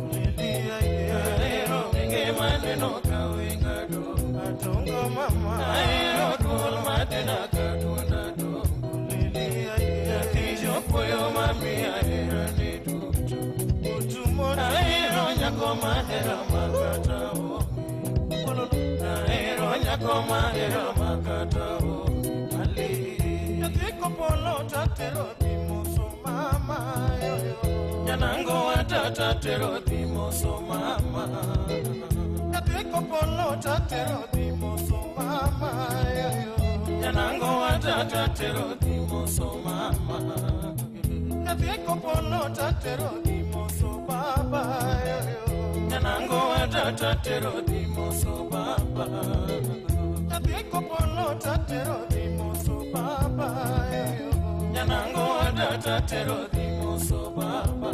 Ahero wenge maneno ka wenga dongo. Adongo mama. Ahero duol madenda ka duonda dongo. Nyathi jokoyo mamiya herane duto. Ahero nyako mahera makata onge. Ahero nyako mahera makata onge. Mali. Nyathi kopolo tatero dhi moso mama yoyo. Nyanango ata tatero dhi moso mama. Nyathi kopolo tatero dhi moso mama yoyo. Nyanango ata tatero dhi moso mama. Nyathi kopolo tatero dhi moso baba yoyo. Nyanango ata tatero dhi moso baba. Nyathi kopolo tatero dhi moso baba yoyo. Nyanango ata tatero dhi moso baba.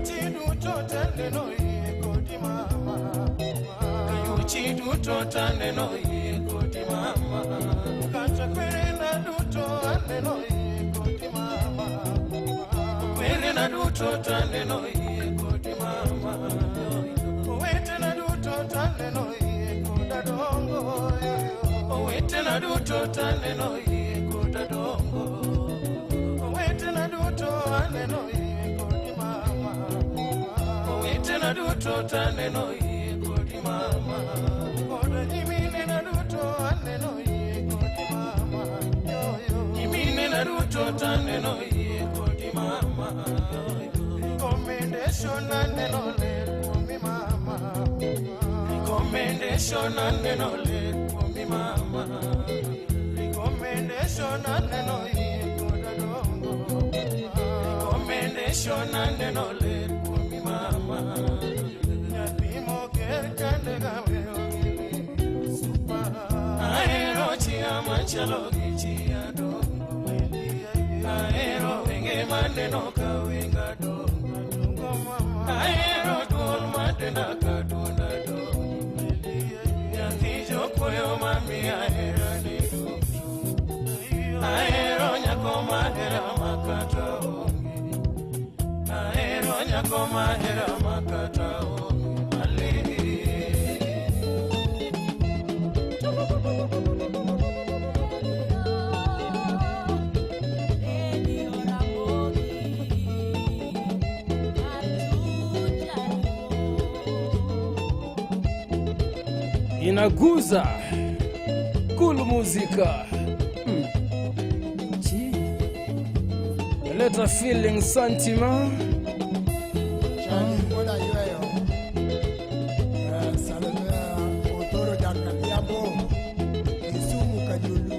Kayuchi duto taneno yie kodi mama. Kayuchi duto taneno yie kodi mama. Kata kwerena duto aneno yie kodi mama. Kwerena duto taneno yie kodi mama. Owetena duto taneno yie koda dongo. Owetena duto taneno yie koda dongo. Owetena duto aneno yie kodi mama. Owetena duto taneno yie kodi mama. Koda nyiminena duto aneno yie kodi mama. Nyiminena duto taneno yie kodi mama. Recommendation aneno ler kuomi mama. Recommendation aneno ler kuomi mama. Recommendation aneno yie koda dongo. Recommendation aneno ler kuomi mama. Nyathi moger kande gaweyo gini supa. Ahero chia machalo gi chia dongo. Ahero wenge maneno ka wenga dongo. Ahero duol madenda ka duonda dongo. Nyathi jokoyo mamiya hera ni duto. Ahero nyako mahera makata onge. Ahero nyako mahera makata onge. Ale. Inaguza cool muzika. Chi. Leta feeling sentiment. Charlie Oda Yueyo. Salamea Otoro Jakadiabo. Kisumu Kajulu.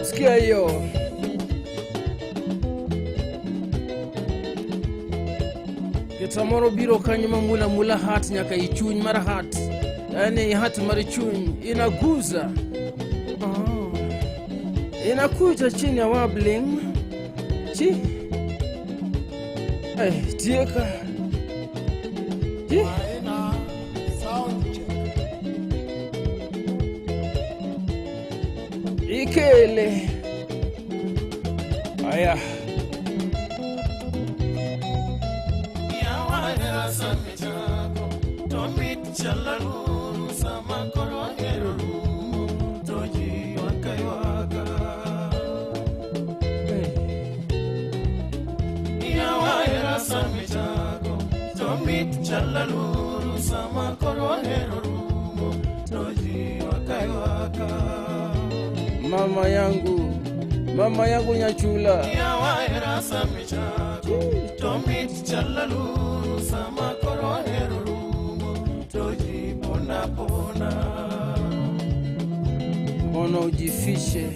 Sikia hiyo. Samoro biro kanyo mamula mula hat nyaka i chuny mar hat. Yaani hat mar chuny inaguza. Oh. Inakuja chini ya wabling. Chi. Eh, tieka. Chi. Aina sound check. Ikele. Aya. Chalaluru sama koro hero rumo to ji ywak aywaka. Yawa hera sami chako to mit chalaluru sama koro hero rumo to ji ywak aywaka. Mama yangu nyachula. Yawa hera sami chako to mit chalaluru sama koro hero rumo toji pona pona. Mbona ujifishe?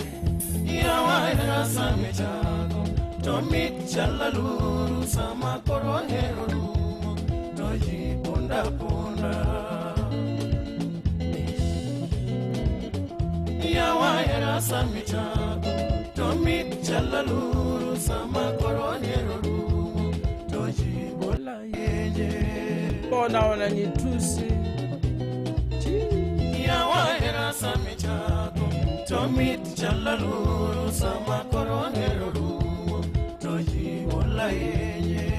Yawa hera sami chako to mit chalaluru sama koro hero rumo toji pona pona. Yawa hera sami chako to mit chalaluru sama koro hero rumo toji bola yenye. Mbona wananitusi? Yawa hera sami chako to mit chalaluru sama koro hero rumo toji bola yenye.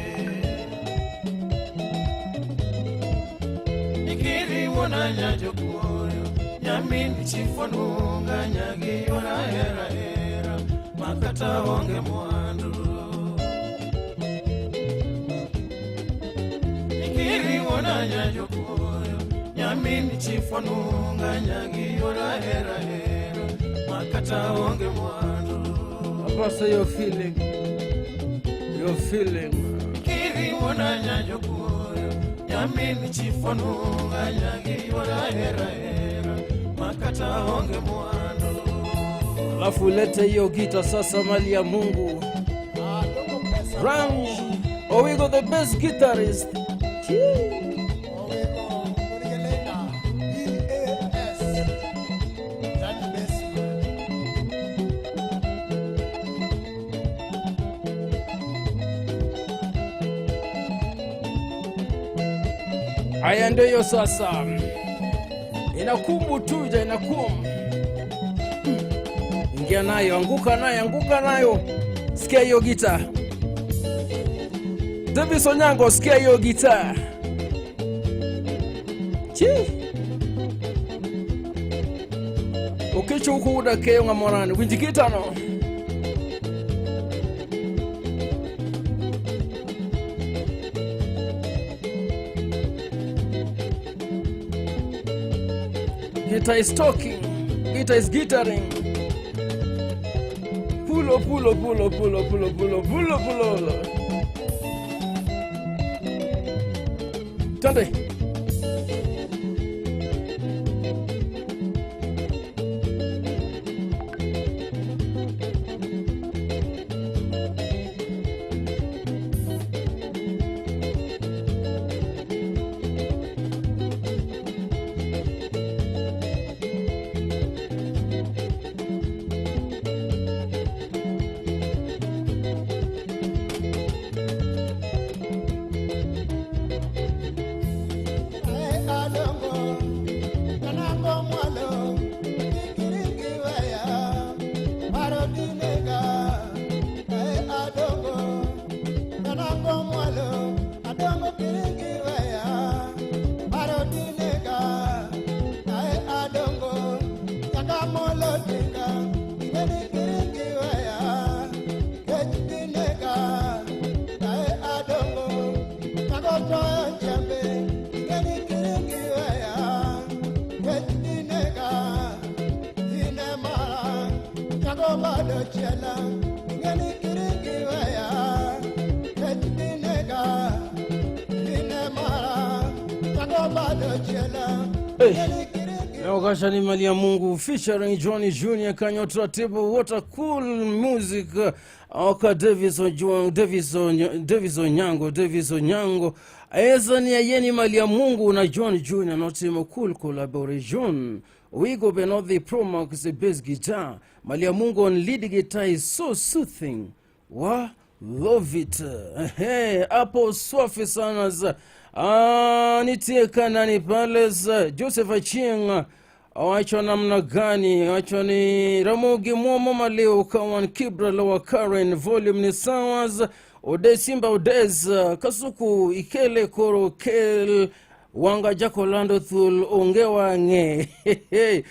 Ikiri wona nyajokuoyo nyamin chifonunga nyagi yora hera hera makata onge mwandu. Ikiri wona nyajokuoyo nyamin chifonunga nyagi yora hera hera makata onge mwandu. Apostle, your feeling. Your feeling. Ikiri wona nyajokuoyo nyamin chifonunga nyagi yora hera hera makata onge mwandu. Alafu lete hiyo gita sasa, mali ya Mungu. Rang Owigo the best guitarist. Haya, ndio hiyo sasa, inakumbu tuja inakum, ingia nayo, anguka nayo, anguka nayo. Sikia hiyo gita, Davis Onyango, sikia hiyo gita chi ukicho huku udakeyo ng'amorani winji gita no. Guitar is talking. Guitar is guitaring. Pulo, pulo, pulo, pulo, pulo, pulo, pulo, pulo. Twende. Leo kasha ni mali ya Mungu featuring Johnny Junior Kanyo Taratibu, what a cool music. Oka Davis Ojuang, Davis Davis Onyango, Davis Onyango. Eza ni ayeni mali ya Mungu na John Junior notimo cool collaboration. Wigo Benothi Promax bass guitar. Mali ya Mungu on lead guitar is so soothing. Wa love it. Hey, hapo swafi sana za nitie Kanani Palace Joseph Achieng wacho namna gani? Wacho ni Ramogi Mwomo Maleo Kawan Kibra Lower Karen volume ni sawas Ode Simba Odez Kasuku Ikele Koro Kel Wanga Jakolando Thul Ongewa Nge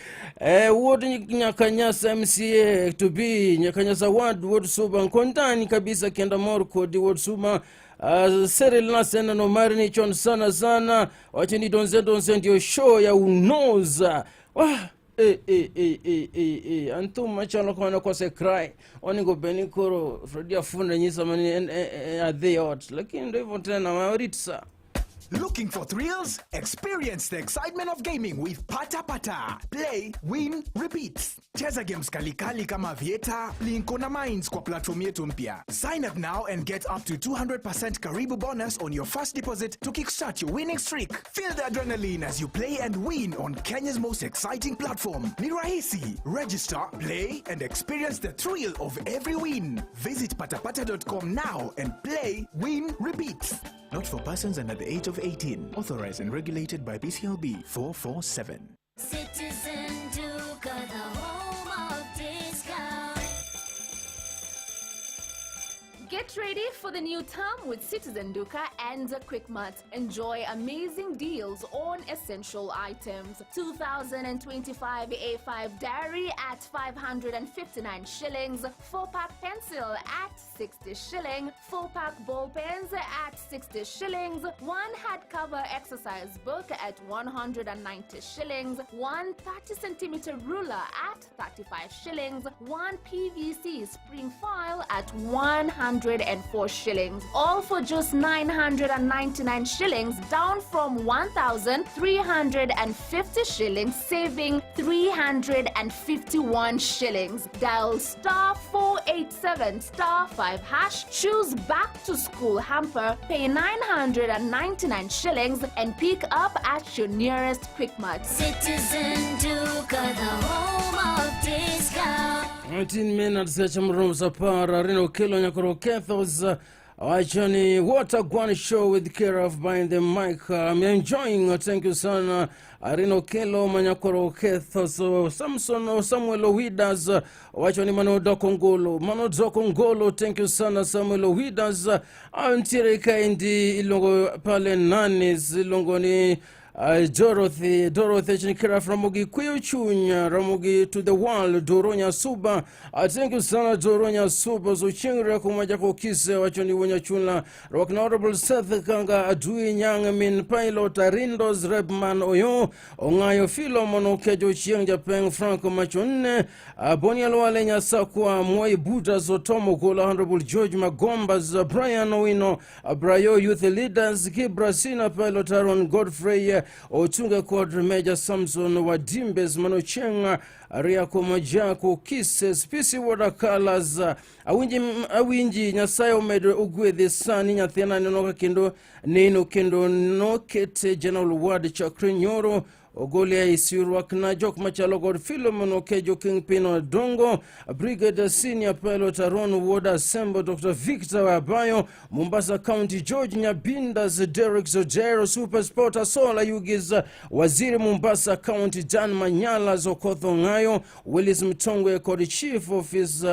Ward Nyakanyasa MCA to be Nyakanyasa Ward Ward Suba Nkondani kabisa kenda Morko di Ward Suba. Cyril Nasena no Marini chon sana sana wacheni donze donze ndio show ya unoza wah antum machalo kwa kwa se cry oningo benikoro Freddy afunda nyisa mani adhi out lakini ndio hivyo tena maritsa. Looking for thrills? Experience the excitement of gaming with Pata Pata. Play, win, repeat. Cheza games kalikali kama Vieta, Plinko na Mines kwa platform yetu mpya. Sign up now and get up to 200% Karibu bonus on your first deposit to kickstart your winning streak. Feel the adrenaline as you play and win on Kenya's most exciting platform. Ni rahisi. Register, play, and experience the thrill of every win. Visit patapata.com now and play, win, repeat. Not for persons under the age of 18. Authorized and regulated by BCLB 447. Citizen Duka, the home of discount. Get ready for the new term with Citizen Duka and Quickmart. Enjoy amazing deals on essential items. 2025 A5 diary at 559 shillings, 4-pack pencil at 60 shilling, 4-pack ball pens at 60 shillings, 1 hardcover exercise book at 190 shillings, 1 30 centimeter ruler at 35 shillings, 1 PVC spring file at 104 shillings, all for just 999 shillings, down from 1,350 shillings, saving 351 shillings. Dial star 487 star 5 hash, choose back to school hamper, pay 999 shillings and pick up at your nearest Quickmart. Citizen Duka, the home of discount. 19 minutes cha mrumsa para rino kilo nyakoro kethos Wachoni what a grand show with Keraf behind the mic. I'm enjoying. Thank you sana. Arino Kelo Manyakoro Ketho so Samson Samuel Owidas wachoni mano doko ngolo mano doko ngolo. Thank you sana Samuel Owidas. Antiere kaendi ilongo pale nane ilongo ni Dorothy Chinkira from Ramogi Kwiuchunya Ramogi to the world Doronya Suba. Thank you sana Doronya Suba so chingre kumaja kokise wachoni wonya chula Rock Honorable Seth Kanga Adui Nyang Min Pilot Arindos Rebman Oyo Ongayo Philo Monokejo Chieng Japeng Franco Machonne Bonia Lwale Nyasakwa Mwai Buddha Zotomo Gola Honorable George Magombas Brian Owino Brayo Youth Leaders Kibra Sina Pilot Aaron Godfrey Otunga Quadri Major Samson Wadimbes Manochenga Riako Majako Kisses PC Watercolors Awinji Nyasaye omedo ogwedhi sani nyathina neno ka kendo neno kendo nokete General Ward chakre nyoro Ogolia Isirwak na Jok Machalo God Philemon Okejo Kingpin Odongo Brigadier Senior Pilot Aaron Ward Asembo Dr. Victor Abayo Mombasa County George Nyabindas Derek Zojero Super Sport Asola Yugis Waziri Mombasa County Dan Manyala Zokotho Ngayo Willis Mtongwe Kodi Chief Office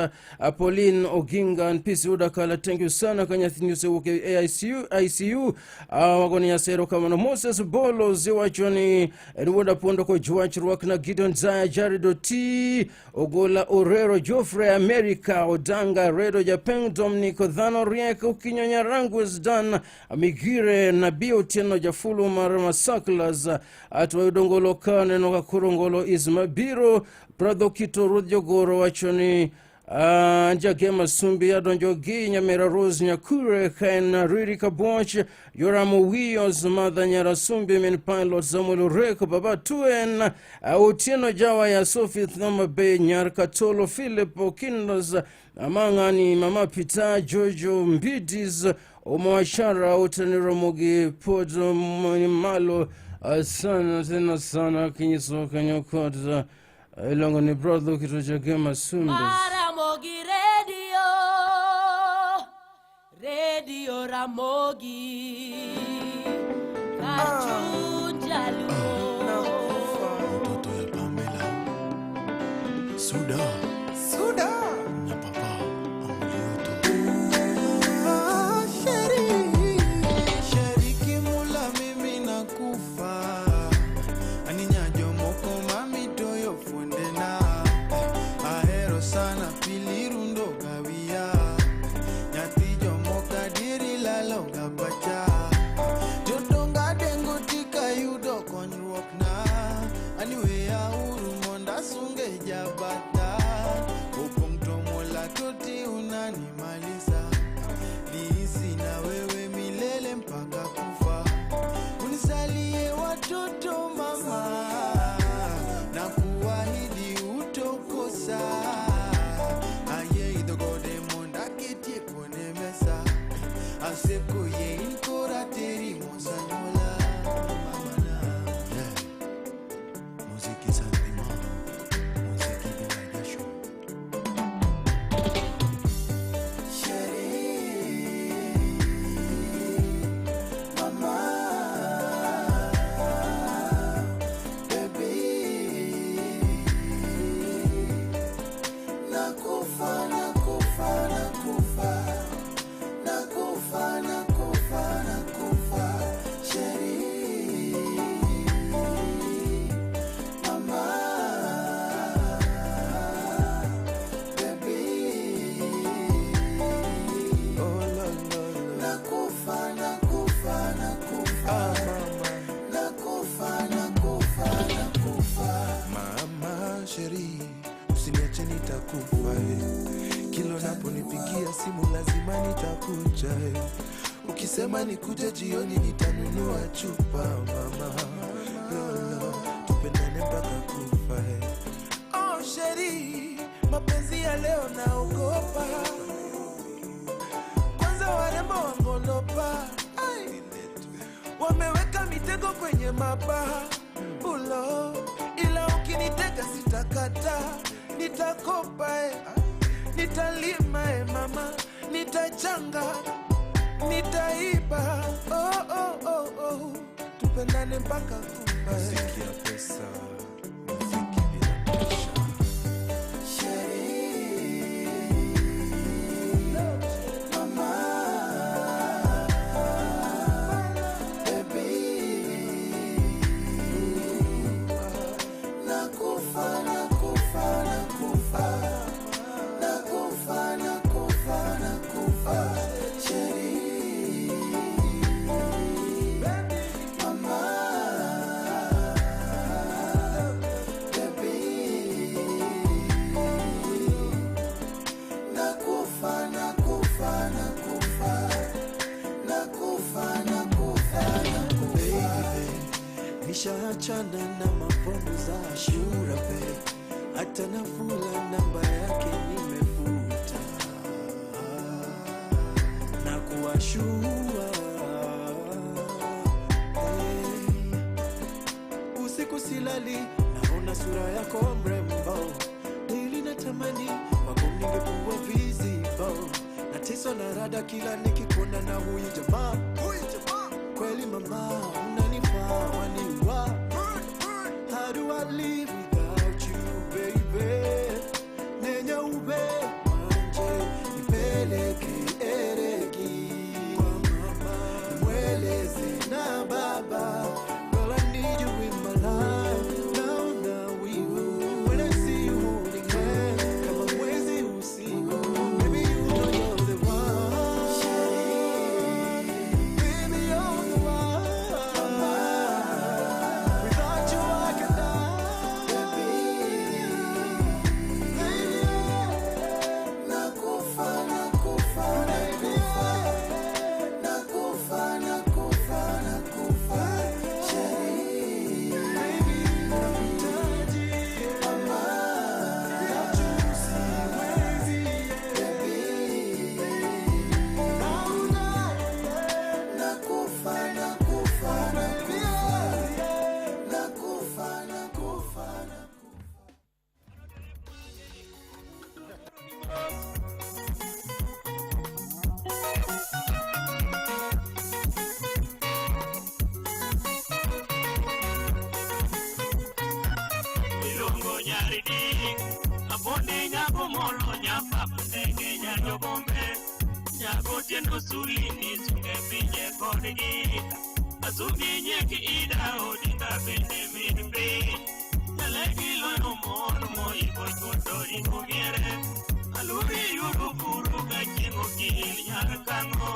Pauline Oginga and Peace Udakala. Thank you sana Kanyathi News AICU ICU wagoni yasero kama Moses Bolo Ziwachoni Edward Pondo ko Juach Rwakna Gideon Zaya Jared T Ogola Orero Geoffrey America Odanga Redo Japeng Dominic Dhano Riek Ukinyonya Rangus Dan Migire Nabi Otieno Jafulu Marama Saklas Atwa Udongolo Kane Noka Kurongolo Ismabiro Brother Kito Rudjogoro Wachoni Njagema Sumbi Adonjogi Nyamera Rose Nyakure Ken Riri Kabonch Yoramu Wiyos Mother Nyara Sumbi Min Pilot Samuel Reko Baba Tuen Otieno Jawa ya Sophie Thoma Bay Nyar Katolo Philip Okindos Amangani Mama Pita Jojo Mbidis Omwashara Otaniromogi Podo Malo sana tena sana kinyiso kanyokoza Ilongo ni brother kito Sumbi Ramogi Radio, Radio Ramogi, Kachunjaluo. Mtoto ya Pamela, Suda, Suda, na papa Amulioto. Sheri kimula mimi nakufa, aninyajo moko mami toyo fundena. Ahero sana pilirundo gawia nyatijo mokadiri lalo gapacha jodonga dengo tika yudo konyruok na aniweya uru monda sunge jabata opong' to mola toti unanimaliza niisi na wewe milele mpaka kufa unisalie watoto mama na kuahidi utokosa aye idogode monda ketie kone mesa aseko ye inkora teri mosanyola mamana. Yeah. Muziki santima, muziki bila jasho. Sheri mama baby nakufa nakufa nakufa nakufa nakufa nakufa Sheri mama baby Oh, la, la, la. nakufa nakufa nakufa nakufa nakufa nakufa. Mama sheri, usiniache nitakufa eh. Kila unaponipigia simu lazima nitakuja eh. Ukisema nikuje jioni nitanunua chupa mama. Lolo, tupendane mpaka kufa eh. Oh sheri, mapenzi ya leo naogopa. Kwanza warembo wangolopa ai, wameweka mitego kwenye mabaha ulo, ila ukinitega sitakata, nitakopa eh, nitalima eh mama, nitachanga. Nitaiba oh, oh, oh, oh. Tupendane mpaka kufa. Muziki ya pesa, muziki bila presha. Nakufa, nakufa, nakufa. Nakufa, nakufa, nakufa. Chérie. Mama. Baby. Nakufa, nakufa, nakufa. Nakufa, nakufa, nakufa. Nishaachana na mapombo za Ashura be, hata nafula namba yake nimefuta na kuwashua. Hey, usiku silali, naona sura yako mrembo, daily natamani wako ningekuwa visible. Nateswa na rada kila nikikuona na huyu jamaa, huyu jamaa kweli mama, unanifaa waniwa. How do I live without you baby? Nenya ube wanje nipeleke ereki kwa mama, nimweleze na baba. Girl, I need you in my life. Now, now we will. When I see you holding hands, kama mwezi usiku. Baby, you know you're the one. Baby, you're the one. Without you, I can die. Nakufa, nakufa, nakufa. Nakufa, nakufa, nakufa. Chérie. Mama. Nakufa, nakufa, nakufa. Nakufa, nakufa, nakufa. Iluongo nyari dik, aponde nyago molo nyapap ndege nyajogombe, nyago tiendo sulini sunge pinje kodgi, asungi nyiek ida odinga bende min piny, nyalegi loyo mon moiko chuto ringo miere, aluri yudo buru ka chieng' okil nyar kang'o,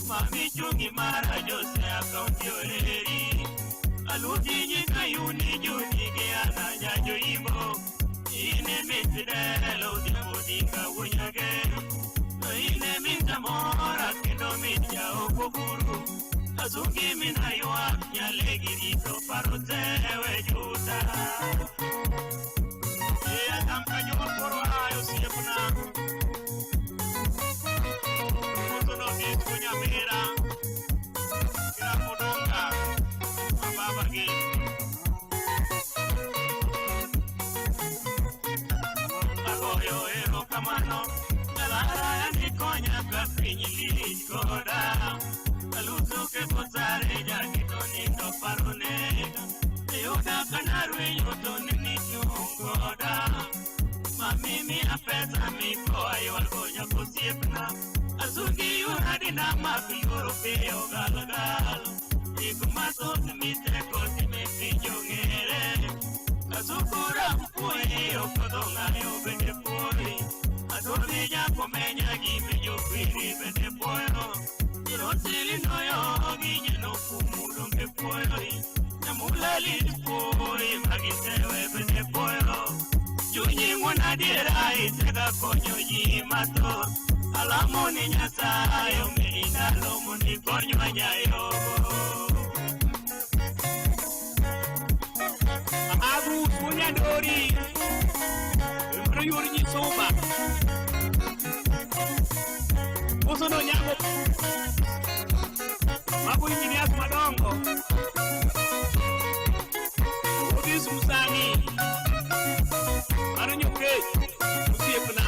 mami chungi mara Jose akaunti oreri. Aluti nyika yuni juni ge ana nyajo imbo. Ine mit delo odhiambo dinga wunyage. To ine mit amora kendo mit jaoko buru. Asungi mina ywak nyalegi rito paro tewe juta. E atam ka joma koro ayo osiepna. Usono disko nyamira. Kiramodonga. Babagi. Agoyo erokamano, Nyalara nikonya ka piny lich koda. Aluso ketho sare jakito nindo parone. Iyuda ka narwenyo to ne nichung' koda. Mami miya pesa mikoa ywago nyaka osiepna. Asungi yuradina mak luoro piyo galgal. Gik mathoth miteko time piny ong'ere. Asukura puoyi okodho ng'ayo bende puoyi. Adoni jakomenya gime jokwiri bende puoyo. Jirosili noyo gi nyeno kumu donge puoyo. Nyamula lit puoyi magisewe bende puoyo. Chunyi ng'won adiera isega konyo ji mathoth. Alamo ni Nyasaye omedi ndalo mondo ikonywa nyayogo. Agus Munyandori, mano yor nyisuma. Usono nyago. Mago engineers madongo. Odis Musani. Mano nyokech osiepna.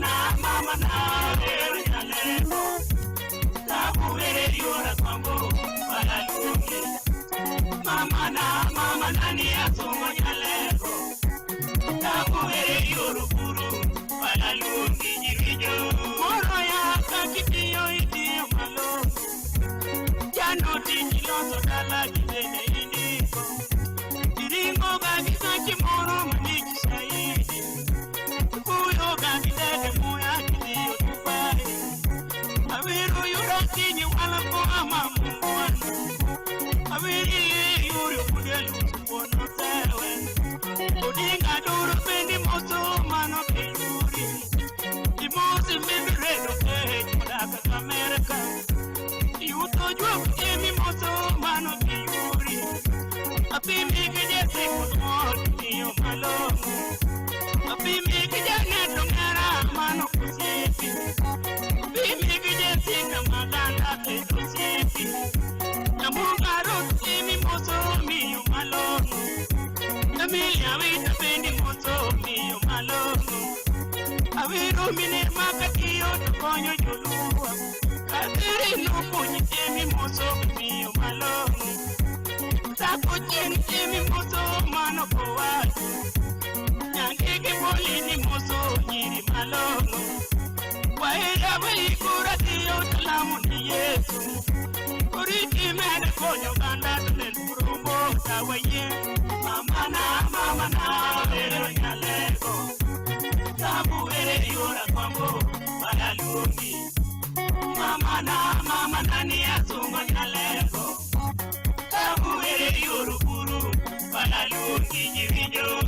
na mama na ero nyalego Tabu were yora kwambo Balaluki Mama na mama nani asungo nyalego Tabu were yoro buru Balaluki jivijo Moro ya kakitiyo itiyo malongo Jano tichiloso dala kibede indiko Iringo gagisa chimoro manichi saidi Kuyo gagidede muya kiliyo tupai Awiru yurakinyi wala kwa mamunguano Awiri yuri kudelu suwono tewe Odinga duro pendi moso mano keluri Imosi mimi redo eh kodaka Amerika Yuto jwa emi moso mano kiyuri Apimi kijese kudmor miyo malongo Apimi kijane tongera mano kusipi Apimi kijese kamaganda kedo sipi Namunga roti mi moso miyo malongo Emilia wita pendi moso miyo malongo Awiru mine makatiyo tokonyo joluwa Katiri nukunyi emi moso miyo malongo Sako chien emi moso mano kowacho Nyangege poli ni moso nyiri malongo Waera wikura tiyo talamu ni Yesu Oriti mene konyo ganda tunen purumbo tawaye mama na ero nyalego Tabu ere yora kwambo Balaluki Mama nani asungo nyalego Tabu ere yoro buru Balaluki jivijo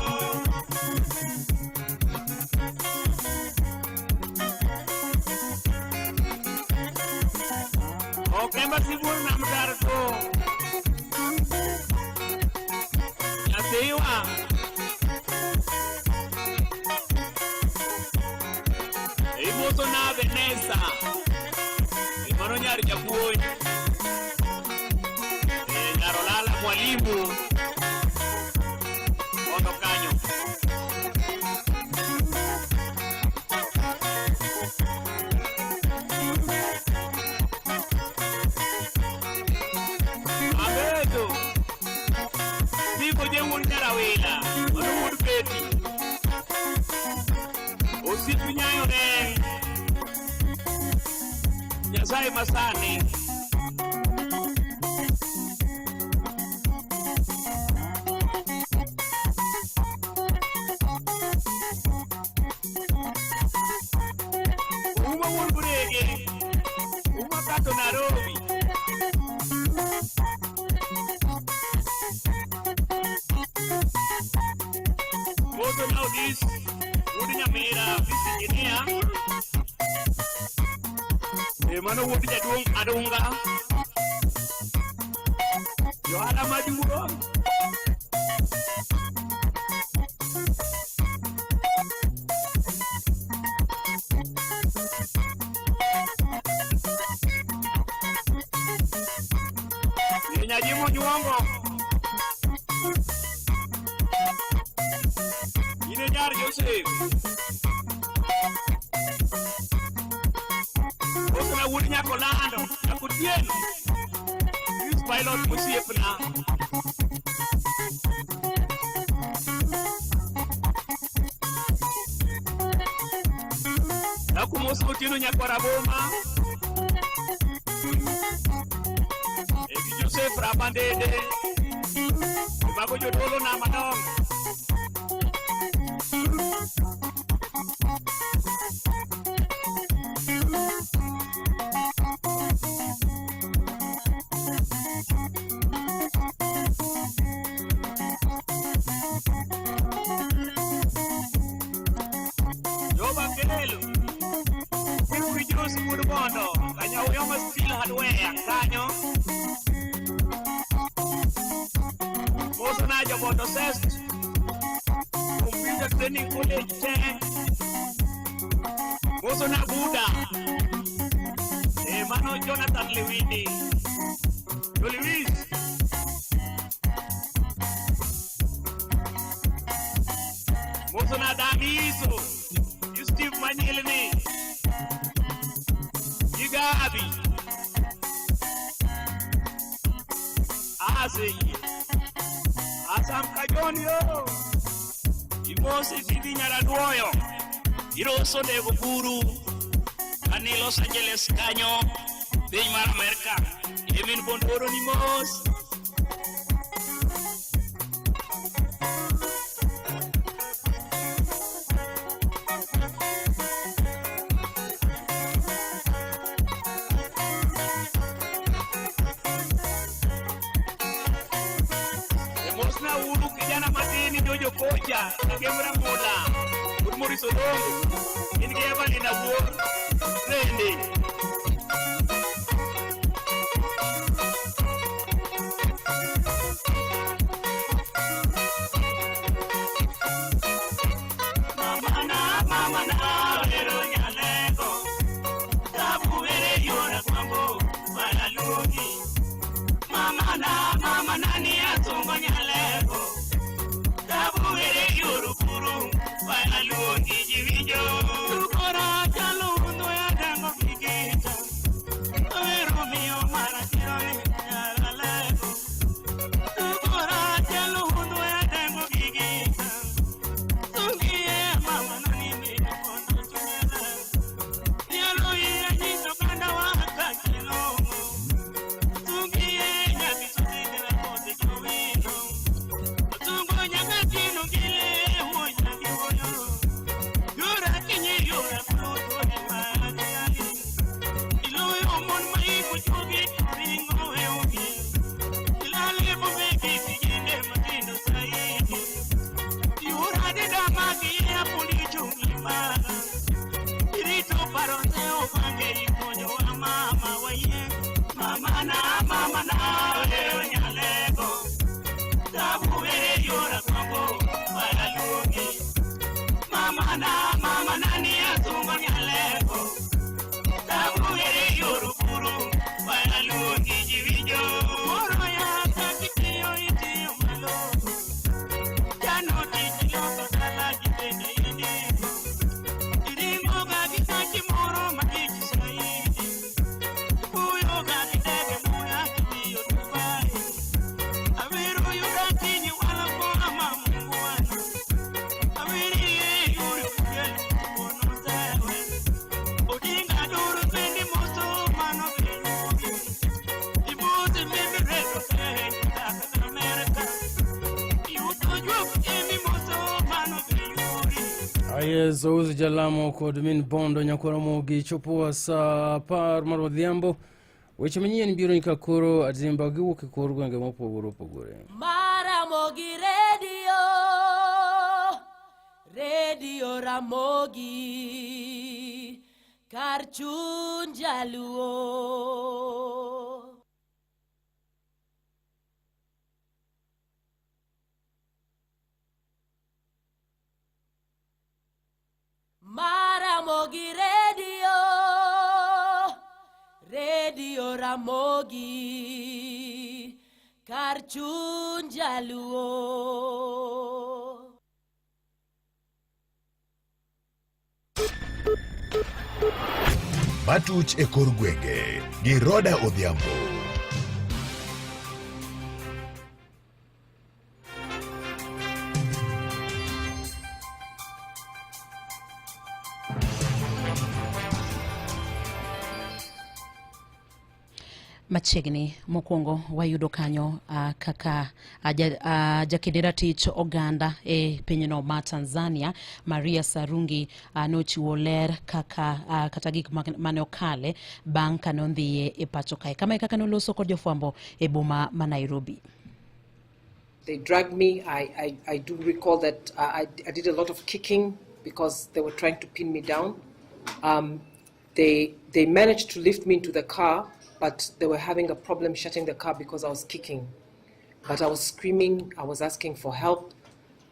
Okemba sibuor nam dar to Nyathiwa Imoso na Vanessa Mano nyar japuonj Nyar Olala mwalimu Mondo kanyo Abedo Biko je wuon Nyarawila Mano wuod Beti Osiep nyayo ne Nyasaye masani Uma wuon Burege Uma kato Nairobi Moto na Odis Wuod Nyamira office engineer Mano wuod jaduong' Adunga Johala maduong' Nyajimo nyuongo Ine nyar Joseph Osana wuod Nyakolando Nyakotieno Youth pilot mosiepna Nakumoso Otieno nyakwar Aboma Egi Joseph Rabandede Mago jodolo na madongo Joba Kelo Wilfrid Josi wuod Bondo Kanyauyo Steel Hardware kanyo Moso na Jobondo Sest Computer Training College te Moso na Buda Mano Jonathan Lewini Joliwis Moso na Damiso Steve manyilni. Igabi. Aseyie. Asam kajon yo. Imosi bibi nyaraduoyo. Iroso nego buru. Ani Los Angeles kanyo. Piny mar Amerka. Emin bondoro ni mos. Mosna uru kijana matini Jojo Koja Kagem Ramula Good Maurice Odongo in gi Evelyn Awuor Twende. Mama na mama na ero nyalego Tabu ere yora kwambo walalugi Mama na ni atungo nyalego Tabu ere yoru kuru walalugi jiwinjo Tukora chalo undo ya dango kigita Ero mio mara chironi nyalego Tukora chalo undo ya dango kigita Tungie mama na ni mino kondo chumela Nyalo ira nyiso kanda wakachilongo Tungie nyaki sutidra kote chowino Tungo nyakatino gile huonya giwoyo Yora kinyi yora kuluto e maadhiani Iloyo mon maibu chogi ringo eugi Ilale bobeki tijende matindo saidi Yura dida magi ya pundi chungi mara Irito parone obange ikonyo wa mama waye mama na ero nyalego Tabu ere yora kwambo walalugi Mama na ni atungo nyalego Tabu ere yoru kuru walalugi jiwinjo Moro ya kakitiyo itiyo malongo Jano tich loso dala jitende indiko Iringo ga gi moro malich saidi Fuyo ga gi ndege muya kidhiyo Dubai Awero yuda tinyi wala koa mamungu wana Aweri ye yuri kugelu kuono tewe Odinga duru pendi moso mano beyugi Ibuzi mimi redo pehe kaka Amerika Yuto juok emi moso mano beyugi Aye, Zouzi Jalamo kod min Bondo Nyakwaramogi chopo saa 10 mar odhiambo. Weche manyien biro nyaka koro adimba giwuok e kor gwenge mopogore opogore. Maramogi Radio, Radio Ramogi, kar chuny jaluo. Maramogi Radio, Radio Ramogi, kar chuny jaluo. Matuch e kor gwenge gi Roda Odhiambo. Machiegni mokwongo wayudo kanyo kaka jakedera tich oganda e pinyno ma Tanzania Maria Sarungi nochiwo ler kaka kata gik mane okale bang' kane odhiye e pacho kae. Kama e kaka noloso kod jofwambo e boma ma Nairobi. They dragged me. I do recall that I did a lot of kicking because they were trying to pin me down. They managed to lift me into the car, but they were having a problem shutting the car because I was kicking. But I was screaming, I was asking for help.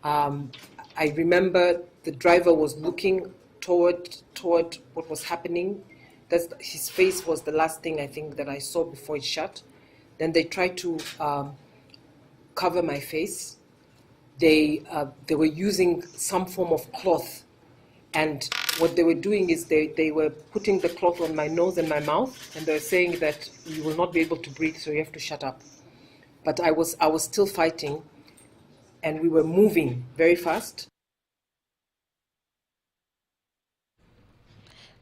I remember the driver was looking toward what was happening. His face was the last thing I think that I saw before it shut. Then they tried to cover my face. They were using some form of cloth and What they were doing is they were putting the cloth on my nose and my mouth, and they were saying that you will not be able to breathe, so you have to shut up. But I was still fighting, and we were moving very fast.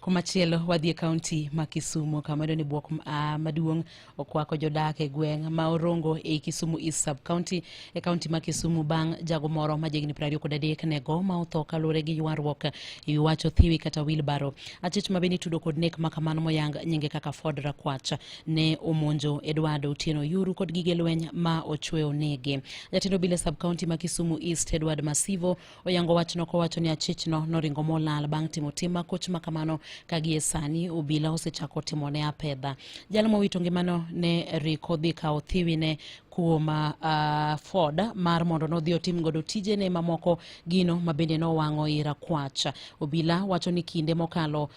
Komachielo wadhi e kaunti ma Kisumu kama iyudo ni bwok maduong' okwako jodak e gweng' ma Orongo ei Kisumu East Sub County e kaunti ma Kisumu bang' jago moro ma jahigni 23 nego ma otho kaluwore gi ywaruok e wi wach othiwi kata wilbaro. Achich ma bende itudo kod nek ma kamano moyang nyinge kaka Ford Rakwach ne omonjo Edward Otieno Yuru kod gige lweny ma ochweyo nege. Jatend obila e sub county ma Kisumu East Edward Masivo oyango wachno kowacho ni achichno noringo molal bang' timo tim makoch ma kamano ka gie sani obila osechako timone apedha. Jal mowito ngimano ne riko dhi kawo thiwine kuom Ford mar mondo nodhi otim godo tijene mamoko gino ma bende nowang'o i Rakwach. Obila wacho ni kinde mokalo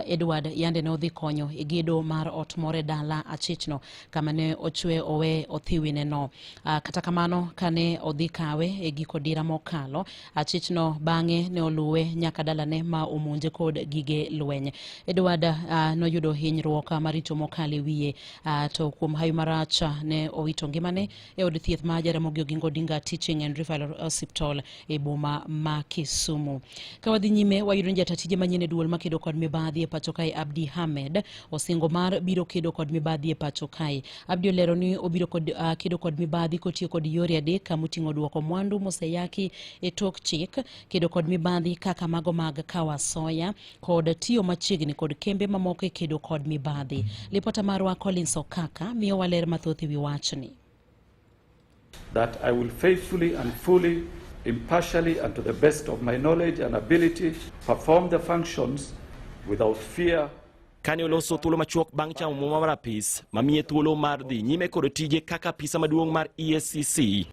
Edward yande ne odhi konyo e gedo mar ot moro e dala achichno kama ne ochwe owe othiwine no. Kata kamano kane odhi kawe e giko dira mokalo, achichno bang'e ne oluwe nyaka dalane ma omonje kod gige lweny. Edward noyudo hinyruok maricho mokalo e wiye, to kuom hawi marach ne owito ngimane e od thieth ma Jaramogi Oginga Odinga Teaching and Referral Hospital e boma ma Kisumu. Ka wadhi nyime, wayudo ni jata tije manyien e duol makedo kod mibadhi e pacho kae Abdi Ahmed osingo mar biro kedo kod mibadhi e pacho kae. Abdi olero ni obiro kod, kedo kod mibadhi kotiyo kod yore adek kamoting'o duoko mwandu moseyaki e tok chik, kedo kod mibadhi kaka mago mag kawo asoya kod tiyo machiegni kod kembe mamoko e kedo kod mibadhi. Lipota marwa Collins Okaka miyowa ler mathoth e wi wachni. That I will faithfully and fully, impartially and to the best of my knowledge and ability perform the functions without fear. Kane oloso thuolo machuok bang' chamo muma mar apis mamiye thuolo mar dhi nyime kod tije kaka apisa maduong' mar EACC,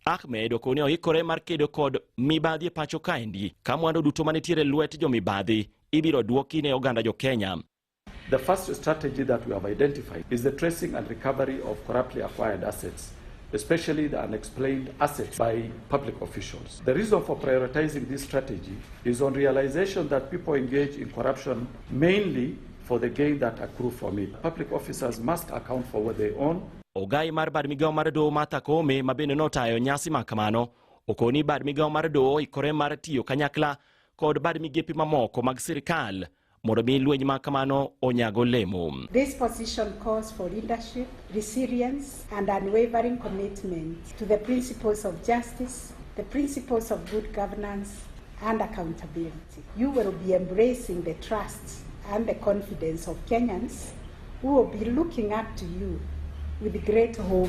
Ahmed okone oikore mar kedo kod mibadhi e pacho kaendi ka mwandu duto manitiere lwet jomibadhi ibiro duoki ne oganda jo Kenya. The first strategy that we have identified is the tracing and recovery of corruptly acquired assets, especially the unexplained assets by public officials. The reason for prioritizing this strategy is on realization that people engage in corruption mainly for the gain that accrue from it. Public officers must account for what they own. Ogai mar bad migawo mar doho Martha Koome ma bende notayo nyasi ma kamano okoni bad migawo mar doho oikore mar tiyo kanyakla kod bad migepe mamoko mag sirikal mondo mi lweny ma kamano onyag olemo. This position calls for leadership, resilience, and unwavering commitment to the principles of justice, the principles of good governance, and accountability. You will be embracing the trust and the confidence of Kenyans who will be looking up to you with great hope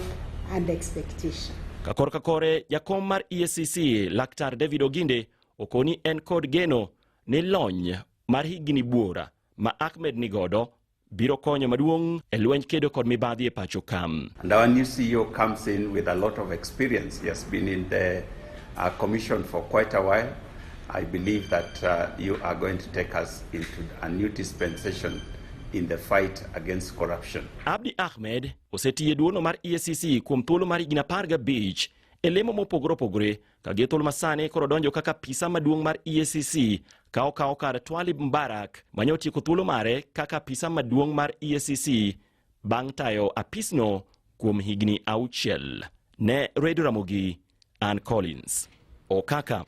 and expectation. Ka korka kore, jakom mar EACC Laktar David Oginde okoni en kod geno ni lony mar higni buora ma Ahmed nigodo biro konyo maduong' e lweny kedo kod mibadhi e pacho ka. And our new CEO comes in with a lot of experience. He has been in the commission for quite a while. I believe that you are going to take us into a new dispensation in the fight against corruption. Abdi Ahmed osetiyo e duono mar EACC kuom thuolo mar higni 15 e lemo mopogore opogore ka gi thuolo masani koro donjo kaka apisa maduong' mar EACC ka okawo kar Twalib Mbarak mane otieko thuolo mare kaka apisa maduong' mar EACC bang' tayo apisno kuom higni 6. Ne Radio Ramogi, Ann Collins Okaka.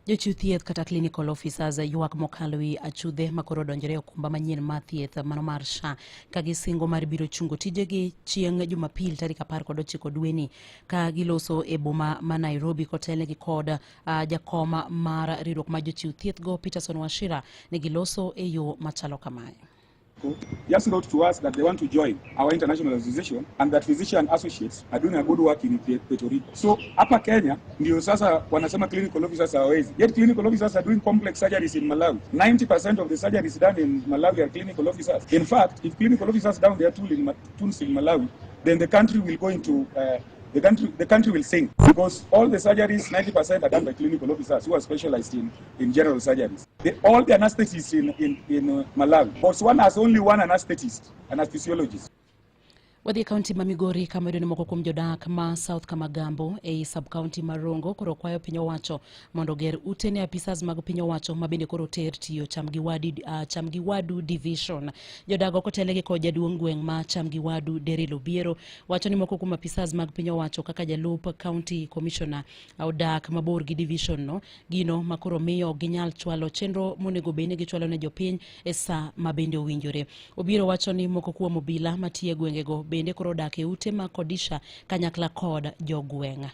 Jochiw thieth kata clinical officers ywak mokalo wi achudhe makoro odonjore e okumba manyien mar thieth mano mar SHA ka gisingo mar biro chungo tijegi chieng' Jumapil tarik 19 dweni ka giloso e boma ma Nairobi kotelnegi kod jakom mar riwruok mar jochiw thieth go Peterson Wachira ne giloso e yo machalo kamae. Just wrote to us that they want to join our international association and that physician associates are doing a good work in Puerto Rico. So hapa Kenya ndio sasa wanasema clinical officers hawawezi. Yet clinical officers are doing complex surgeries in Malawi. 90% of the surgeries done in Malawi are clinical officers. In fact, if clinical officers down their tools in Malawi, then the country will go into the country will sink, because all the surgeries, 90% are done by clinical officers who are specialized in general surgeries. All the anesthetists in Malawi. Botswana has only one anesthetist, anesthesiologist. Wadhi e kaunti ma Migori kama iyudo ni moko kuom jodak ma South Kamagambo ei sub kaunti ma Rongo koro kwayo piny owacho mondo oger ute ne apisas mag piny owacho ma bende koro ter tiyo Chamgiwadu division. Jodago kotelegi kod jaduong' gweng' ma Chamgiwadu Deril Obiero wacho ni moko kuom apisas mag piny owacho kaka jalup county commissioner odak mabor gi division no, gino ma koro miyo ok ginyal chwalo chenro monego bed ni gichwalo ne jopiny e sa ma bende owinjore. Obiero wacho ni moko kuom obila matiyo e gwengego bende koro odak e ute mag kodisha kanyakla kod jogweng'.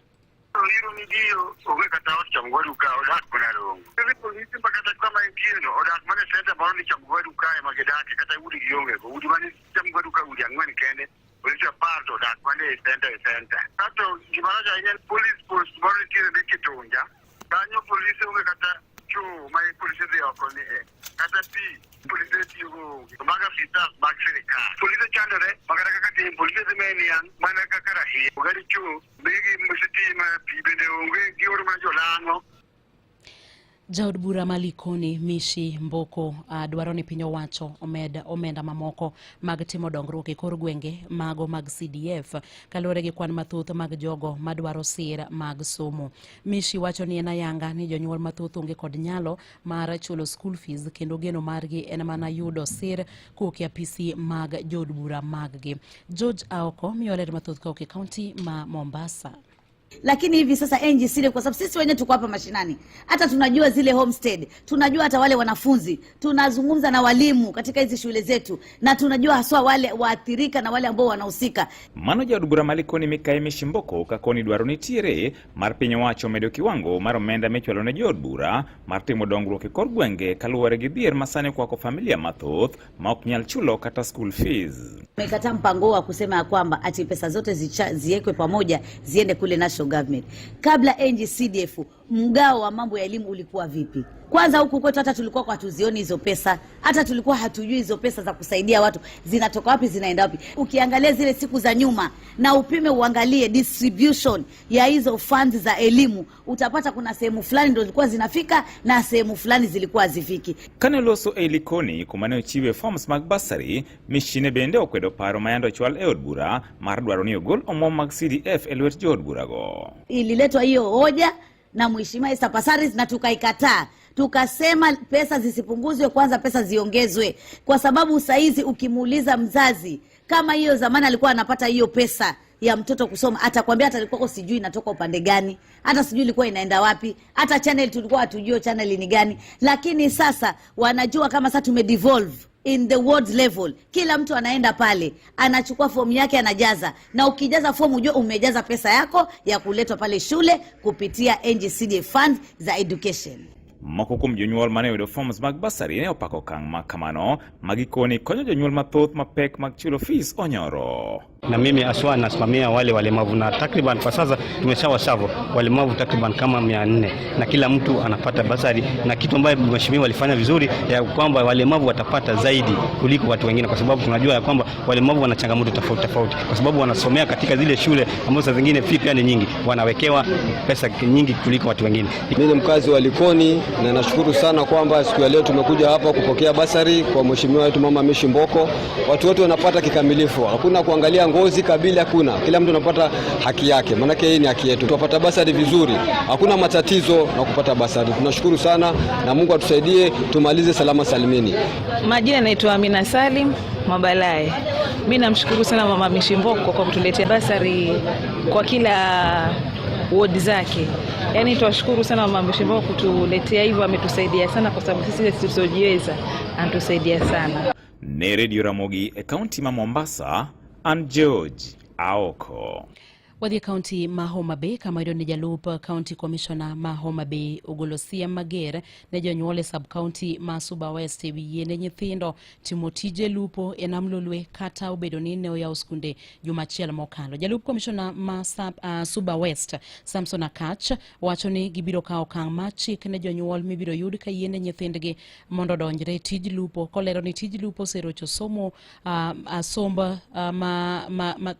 Iro midiyo onge kata ot Chamgwadu ka odak mana Rongo. Idhi polisi ma kata kama entie no odak mana e senta moro ni Chamgwadu ka ema gidake kata udi gionge go. Udi mani Chamgwadu ka udi 4 kende, polisi 10 to odak mana e senta e senta. Kato gima rach ahinya en police post moro nitiere ni Kitunja. Kanyo polisi onge kata choo ma polisi dhi oko ni e. Kata pi polisi tiyogo onge. Mago afisas mag sirikal. Polisi chandore ma kata kaka tim polisi dhi mana niang' mana kaka rahia. Ogari choo migi sitima pi bende onge gioro mana jolang'o. Jaod bura ma Likoni Mishi Mboko dwaro ni piny owacho omed omenda mamoko mag timo dongruok e kor gwenge mago mag CDF kaluwore gi kwan mathoth mag jogo madwaro sir mag somo. Mishi wacho ni en ayanga ni jonyuol mathoth onge kod nyalo mar chulo school fees kendo geno margi en mana yudo sir kowuok e apisi mag jood bura maggi. George Aoko miyo ler mathoth kowuok e kaunti ma Mombasa. Lakini hivi sasa NGCDF, kwa sababu sisi wenyewe tuko hapa mashinani, hata tunajua zile homestead, tunajua hata wale wanafunzi, tunazungumza na walimu katika hizi shule zetu, na tunajua haswa wale waathirika na wale ambao wanahusika. Mano jaod bura ma Likoni Mikayi Mishi Mboko ka koni dwaro nitiere mar piny owacho medo kiwango mar omenda michwalo ne jood bura mar timo dongruok e kor gwenge kaluwore gi dhier ma sani okwako familia mathoth ma ok nyal chulo kata school fees. Tumekataa mpango wa kusema ya kwamba ati pesa zote ziwekwe pamoja ziende kule national government. Kabla NGCDF, mgao wa mambo ya elimu ulikuwa vipi? Kwanza huku kwetu hata tulikuwa kwa hatuzioni hizo pesa, hata tulikuwa hatujui hizo pesa za kusaidia watu zinatoka wapi, zinaenda wapi. Ukiangalia zile siku za nyuma na upime uangalie distribution ya hizo funds za elimu, utapata kuna sehemu fulani ndio zilikuwa zinafika na sehemu fulani zilikuwa hazifiki. Kane oloso e Likoni kuma ne ochiwe forms mag bursary, Mishi ne bende okwedo paro ma yande ochwal e od bura mar dwaro ni ogol omwom mag CDF e lwet jood burago. Ililetwa hiyo hoja na Mheshimiwa Esther Passaris na tukaikataa. Tukasema pesa zisipunguzwe, kwanza pesa ziongezwe, kwa sababu saizi ukimuuliza mzazi kama hiyo zamani alikuwa anapata hiyo pesa ya mtoto kusoma, atakwambia hata alikuwa sijui inatoka upande gani, hata sijui ilikuwa inaenda wapi, hata channel tulikuwa hatujui channel ni gani. Lakini sasa wanajua kama sasa tumedevolve in the world level, kila mtu anaenda pale anachukua fomu yake anajaza, na ukijaza fomu ujue umejaza pesa yako ya kuletwa pale shule kupitia NGCDF fund za education. Moko kuom jonyuol mane oyudo forms mag bursary ne opako okang' ma kamano ma gikoni konyo jonyuol mathoth mapek mag chulo fees onyoro. Na mimi aswa nasimamia wale walemavu, na takriban kwa sasa tumeshawasavu walemavu takriban kama 400, na kila mtu anapata basari, na kitu ambayo mheshimiwa alifanya vizuri ya kwamba walemavu watapata zaidi kuliko watu wengine, kwa sababu tunajua ya kwamba walemavu wana changamoto tofauti tofauti, kwa sababu wanasomea katika zile shule ambazo saa zingine fee pia ni nyingi, wanawekewa pesa nyingi kuliko watu wengine. Mimi ni mkazi wa Likoni na nashukuru sana kwamba siku ya leo tumekuja hapa kupokea basari kwa mheshimiwa wetu Mama Mishi Mboko. Watu wote wanapata kikamilifu, hakuna kuangalia ngozi, kabila, hakuna. Kila mtu anapata haki yake, maana hii ni haki yetu. Tupata basari vizuri, hakuna matatizo na kupata basari. Tunashukuru sana na Mungu atusaidie tumalize salama salimini. Majina naitwa Amina Salim Mabalae. Mimi namshukuru sana Mama Mishi Mboko kwa kutuletea basari kwa kila ward zake. Yaani tuwashukuru sana Mama Mishi Mboko kutuletea hivyo, ametusaidia sana kwa sababu sisi tusiojiweza, anatusaidia sana. Ne Radio Ramogi e kaunti ma Mombasa, an George Aoko. Wadhi e kaunti ma Homa Bay kama iyudo ni jalup county commissioner ma Homa Bay ogolo siem mager ne jonyuol e sub county ma Suba West ewi yiene nyithindo timo tije lupo e nam Lolwe kata obedo ni ne oyawo skunde juma achiel mokalo. Jalup commissioner ma Suba West Samson Akach wacho ni gibiro kawo okang' mar chik ne jonyuol mibiro yud ka yiene nyithindgi mondo odonjre e tij lupo, kolero ni tij lupo oserocho somo somb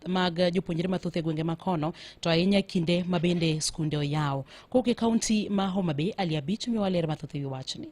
mag jopuonjre mathoth e gwenge ma kono, to ahinya kinde ma bende skunde oyaw. Kowuok e kaunti ma Homa Bay, Ali Abich miyowa ler mathoth ewi wachni.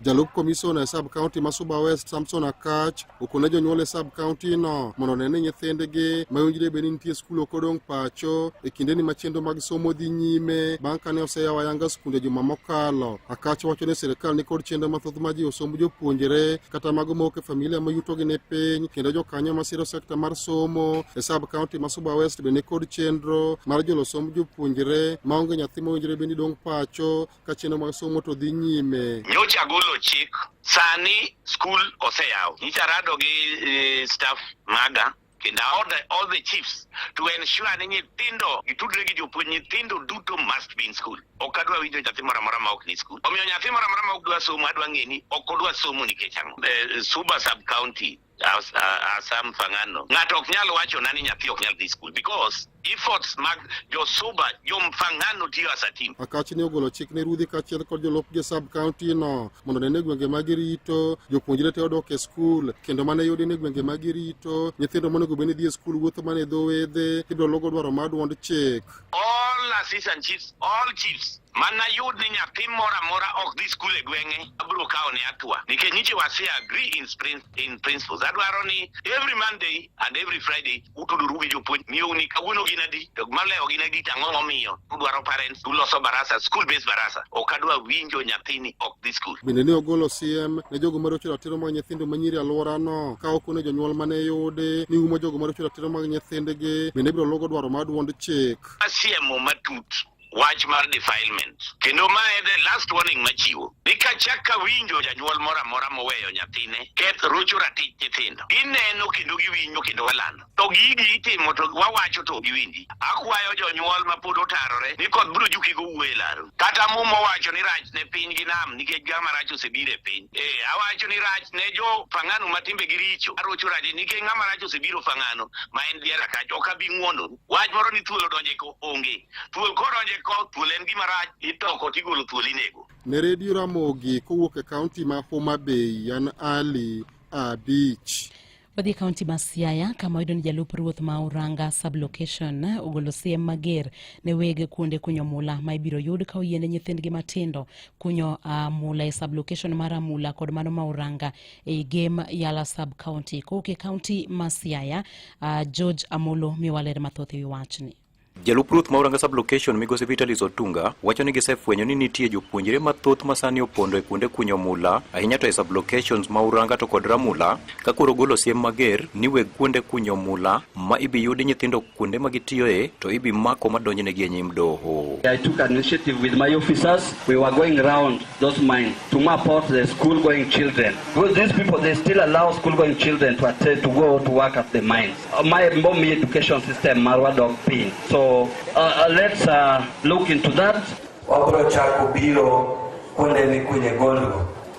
Jalup komisona e sub county ma Suba West Samson Akach okone jonyuol e sub county no mondo one ni nyithindgi ma owinjore bed ni nitie skul ok odong' pacho e kindeni ma chenro mag somo dhi nyime bang' kane oseyawo ayanga skunde juma mokalo. Akach wacho ni sirikal nikod chenro mathoth mar jiwo somb jopuonjre kata mago mawuok e familia ma yutogi ni piny kendo jokanyo masiro sekta mar somo e sub county ma Suba West bende nikod chenro mar jolo somb jopuonjre maonge nyathi mowinjore bed ni dong' pacho ka chenro mag somo to dhi nyime. Nyocha golo chik, sani skul oseyaw. Nyicha rado gi staff maga kendo I order all the chiefs to ensure ni nyithindo gitudre gi jopuonj, nyithindo duto must be in school. Ok adwa winjo nyathi moro amora ma ok ni school. Omiyo nyathi moro amora ma ok dwa somo adwa ng'e ni ok odwa somo nikech ang'o. Suba sub county Asam Fangano. Ng'ato ok nyal wacho na ni nyathi ok nyal dhi school because efforts mag jo Suba, jo Mfangano tiyo as a team. Akach ne ogolo chik ne ruodhi kaachiel kod jolupgi e sub county no mondo one ni gwenge ma girito jopuonjre te odok e skul kendo mane yudi ni gwenge ma girito nyithindo monego bed ni dhi e skul wuotho mana e dho wedhe ibiro lugo dwaro mar duond chik. All assistant chiefs, all chiefs mana yud ni nyathi moro amora ok dhi skul e gweng'e abiro kawo ne hatua nikech nyiche wase agree in principles. Adwaro ni every Monday and every Friday utudoru gi jopuonj miyou ni kawuono gin adi to malewo gin adi to ang'o momiyo udwaro parents uloso barasa school based barasa. Ok adwa winjo nyathini ok dhi skul. Bende ne ogolo siem ne jogo marocho ratiro mag nyithindo manyiri e alworano ka okone jonyuol mane yudi ni umo jogo marocho ratiro mag nyithindgi bende ibiro lugo dwaro mar duond chik. Asiemo matut wach mar defilement kendo mae the last warning machiwo ni kachak awinjo janyuol moro amora moweyo nyathine keth rocho ratich nyithindo gineno kendo giwinjo kendo walando to gigi itimo to wawacho to giwinji. Akwayo jonyuol ma pod otarore ni koth biro juki go wuoyo e laro kata Muma owacho ni rach ne piny gi nam nikech gama rach osebiro e piny. Awacho ni rach ne jo Fang'ano ma timbegi richo arocho rach nikech ng'ama rach osebiro Fang'ano ma en diera kacha ok abi ng'wono. Wach moro ni thuol odonje ko onge. Thuol kodonje ko thuol en gima rach itoko tigolo thuol inego. Ne Radio Ramogi kowuok e kaunti ma Homa Bay, an Ali Abich. Wadhi e kaunti ma Siaya kama wayudo ni jalup ruoth ma Uranga sub-location ogolo siem mager ne weg kuonde kunyo mula ma ibiro yud ka oyiene nyithindgi matindo kunyo mula e sub-location mar Amula kod mano ma Uranga ei Gem Yala sub-county. Kowuok e kaunti ma Siaya, George Amolo miyowa ler mathoth e wi wachni. Jalup ruoth ma Uranga sub-location migosi Vitalis Otunga wacho ni gisefwenyo ni nitie jopuonjre mathoth ma sani opondo e kuonde kunyo mula ahinya to e sub-locations ma Uranga to kod Ramula ka koro golo siem mager ni weg kuonde kunyo mula ma ibi yudi nyithindo kuonde ma gitiyoe to ibi mako madonjnegi e nyim doho. I took an initiative with my officers. We were going round those mines to map out the school-going children. Because these people, they still allow school-going children to attend, to go to work at the mines. My mommy education system, marwa dog pin. So let's look into that. Wabro chako biro kuonde mikunye gold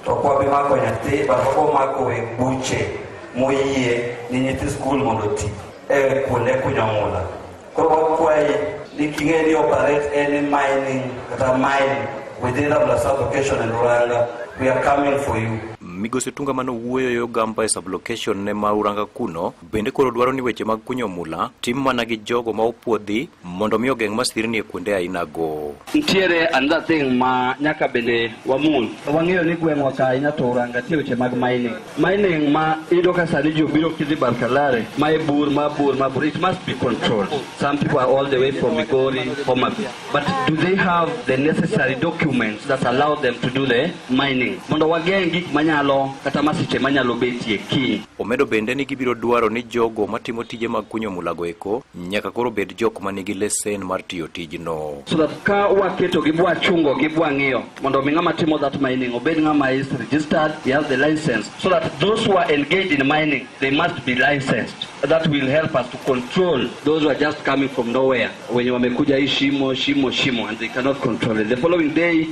to ok wabi mako nyathi but wabo mako weg buche moyie ni nyithi skul mondo oti e kuonde kunyo mula. Koro wakwayi ni king'e ni operate any mining kata mine within Ramula sub-location and Uranga, we are coming for you. Migosi Otunga manowuoyo e ogamba e sub-location ne ma Uranga kuno bende koro dwaro ni weche mag kunyo mula tim mana gi jogo ma opuodhi mondo mi ogeng' masirni e kuonde ainago. Nitiere another thing ma nyaka bende wamul. Wang'eyo ni gweng'wa ka ahinya to Uranga nitie weche mag mining. Mining ma iyudo ka sani ji obiro kidhi Barkalare, ma e bur, ma bur, ma bur. It must be controlled. Some people are all the way from Migori, Homa Bay. But do they have the necessary documents that allow them to do the mining? Mondo wageng' gik manyalo kata masiche manyalo betie kiny. Omedo bende ni gibiro dwaro ni jogo matimo tije mag kunyo mulago eko nyaka koro bed jok manigi lesen mar tiyo tijno. So that ka waketo gi bwachungo gi bwang'iyo mondo mi ng'ama timo that mining obed ng'ama is registered, he has the license, so that those who are engaged in mining, they must be licensed. That will help us to control those who are just coming from nowhere. Wenye wamekuja hii shimo, shimo, shimo, and they cannot control it. The following day,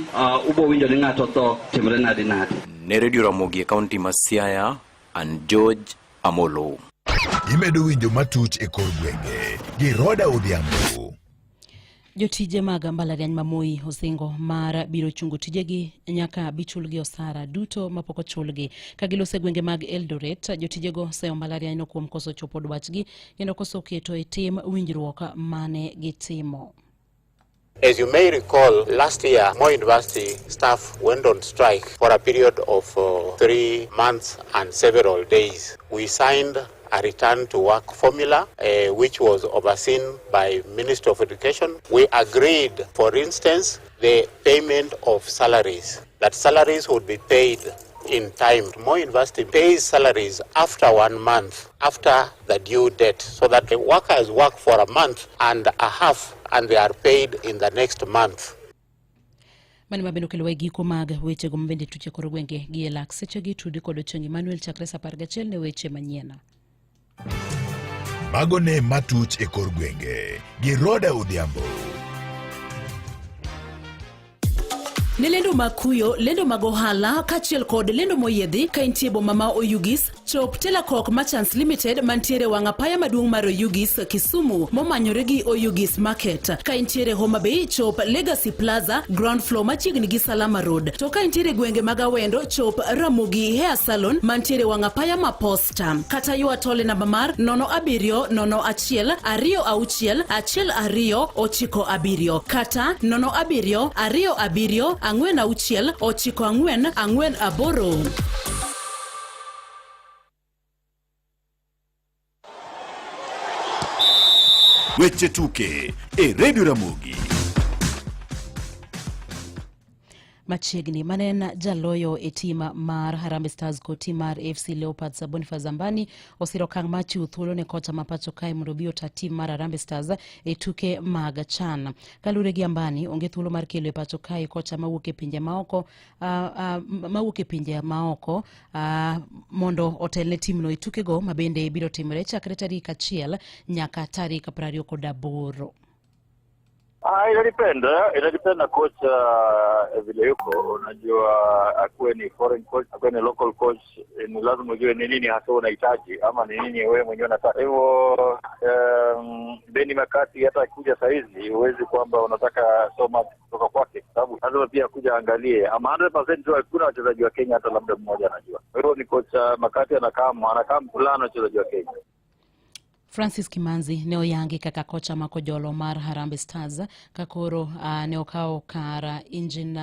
ubo winjo ni ng'ato tho, timre nadi nadi. Ne Radio Ramogi e kaunti ma Siaya, an George Amolo. Imedo winjo matuch e kor gwenge gi Roda Odhiambo. Jotije mag mbalariany ma Moi osingo mar biro chungo tijegi nyaka bichulgi osara duto mapok ochulgi. Ka giloso e gwenge mag Eldoret, jotijego oseyo mbalarianyno kuom koso chopo dwachgi kendo koso keto e tim winjruok mane gitimo. As you may recall, last year, Moi University staff went on strike for a period of 3 months and several days. We signed a return to work formula, which was overseen by Ministry of Education. We agreed, for instance, the payment of salaries, that salaries would be paid in time. Moi University pays salaries after one month, after the due date, so that the workers work for a month and a half and they are paid in the next month. Mano mabende okelowa e giko mag wechego mabende tuche kor gwenge gi e lak sechegi tudi kod Ochieng Emmanuel chakre sa 11 ne weche manyien. Mago ne matuch e kor gwenge gi Roda Odhiambo. Ne lendo mag kuyo, lendo mag ohala kaachiel kod lendo moyiedhi ka intie boma ma Oyugis, chop Telakok Merchants Limited mantiere wang' apaya maduong' mar Oyugis, Kisumu momanyore gi Oyugis Market. Ka intiere Homa Bay, chop Legacy Plaza, ground floor machiegni gi Salama Road. To ka intiere gwenge mag Awendo, chop Ramogi Hair Salon mantiere wang' apaya ma Posta. Kata ywa tole namba mar 0701 26 1297 kata 0727 46 94 48. Weche tuke e Radio Ramogi. Machiegni mane en jaloyo e tim mar Harambee Stars kod tim mar AFC Leopards Boniface Ambani osiro okang' mar chiwo thuolo ne kocha ma pacho kae mondo obi ota tim mar Harambee Stars e tuke mag CHAN. Kaluwore gi Ambani, onge thuolo mar kelo e pacho kae kocha mawuok e pinje maoko mawuok e pinje maoko mondo otel ne timno e tukego ma bende biro timore chakre tarik 1 nyaka tarik 28. Ah, inadepend na coach vile yuko. Unajua, akuwe ni foreign coach, akuwe ni local coach, ni lazima ujue ni nini hasa unahitaji ama ni nini wewe mwenyewe unataka. Hivyo Benni McCarthy hata akikuja sahizi huwezi kwamba unataka so much kutoka kwake, sababu lazima pia kuja angalie ama 100% tu hakuna wachezaji wa Kenya hata labda mmoja anajua. Kwa hivyo ni kocha McCarthy anakaa mkulano wachezaji wa Kenya. Francis Kimanzi ne oyangi kaka kocha ma kojolo mar Harambee Stars ka koro ne okawo kar Engin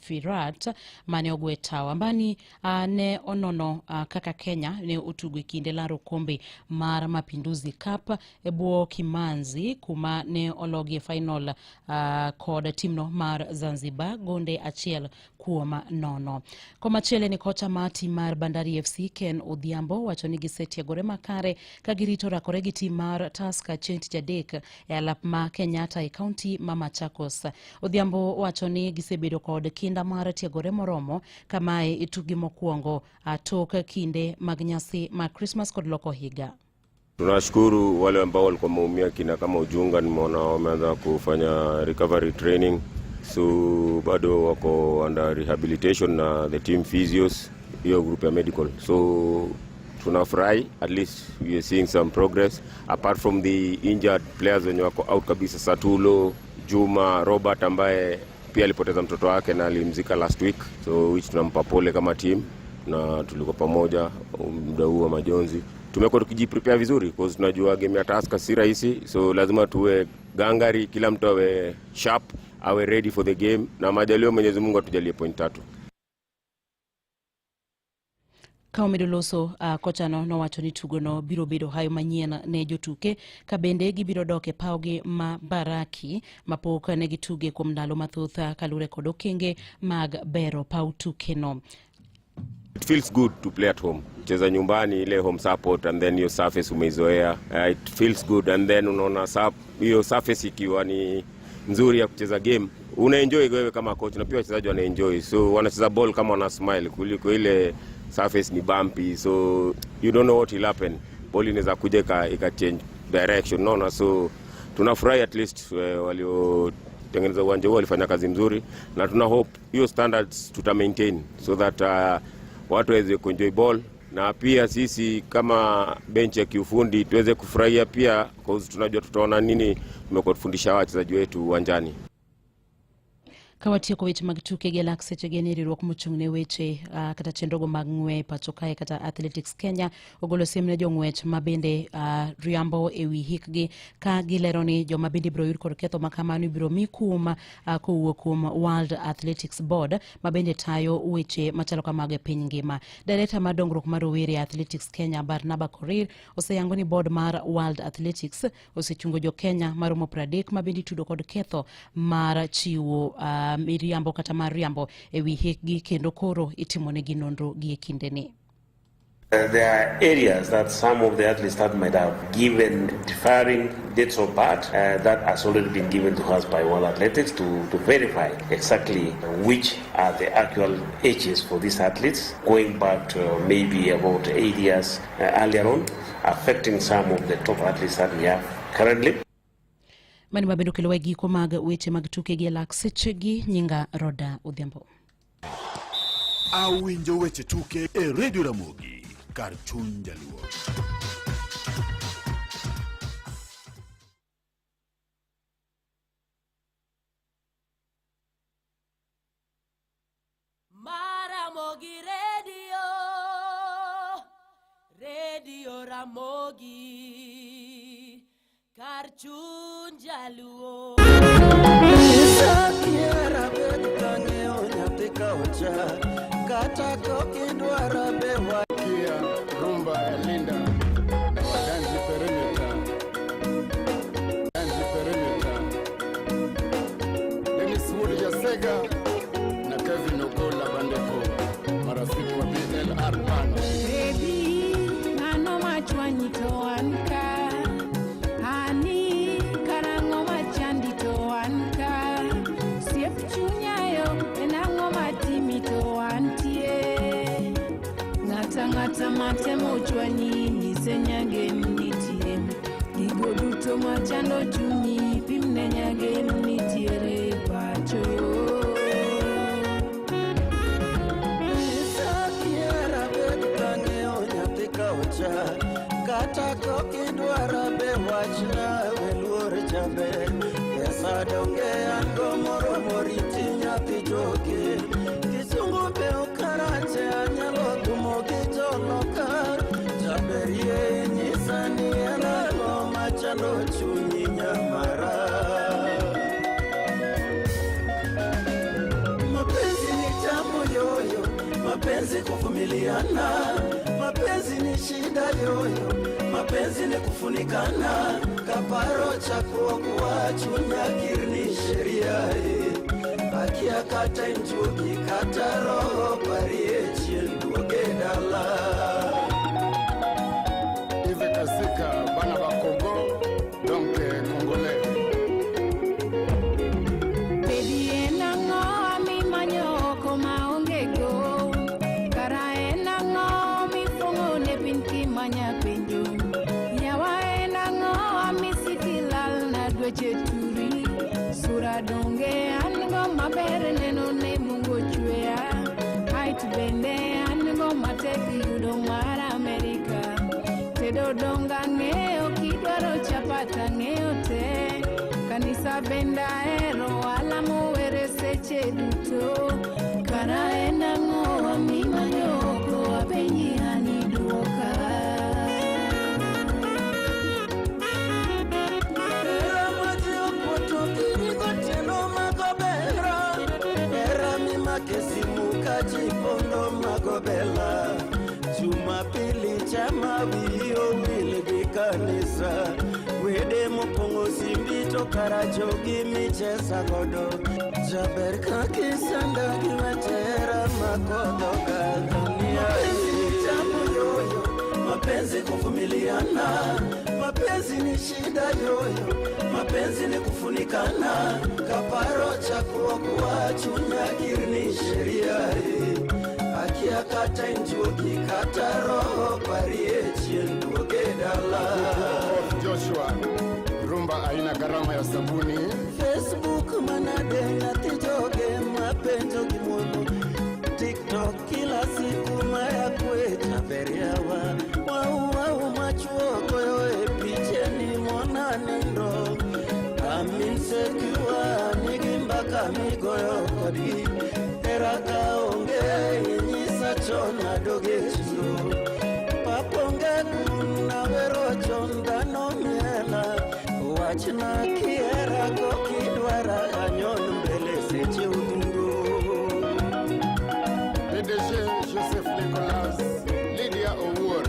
Firat mane ogwe tao. Ambani ne onono kaka Kenya ne otugo e kinde laro kombe mar Mapinduzi Cup e bwo Kimanzi kuma ne ologi e final kod timno mar Zanzibar gonde 1-0. Komachielo ni kocha mar tim mar Bandari FC Ken Odhiambo wacho ni gisetiegore makare ka girito rakore gi tim mar Tusker chieng' tich adek e alap ma Kenyatta e kaunti ma Machakos. Odhiambo wacho ni gisebedo kod kinda mar tiegore moromo kamae e tukgi mokwongo tok kinde mag nyasi mag Christmas kod loko higa. Tunashukuru wale ambao walikuwa wameumia kina kama Ujunga, nimeona wameanza kufanya recovery training, so bado wako under rehabilitation na the team physios, hiyo group ya medical, so tunafurahi, at least we are seeing some progress apart from the injured players wenye wako out kabisa, Satulo, Juma, Robert ambaye pia alipoteza mtoto wake na alimzika last week, so which tunampa pole kama team na tulikuwa pamoja muda huu wa majonzi. Tumekuwa tukijiprepare vizuri because tunajua game ya Tusker si rahisi, so lazima tuwe gangari, kila mtu awe sharp, awe ready for the game, na majaliwa Mwenyezi Mungu atujalie point 3. Ka omedo loso kochano nowacho ni tugono biro bedo hayo manyien ne jotuke ka bende gibiro dok e pawgi ma Mbaraki mapok ne gituge kuom ndalo mathoth kaluwore kod okenge mag bero paw tukeno. It feels good to play at home. Cheza nyumbani ile home support and then hiyo surface umeizoea. It feels good and then unaona hiyo surface ikiwa ni nzuri ya kucheza game, unaenjoy wewe kama coach na pia wachezaji wanaenjoy, so wanacheza ball kama wana smile kuliko ile surface ni bumpy, so you don't know what will happen. Ball inaweza kuja ika change direction, unaona, so tunafurahi at least waliotengeneza uwanja huo walifanya kazi mzuri, na tuna hope hiyo standards tuta maintain so that watu waweze kuenjoy ball na pia sisi kama benchi ya kiufundi tuweze kufurahia pia, cause tunajua tutaona nini tumekuwa tufundisha wachezaji wetu uwanjani. Ka watieko weche mag tuke gi lak seche gi ni riwruok mochung' ne weche kata chenrogo mag ng'we pacho kae kata Athletics Kenya ogolo siem ne jong'wech ma bende riambo e wi hikgi ka gilero ni joma bende ibiro yud kod ketho ma kamano ibiro mi kum kowuok kuom World Athletics Board ma bende tayo weche machalo kamago e piny ngima. Director mar dongruok mar rowere e Athletics Kenya Barnaba Korir oseyango ni board mar World Athletics osechungo jo Kenya maromo 30 ma bende itudo kod ketho mar chiwo miriambo kata mar riambo e wi hikgi kendo koro itimonegi nonro gi e kindeni. There are areas that some of the athletes that might have given differing dates of birth that has already been given to us by World Athletics to verify exactly which are the actual ages for these athletes, going back to maybe about 8 years earlier on, affecting some of the top athletes that we have currently. Mani mabedo kelo giko mag weche mag tuke gi lak sechegi nyinga Roda Odhiambo. Awinjo weche tuke e Radio Ramogi kar chuny jaluo. Maramogi Radio, Radio Ramogi, kar chuny jaluo. Kata kokidwaro be wakia rumba ya Linda na Wadanji Perimeter, Danji Perimeter, Dennis Wood Jasega na Kevin Ogola Bandeko, marafiki wa BLR Band. Baby, ng'ano machwanyi to an ka, ani karang'o machandi to an ka, siep chunyayo en ang'o matimi to antie, ng'ata ng'ata matemo chwanyi nyise nyagen nitie, gigo duto machando chunyi pimne nyagen nitiere pacho. Kata kokidwaro be wachna we luor jaber, pesa donge an go moromo riti nyathi joge, kisungu be okarache anyalo dhumo gi joloka, jaber yie nyisa ni en ang'o machando chunyi nyamara. Mapenzi ni tamu yoyo, mapenzi kuvumiliana, mapenzi ni shida yoyo, mapenzi ni kufunikana, kaparo cha kuokoa chunya kirni sheria akia kata njuki kata roho parie chien duoge dala. Ive Kasika bana ba Congo donc Congolais. Bedi en ang'o mimanyo oko maonge go, kara en ang'o mifung'o ne piny kimanya penjo, yawa en ang'o misiki lal na dweche turi, sura donge an go maber neno ne Mungu ochweya, height bende an go matek yudo mar Amerika, tedo donga ng'eyo kidwaro chapat ang'eyo te, kanisa bende ahero alamo were seche duto, kara en ang'o mimanyo oko apenji ani duoka. Hera maji opoto kiri gotieno magobera, hera mimake simu kajipondo magobela, Jumapili chama wiyi owil gi kanisa, wede mopong'o simbi to kara jogi michesa godo, jaber kakisanda gi weche hera makodhoga. Mapenzi ni tamu yoyo, mapenzi kuvumiliana, mapenzi ni shida yoyo, mapenzi ni kufunikana, kaparo cha kuokoa chunya kirni sheria akia kata njuki kata roho parie chien duoge dala. Joshua, rumba haina gharama ya sabuni. Facebook manade nyathi joge mapenjo gi muono, TikTok kila siku maya kwe jaber yawa, wau wau machuo goyo e picheni mona nindo, I'm insecure nigi mbaka migoyo kodgi Hera ka onge inyisa chon adog e chiro Paponge kun awero chon dhano miela Wachna kihera kokidwara anyon mbele seche odhuro PDG Joseph Nicholas, Lydia Owuor.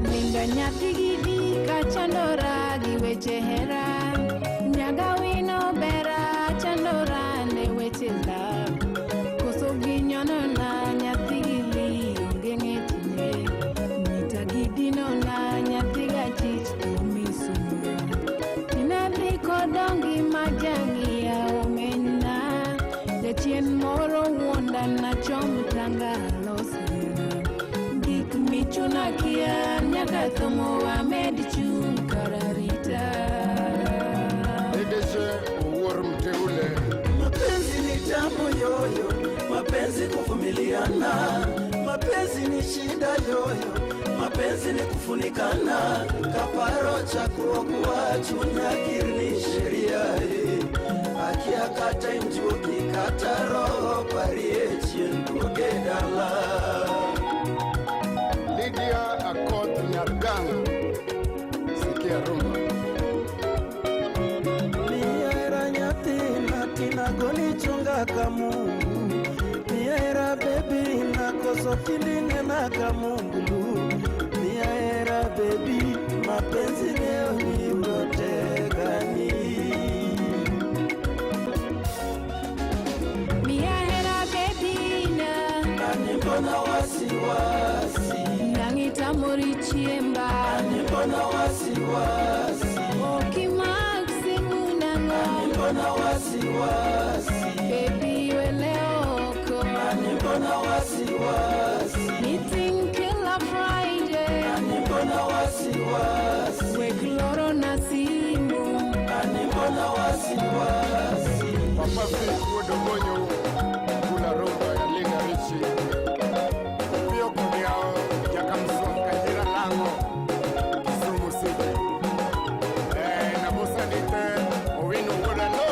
Nindo nyathi gidi kachandora gi weche hera Nyaga wino bera chandora ne weche love Koso ginyonona nyathi gili onge ng'etne Nyita gidinona nyathi gachich to misumo Inadhi kodongi majang'iya omenyna Jachien moro wuonda nachom tanga alosna Gik michuna kia nyaka thomo wamed chung' kararita PDG Owuor Mteule. Mapenzi ni tamu yoyo, mapenzi kuvumiliana, mapenzi ni shida yoyo, mapenzi ni kufunikana, kaparo cha kuokuwa chunya kirni sheria eh. Akia kata injuki kata roho parie chien duoge dala. Lydia Akoth Nyargang. Sikia rumba. Mihera nyathina tina goni chunga kamungu Mihera baby nakoso tindi nena kamumbulu Mihera baby mapenzi leo ni urotegani Mia hera bedina Ani mbona wasiwasi Nang'itamori chiemba Ani mbona wasiwasi Okimak simu nang'o Ani mbona wasiwasi Baby wele oko Ani mbona wasiwasi Meeting kila Friday Ani mbona wasiwasi Wek loro na simu Ani mbona wasiwasi Papa Philip Wuod Ogonyo, kula rumba ya Linda Richi. Pio Kodiao, Jakamswa Kajira Lango, Kisumu City. Nabusa Dite, Owino Wuod Alo.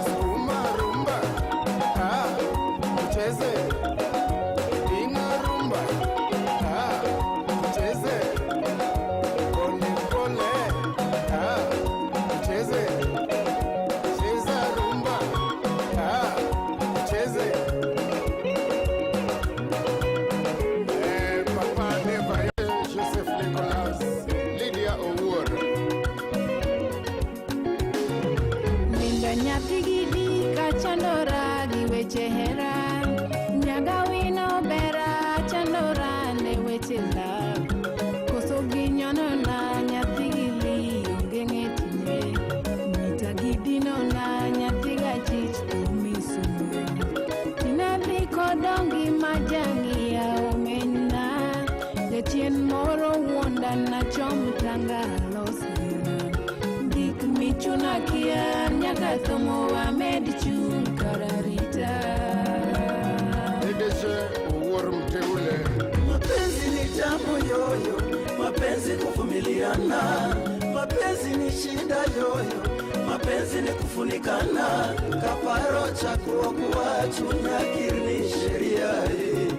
Sukuma rumba, ah, tucheze. Inga rumba, ah, tucheze. Pole pole, ah, tucheze. Cheza rumba, ah, tucheze. Papa Neva, Joseph Nicholas, Lydia Owuor. Nindo nyathi gidi kachandora gi weche hera Nyaga wino bera chandora ne weche love Koso ginyonona nyathi gili onge ng'etne Nyita gidinona nyathi gachich to misumo Tinadhi kodongi majang'iya omenyna Jachien moro wuonda nachom tanga alosna Gik michuna kia nyaka thomo wamed chung' kararita PDG Owuor Mteule. Mapenzi ni tamu yoyo, mapenzi kuvumiliana, mapenzi ni shida yoyo, mapenzi ni kufunikana, kaparo cha kuokuwa chunya kirni sheria eh.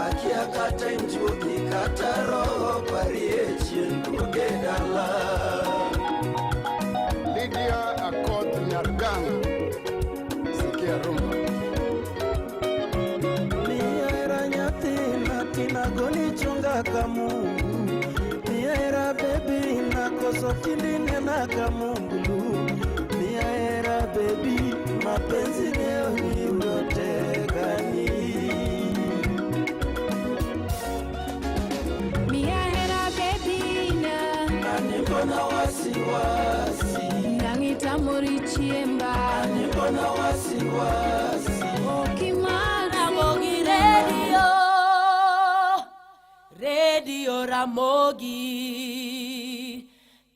Akia kata injuki kata roho parie chien duoge dala. Lydia Akoth Nyargang. Sikia rumba. Mihera nyathina tina goni chunga kamungu Mihera baby nakoso tindi nena kamumbulu Mihera baby mapenzi leo ni urotegani Mia hera bedina Ani mbona wasiwasi Nang'itamori chiemba Ani mbona wasiwasi Okimak Ramogi Radio Radio Ramogi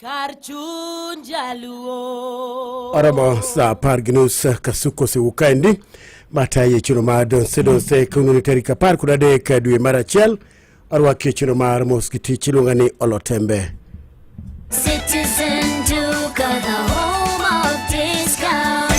kar chuny jaluo Oromo saa 10:30 kasuko osewuok kaendi matayi e chiro mar donse donse kawuono ni tarik 13 dwe mar achiel. Arwaki e chenro mar mos gi tich iluonga ni Olotembe. Citizen Duka, the home of discount.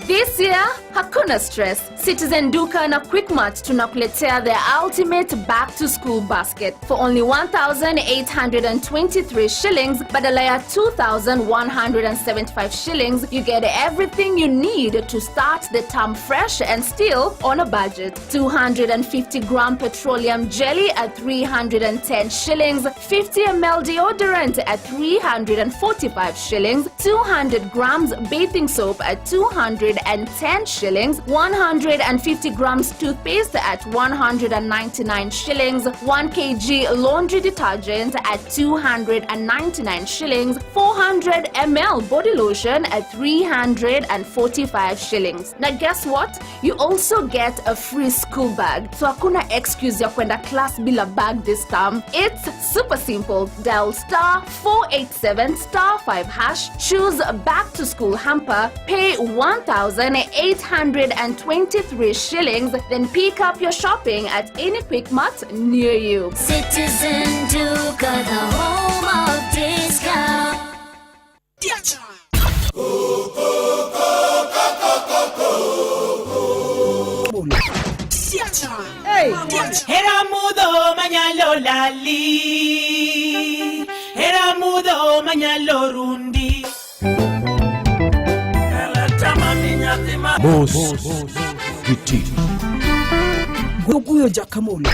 This year, hakuna stress. Citizen Duka na Quickmart tunakuletea the ultimate back to school basket for only 1,823 shillings badala ya 2,175 shillings. You get everything you need to start the term fresh and still on a budget. 250 gram petroleum jelly at 310 shillings, 50 ml deodorant at 345 shillings, 200 grams bathing soap at 210 shillings, 150 grams toothpaste at 199 shillings, 1 kg laundry detergent at 299 shillings, 400 ml body lotion at 345 shillings. Now guess what? You also get a free school bag. So hakuna excuse ya kwenda class bila bag this term. It's super simple. Dial star 487 star 5 hash, choose back to school hamper, pay 1,823 shillings, then pick up your shopping at any Quick Mart near you. Citizen Duka, the home of discount. Era mudo manyalo lali Era mudo manyalo rundi Mos gi tich. Goguyo jakamolo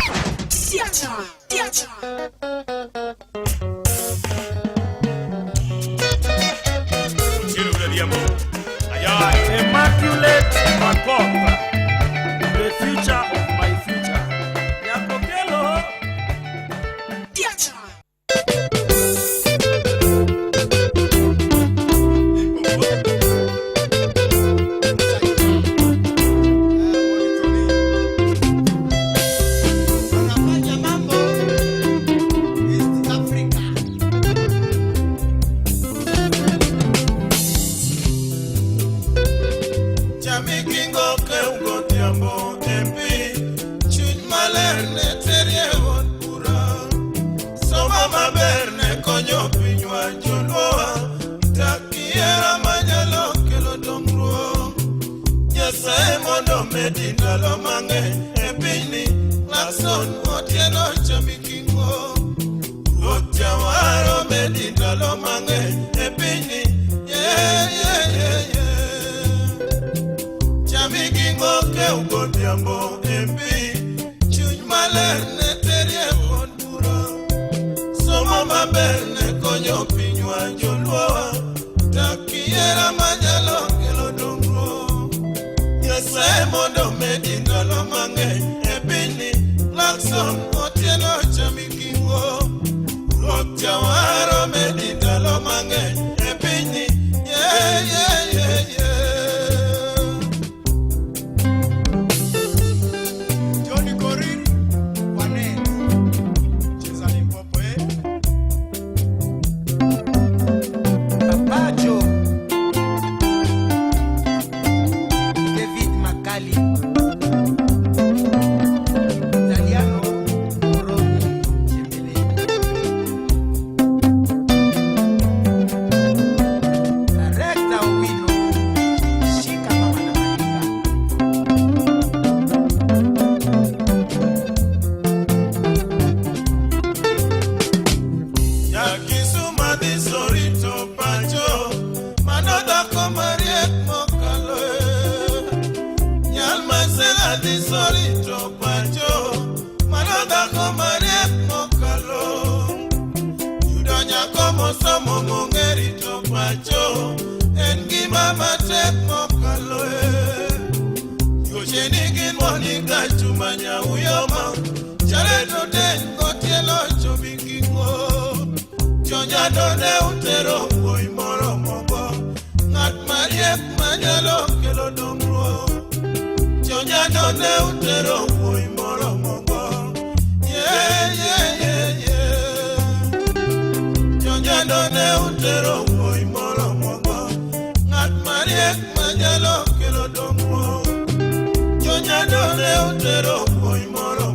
Immaculate Makota, the future of my future. Nyakokelo. Jamikingo keugo tiambo MP Chuny maler ne terie od bura Somo maber ne konyo pinywa joluowa Tak ihera manyalo kelo dongruok Nyasaye mondo medi ndalo mang'eny e pinyni Lakson Otieno Jamikingo Ruoth Jawaro medi ndalo mang'eny e pinyni Yeah, yeah, yeah, yeah. Jamigingo keugo dhiambo MP Chuny maler ne terie od bura Somo maber ne konyo pinywa joluowa Tak ihera manyalo kelo dongruok Nyasaye mondo medi ndalo mang'eny e pinyni Lakson Otieno Jamigingo Ruoth Jawaro medi ndalo mang'eny e pinyni Yeah, yeah, yeah, yeah. Johnny Korir, Wanet, cheza Limpopo eh. Papacho David Makali Italiano Moroni Chembele Director Owino Shika mama na Malika Nyakisuma dhi Sorito pacho, mano dhako mariek mokalo e. Nyalmasela dhi Sorito pacho, mano dhako mariek mokalo. Yudo nyako mosomo mong'e rito pacho, en gima matek mokalo e. Yuoche nigi Monica Chuma Nyauyoma, Jared Odeny gotieno Jomikingo. Jonyado ne utero wuoyi moromogo, ng'at mariek manyalo kelo dongruok. Jonyado ne utero wuoyi moromogo, yeah, yeah, yeah, yeah. Jonyado ne utero wuoyi moromogo, ng'at mariek manyalo kelo dongruok. Jonyado ne utero wuoyi moromogo.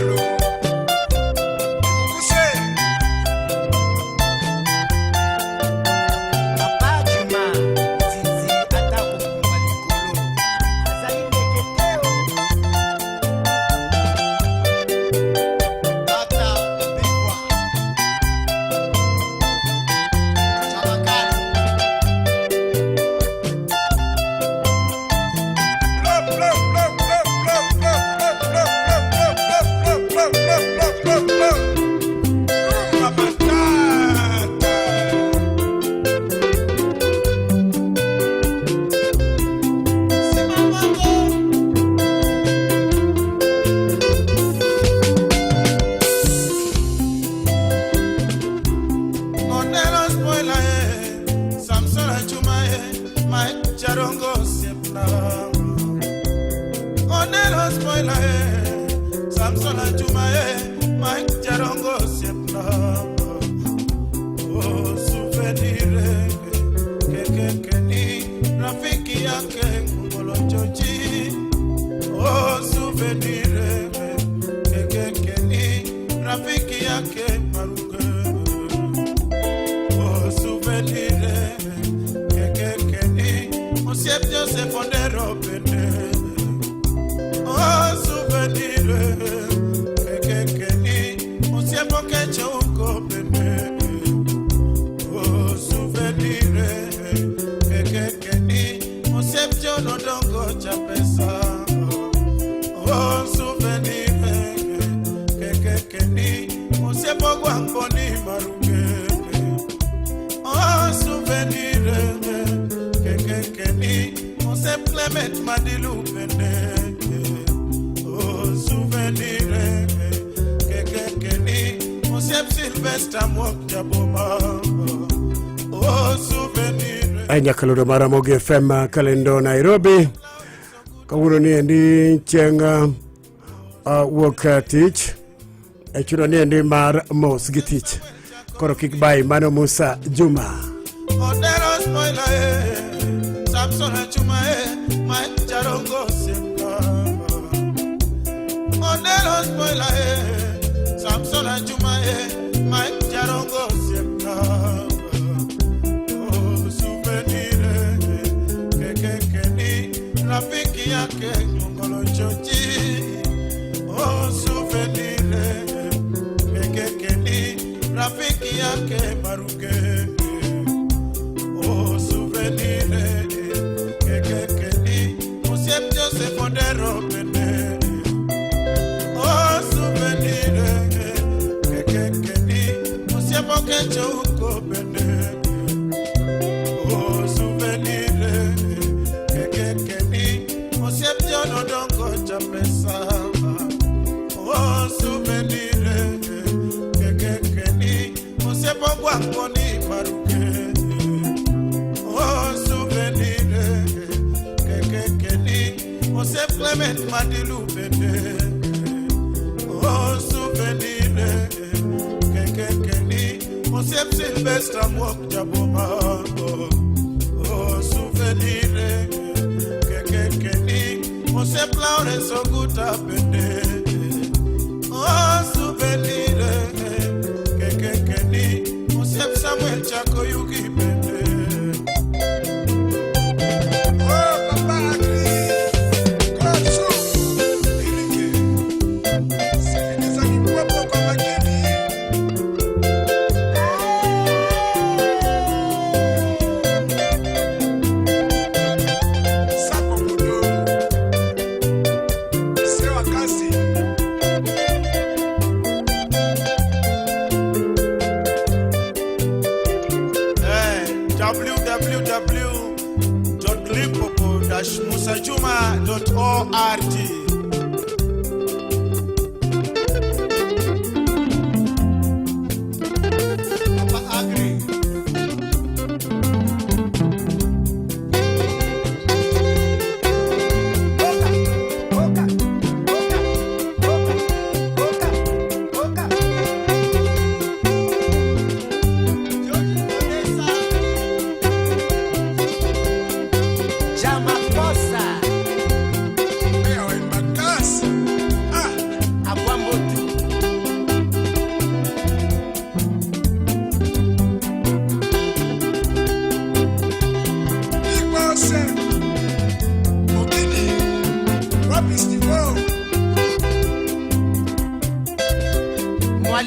Lolo. Mkuse. Papa Juma, Zizi ata kokumba likolo. Azali ndeke te o. Tata Bikwa. Chabakano. Plop, plop, plop, plop, plop, plop, plop, plop, plop, plop, plop, plop, plop, plop, plop. Rumba matata. Ondero spoiler, eh. Samson Achuma, eh. Mike Charongo Siepna. Ondero spoiler, eh. Samson Achuma, eh. Mike Charongo Siepna. Oh, souvenir, eh. Kekekeni, rafiki yake Ngolo Chochi. Oh, souvenir, eh. Kekekeni, rafiki yake Maruke. Oh, souvenir, kekekeni, osiep Joseph Ondero bende. Oh, souvenir, kekekeni, osiep Okecho Uko bende. Oh, souvenir, kekekeni, osiep John Odongo Chapesa. Oh, souvenir, kekekeni, osiep Ogwang' Boni Maruge. Oh, souvenir, kekekeni, Osiep Clement Madilu bende. Oh, souvenir, kekekeni, Osiep Sylvester Mwok Jaboma. Oh, souvenir. E nyakalondo mar Ramogi FM Kalendo Nairobi. Kawuono ni endi chieng' wuok tich e chuno ni endi mar mos gi tich. Koro kik bayi mano Musa Juma. Odero spoiler, eh. Samson Achuma, eh. Mike Charongo Siepna. Odero spoiler, eh. Samson Achuma, eh. Mike Charongo Siepna. Oh, souvenir, eh. Kekekeni, rafiki yake Ngolo Chochi. Oh, souvenir, eh. Kekekeni, rafiki yake Maruke. Oh, souvenir, kekekeni, osiep Joseph Ondero bende. Oh, souvenir, kekekeni, osiep Okecho Uko bende. Oh, souvenir, kekekeni, osiep John Odongo Chapesa. Oh, souvenir, kekekeni, osiep Ogwang' Boni Maruke. Oh, souvenir, kekekeni, osiep Clement Madilu bende. Oh, souvenir, kekekeni, osiep Sylvester Mwok Jaboma. Oh, souvenir, kekekeni, osiep Lawrence Oguta bende. Oh, souvenir, kekekeni, osiep Samuel Chako Yugi bende. Oh, Papa Agri, Kosu, Irike. Sikiliza kikwapo kwa makini. Sako Mudo, Sewa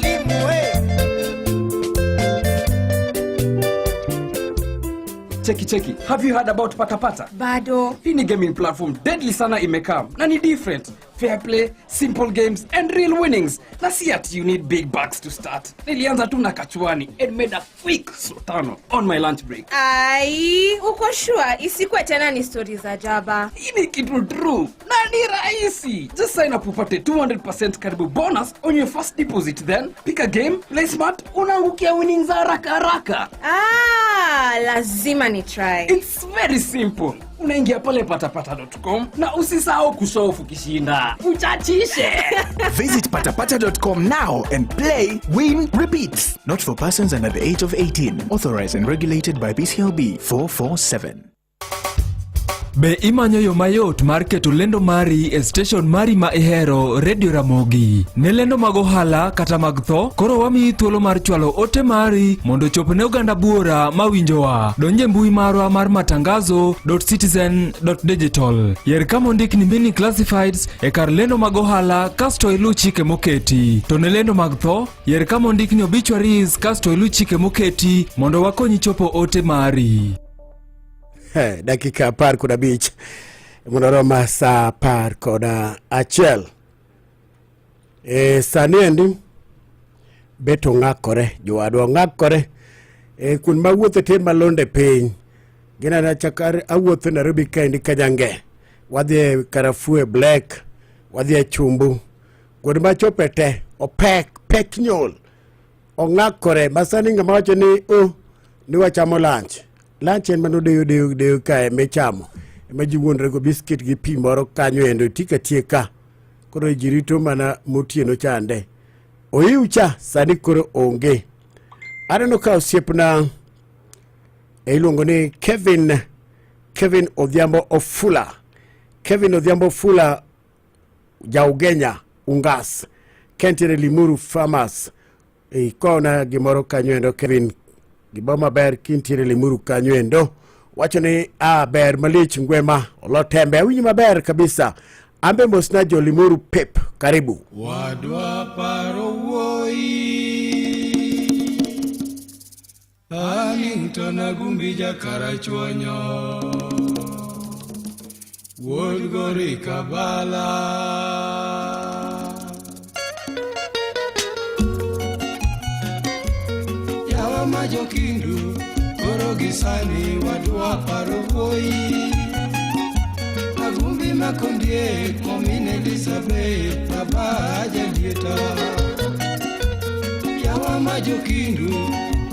Mwalimu we. Cheki cheki, have you heard about Patapata? Bado. Hii ni gaming platform deadly sana imekam na ni different. Fair play, simple games and real winnings. Na si ati you need big bucks to start. Nilianza tu na kachuani and made a quick sotano on my lunch break. Ai, uko sure isikuwe tena ni stori za jaba? Hii ni kitu true na ni rahisi. Just sign up upate 200% karibu bonus on your first deposit, then pick a game, play smart, unaangukia winnings haraka haraka. Ah, lazima ni try. It's very simple. Unaingia pale patapata.com na usisahau kushow off ukishinda. Uchachishe. Visit patapata.com now and play, win, repeat. Not for persons under the age of 18. Authorized and regulated by BCLB 447. Be imanyo yo mayot mar keto lendo mari e station mari ma ihero Radio Ramogi. Ne lendo mag ohala kata mag tho, koro wamiyi thuolo mar chwalo ote mari mondo ochop ne oganda buora mawinjowa. Donj e mbui marwa mar matangazo.citizen.digital. Yer kama ondik ni mini classifieds e kar lendo mag ohala kasto iluw chike moketi. To ne lendo mag tho, yer kama ondik ni obituaries kasto iluw chike moketi mondo wakonyi chopo ote mari. He, dakika 15 mondo oroma saa 11. E, sani endi bet ong'akore jowadwa ong'akore e, kuond ma wuotho te malonde piny ginana chak awuotho Nairobi kaendi kajange wadhi e Karafuu e Black wadhi e Chumbu kuond machope te opek pek nyol ong'akore masani ng'ama wacho ni oh, ni wachamo lunch lunch en mano deyo deyo deyo kae michamo ema ji wuondre go biskit gi pi moro kanyo endo tika tieka koro ji rito mana motieno chande oiw cha sani koro onge aneno ka osiepna e iluongo ni Kevin Kevin Odhiambo Ofula Kevin Odhiambo Ofula Jaugenya Ungas kentiere Limuru Farmers ikona gimoro kanyo endo Kevin gimoro maber kintiere Limuru kanyo endo wacho ni a ber malich ngwema olotembe awinji maber kabisa ambe mosna jo Limuru pep karibu Wadwa paro wuoyi Anington Agumbi jakarachuonyo Wuod Gori Kabala Yawa ma jokindu koro gi sani wadwa paro wuoyi Agumbi makondiek momin Elizabeth baba jalieta Yawa ma jokindu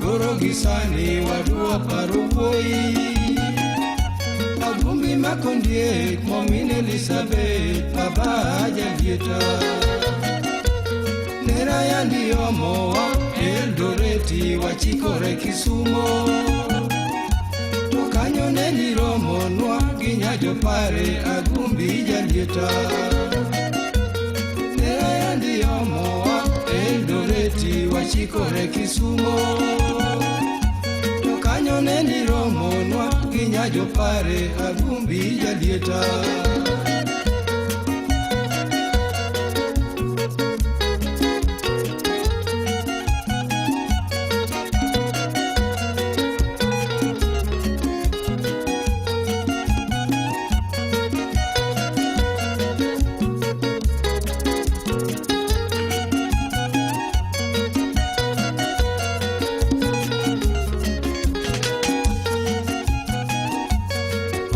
koro gi sani wadwa paro wuoyi Agumbi makondiek momin Elizabeth baba jalieta Nera yandi omowa Eldoreti wachikore Kisumo To kanyo ne niromonwa gi nyajopare Agumbi jalieta Nera yandi omowa Eldoreti wachikore Kisumo To kanyo ne niromonwa gi nyajopare Agumbi jalieta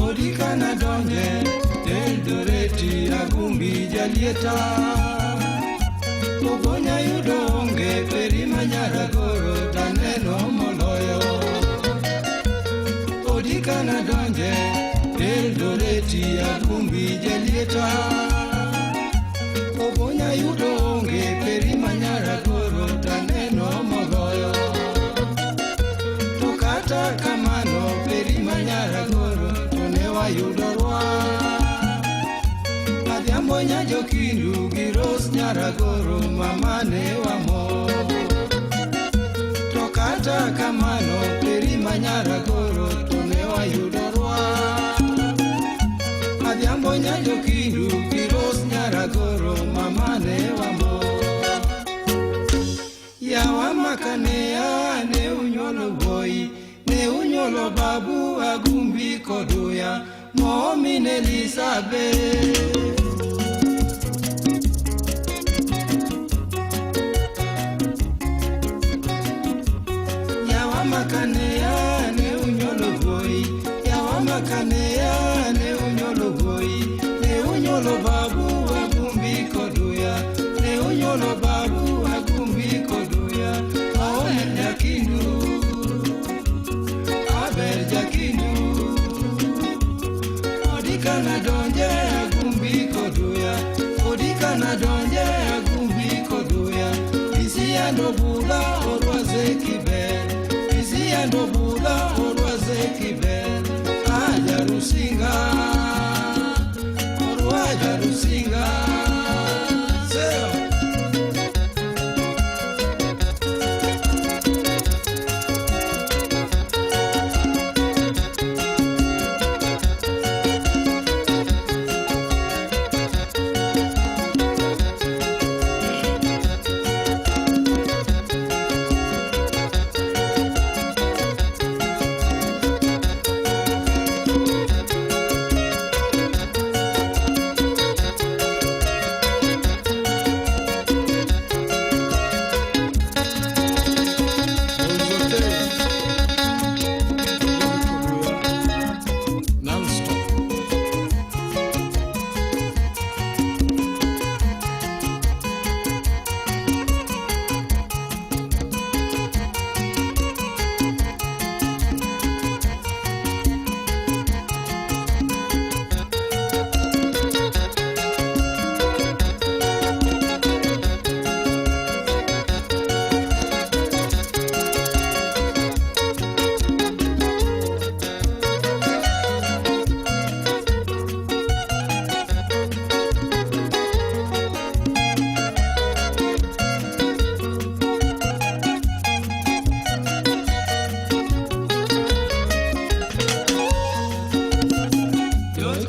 Odi kana donje Eldoreti Agumbi jalieta Ogonya yudo onge peri manyaragoro taneno moloyo Odi kana donje Eldoreti Agumbi jalieta Ogonya yudo onge peri manyaragoro taneno moloyo To kata kamano peri manyaragoro to ne wayudo rwa Adhiambo nyajokindu gi Rose Nyaragoro mama ne wamor To kata kamano peri manyaragoro to ne wayudo rwa Adhiambo nyajokindu gi Rose Nyaragoro mama ne wamor. unyolo babu agumbi koduya momin Elizabeth. Yawa makanea ne unyolo boy, yawa makanea ne unyolo boy, ne unyolo babu agumbi koduya, ne unyolo babu agumbi koduya, aone jakindu, aber jakindu, odikana donje agumbi koduya, odikana donje agumbi koduya, isiando bula orwaze kibe, isiando bula orwaze kibe, aja rusinga, orwaja rusinga. Zero.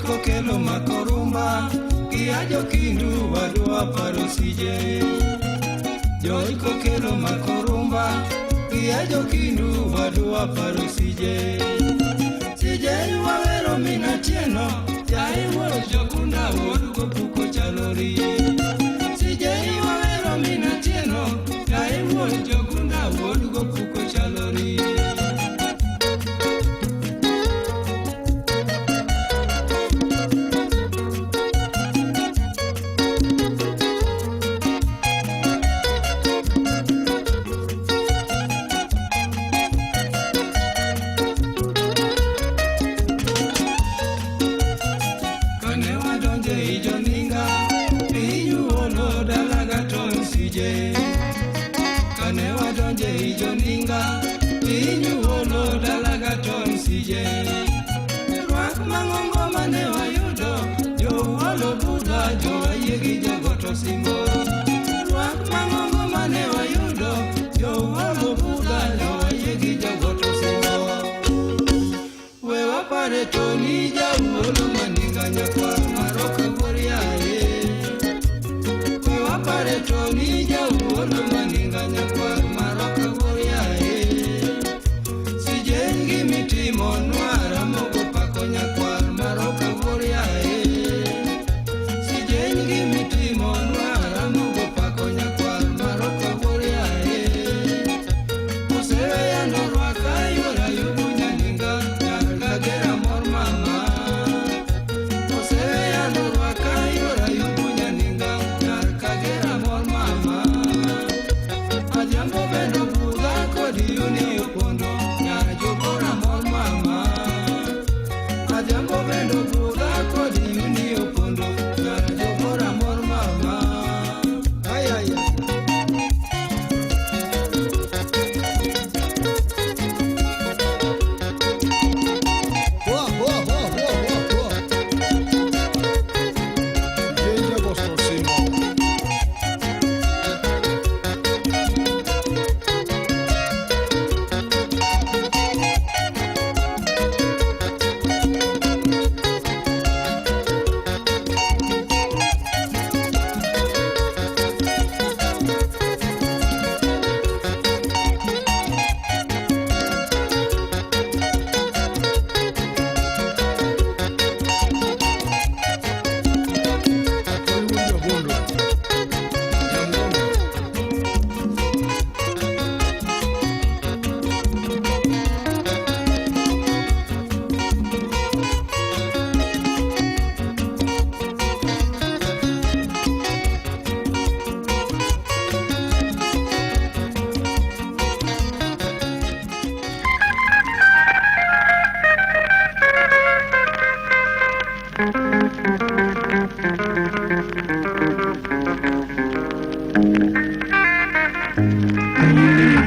Kokelo makorumba kiajo kindu wadwa paro sije. Joy kokelo makorumba kiajo kindu wadwa paro sije. Sije wawero minatieno jai wuoro jogunda wuod gopuko chalori. Sije wawero minatieno jai wuoro jogunda wuod gopuko chalori.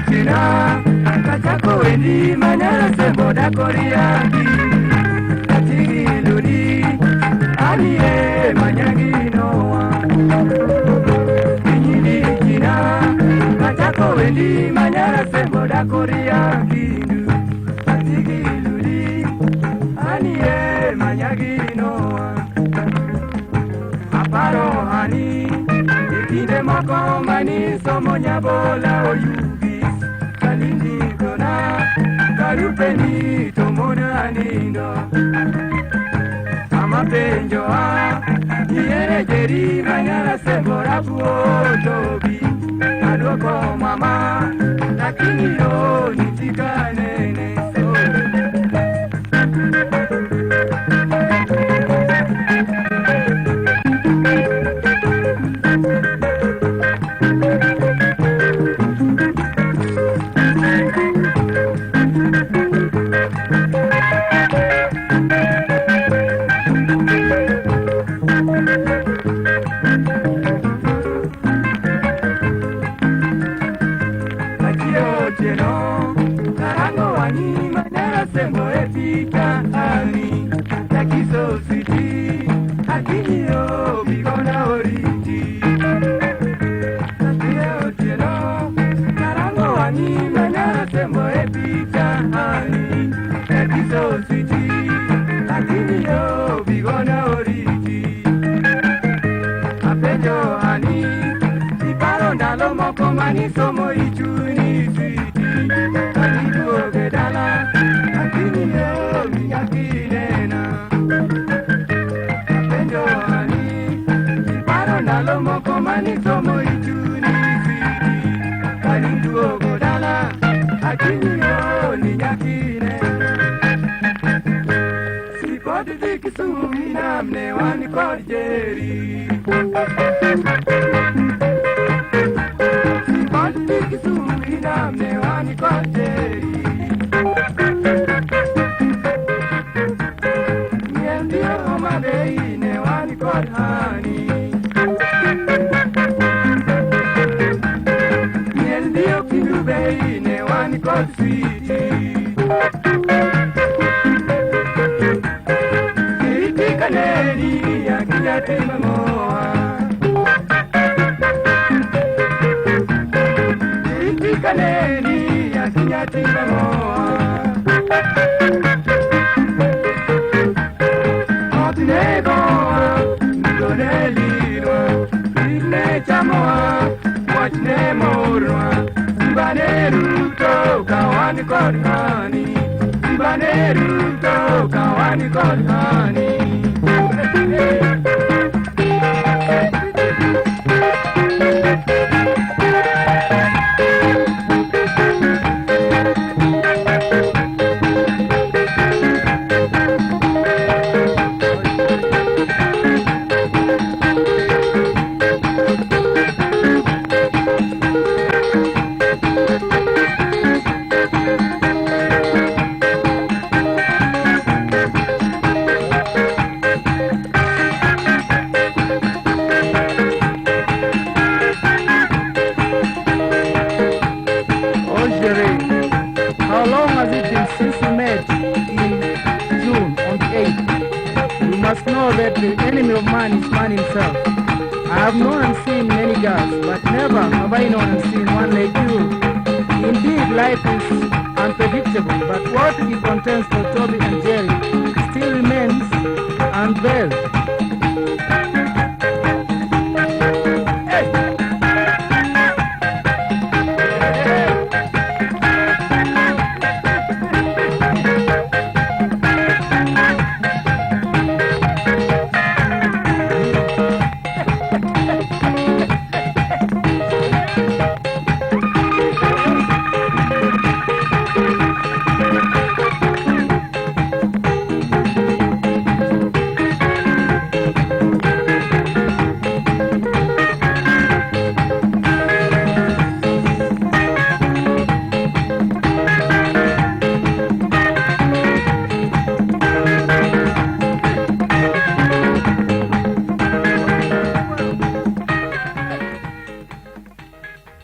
Tina kachako wendi manyara sembo dakoriaki atigiludi anie manyaginoa Pinyidikina kachako wendi manyara sembo dakoriaki atigiludi anie manyaginoa Aparo hani ekinde moko mani somo nyabola oyugi Kalindikona karupeni tomona nindo Amapenjo a niere jeri manyara sembora buotobi Aduoko mama lakini yo nitika nene so.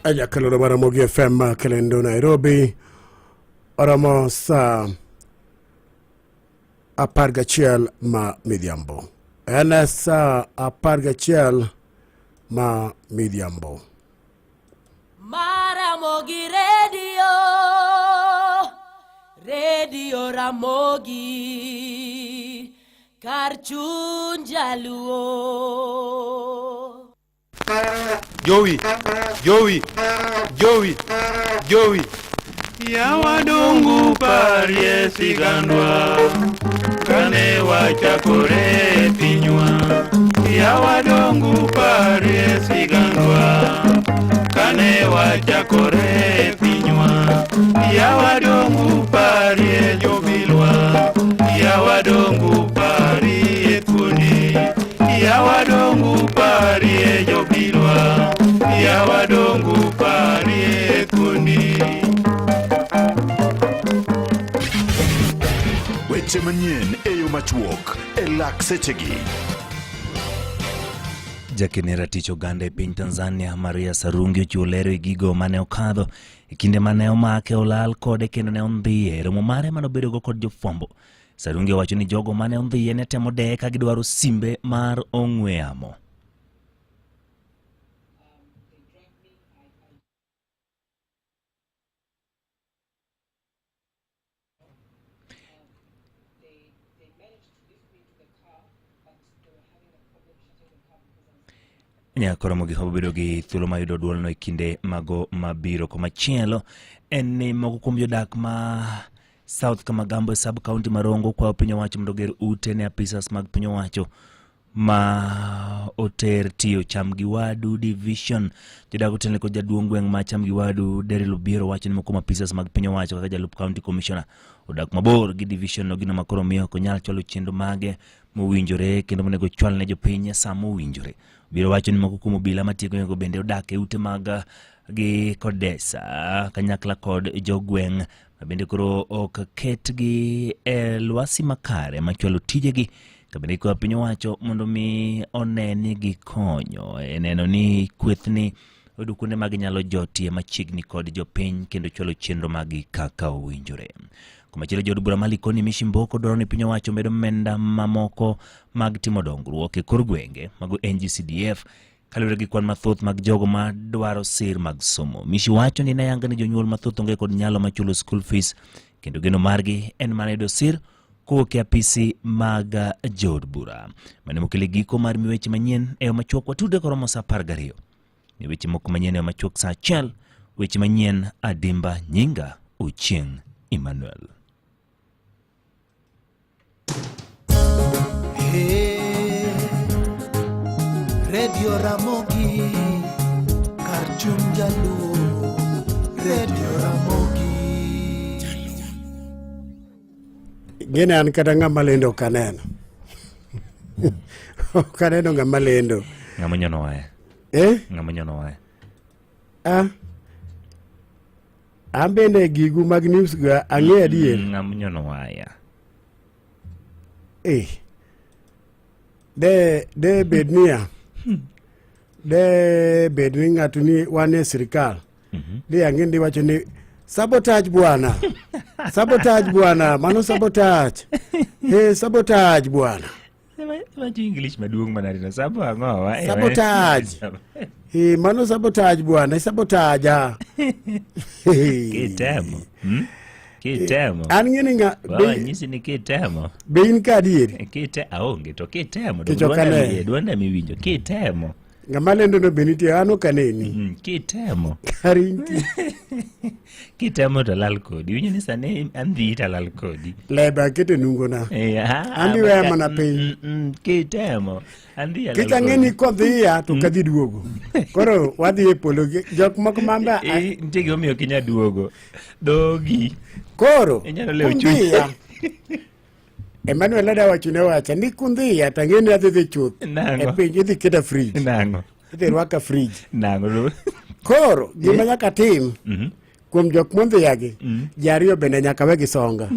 Ajakaloro mar Ramogi FM Kelendo Nairobi oromo saa 11 ma midhiambo. En saa 11 ma midhiambo. Maramogi Radio, Radio Ramogi, kar chuny jaluo. Jowi, Jowi, Jowi, Jowi. Yawa dongu parie sigandwa kane wachakore e pinywa. Yawa dongu parie sigandwa kane wachakore e pinywa. Yawa dongu parie jobilwa. Yawa dongu parie kundi. Yawa dongu parie jobilwa. Yawa dongu parie kundi. Weche manyien e yo machuok e lak sechegi. Jakene ratich oganda e piny Tanzania Maria Sarungi ochiwo ler e gigo mane okadho e kinde mane omake olal kode kendo ne ondhiye e romo mare mane obedogo kod jofwambo. Sarungi owacho ni jogo mane ondhiye ne temo deye ka gidwaro simbe mar ong'we yamo. Nyakoro mogik wabedo gi thuolo mar yudo duolno e kinde mago mabiro. Komachielo en ni moko kuom jodak ma South Kamagambo e sub county ma Rongo kwayo piny owacho mondo oger ute ne apisas mag piny owacho ma oter tiyo cham gi wadu division. Jodak otenore kod jaduong' gweng' ma cham gi wadu Daryl Obiero wacho ni moko kuom apisas mag piny owacho kaka jalup county commissioner odak mabor gi division no, gino makoro miyo ok onyal chwalo chenro mage mowinjore kendo monego chwal ne jopiny e sa mowinjore. Obiro wacho ni moko kuom obila matieko onego bende odak e ute mag gi Kodesa kanyakla kod jogweng' ma bende koro ok ketgi e lwasi makare machwalo tijegi ka bende ikwayo piny owacho mondo mi one ni gikonyo e neno ni kwethni oyudo kuonde ma ginyalo jotie machiegni kod jopiny kendo chwalo chenro maggi kaka owinjore. Komachielo jood bura ma Likoni Mishi Mboko dwaro ni piny owacho omed omenda mamoko mag timo dongruok e kor gwenge mago NGCDF kaluwore gi kwan mathoth mag jogo ma dwaro sir mag somo. Mishi wacho ni nayanga ni jonyuol mathoth onge kod nyalo mar chulo school fees kendo geno margi en mana yudo sir kowuok e apisi mag jood bura. Mane mokele giko mar mi weche manyien e yo machuok watudre koromo saa 12. Ni weche moko manyien e yo machuok saa 1, weche manyien adimba nyinga Ochieng' Emmanuel. Hey, Radio Ramogi, kar chuny jaluo, Radio Ramogi. Ng'eni an kata ng'ama lendo ok aneno. Ok aneno ng'ama lendo. Ng'ama nyono waya. Eh? Ng'ama nyono waya. Ah. An bende gigu mag news ga ang'e adier. Ng'ama nyono waya. Eh. De de bed niya. De bed ni ng'ato ni wan e sirikal. De ang'e ndi wacho ni sabotage bwana. Sabotage bwana, mano sabotage. Eh, sabotage bwana. Wacho English maduong' manade no sabo ang'owa? Eh, Sabotage. Eh, mano sabotage bwana, sabotage. Kitemo. Kitemo. An ng'e ni ng'a Wawa nyisi ni kitemo. be in ka adier? Kite aonge to kitemo. Kech ok ane. Duonda miwinjo kitemo. Ng'ama lendo no be nitie an ok aneni. Kitemo. Kar intie. Kitemo to lal kodi. Iwinjo ni sani andhi to alal kodi. Lebe aketo e nungona. Eh, An iweya mana piny. Kitemo. Andhi alal Kech ang'e ni kodhiya to ok adhi duogo. Koro wadhi e polo gi jok moko mamba. Nitie gimomiyo ok inyal duogo. Dhogi. Koro Inyalo lewo chuny. kundhiya. Emmanuel ada wacho ne wacha ni kundhiya to ang'e ni adhi dhi chuth. Nang'o? E piny idhi keta fridge. Nang'o? Idhi rwaka fridge. Nang'o? Koro gima nyaka tim kuom jok mondhiyagi ji ariyo bende nyaka we gi songa.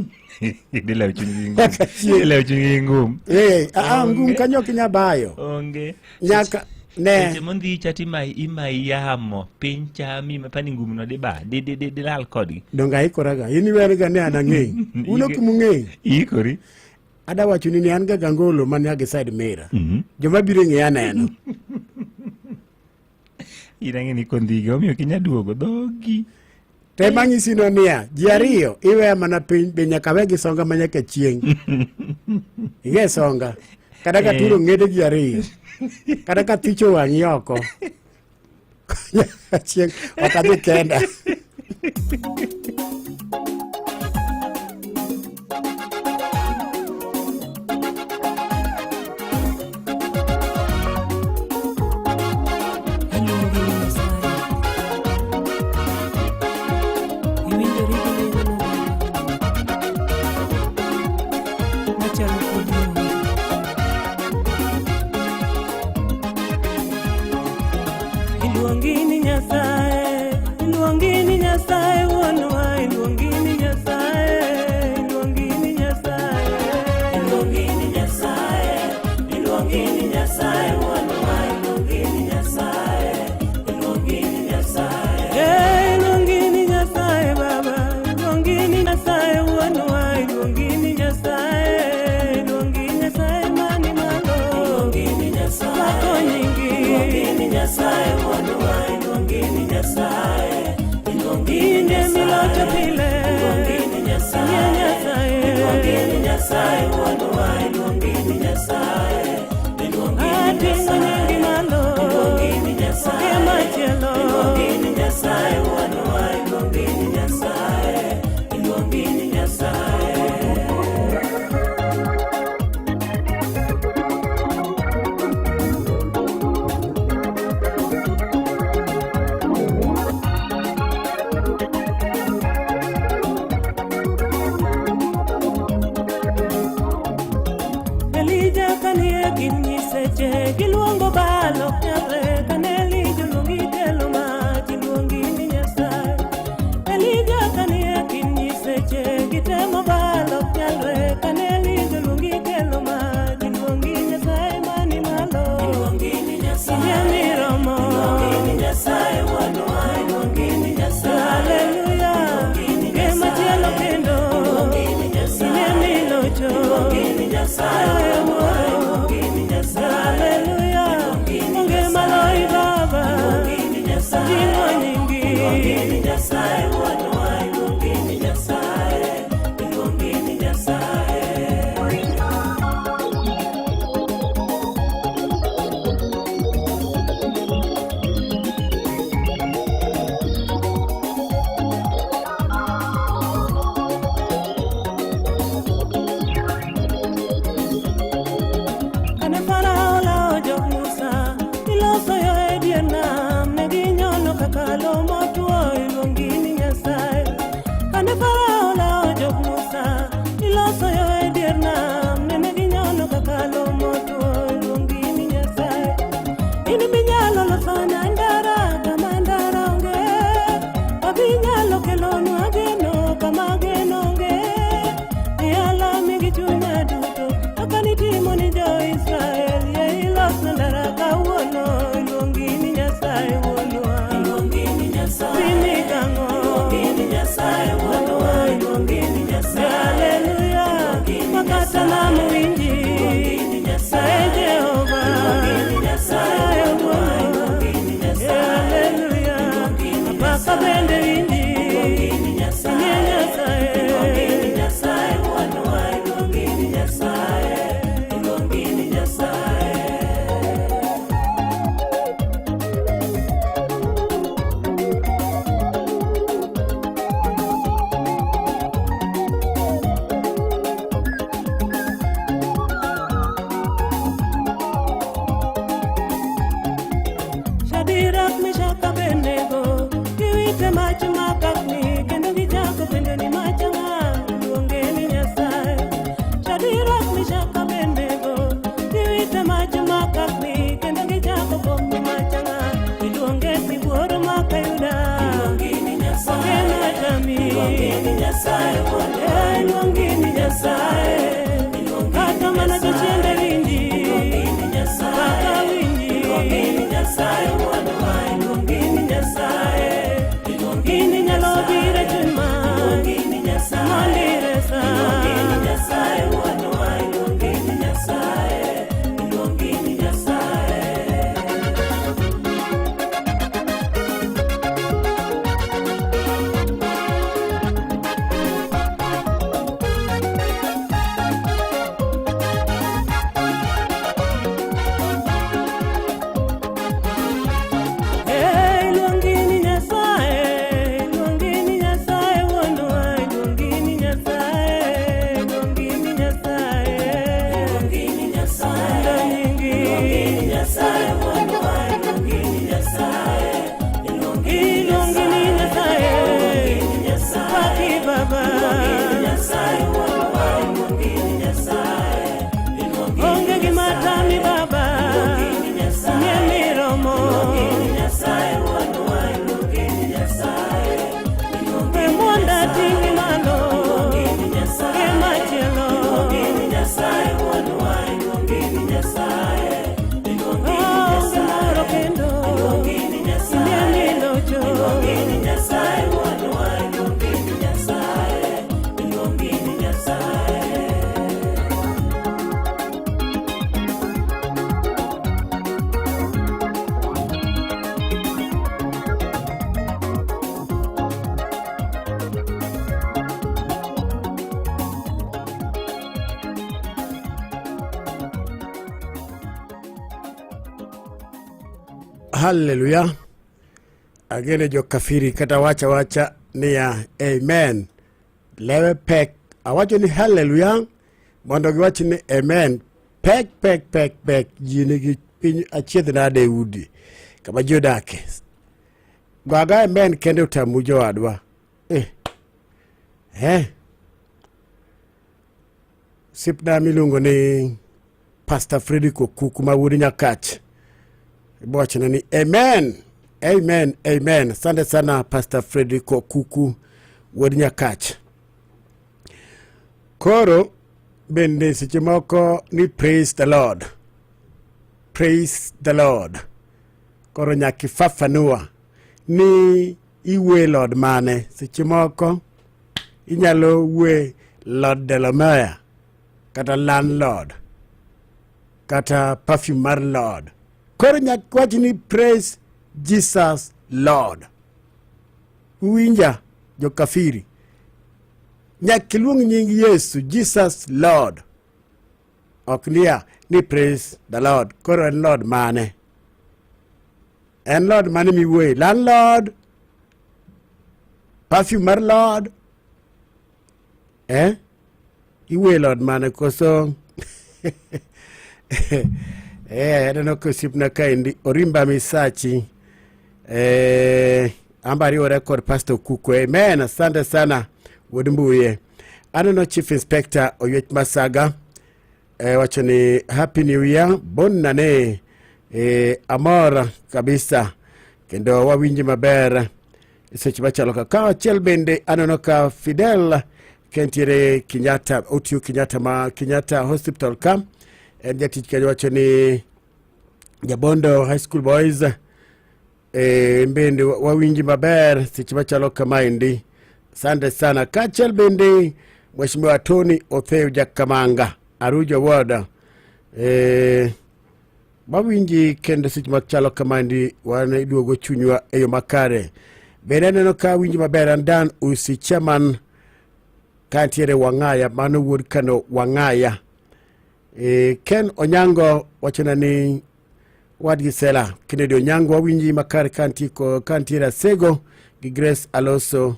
Idhi lewo chuny gi ngum. Nyaka chieng'. Idhi lewo chuny gi ngum. Eh, aa, ngum kanyo ok inyal bayo. Onge. Nyaka Ne. Seche mondhi cha timayi imayi yamo piny chami mapani ngumno diba di di di dilal kodgi. Donge aikoraga. In iweriga ni an ang'eng'. Un ok mung'eng'. Iikori. Ada wacho ni an ga gangolo man gi side mirror. Joma biro ng'iya neno. In ang'e ni kondhiga omiyo ok inyal duogo dhogi. Tem anyisi no niya, ji ariyo iweya mana piny be nyaka we gi songa ma nyaka chieng'. Ing'e songa. Kata ka turo ng'ede ji ariyo. Kata ka thicho wang'i oko. Nyaka chieng' ok adhi kenda. Iwinjori gi nengono machalo kod onge. Iluongi ni Nyasaye, iluongi ni Nyasaye wuonwa, iluongi ni Nyasaye, iluongi ni Nyasaye, iluongi ni Nyasaye, iluongi ni Nyasaye wuonwa, iluongi ni Nyasaye, iluongi ni Nyasaye. Eh, iluongi ni Nyasaye Baba, iluongi ni Nyasaye wuonwa, iluongi ni Nyasaye, iluongi Nyasaye mani malo, iluongi ni Nyasaye, pako nyingi, iluongi ni Nyasaye wuonwa, iluongi ni Nyasaye, iluongi ni milocho pile, iluongi ni Nyasaye, iluongi ni Nyasaye wuonwa, iluongi ni Nyasaye, iluongi ni Nyasaye, nyingi malo, iluongi ni Nyasaye, machielo, iluongi ni Nyasaye wuonwa, iluongi ni Nyasaye, iluongi ni Nyasaye. Elija kanie gin nyiseche giluongo Baal ok nyalre kane Elija oluongi kelo mach iluongi ni Nyasaye Elija kanie gin nyiseche gitemo Baal ok nyalre kane Elija oluongi kelo mach iluongi Nyasaye mani malo iluongi ni Nyasaye ing'e miromo iluongi ni Nyasaye wuonwa iluongi ni Nyasaye Haleluya ng'e machielo kendo iluongi ni Nyasaye ing'e milocho iluongi ni Nyasaye wuonwa iluongi ni Nyasaye Haleluya onge maloyi Baba iluongi ni Nyasaye ting'o nyingi iluongi ni Nyasaye wuonwa iluongi ni Nyasaye iluongi ni Nyasaye. Kane Farao lawo jok Musa, iloso yo e dier nam, ne ginyono kaka lo motwo, iluongi ni Nyasaye. Kane Farao lawo jok Musa, iloso yo e dier nam, nene ginyono kaka lo motwo, iluongi ni Nyasaye. In minyalo loso na ndara kama ndara onge, abinyalo kelonwa geno kama geno onge. Ialami gi chunya duto kaka nitimo ni jo-Israel, yie ilosna ndara kawuono, iluongi ni Nyasaye wuonwa, iluongi ni Nyasaye, pimi gang'o, iluongi ni Nyasaye wuonwa, iluongi ni Nyasaye, haleluya, makata nam winji, iluongi ni Nyasaye Jehova, iluongi ni Nyasaye wuonwa, iluongi ni Nyasaye, haleluya, apaka bende winji, iluongi ni Nyasaye, iluongi ni Nyasaye wuonwa, iluongi ni Nyasaye, iluongi ni Nyasaye. Shadirak, Meshak, Abednego, giwite mach makakni kendo gichako penjo ni mach Haleluya. Ageno jokafiri kata wacha wacha niya amen. Lewe pek. Awacho ni haleluya mondo giwach ni amen. Pek pek pek pek ji nigi piny achiedh nade e udi kama ji odake. Gwaga amen kende otamu jowadwa. Eh. Eh. Osiepna miluongo ni Pastor Fredrick Okuku ma wuod Nyakach ibowachona ni amen amen amen. Asante sana Pastor Fredrick Okuku wuod Nyakach. Koro bende seche moko ni praise the Lord, praise the Lord. Koro nyaka ifafanua ni iwe Lord mane. Seche moko inyalo we Lord Delamere kata landlord kata perfume mar Lord. Koro nyaka wach ni praise Jesus Lord. Uwinja jokafiri, nyaka iluong nying Yesu Jesus Lord, ok niya ni praise the Lord. Koro en Lord mane? En Lord mane miwuoye? Landlord, perfume mar Lord, eh? Iwuoye Lord mane koso? Eh, aneno ka osiepna kaendi Orimba Misachi eh, amba ariwore kod Pastor Kuku. Amen, asante sana wuod Mbuye. Aneno Chief Inspector Oyuech Masaga eh, wacho ni Happy New Year bonnane eh, amor kabisa kendo wawinji maber seche machalo ka kaachiel bende aneno ka Fidel kentiere Kenyatta otiyo Kenyatta ma Kenyatta Hospital ka en jatich kanyo wacho ni Jabondo High School Boys e, bende wawinji maber seche machalo kamaendi asante sana kaachiel bende Mheshimiwa Tony Otheo Jakamanga Arujo Ward e, wawinji kendo seche machalo kamaendi wan iduogo chunywa e yo makare bende aneno ka winji maber an Dan Usi chairman kantiere Wang'aya mano wuod Kano Wang'aya e, Ken Onyango wachona ni wadgi Sela Kennedy Onyango wawinji makare kantiere Asego gi Grace Aloso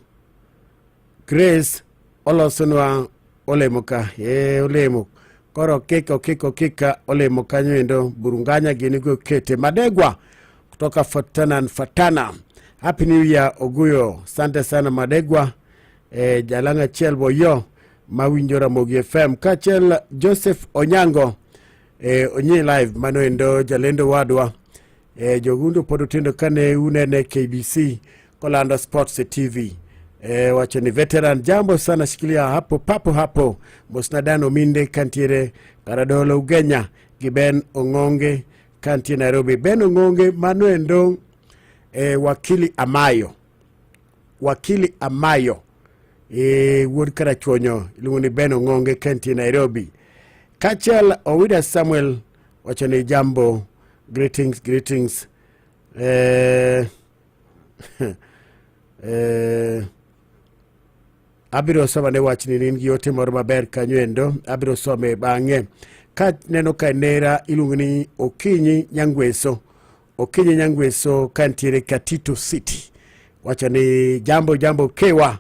Grace olosonwa olemo ka e olemo koro okika okika okika olemo kanyo endo burunganya gini go kete Madegwa kutoka Fatana Fatana. Happy New Year Oguyo, asante sana Madegwa e, jalang'a achiel boyo mawinjo Ramogi FM kaachiel Joseph Onyango e, onyi live mano endo jalendo wadwa e, jogundo pod otindo kane unene KBC kolando Sports TV e, wacho ni veteran jambo sana shikilia hapo papo hapo mosna Dan Ominde kantiere Karadolo Ugenya gi Ben Ong'onge kantie Nairobi. Ben Ong'onge mano endo e, wakili Amayo wakili Amayo e, wuod Karachuonyo iluongo ni Ben Ong'onge kantie Nairobi. Kaachiel Owida Samuel wacho ni jambo greetings greetings eh, eh, abiro somo ne wachni ni in gi ote moro maber kanyo endo abiro some bang'e ka neno ka nera iluongo ni Okinyi Nyangweso Okinyi Nyangweso kantiere Katito City wacho ni jambo jambo kewa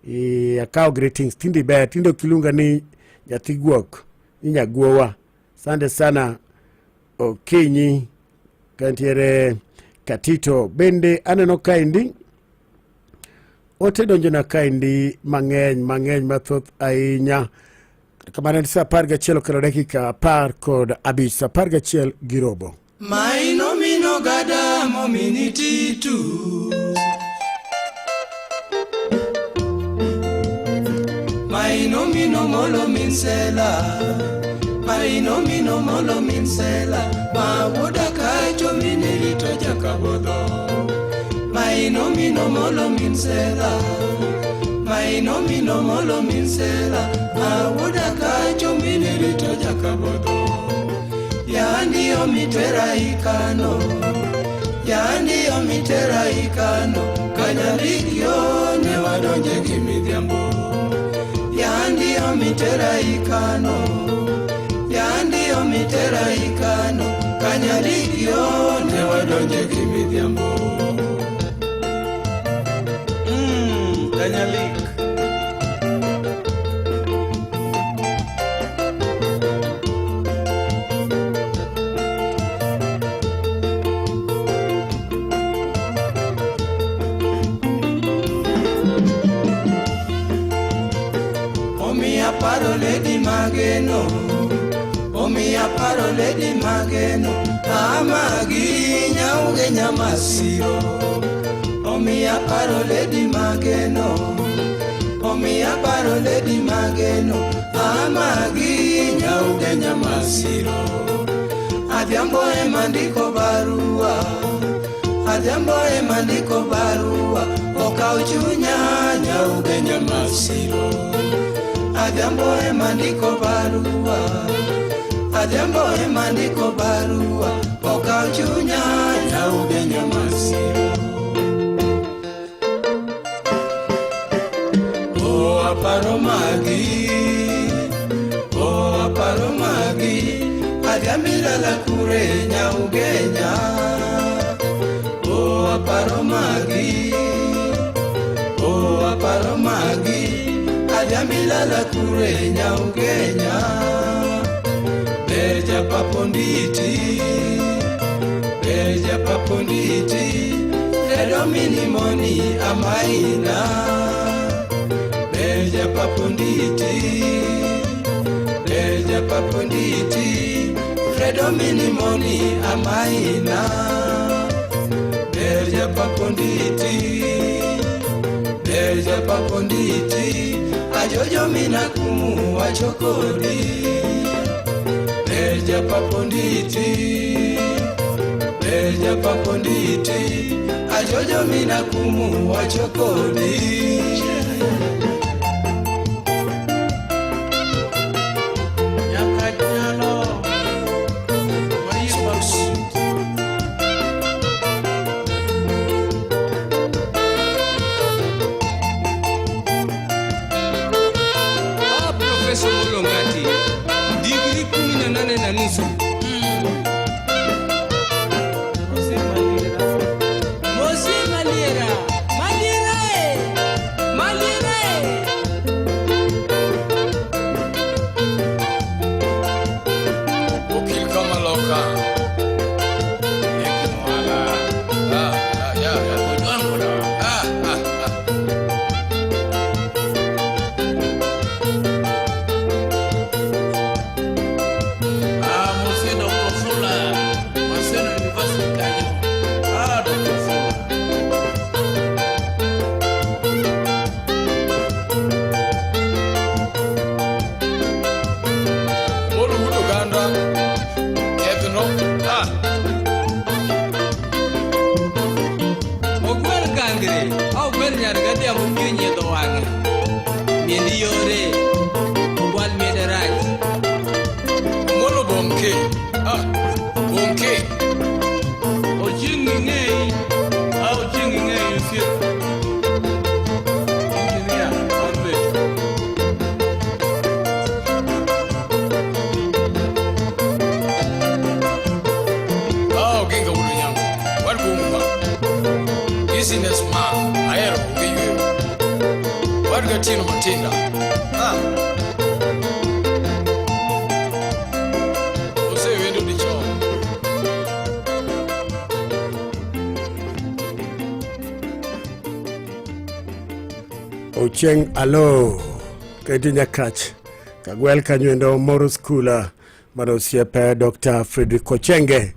e, akawo greetings tinde ber tinde ok iluonga ni nyathi guok ni nyaguowa asante sana Okinyi kantiere Katito bende aneno kaendi ote donjona kaendi mang'eny mang'eny mathoth ahinya kamano en saa 11 okalo dakika 15 saa 11 gi robo Maino mino gada momini titu Maino mino molo minsela Maino mino molo minsela Mawuoda kacho minirito jakabodho Maino mino molo minsela Maino mino molo minsela Mawuoda kacho minirito jakabodho Yandiyo mitera ikano Yandiyo mitera ikano Kanyalikyo ne wadonje gi midhiambo Yandiyo mitera ikano Yandiyo mitera ikano Kanyalikio ne wadonje gi midhiambo. Kanyalik. Omiya paro lady mageno, omiya paro lady mageno, amagi nyauge nyamasiro. Omiya paro lady mageno, omiya paro lady mageno, amagi nyauge nyamasiro. Adhiambo ema ndiko barua, adhiambo ema ndiko barua, okaw chunya nyauge nyamasiro. Adhiambo ema ndiko barua, adhiambo ema ndiko barua, okaw chunya nyauge nyamasiro. O aparo magi, o aparo magi, adhiambo ilala kure nyaugenya. O aparo magi, o aparo magi, adhiambo ilala kure nyaugenya. Ber japaponditi, ber japaponditi, ledo minimoni amaina. Ber japaponditi, ber japaponditi, Fredo minimoni amaina. Ber japaponditi, ber japaponditi, ajojo minakumu wachokodi. Ber japaponditi, ber japaponditi, ajojo minakumu wachokodi. Ah, Profesa Mulongati, digri 18.5. Mosi Maliera, Maliera e, Maliera e. Okil kamaloka. Ekimoala. Ah, ah, ya, ya, kojwangoda. Ah, ah, ah. Ah, Monsieur Dr. Fula, Maseno University kanyo. Ah, Dr. Fula. Molo wuod oganda. Kethno. Ah. Ogwer kangre, ogwer nyar gadhiambo ki onyiedho wang'e. Miendi yore, ogwal miende rach. Molo bonke. Ah, bonke. Ochieng' ing'eyi. Ah, Ochieng' ing'eyi osiep. Engineer mar beto. Ah, Oginga wuod Onyango. Wan kuom ma. Business man. Ahero onge yweyo. Wan gatieno Matinda. Ah. Osewendo dichon. Ochieng alo keti nyakach kagwel kanyo moro skula mano osiepe Dr. Frederick Ochenge.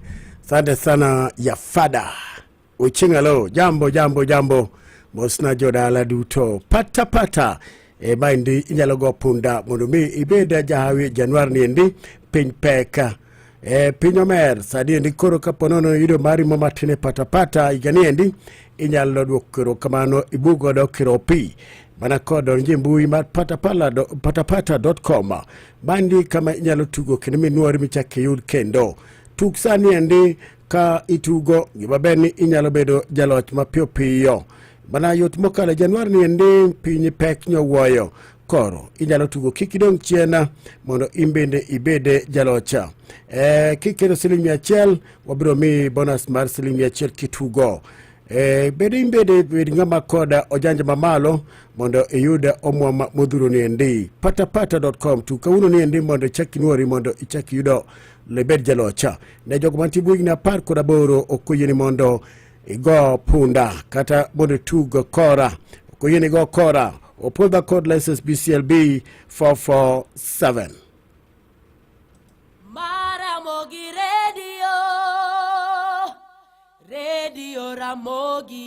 Asante sana ya fada Ochieng alo, jambo jambo jambo, mosna jodala duto pata pata. E maendi inyalo go punda mondo mi ibed jahawi Januar ni endi piny pek e piny omer sani endi koro kapo nono yudo mari mo matin e patapata higani endi inyalo duoko erokamano ibug godo kiropi mana kod donjo e mbui mar patapata.com bandi kama inyalo tugo kendo minuori michak iyud kendo tug sani endi ka itugo gima ber ni inyalo bedo jaloch mapiyo piyo mana yot mokalo Januar ni endi piny pek nyowuoyo. koro inyalo tugo kik idong' chien mondo in bende ibede jalocha. E, kiketo siling 100 wabiro miyi bonus mar siling 100 kitugo. E, bed in bende bed ng'ama koda ojanja mamalo mondo iyud omwom modhuro ni endi patapata.com tu kawuono ni endi mondo ichak inuori mondo ichak yudo ibed jalocha. Ne jogo mantie bwo higni 18 ok oyieni mondo igo punda kata mondo itug kora, ok oyieni igo kora. Opuodha kod license BCLB 447. Maramogi Radio, Radio Ramogi,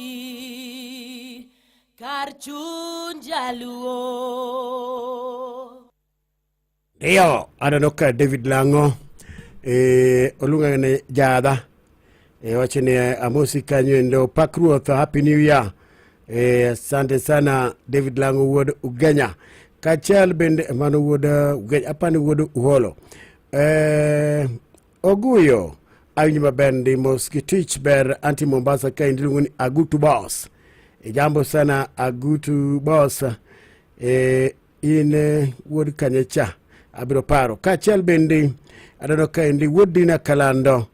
kar chuny jaluo. Ndio, aneno ka David Lang'o e, oluonga ni jadha e, wacho ni amosi kanyo endo pak ruoth happy new year e, asante sana David Lang'o wuod Ugenya kaachiel bende mano wuod Ugenya apani wuod Uholo e, Oguyo awinjo maber ndi mos gi tich ber anti Mombasa ka iluongo ni Agutu Boss e, jambo sana Agutu Boss e, in wuod kanye cha abiro paro kaachiel bende aneno kaendi wuod Dina Kalando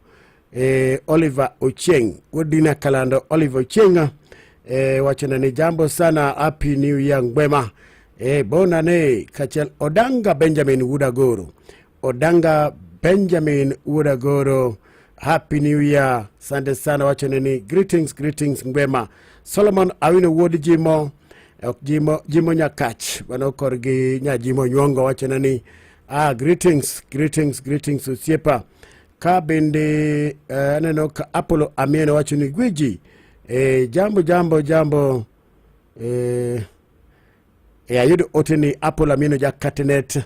e, Oliver Ochieng wuod Dina Kalando Oliver Ochieng e, wachona ni jambo sana happy new year ngwema e, bona ne kaachiel Odanga Benjamin wuod Agoro Odanga Benjamin wuod Agoro happy new year sante sana wachone ni greetings greetings ngwema Solomon Awino wuod Jimo ok Jimo, Jimo Nyakach mano korgi nya Jimo Nyuongo wachone ni ah, greetings greetings greetings osiepa ka bende aneno ka Apollo Amieno wacho ni gwiji eh, jambo jambo jambo eh, e ayudo ote ni Apollo Amieno ja Katenet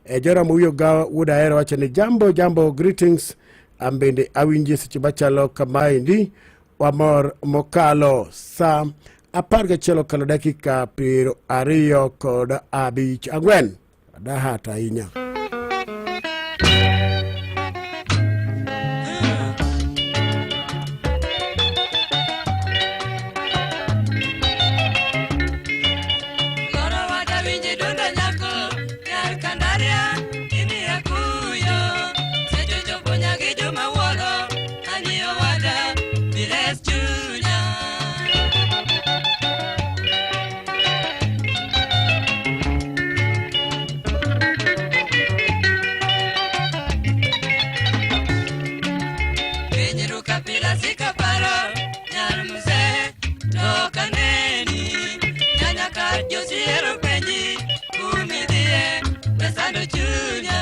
e, Joram Uyo ga wuod Ahero wacho ni jambo jambo greetings an bende awinji seche machalo kamaendi wamor mokalo sa 11 okalo dakika 25 ang'wen adahat ahinya. Koro wadawinji dundo nyako nyar Kandaria imiya kuyo seche chopo nyagi joma wuoro ang'iyo wada mires chunya. Piny ruka pila sikaparo nyar mzee to kaneni nyanya ka josiero penji kumidhiye wesando chunya.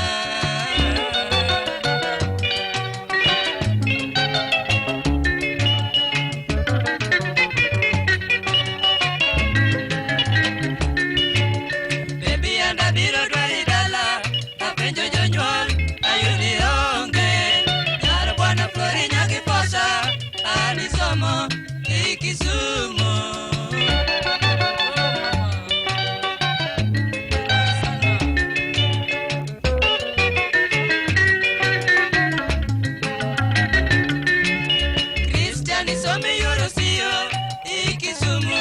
Baby anda biro dwari dala apenjo jonyuol ayudi onge nyar bwana Flori nyagi posa ani somo ikisumu. Christian isomi yoro siyo ikisumu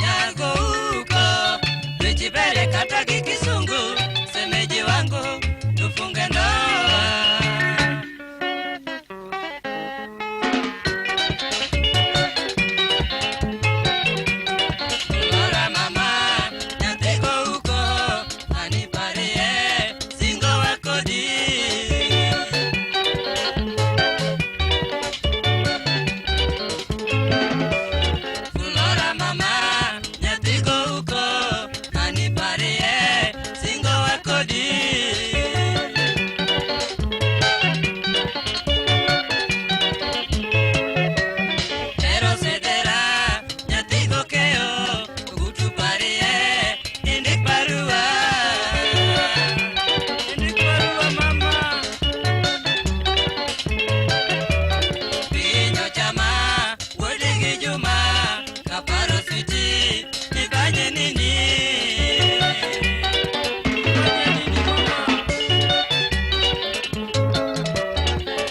nyago uko tujibele kata kikisungu semeji wangu tufunge ndoa. Ora mama nyathego uko aniparie singo wakodi. Flora mama nyathigo uko aniparie singo wakodi. Pero sedera nyathigo keyo ogutu parie indik barua. Indik barua mama. Piny ochama wuode gi Juma kaparo suchi nifanye nini?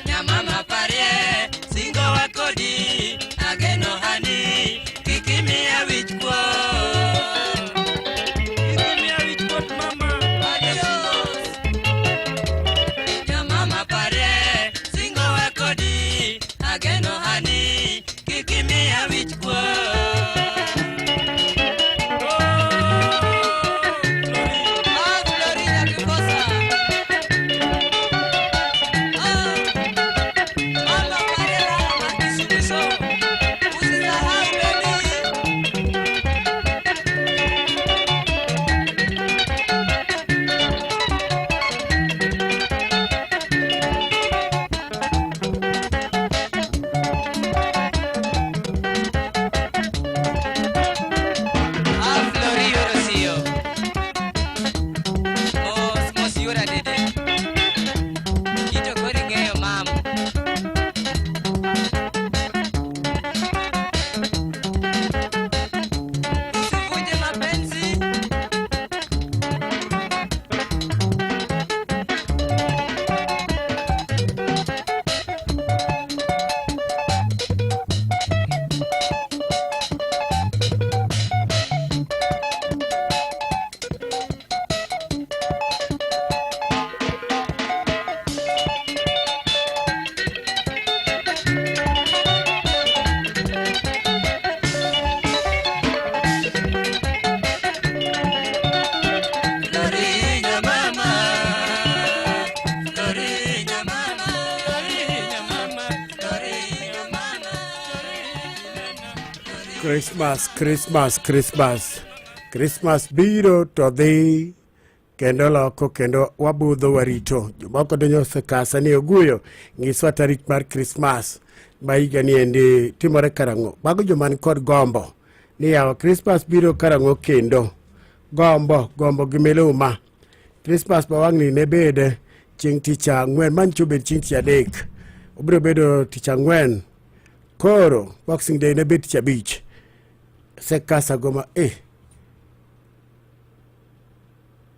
Nyamama parie singo wakodi ageno hani kik imiya wich kuot. Kik imiya wich kuot mama. Christmas, Christmas, Christmas. Christmas biro to dhi kendo loko kendo wabudho warito. Jomoko donjo osekasa ni oguyo nyiswa tarik mar Christmas ma higa ni endi timore karang'o. Mago joma ni kod gombo ni yawa Christmas biro karang'o kendo. Gombo, gombo gi miluma. Christmas ma wang'ni ne bed chieng' tich ang'wen, manyicho bed chieng' tich adek. Obiro bedo tich ang'wen. Koro Boxing Day ne bed tich abich. Sekasa goma eh.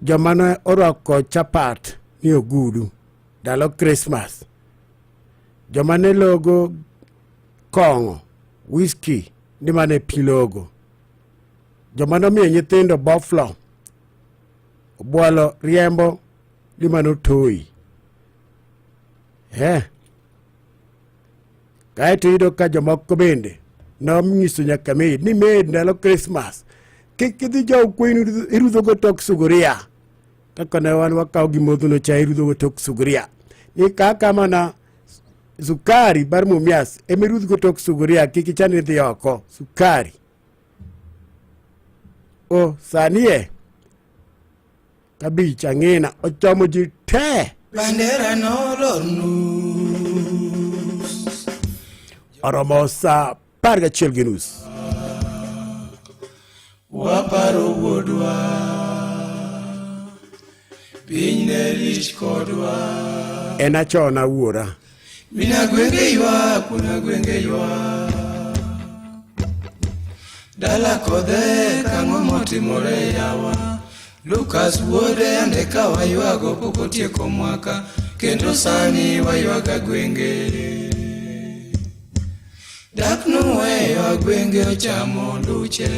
Joma ne orwako chapat ni ogudu ndalo Christmas. Joma ne logo kong'o, whisky ni mane pi logo. Joma nomiyo nyithindo boflo, obwalo riembo ni mano toyi. Eh. Kaeto iyudo ka jomoko bende nonyiso nyaka maid ni maid ndalo Christmas kik idhi jow kwenu irudhogo tok suguria kaka ne wan wakawo gimodhono cha irudhogo tok suguria ni kaka mana sukari mar mumias ema irudhgo tok suguria kik ichan ni idhi oko sukari o sani e kabich ang'ina ochomo ji te Bandera nolornu oromo saa 11:30. Waparo wuodwa piny ne lich kodwa En achona wuora. Mina gwenge ywak kuna gwenge ywak dala kodhe kang'o motimore yawa Lukas wuode ande ka waywago pok otieko mwaka kendo sani waywaga gwenge dak nuweyo agwenge ochamo luche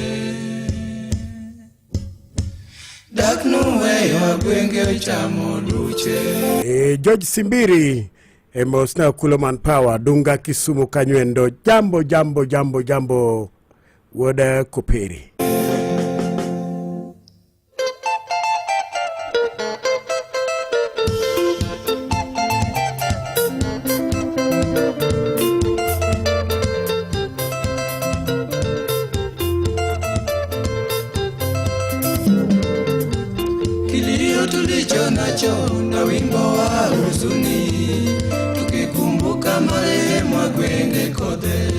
dak nuweyo agwenge ochamo luche E, George Simbiri e mosna Okulo Man Power Dunga Kisumu Kanywendo. Jambo jambo jambo jambo wuod Koperi. Kilio tulicho nacho na wimbo wa huzuni, tukikumbuka marehemu Agwenge Kodhe,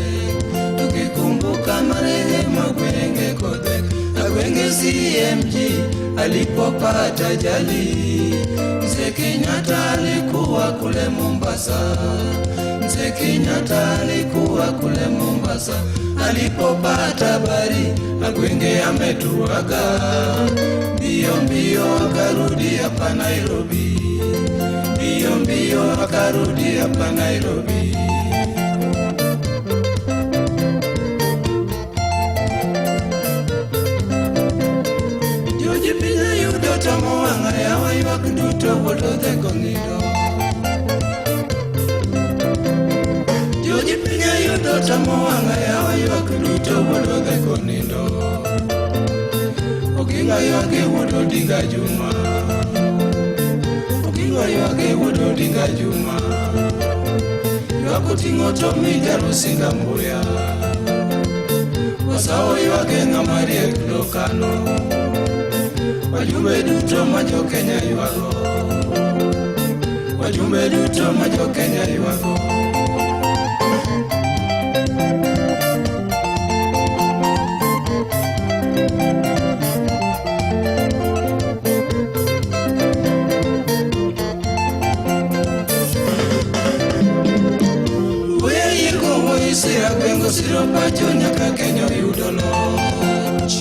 tukikumbuka marehemu Agwenge Kodhe. Agwenge CMG alipopata ajali, Mzee Kenyatta alikuwa kule Mombasa, Mzee Kenyatta alikuwa kule Mombasa, alipopata habari Agwenge ametuaga mbio mbio akarudi hapa Nairobi, mbio mbio akarudi hapa Nairobi. Joji piny ayudo tamo wang'a yawa ywak duto wuod odheko nindo. Joji piny ayudo tamo wang'a yawa ywak duto wuod odheko nindo. Oginga ywage wuod Odinga Juma. Oginga ywage wuod Odinga Juma. Ywak oting'o to mi jarusinga mbuya. Wasawo ywage ng'ama riek lokano. Wajumbe duto ma jo Kenya ywago. Wajumbe duto ma jo Kenya ywago. Wuoyo yieko wuoyi sira gwengo siro pacho nyaka Kenya oyudo loch.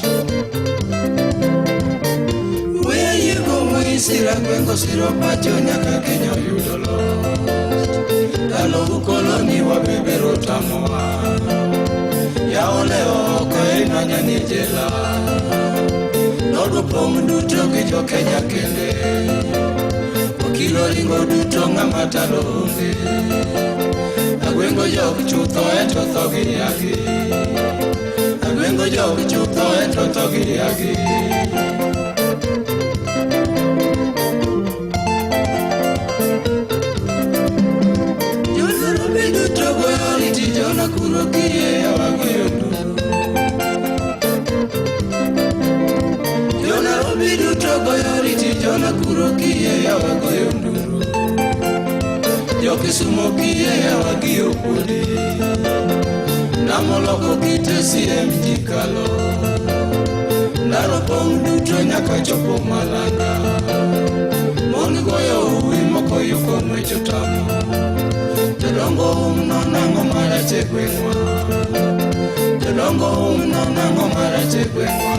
Wuoyo yieko wuoyi sira gwengo siro pacho nyaka Kenya oyudo loch. Ndalo ukoloni wabebero tamowa. Yaole oko inanya ni jela. Lord opong' duto gi jo Kenya kende. Okilo ringo duto ng'ama talo onge. Agwengo jok chutho ento tho gi yagi. Agwengo jok chutho ento tho gi yagi. Jonairobi duto goyo oriti, jonakuru kiye wagoyo nduru. Nyambondo goyo riti Jonakuro kiye yawa goyo nduru Jokisumo kiye yawa giyo kuodi Namoloko kite CMG kalo Ndaro pong' duto nyaka chopo Malanga Mon goyo uwi moko yuko ng'wech otamo Jodongo um nonang'o marach e gweng'wa Jodongo um nonang'o marach e gweng'wa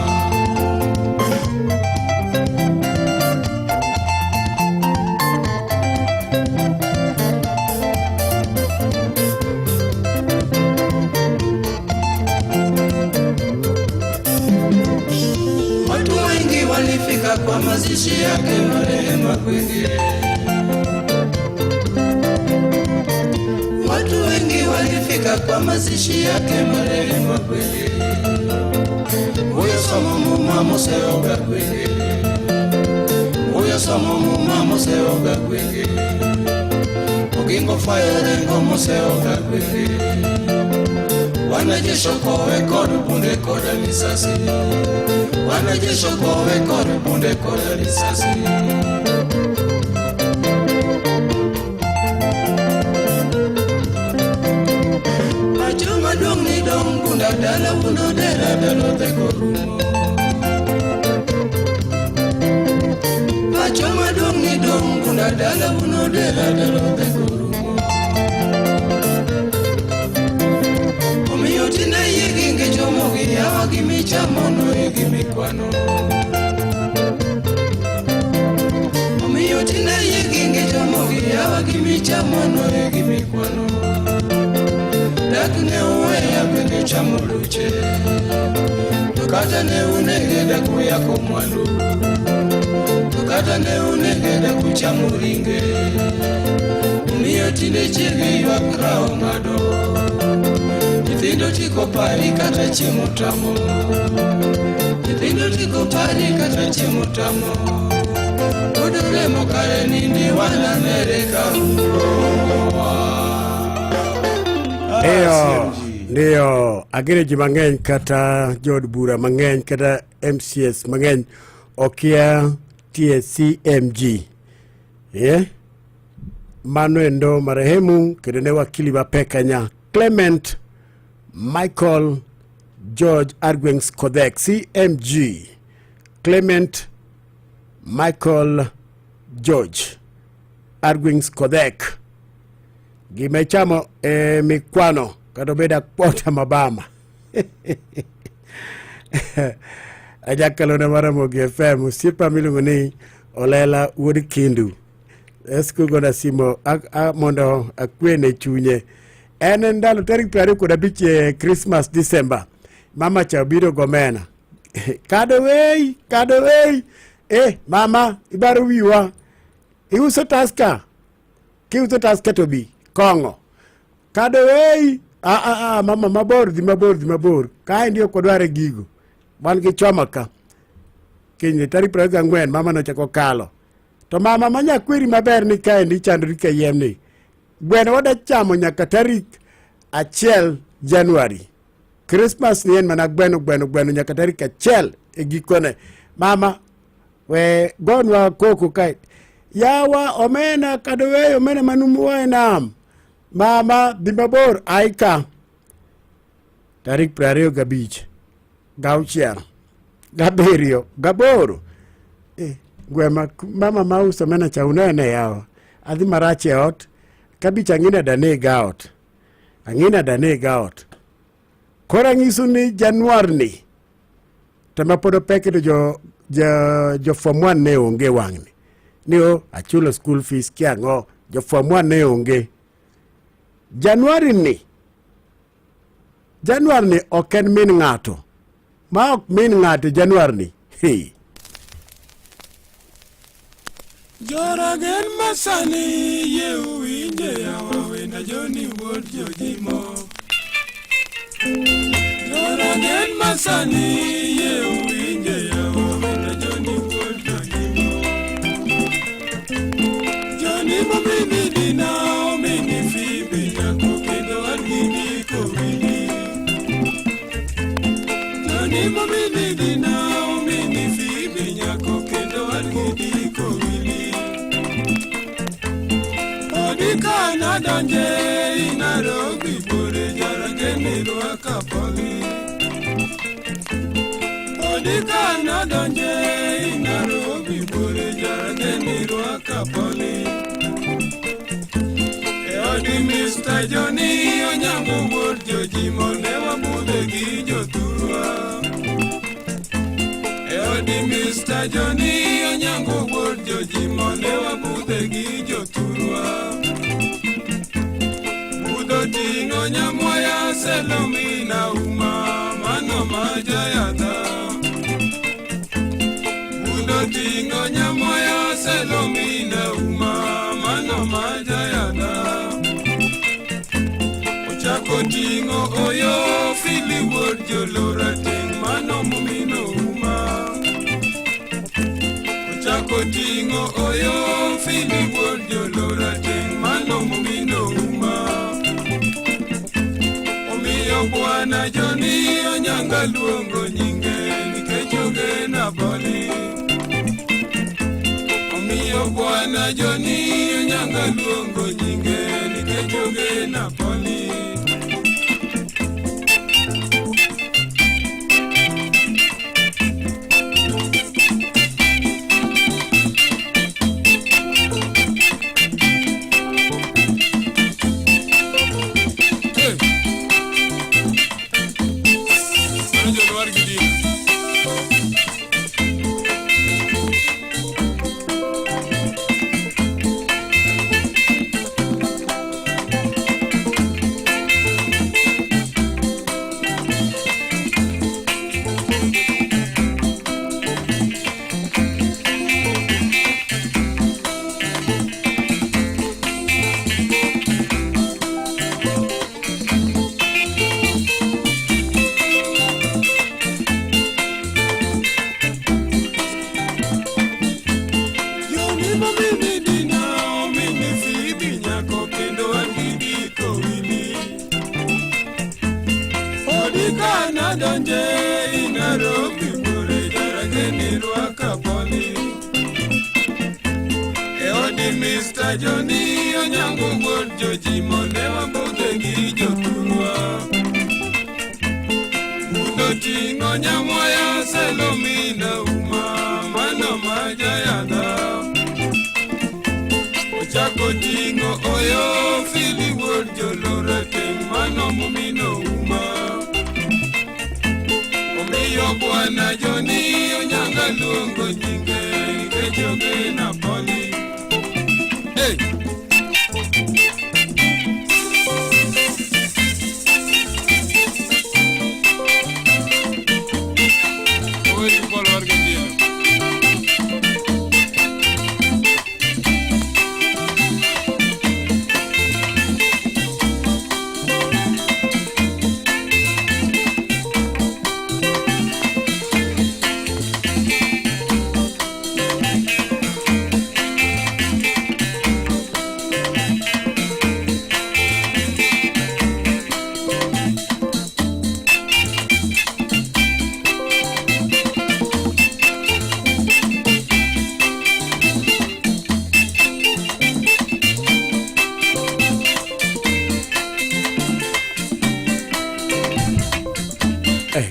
Watu wengi walifika kwa mazishi yake marehemu Kwenge. Watu wengi walifika kwa mazishi yake marehemu Kwenge. Huyo somo muma museoga Kwenge. Huyo somo muma museoga Kwenge. Ogingo fire rengo museoga Kwenge. Wanajeshi kowe kod bunde koda risasi. Wanajeshi kowe kod bunde koda risasi. Pacho maduong' ni dong' bunda dala wuno dera dalo teko rumo. Pacho maduong' ni dong' bunda dala wuno dera dalo teko rumo. Omiyo tinde yie gi ngecho mogi yawa gi michamo no e gi mikwano. Omiyo tinde yie gi ngecho mogi yawa gi michamo no e gi mikwano. Dak ne uweya bende chamo luche. To kata ne unege dak uyako mwandu. To kata ne unege dak uchamo ringe. Omiyo tinde chiege ywak rawo ng'ado. Nyithindo tiko pari kata chiemo tamo. Nyithindo tiko pari kata chiemo tamo. Odolemo kare nindi wana Amerika Ndio, ndio. Agere ji mang'eny kata jood bura mang'eny kata MCS mang'eny okia tie CMG. Yeah? Mano endo marehemu kendo ne wakili mapek ahinya Clement Michael George Argwings Kodhek CMG. Clement Michael George Argwings Kodhek. Gima ichamo e mikwano kata obed akwota mabama. Ajakalona mar Ramogi FM osiepa miluongo ni Olela wuod Kindu. Esku gona simo mondo akwene chunye. En ndalo tarik 25 e Christmas December. Mama cha obiro gomena. Kado wei, kado wei. Mama, ibaro wiwa. Iuso Tusker. Kiuso Tusker to bi. Kong'o. Kado wei. Mama mabor, dhi mabor, dhi mabor. Kaendi ok wadware gigo. Wan gi choma ka. Kinyne tarik 24 mama nochako kalo. To mama manyakweri maber ni kaendi chandori kayiem ni. Gweno wada chamo nyaka tarik 1 Januari. Christmas ni en mana gweno gweno gweno nyaka tarik 1 e gikone. Mama we gonwa koko kae. Yawa omena kadowe omena manumu e nam. Mama dhi mabor aika. Tarik 25 6 7 8. Gwema mama mauso omena cha unene yawa. Adhi marach e ot. Kabich ang'ina danega ot. Ang'ina danega ot. Koro ang'iso ni Januar ni to ma pod opek to jo form 1 ne onge wang'ni. Ni o achulo school fees kia ang'o jo form 1 ne onge. Januari ni Januar ni ok en min ng'ato. Ma ok min ng'ato Januar ni. Hey. Joragen masani yie uwinje yawa wenda Joni wuod Jojimo. Joragen masani yie uwinje yawa wenda Joni wuod Jojimo. Joni momini dina omini Fibi nyako kendo an gi Niko Wili. Joni momini dina omini Fibi nyako kendo nadonje i Nairobi bore jarageni rwaka poli. Odi ka nadonje i Nairobi bore jarageni rwaka poli. E odi Mr. Johnny Onyango wuod Jojimo ne wabudhe gi jothurwa. E odi Mr. Johnny Onyango wuod Jojimo ne wabudhe gi jothurwa. Budho ting'o nyamwaya Selomina uma mano ma jayadha. Budho ting'o nyamwaya Selomina uma mano ma jayadha. Ochako ting'o oyo Fili wuod Jolora ting' mano mumino uma. Ochako ting'o oyo Fili wuod Jolora ting' mano mumino uma. Omiyo bwana Johnny Onyanga luongo nyinge nikech ogena poli. Omiyo bwana Johnny Onyanga luongo nyinge nikech ogena poli. Mano jolwar gi dino. Joni momini dina omini Fibi nyako kendo an gi diko wili. Odi ka nadonje i Nairobi bore jarageni rwaka poli. E odi Mr. Johnny Onyango wuod Jojimo ne wabudhe gi jothurwa. Budho ting'o nyamwaya Selomina uma mano ma jayadha. Ochako ting'o oyo Fili wuod Jolora ting' mano mumino uma. Omiyo bwana Johnny Onyanga luongo nyinge nikech ogena poli. Hey! Oweri Paul war gi Njilo.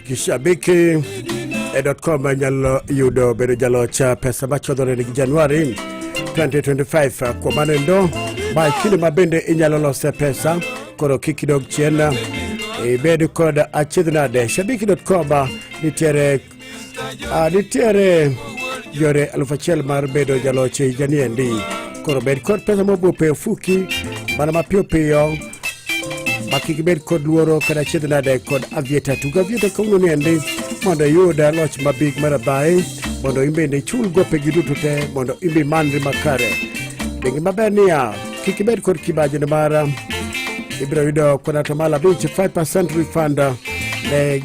Kishabiki .com nyalo yudo bedo jaloch pesa machodhore gi Januari 2025. Kuom mano endo ma kinde ma bende inyalo lose pesa, koro kik idog chien, ibed kod achiedh nade. Shabiki.com nitiere nitiere yore 1000 mar bedo jaloch e higa niendi. Koro bed kod pesa mobup e ofuki mana mapiyo piyo ma kik ibed kod luoro kata achiedh nade kod avieta. Tug avieta kawuono niendi mondo iyud loch mabig mar adhayi, mondo in bende ichul gopegi duto te, mondo in be imanri makare. Be gima ber niya, kik ibed kod kibaji nimar ibiro yudo kod atamalo 5, 5% refund ne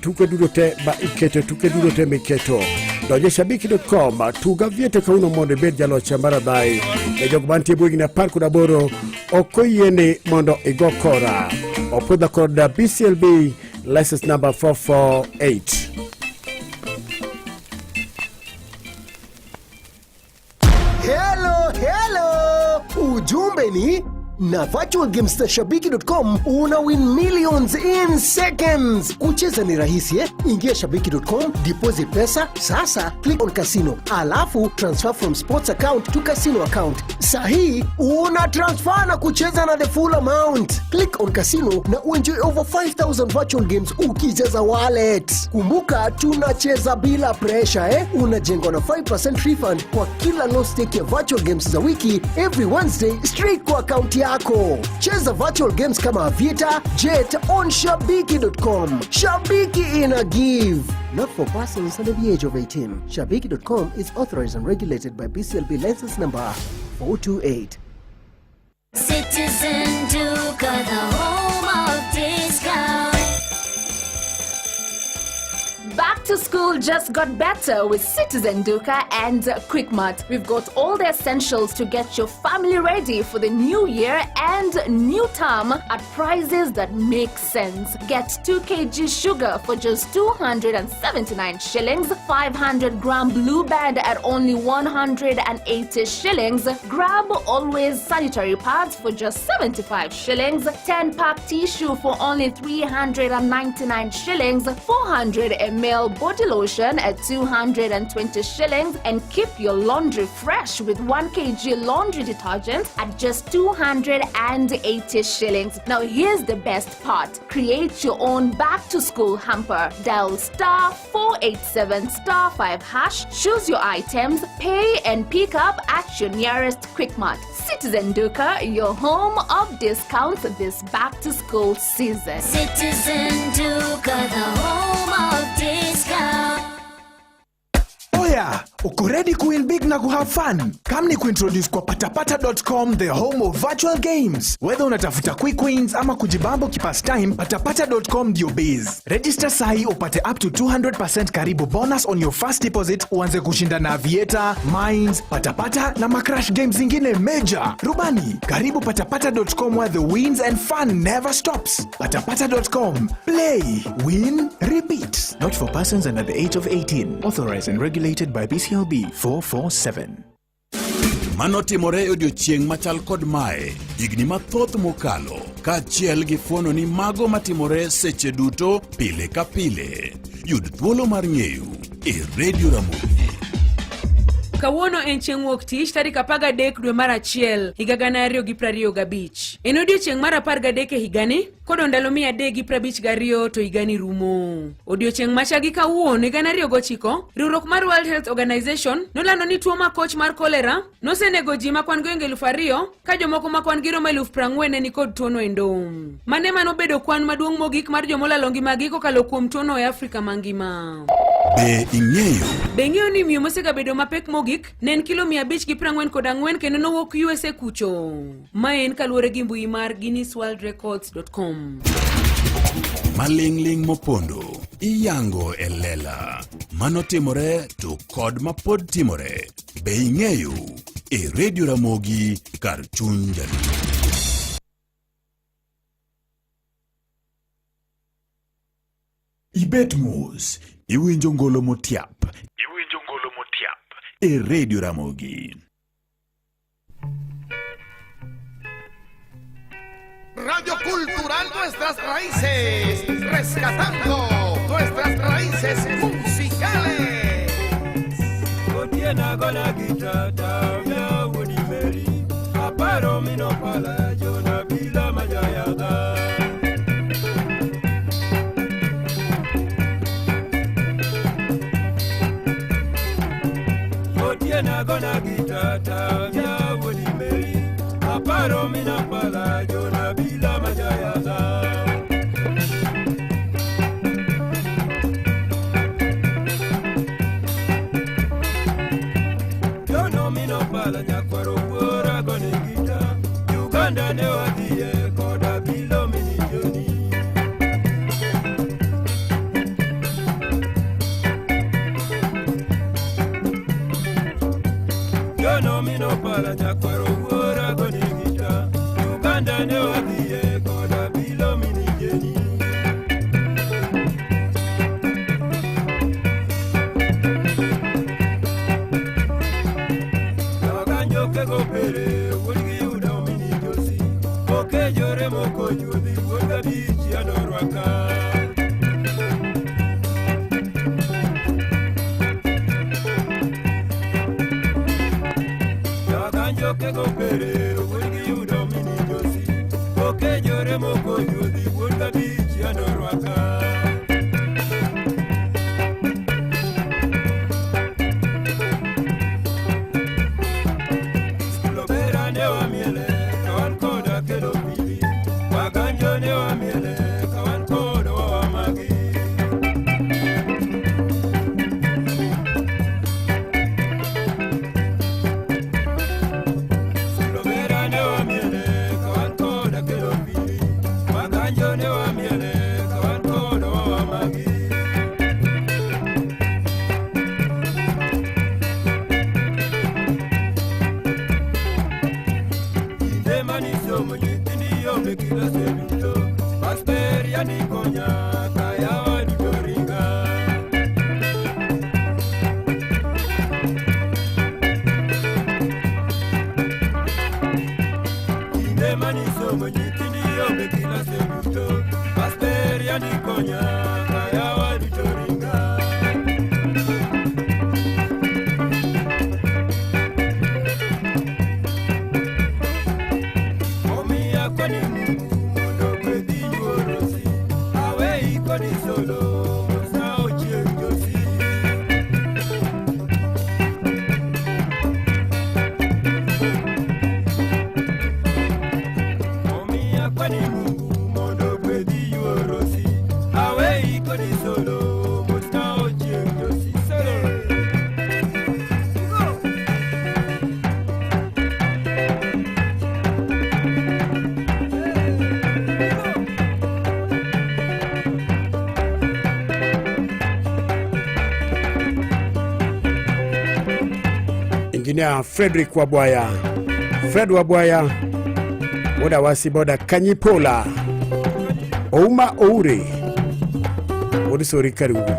tuke duto te ma iketo, tuke duto te miketo. Donj e shabiki.com, tug avieta kawuono mondo ibed jaloch mar adhayi. Ne jogo mantie bwo higni 18 ok oyieni mondo igo kora. Opwodha kod BCLB license number 448. Hello, hello! Ujumbe ni Na virtual games za shabiki.com una win millions in seconds. Kucheza ni rahisi eh? Ingia shabiki.com, deposit pesa, sasa click on casino, alafu transfer from sports account to casino account. Sahi una transfer na kucheza na the full amount. Click on casino na uenjoy over 5000 virtual games ukicheza wallet. Kumbuka tunacheza bila pressure eh? Unajengwa na 5% refund kwa kila low stake ya virtual games za wiki every Wednesday straight kwa account yako. Cheza virtual games kama Aviator, Jet on shabiki.com. Shabiki ina give. Not for persons under the age of 18. Shabiki.com is authorized and regulated by BCLB license number 428. Citizen Duka, the home of discount. Back to school just got better with Citizen Duka and Quickmart. We've got all the essentials to get your family ready for the new year and new term at prices that make sense. Get 2 kg sugar for just 279 shillings, 500 gram blue band at only 180 shillings. Grab Always sanitary pads for just 75 shillings, 10 pack tissue for only 399 shillings, 400 ml body lotion at 220 shillings, and keep your laundry fresh with 1 kg laundry detergent at just 280 shillings. Now here's the best part. Create your own back to school hamper. Dial star 487 star 5 hash, choose your items, pay and pick up at your nearest Quickmart. Citizen Duka, your home of discounts this back to school season. Citizen Duka, the home of discount. Oya, uko ready kuwin big na kuhave fun? Come ni kuintroduce kwa patapata.com, the home of virtual games. Whether unatafuta quick wins ama kujibambo kipastime, patapata.com ndio base. Register sahi upate up to 200% karibu bonus on your first deposit, uanze kushinda na Aviator, Mines, Patapata na macrash games zingine major. Rubani, karibu patapata.com where the wins and fun never stops. Patapata.com, play, win, repeat. Not for persons under the age of 18. Authorized and regulated by BCLB 447. Manotimore e odiechieng' machal kod mae higni mathoth mokalo, kaachiel gi fuono ni mago matimore seche duto pile ka pile. Yud thuolo mar ng'eyo e Radio Ramogi. Kawuono en chieng' wuok tich tarik 13 dwe mar achiel higa 2025. En odiechieng' mar 13 e higani, kodong' ndalo 352 to higani rumo. Odiechieng' macha gi kawuono higa 2009, riwruok mar World Health Organization nolando ni tuo makoch mar kolera nosenego ji ma kwan goingo 2000 ka jomoko ma kwan gi romo 40,000 ne nikod tuono endo. Mane manobedo kwan maduong' mogik mar jomolalo ngimagi kokalo kuom tuono e Afrika mangima. Be ing'eyo? Be ing'eyo ni miyo mosegabedo mapek mogik ne en kilo 544 kendo nowuok USA kucho. Ma en kaluwore gi mbui mar guinnessworldrecords.com. Maling'ling' mopondo iyango e lela. Manotimore to kod mapod timore. Be ing'eyo? E Radio Ramogi kar chuny Jaluo. Ibet mos, iwinjo ngolo motiap. Iwinjo ngolo motiap. E Radio Ramogi. Radio Cultural Nuestras Raíces, rescatando nuestras raíces musicales. Otiena gona gitata mya wuodi Meri, aparo mino pala jona bila majayaga. Otiena gona gitata mya wuodi Meri, aparo mino pala jona bila majayaga. Jono mino pala nyakwaro wuora gone gita, Uganda ne wadhiye koda bilo mini joni. Jono mino pala nyakwaro wuora gone gita, Uganda ne wadhiye koda bilo mini jeni. Waganjoke go pere, wuodgi yudo mini josi. Okego pere wuod giyudo mini josi Okejore moko nyodhi wuod kabich yando rwaka Lobera ne wamiele kawan koda kelo pili Waganjo ne wamiele kawan koda wawamagi Lobera ne wamiele kawan koda kelo pili Waganjo ne wamiele kawan koda wawamagi Kinde manisomo nyithindi onge kilase duto Pasper yani konya kayawa duto ringa Kinde manisomo nyithindi onge kilase duto Pasper yani konya kayawa duto ringa Omiya koni Mungu mondo gwedhi yuorosi Aweyi kodi solo sa ochieng' josi Omiya koni Mungu mondo gwedhi yuorosi Aweyi kodi solo sa ochieng' josi Solo! Engineer Frederick Wabwaya, Fred Wabwaya, Boda Wasi Boda Kanyipola, Ouma Oure, Odisori Karibu.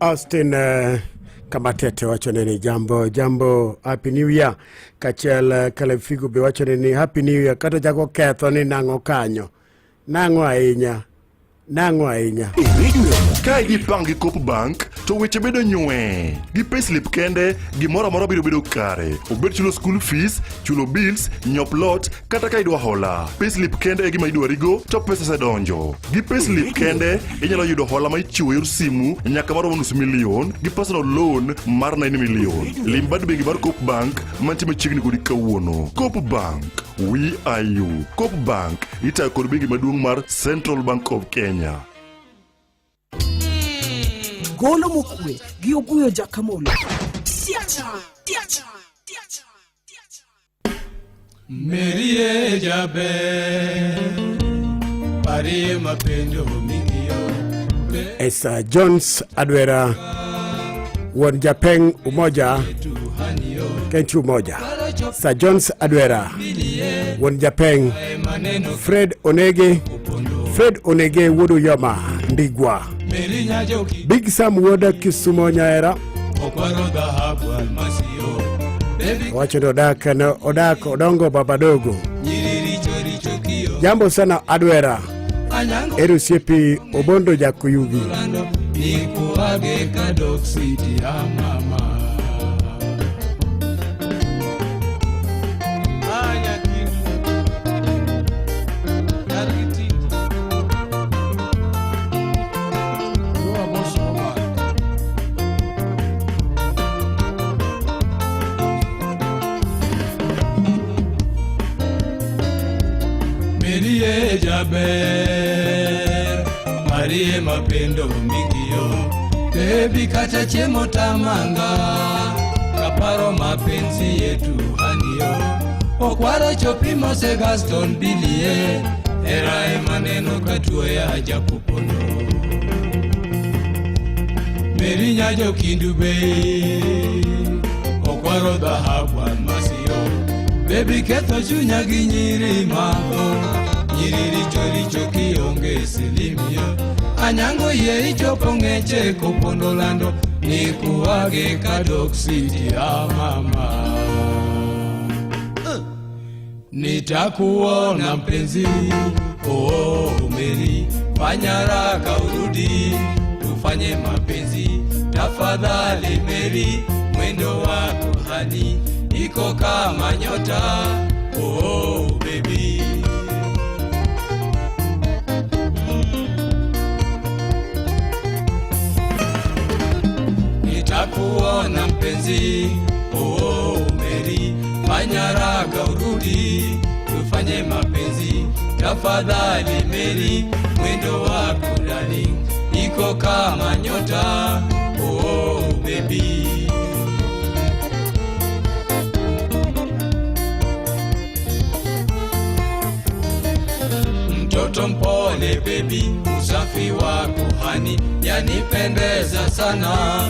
Austin Kamatete wachone ni jambo jambo, happy new year. Kachiel Caleb Figo be wachone ni happy new year. Kata chako ketho ni nang'o kanyo, nang'o ahinya, nang'o ahinya. Ka idhi gi Coop Bank to weche bedo nywe. Gi payslip kende, gimoro amora biro bedo kare. Obed chulo school fees, chulo bills, nyiewo plot, kata ka idwa hola. Payslip kende e gima idwarigo to pesa osedonjo. Gi payslip kende, inyalo yudo hola ma ichiwo yor simu nyaka maromo nus milion gi personal loan mar 9 million. Lim bad bengi mar Coop Bank mantie machiegni kodi kawuono. Coop Bank, we are you. Coop Bank itayo kod bengi maduong' mar Central Bank of Kenya. Golo mokwe gi Oguyo Jakamolo. Merie jaber, parie mapenjo ming'iyo. Esther Jones Adwera, wuon Japeng Umoja, Kenchi Umoja. Sir Jones Adwera, wuon Japeng, Fred Onege, Fred Onege wuod Uyoma, Ndigwa. Meri nyajoki Big Sam wuod Kisumo Nyaera, okwaro dhahabu almasio. Baby owacho ni odak ne odak odongo Babadogo. nyiri richo richo kiyo. Jambo sana Adwera, Anyango ero osiepi Obondo Jakuyugi. lando nikuage kadok city ya mama. Jaber Marie mapendo mingiyo Baby kata chiemo tamanga Kaparo mapenzi yetu hanio Okwaro chopi mose Gaston bilie Era e maneno katuo ya japopono Meri nyajo kindu bei Okwaro dhahabu almasio Baby ketho chunya gi nyiri mako Nyiri richo richo kionge silimio Anyango yie ichopo ng'eche kopondo lando Nikuage kadok city ya mama Nitakuona mpenzi oh Meri fanya haraka urudi tufanye mapenzi tafadhali Meri mwendo wako hani iko kama nyota oh baby. Nitakuona mpenzi oh Meri fanya haraka urudi tufanye mapenzi tafadhali Meri mwendo wako darling iko kama nyota oh baby. Mtoto mpole baby usafi wako hani yanipendeza sana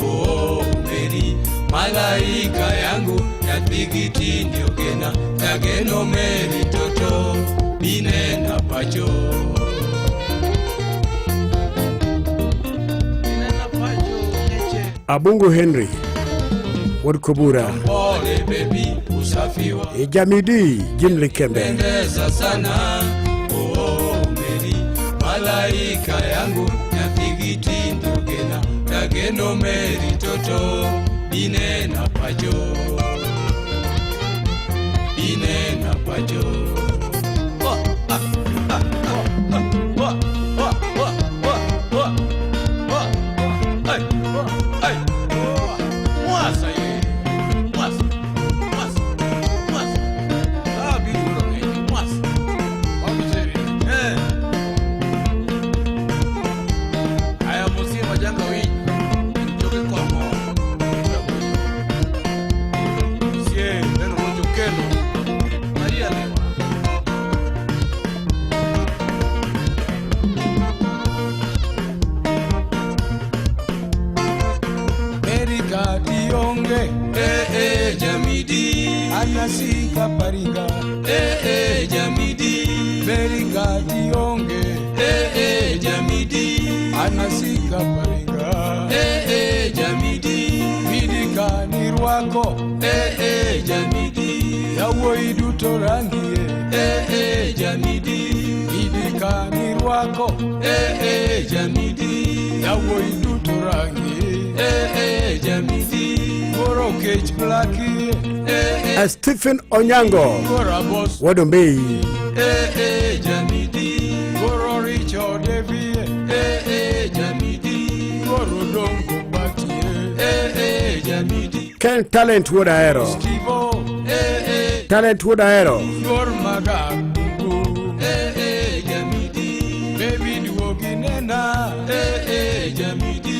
oh Meri malaika yangu yathigiti ndio gena tageno Meri toto binena pacho. Abungu Henry Wuod Kobura Pole baby usafi wako Jamidi Jim Likembe pendeza sana oh Meri malaika yangu yathigiti ndio gena tageno Meri toto binena pacho binena pacho. Oh, ah, ah, ah, ah, oh, oh, oh, oh, oh, oh, ay, ay, oh, mwasa ye, mwasa, mwasa, mwasa. Ah, biru ng'eji, mwasa. Wabuzeri. Eh. Aya musie majanga winyi. Jogi kong'o. Musie neno rojo kendo. Maria Lewa. Erika Dionge Eh, eh, Jamidi. Anasika Pariga Eh, eh, Jamidi. Erika Dionge Eh, eh, Jamidi. Anasika Pariga Eh, eh, Jamidi. Midika nirwako Eh, eh, Jamidi. Yawuoyi duto rangie Eh, eh, Jamidi. Midika nirwako Eh, eh, Jamidi. Yawuoyi duto rangie Eh, eh, Jamidi. Koro kech blakie Eh, eh, Stephen Onyango Koro abos Wuod Ombei eh, eh, Jamidi. Koro richo devie Eh, eh, Jamidi. Koro dongo batie Eh, eh, Jamidi. Ken Talent Wuod Ahero Stivo Eh, eh, Talent Wuod Ahero Yor magakungu eh, eh, Jamidi. Baby duogi nena Eh, eh, Jamidi.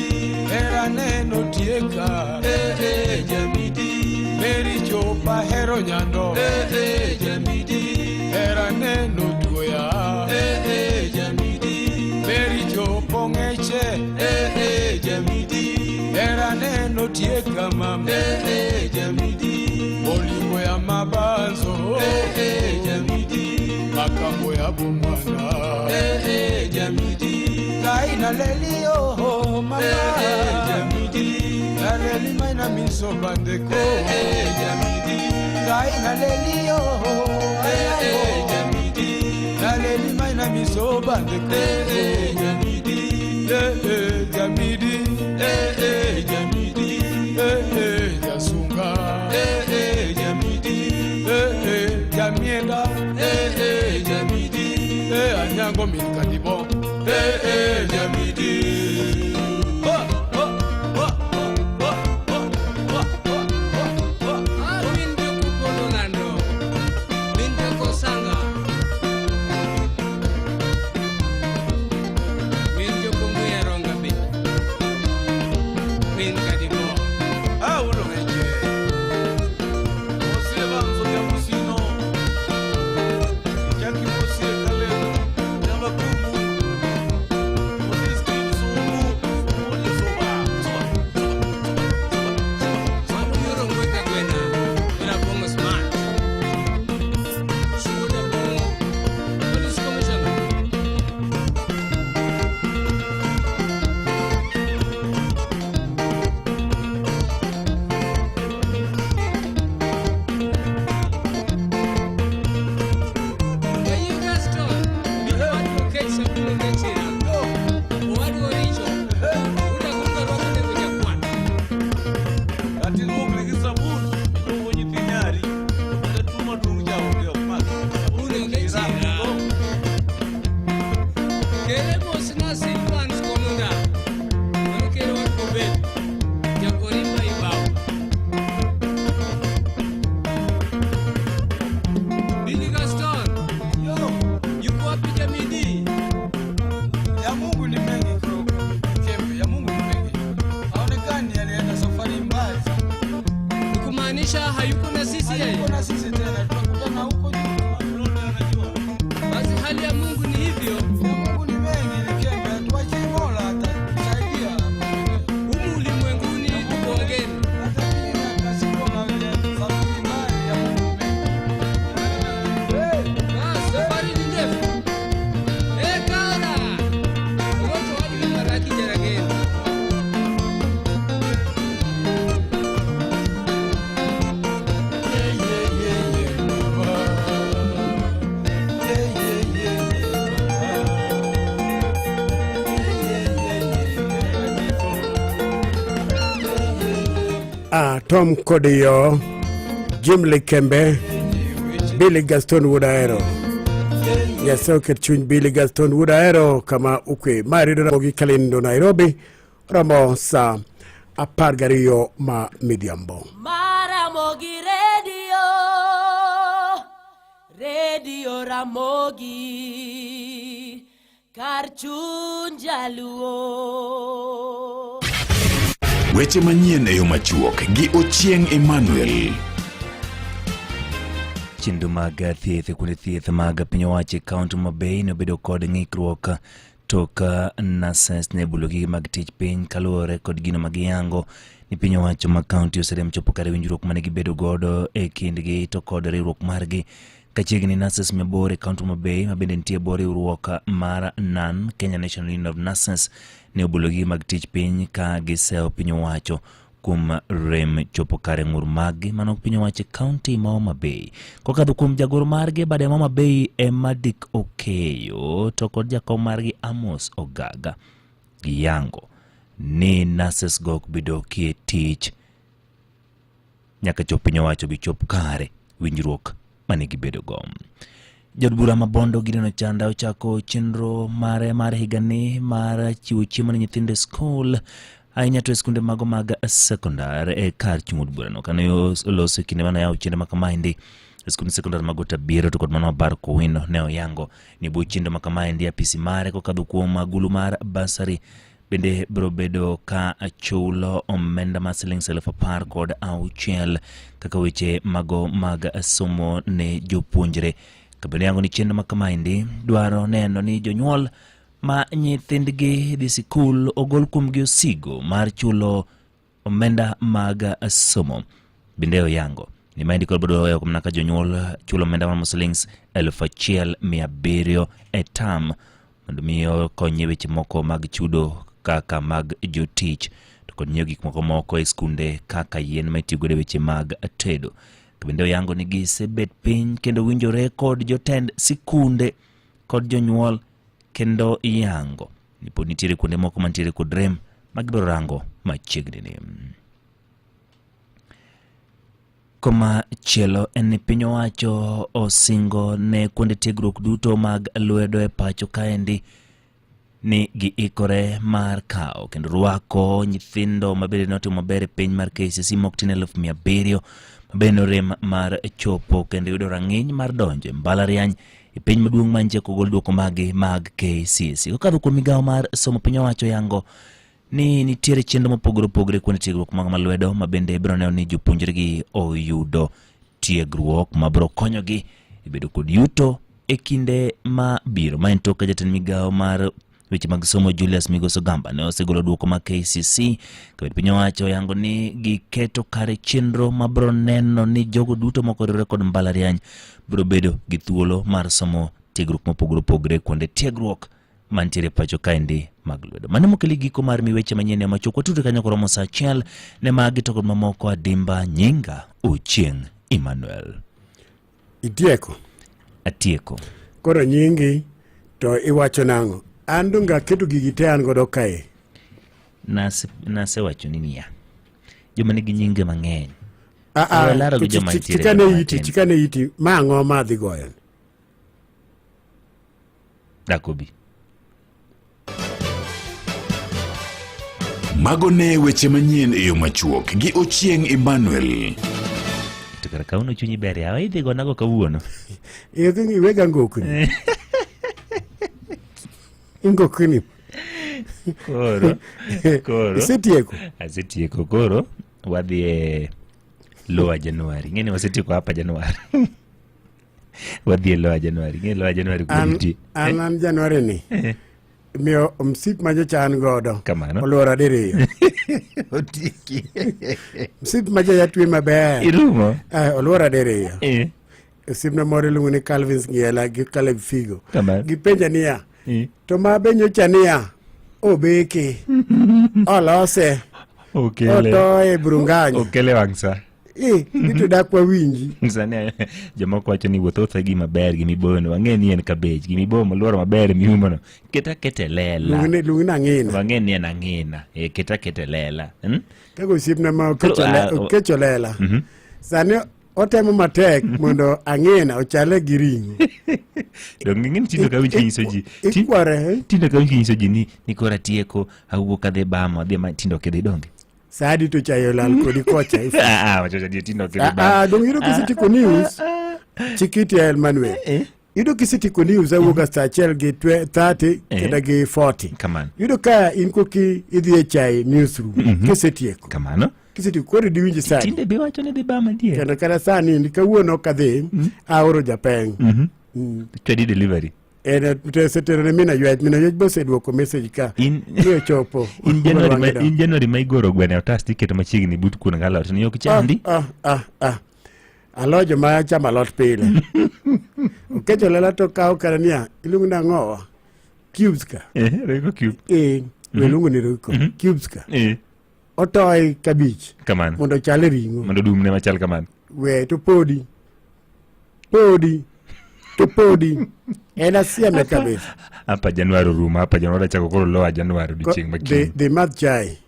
Hera neno tieka Eh, eh, Jamidi. Meri chopa hero nyando Eh, eh, Jamidi. Hera neno tuoya Eh, eh, Jamidi. Meri chopo ng'eche Eh, eh, Jamidi. Hera neno tieka mama Eh, eh, Jamidi. Bolingo ya mabanzo Eh, eh, Jamidi. Makambo ya bomwana Eh, eh, Jamidi. Ngai naleli yo mama Eh, eh, Jamidi. Naleli mai na miso bandeko Eh, eh, Jamidi. Ngai naleli yo Eh, eh, Jamidi. Naleli mai na miso bandeko Eh, eh, Jamidi. Eh, eh, Jamidi Eh, eh, Jamidi. Eh, eh, Jasunga Eh, eh, Jamidi. Eh, eh, Jamienda Eh, eh, Jamidi. Eh, Anyango Milkadibo Eh, eh, Jamidi. Oh, oh, oh, oh, oh, oh, oh, oh, oh, oh. Ah, min joko Pololando. Min joko Sanga. Hayuko na sisi tena, tutakutana huko juu. Basi hali ya Mungu ni hivyo. Ya Mungu ni mengi, Likembe, tuachie Mola atatusaidia. Humu ulimwenguni tuko wageni. Ah, safari ni ndefu. Eh, Kaola. Ogoto wadu maraki Jarageni. Ah, Tom Kodiyo, Jim Likembe, Billy Gaston wuod Ahero. Nyasaye oket chuny Billy Gaston wuod Ahero kama ukwe. Ma redio Ramogi Kalindo Nairobi, romo saa 12 ma midhiambo. Maramogi Radio, Radio Ramogi, kar chuny jaluo. Weche manyien e yo machuok gi Ochieng Emmanuel. Chenro mag thieth e kuonde thieth mag piny owacho e kaunti ma Bay nobedo kod ng'ikruok tok nurses ne bulo gige mag tich piny kaluwore kod gino ma giyango ni piny owacho ma kaunti oserem chopo kare winjruok mane gibedo godo e kindgi to kod riwruok margi kachiegni nurses 800 e kaunti ma Bay ma bende nitie bwo riwruok mar NAN Kenya National Union of Nurses ne obulo gige mag tich piny ka gisewo piny owacho kuom rem chopo kare ng'ur maggi mano piny owacho e kaunti ma Homa Bay kokadho kuom jagoro margi e bade ma Homa Bay Emma Dick Okeyo to kod jakom margi Amos Ogaga giyango ni nurses go ok bi dokie tich nyaka chop piny owacho bi chop kare winjruok mane gibedogo. Jaod bura ma Bondo Gideon Ochanda ochako chenro mare mar higani mar chiwo chiemo ne nyithindo e skul ahinya to e skunde mago mag sekondar e kar chung' od burano kane oloso e kinde mane oyawo chenro ma kamaendi e skund sekondar mag Otabiero to kod mano mar Kowino ne oyango ni bwo chenro ma kamaendi apisi mare kokadho kuom agulu mar basari bende biro bedo ka chulo omenda mar siling 16,000 kaka weche mago mag somo ne jopuonjre. Kabende yango ni chenro ma kamaendi dwaro neno ni jonyuol ma nyithindgi dhi sikul ogol kuomgi osigo mar chulo omenda mag somo. Bende oyango ni maendi kod biro weyo mana ka jonyuol chulo omenda maromo siling 1,700 e tam mondo mi okony e weche moko mag chudo kaka mag jotich to kod nyiewo gik moko moko e skunde kaka yien ma itiyo godo e weche mag tedo. To bende oyango ni gisebet piny kendo winjore kod jotend sikunde kod jonyuol kendo yango ni pod nitiere kuonde moko mantiere kod rem ma gibiro rango machiegni ni. Koma chielo en ni piny owacho osingo ne kuonde tiegruok duto mag lwedo e pacho kaendi ni giikore mar kawo kendo rwako nyithindo mabende notimo maber e piny mar KCSE mok tin 700,000 mabende norem mar chopo kendo yudo rang'iny mar donjo e mbalariany e piny maduong' mantie kogol duoko magi mag KCSE. Kokadho kuom migawo mar somo piny owacho yango ni nitiere chenro mopogore opogore kuonde tiegruok mag malwedo ma bende biro neno ni jopuonjregi oyudo tiegruok ma biro konyogi e bedo kod yuto e kinde ma biro. Ma en tok ka jatend migawo mar weche mag somo Julius Migos Ogamba ne osegolo duoko mag KCC kabed piny owacho oyango ni giketo kare chenro ma biro neno ni jogo duto mokoriwore kod mbalariany biro bedo gi thuolo mar somo tiegruok mopogore opogore kuonde tiegruok mantiere pacho kaendi mag lwedo. Mano mokeli giko mar mi weche manyien e machuok. Watudre kanyo koromo saa achiel ne magi to kod mamoko adimba nyinga Ochieng Emmanuel. Itieko? Atieko. Koro nyingi to iwacho nang'o? An donge aketo gigi te an godo kae. Nasewacho ni niya, joma nigi nyinge mang'eny. Ah, ah, We laro gi joma nitiere chikane joma iti, tin. chikane iti. Ma ang'o ma adhi goyo? Dakobi. Mago ne weche manyien e yo machuok gi Ochieng Emmanuel. To kara kawuono chunyi ber yawa idhi gonago kawuono. Iwega ngokni. Ngokni. Koro. Koro. Isetieko? Asetieko koro wadhi e Lower January. Ng'eni wasetieko hapa January. Wadhi e Lower January. Ng'eni Lower January kuma An, nitie. an, an January ni miyo msip ma nyocha an godo Kamano. oluora diriyo Otieki. msip ma nyocha twe maber Irumo? Eh, oluora diriyo Eh. osiepna moro iluongo ni Calvin Ngiela gi Caleb Figo Kamano. gipenja niya Eh. to ma be nyocha niya obeke olose Okele. otoye brunganya Okele wang' sa. Eh, ni to dak wawinji Sani jomoko wacho ni wuoth wuotha gima ber gimiboyono wang'e ni en kabej gimiboyo moluoro maber miumono keta keta e lela Luong ni ang'ina. wang'e ni en ang'ina e, keta keta e lela hmm? Kaka osiepna ma Koro, ah, o- okecho lela Mhm. sani otemo matek mondo ang'ina ochale gi ring'o Donge ing'e ni tinde ok awinj kinyiso ji ikware tinde ok awinj kinyiso ji ni ni koro atieko awuok adhi bamo adhi ma tinde ok idhi donge sa adi to chayo olal kodi kocha Ah, ah, wacho adier tinde ok idhi Ah, bamo ah, dong yudo kisetieko news chikiti ya Emmanuel yudo kisetieko news awuok a saa achiel gi 30 Eh. kata gi 40 kamano yudo ka in koki idhi e chai newsroom kisetieko kamano kisetieko koro diwinji sani tinde be wacho ni dhi bamo adier kendo kata sani ni kawuono ok adhi aoro japeng Mhm. Mm. Chwadi delivery En osetero ne mina ywech mina ywech be oseduoko message ka ni ochopo in January ma, Wang'e in January ma igoro gweno e otas tiketo machiegni but kuon galot ni ok chandi Ah, ah, ah. Alo joma chamo alot pile. Okecho lela to kawo kata niya, iluongo ni ang'owa? Cubes ka. Eh, Royco cube. Eh, we luongo ni Royco. Cubes ka. Eh. Otoye kabich kamano mondo ochal e ring'o. mondo dumne machal kamano We to podi. Podi. To podi. En asieme kabisa. hapa Januari orumo hapa Januari achako koro loa Januari odiochieng' ma Dhi kiny dhi madh chai.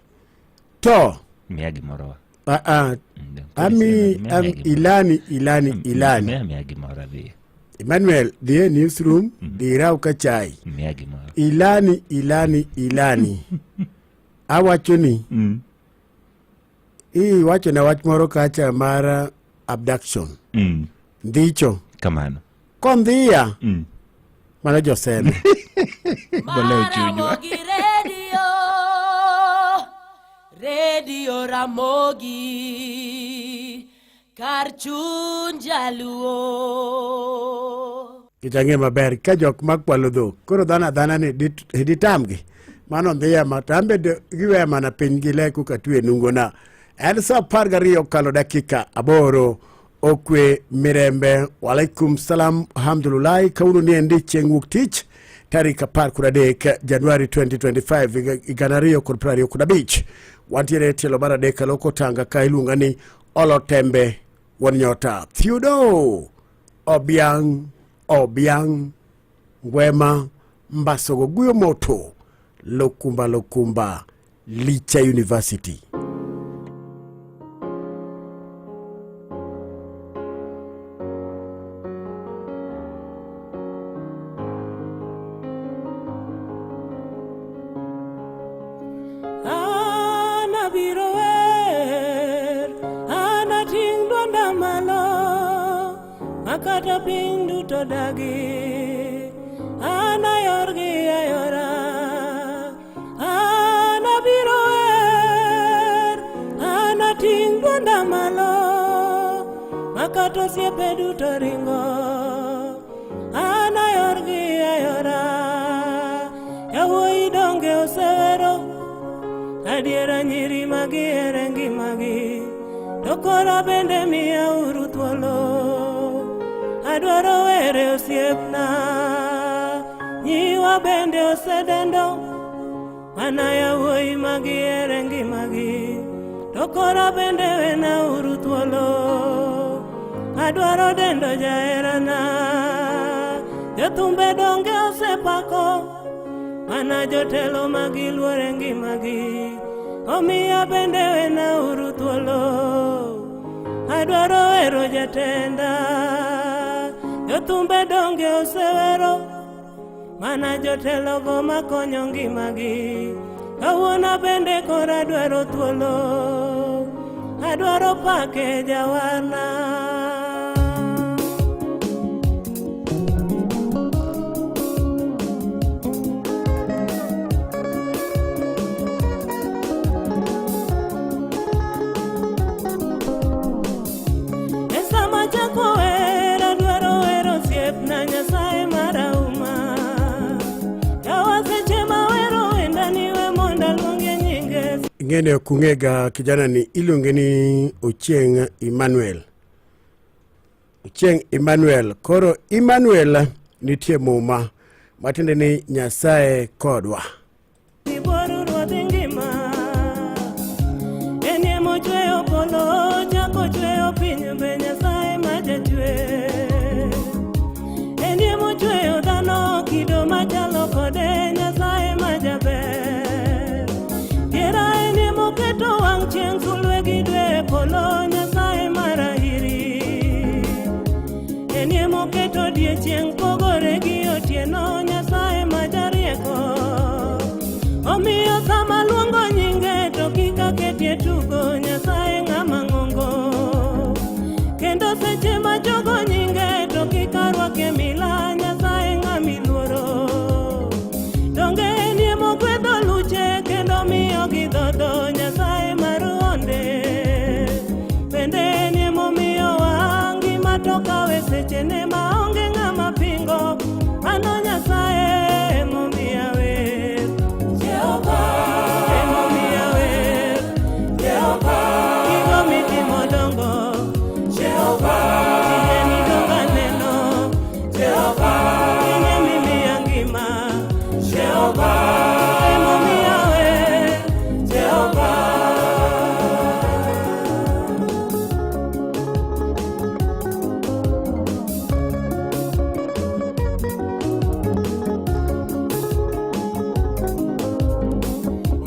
To miya gimoro wa ah, ah, ami miya am, gimoro. ilani ilani ilani. miya miya gimoro adhi Emmanuel, dhi e newsroom, dhi iraw ka chai. miya gimoro Ilani, ilani, ilani. Awacho ni, iwacho na wach moro kacha mar abduction. Ndicho. Kamano. Kondhiya. Mm. Mano joseme. Bolewo chunywa. Ramogi Radio, Radio Ramogi, kar chuny jaluo. Nikech ang'e maber ka jok makwalo dhok koro dhano adhana ni ditamgi mano ndhiya ma to an be giweya mana piny gi le koka twe nungona en sa 12 okalo dakika 8 okwe mirembe walaikum salam alhamdulillahi kawuono ni endi chieng' wuok tich tarik 13 Januari 2025 2025 wantiere e tielo mar adek aloko tanga ka iluonga ni Olotembe wuon nyota Theodore Obiang Obiang Ngwema Mbasogo Guyo Moto Lokumba Lokumba Licha University. An abiro wer, an ating' dwonda malo, makata piny duto dagi. An ayorgi ayora, an abiro wer, an ating' dwonda malo, makata osiepe duto ringo. An ayorgi ayora, yawuoyi donge osewero. Adiera nyiri magihere ngimagi to koro bende miya uru thuolo adwaro were osiepna nyiwa bende osedendo mana yawuoyi magihere ngimagi to koro bende wena uru thuolo adwaro dendo jaherana jothumbe donge osepako mana jotelo magiluore ngimagi omiya bende wena uru thuolo adwaro wero jatenda jothumbe donge osewero mana jotelogo makonyo ngimagi kawuono bende koro adwaro thuolo adwaro pake jawarna. Ing'eni ok ung'ega kijana ni iluonge ni Ochieng' Emmanuel. Ochieng' Emmanuel. Koro Emmanuel nitie muma matiende ni Nyasaye kodwa. Iboru ruodh ngima En emochweyo polo chako chweyo piny be Nyasaye ma jachwe En emochweyo dhano kido machalo kode Nyasaye ma jaber Diera en emoketo wang' chieng' sulwe gi dwe e polo Nyasaye marahiri En emoketo odiechieng' pogore gi otieno Nyasaye ma jarieko Omiyo sama luongo nyinge to kik aketie tugo Nyasaye ng'ama ng'ongo Kendo seche ma jogo nyinge to kik arwakie mila Nyasaye ng'ama iluoro Donge en emogwedho luche kendo miyo gidhodho Nyasaye mar honde Bende en emomiyowa ngima to kawe sechene maonge ng'ama pingo Mano Nyasaye emomiya wer Jehova emomiya wer Jehova gigo mitimo dongo Jehova tijeni dongo aneno Jehova in emimiya ngima Jehova emomiya wer Jehova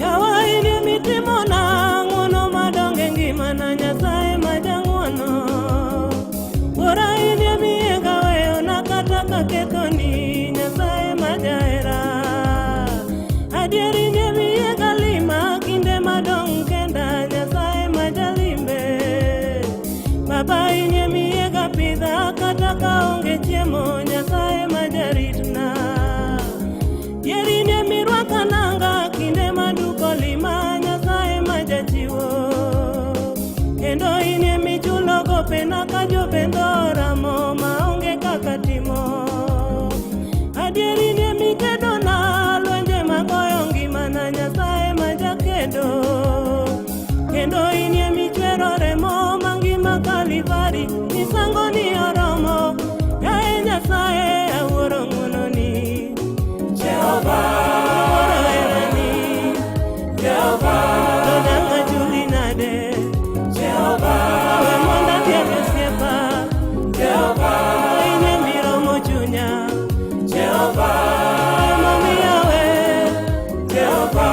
Yawa in emitimona ng'wono madongo e ngimana Nyasaye ma jang'wono Wuora in emiyega weyona kata kakethoni Nyasaye ma jahera Adier in emiyega lima kinde madong' kenda Nyasaye ma jalimbe Baba in emiyega pidha kata kaonge chiemo Nyasaye ma jaritna Dier in emirwaka nanga kinde maduko lima Nyasaye ma jachiwo Kendo in emichulo gopena ka jopendo oramo maonge kaka timo Adier in emikedona lwenje magoyo ngimana Nyasaye ma jakedo Kendo in emichwero remo mangima Kalvari misango ni oromo Yaye Nyasaye awuoro ng'wononi Jehova awuoro herani Jehova to dang' achuli nade Jehova we mondo adhial osiepa Jehova in emiromo chunya Jehova emomiyo awer Jehova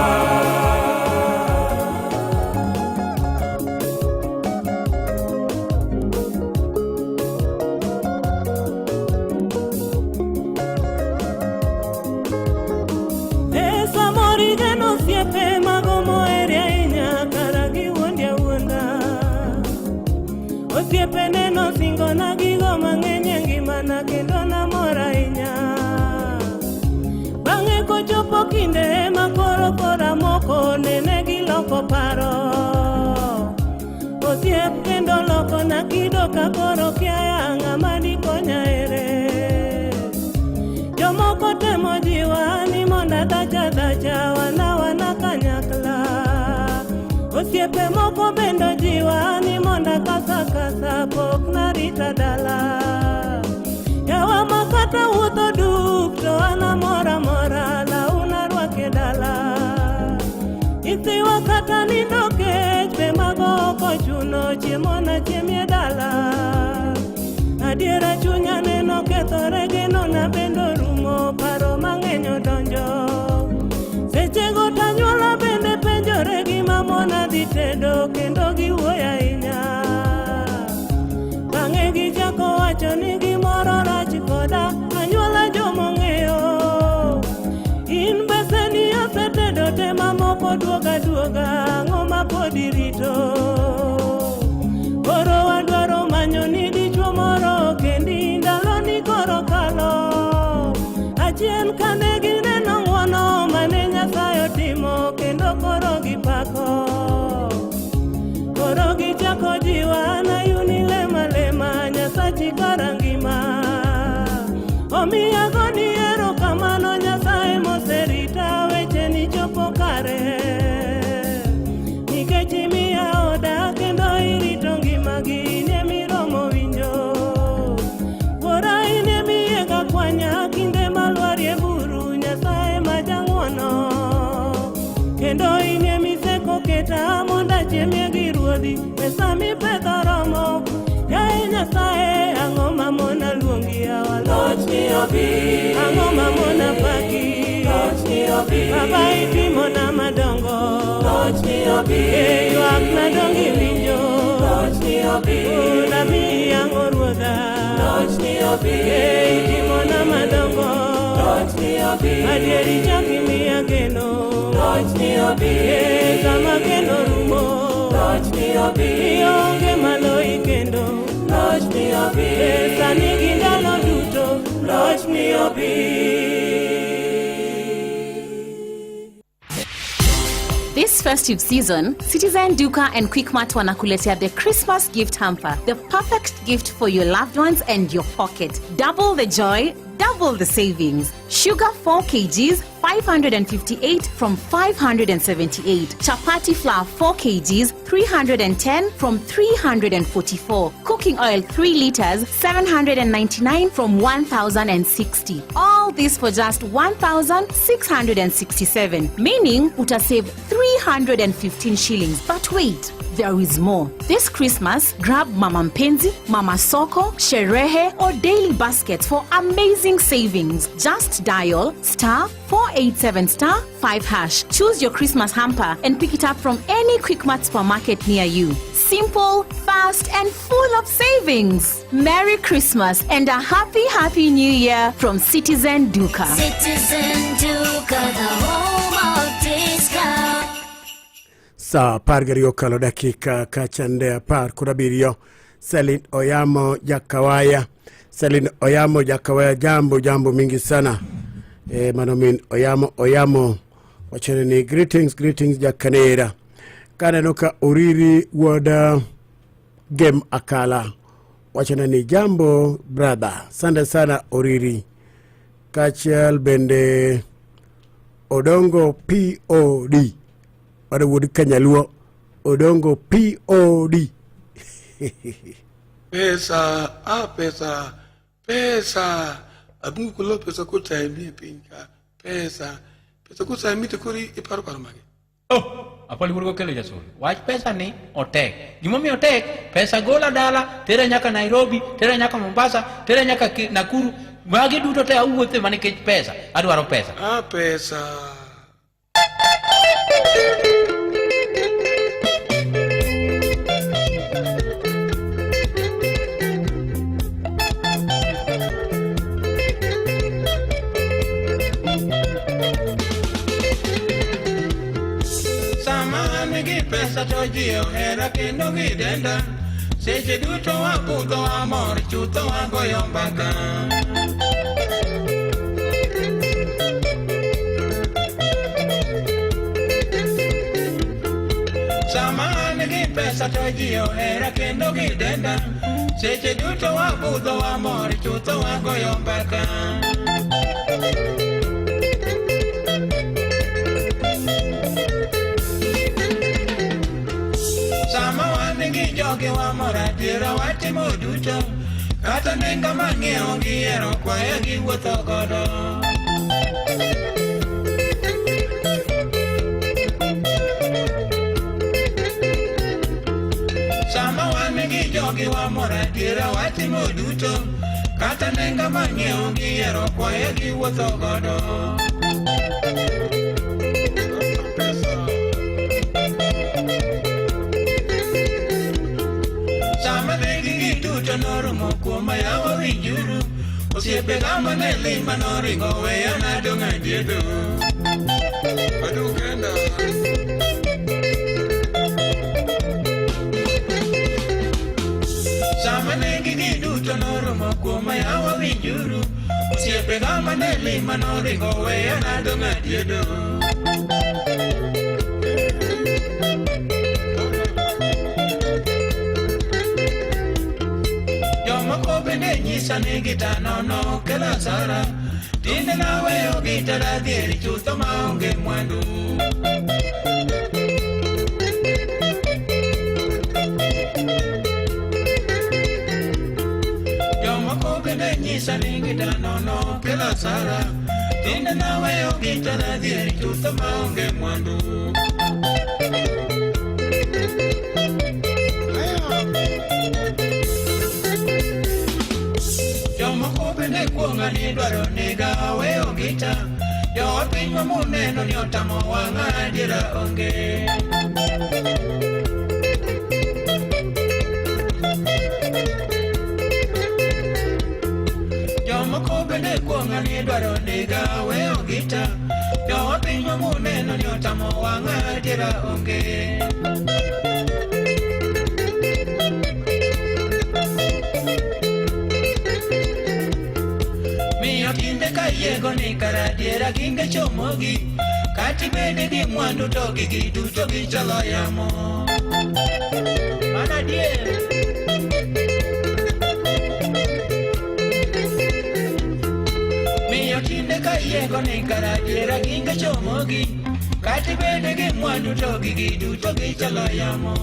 E samoro igeno osiepe mago moheri ahinya kara giwuondi awuonda Osiepene nosingona gigo mang'eny e ngimana kendo namor ahinya Bang'e kochopo kinde ma koro kora moko nene giloko paro Osiep kendo lokona kido ka koro kiaya ng'ama dikonya ere Jomoko temo jiwa ni mondo adhach adhacha wana wana kanyakla Osiepe moko bende jiwa ni mondo akasa kasa pok narita dala Yawa ma kata wuotho duk to an amor amora law narwake dala Nyithiwa kata nindo kech be mago ok ochuno chiemo nachiemie dala Adiera chunya neno kethore genona bende orumo paro mang'eny odonjo Sechego tanyuola bende penjore gima mona dhi tedo kendo giwuoyo ahinya Bang'e gichako wacho ni gimoro rach koda anyuola jomong'eyo In beseni osetedo te mamoko duoga duoga ang'o ma pod irito Koro wadwaro manyo ni dichuo moro kendi ndalo ni koro kalo Achien kane gineno ng'wono mane Nyasaye otimo kendo koro gipako Koro chiemie gi ruodhi, pesa mipedho romo. Yaye Nyasaye, ang'o mamona luongi yawa lochni obi. Ang'o mamona paki, lochni obi. Baba itimona madongo, lochni obi. E ywak madongo iwinjo, lochni obi. Namiyi ang'o ruodha, lochni obi. E itimona madongo, lochni obi. Adieri chak imiya geno, lochni obi. E sama geno rumo, lochni obi. Ionge maloyi kendo, lochni obi. E sani gi ndalo duto, lochni obi. This festive season, Citizen Duka and Quickmart wanakuletea the Christmas gift hamper, the perfect gift for your loved ones and your pocket. Double the joy, double the savings. Sugar 4 kgs, 558 from 578. Chapati flour 4 kgs, 310 from 344. Cooking oil 3 liters, 799 from 1060. All this for just 1,667, meaning utasave 315 shillings. But wait, there is more. This Christmas, grab Mama Mpenzi, Mama Soko, Sherehe, or Daily Baskets for amazing savings. Just dial star 487 star 5 hash. Choose your Christmas hamper and pick it up from any Quickmart supermarket near you. Simple, fast, and full of savings. Merry Christmas and a happy, happy New Year from Citizen Duka. Citizen Duka, the home of discount. Sa 12 okalo dakika kachande 17. Selin Oyamo Jakawaya, Selin Oyamo Jakawaya, jambo jambo mingi sana. Mano min Oyamo Oyamo wachene ni greetings greetings Jakanera. Kaneno ka Oriri wuod Gem Akala wachene ni jambo brother, sande sana Oriri. Kachiel bende Odongo POD mano wuod Kanyaluo, Odongo POD. Pesa, pesa, pesa. Abungu kulo pesa kotami e piny ka. Pesa, pesa kotami to koro iparo paro mage. Apoli wuod Kokelo Jasol. Wach pesa ni otek. Gimomiyo otek, pesa gola dala, tera nyaka Nairobi, tera nyaka Mombasa, tera nyaka Nakuru. Magi duto te awuothe mana nikech pesa. Adwaro pesa. Pesa. Sama an gi pesa to ji ohera kendo gidenda. Seche duto wabudho amor chutho wagoyo mbaka. Sama an gi pesa to ji ohera kendo gidenda. Seche duto wabudho amor chutho wagoyo mbaka. Sama wan gi jogi wamor adiera watimo duto. Kata nengo mang'iewo gihero kwaya giwuotho godo. Sama wan gi jogi wamor adiera watimo duto. Kata nengo mang'iewo gihero kwaya giwuotho godo. Sama negi duto norumo kuoma yawa winjuru. Osiepe mane lima noringo weya nadong' adiedo. Adong' kenda. Sama negi duto norumo kuoma yawa winjuru. Osiepe mane lima noringo weya nadong' adiedo. Jomoko bende nyisa ni gitano no kelo asara. Tinde naweyo gitara dhier chutho maonge mwandu. Jomoko bende nyisa ni gitano no kelo asara. Tinde naweyo gitara dhier chutho maonge mwandu. kuong'a ni dwaro nega weyo gita Jowa piny ma muneno ni otamo wang'a adiera onge Jomoko bende kuong'a ni dwaro nega weyo gita Jowa piny ma muneno ni otamo wang'a adiera onge Miyo tinde ka yiego ni kara adiera ginge chomogi Kati bede gi mwandu to gigi duto gichalo yamo Mano adier Miyo tinde ka yiego ni kara adiera ginge chomogi Kati bede gi mwandu to gigi duto gichalo yamo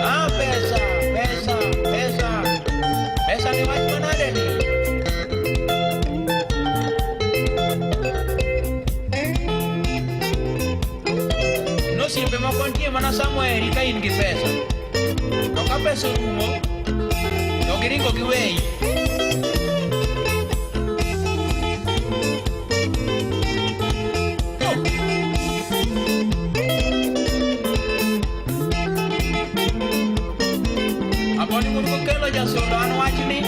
Ah, pesa, pesa, pesa. Pesa ni wach manade ni? Nosiepe moko nitie mana sama oheri ka in gi pesa. To ka pesa orumo, to giringo giweyi. Aponi wuod kokelo jasolo an wachni,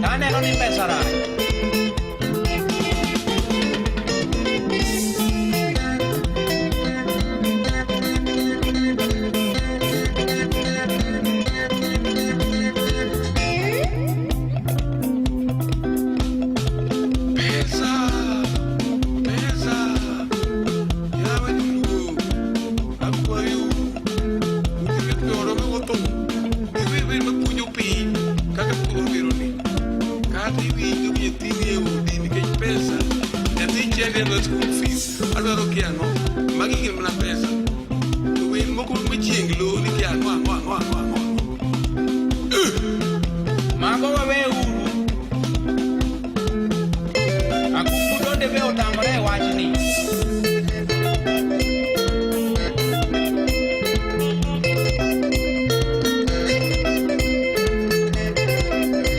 to aneno ni pesa rach. Pesa, pesa, yawe ndugu, akwayo, ukiwe toro me goto, iwe we makunyo piny kaka puro wero ni, kata iwinjo nyathini e odi nikech pesa, nyathi chende na school fees, adwaro kia ang'o, magi gin mana pesa. To wer moko machieng' lo ni kia ang'o ang'o ang'o ang'o ang'o. Mago waweuru. Akungu donde be otamore e wachni.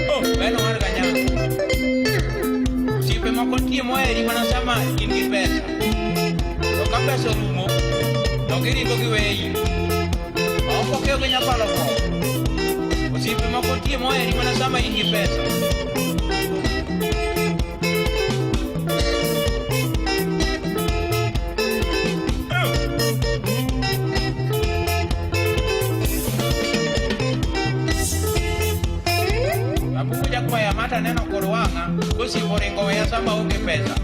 Oh, beno mar ganyango. Osiepe moko nitie moheri mana sama in gi pesa. To ka pesa orumo, to giringo giweyi. Ok okew gi nyapalo go. Osiepe moko nitie moheri mana sama in gi pesa. Abuku jakwaya mata neno kod wang'a kosiepo oringo weya sama aonge pesa.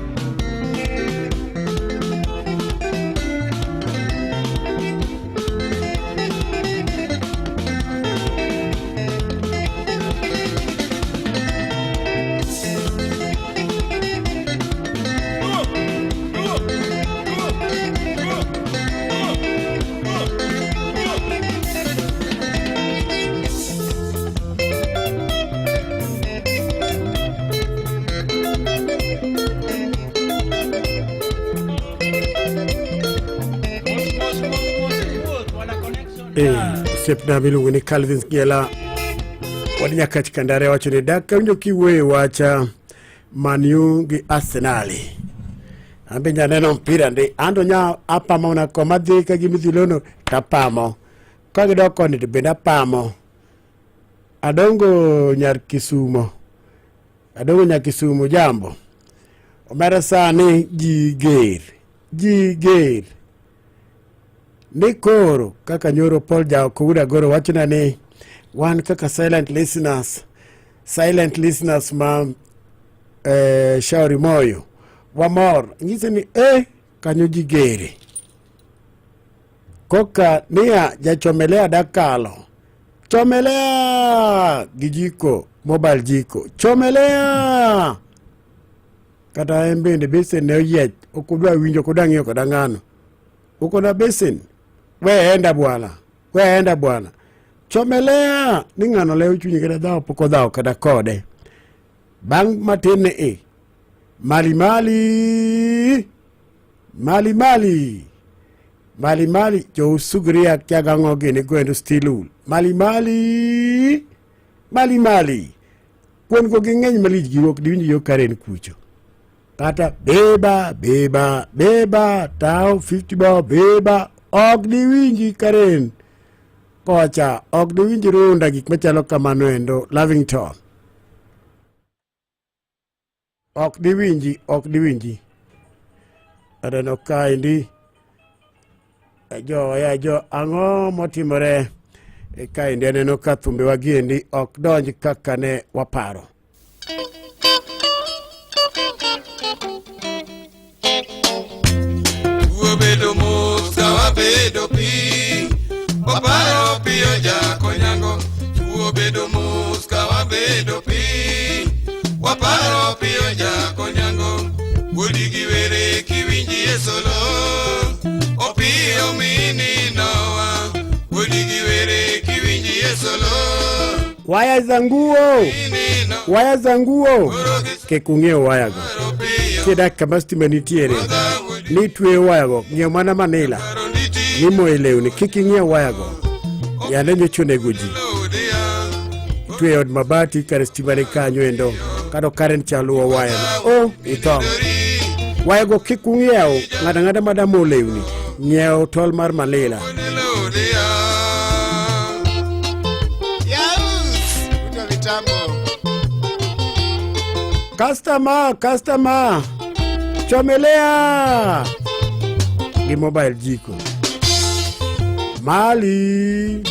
Osiepna miluongo ni Calvin Giela wad Nyakach Kandare wacho ni dak awinjo kiwuoyo e wacha Man U gi Arsenal. An be nyaneno mpira ndi an to nya apamo mana koma dhi ka gimidhi tapamo ka gidok koni to bende apamo. Adongo nyar Kisumo, adongo nyar Kisumo jambo. Omera sani ji ger, ji ger. Ni koro kaka nyoro Paul Jaokuda Goro wachona ni wan kaka silent listeners, silent listeners ma Shauri Moyo wamor nyise ni kanyo ji gere koka niya jachomelea dakalo chomelea gi jiko mobile jiko chomelea kata en bende besen ne oyiech ok odwa winjo ok odwa ng'iyo koda ng'ano uko na besen we enda bwana we enda bwana chomelea ni ng'ano lewo chunye kata dhawo pok odhawo kata kode bang' matin ni i mali mali mali mali Mali mali jo usugria kiagang'o gini goendo steel wool. Mali mali mali mali. Kuon go ging'eny malich giwuok diwinj yo Karen kucho. Kata beba beba beba tao 50 bob beba ok diwinji Karen kocha ok diwinj Runda gik machalo kamano endo Lavington. Ok diwinji ok diwinji. Aneno kaendi jo ya jo ang'o motimore kaendi aneno ka thumbewa giendi ok donj kaka ne waparo. Wabedo mos ka wabedo piny, waparo piyo jakonyango. Wabedo mos ka wabedo piny, waparo piyo jakonyango. Wuodi gi were kiwinji e solo, opiyo mini nowa. Wuodi gi were kiwinji e solo. Waya za nguo, waya za nguo, kik ung'iew waya go. Kidak kama stima nitiere, nitweyo waya go, ng'iew mana manila, nimoye lewni, kik ing'iew waya go. Yande nyocha onego ji. Itweyo od mabati kare stima ni kanyo endo, kata current cha luwo waya no. Oh, itho. Waya go kik ung'iew, ng'ato ang'ata ma damo lewni, ng'iew tol mar manila. Customer, customer, chomelea gi mobile jiko. Mali.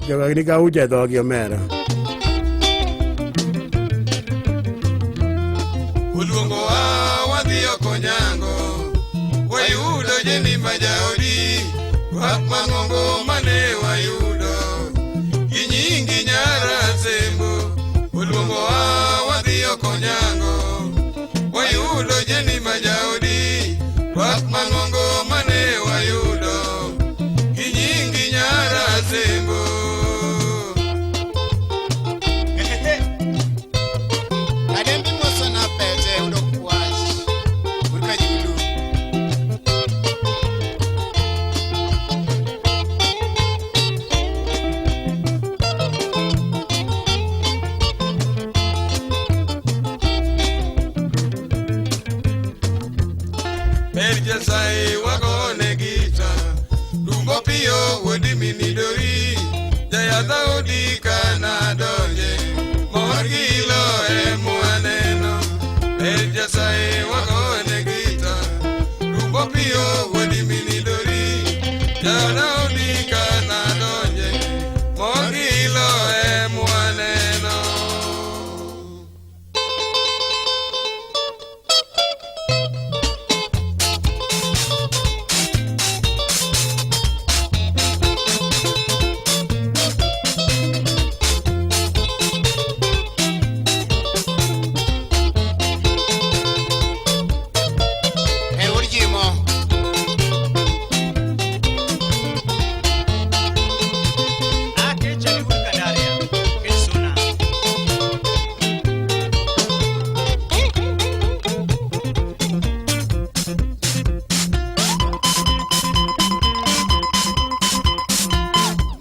Joga ni ga uja dhogi omera. Oluongowa wadhi Okonyango, wayudo jeni ma jaodi, rwak mang'ongo mane wayudo, gi nyingi nyara Sembo. Oluongowa wadhi Okonyango, wayudo jeni ma jaodi, rwak mang'ongo mane wayudo, gi nyingi nyara Sembo. Adembi moso na pete udo kwach urka julu. Ber Nyasaye wagone gita, dumbo piyo wuodi minidori, jayadha odi kana donje, mor gi ilo emwaneno. Ber Nyasaye wagone gita, dumbo piyo wuodi minidori, jayadha odi kana donje, mor gi ilo emwaneno. Her wuod jimo.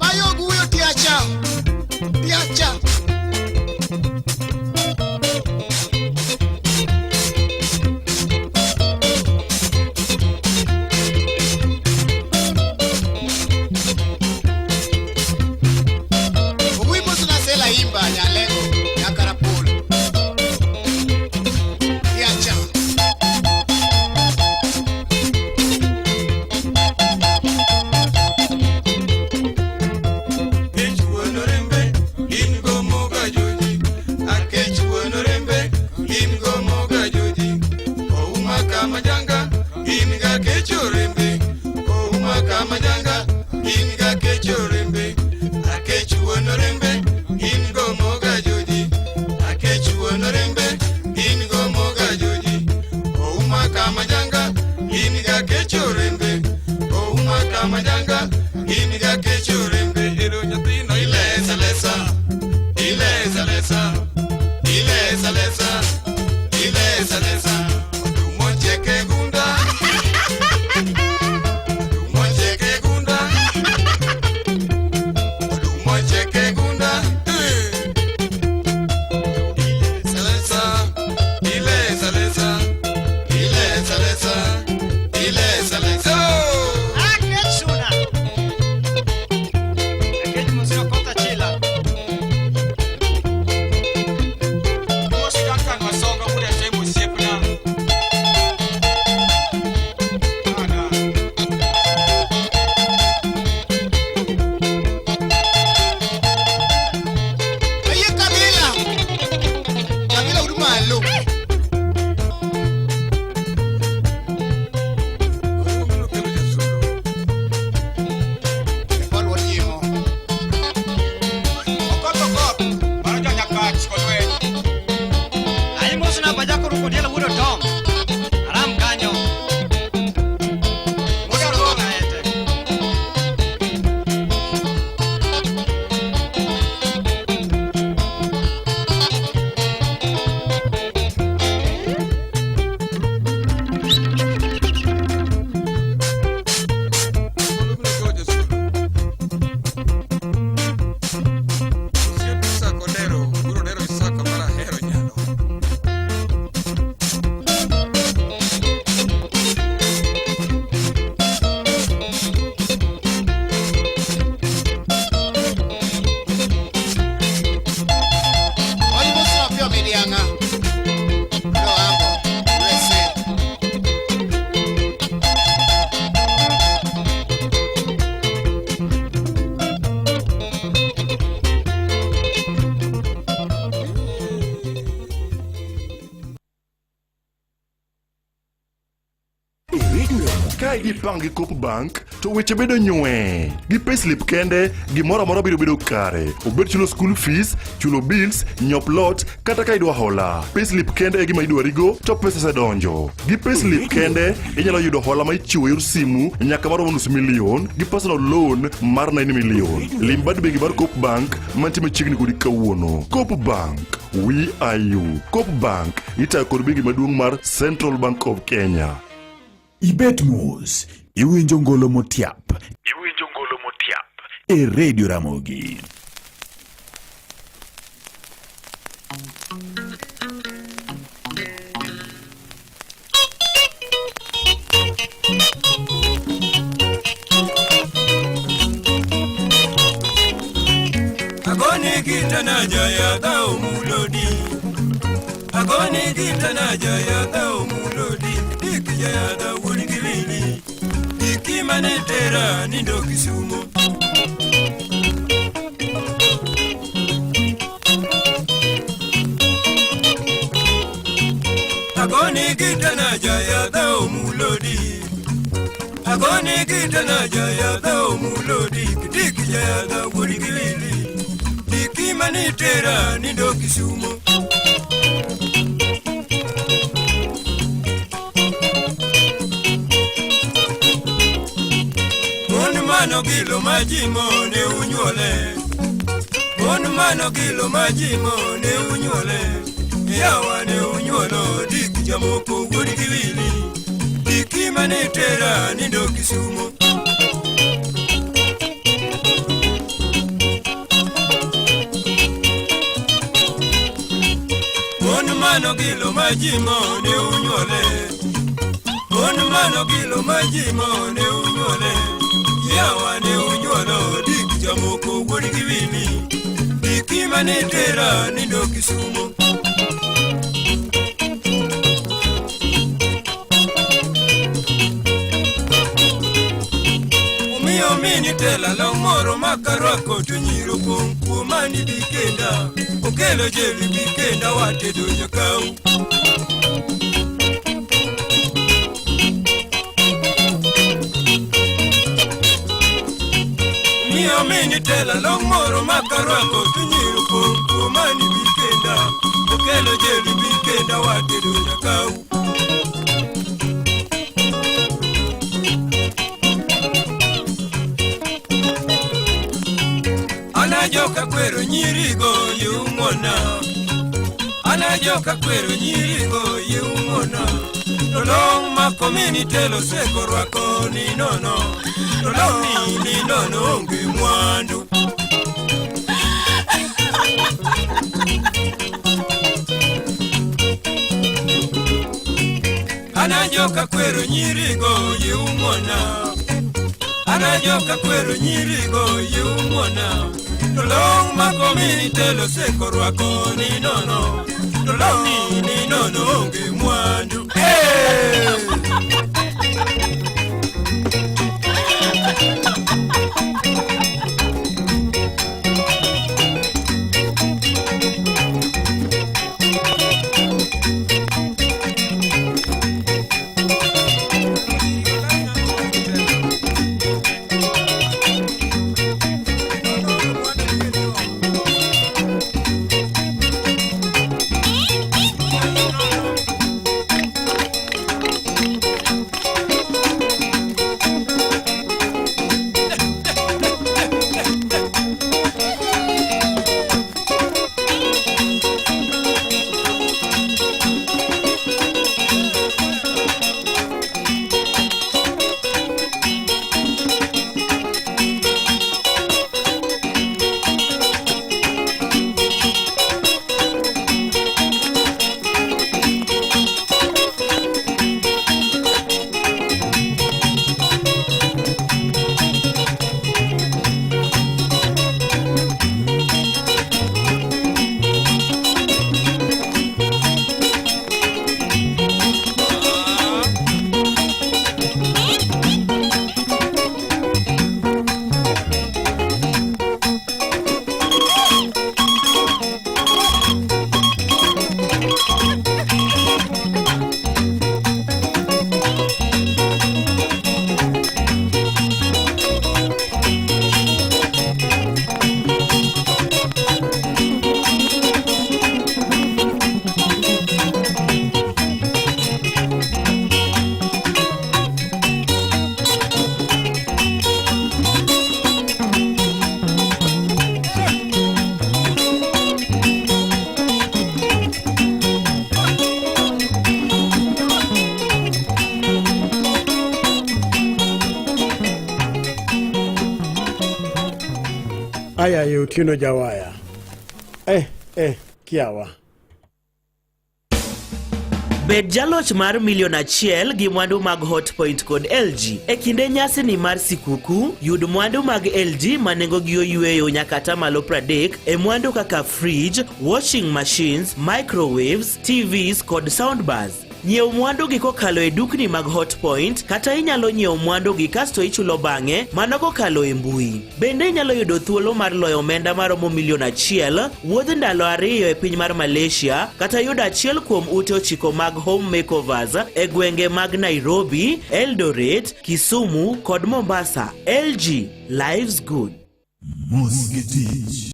Mayoguyo tiacha. Tiacha. Ogui moso na sela imba nyalego nyakarapol. Tiacha. Akech wuon orembe, in go moga joji. Akech wuon orembe, in go moga joji. Ouma kama janga, in ga kech orembe. Ouma kama janga, in ga kech orembe. Akech wuon orembe, in go moga joji. Akech wuon orembe, in go moga joji. Ouma kama janga, in ga kech orembe. Ouma kama janga, in ga kech orembe. Ero nyathino ilesa lesa, ilesa lesa, ilesa lesa, ilesa lesa. Odumo chiek e gunda. Ka ijipang gi Coop Bank to weche bedo nywe. Gi payslip kende, gimoro amora biro bedo kare. Obed chulo school fees, chulo bills, nyiewo plot, kata ka idwa hola. Payslip kende e gima idwarigo to pesa osedonjo. Gi payslip kende, inyalo yudo hola ma ichiwo yor simu nyaka maromo nus milion gi personal loan mar 9 million. Lim bad bengi mar Coop Bank mantie machiegni kodi kawuono. Coop Bank, we are you. Coop Bank itayo kod bengi maduong' mar Central Bank of Kenya. Ibet mos, iwinjo ngolo motiap. Iwinjo ngolo motiap. E Radio Ramogi. Agoni gitana jaya dha omulodi. Agoni gitana jaya dha omulodi. Dik jaya dha wuon gi wili. Diki mane tera nindo Kisumo. Agoni gitana jaya dha omulodi. Agoni gitana jaya dha omulodi. Dik jaya dha wuon gi wili. Diki mane tera nindo Kisumo. Mon mano gilo majimo ne unyuole. Mon mano gilo majimo ne unyuole. Yawa ne unyuolo dik jamoko wuod gi wili. Diki mane tera nindo Kisumo. Mon mano gilo majimo ne unyuole. Mon mano gilo majimo ne unyuole. Yawa ne unyuolo dik jamoko wuod gi wili. Diki mane tera nindo Kisumo. Omiyo mini tela long moro makarwako to nyiro pong' kuoma ni bi kenda. Okelo jeli bi kenda watedo nyakau. Omiyo mini tela long moro makarwako to nyiro pong' kuoma ni bi kenda. Okelo jeli bi kenda watedo nyakau. Anajoka kwero nyirigo yung'ona. Anajoka kwero nyirigo yung'ona. To long mako mini telo seko rwako ni nono. To long ni nono onge mwandu. Anajoka kwero nyirigo yung'ona. Anajoka kwero nyirigo yung'ona. To long mako mini telo seko rwako ni nono. To long ni nono onge mwandu. Hey! Aya ye Otieno Jawaya. Eh, eh, kiawa. Bed jaloch mar milion achiel gi mwandu mag Hotpoint kod LG. E kinde nyasi ni mar sikuku, yud mwandu mag LG ma nengogi oyweyo nyaka atamalo 30 e mwandu kaka fridge, washing machines, microwaves, TVs kod soundbars. Nyiew mwandu gi kokalo e dukni mag Hotpoint kata inyalo nyiewo mwandu gi kasto ichulo bang'e mano kokalo e mbui. Bende inyalo yudo thuolo mar loyo omenda maromo milion achiel, wuodh ndalo ariyo e piny mar Malaysia kata yudo achiel kuom ute ochiko mag home makeovers e gwenge mag Nairobi, Eldoret, Kisumu kod Mombasa. LG, life's good. Mos gi tich.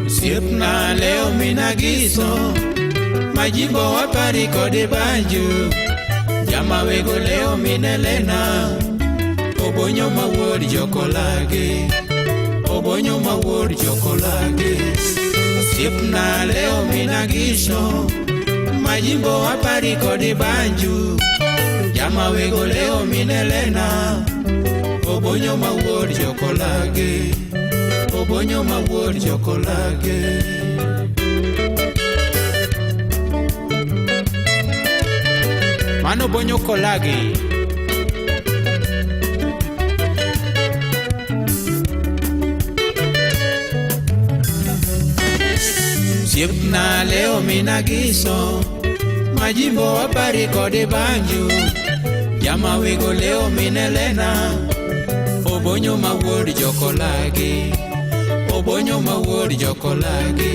Osiepna leo minagiso majimbo wapari kod banju jama wego leo minelena obonyo mawuod jokolage obonyo mawuod jokolage osiepna leo minagiso majimbo wapari kod banju jama wego leo minelena obonyo mawuod jokolage obonyo mawuod jokolage Mano bonyo kolagi. Osiepna leo minagiso majimbo wapari kod banju jama wego leo minelena obonyo mawuod jokolage obonyo mawuod jokolage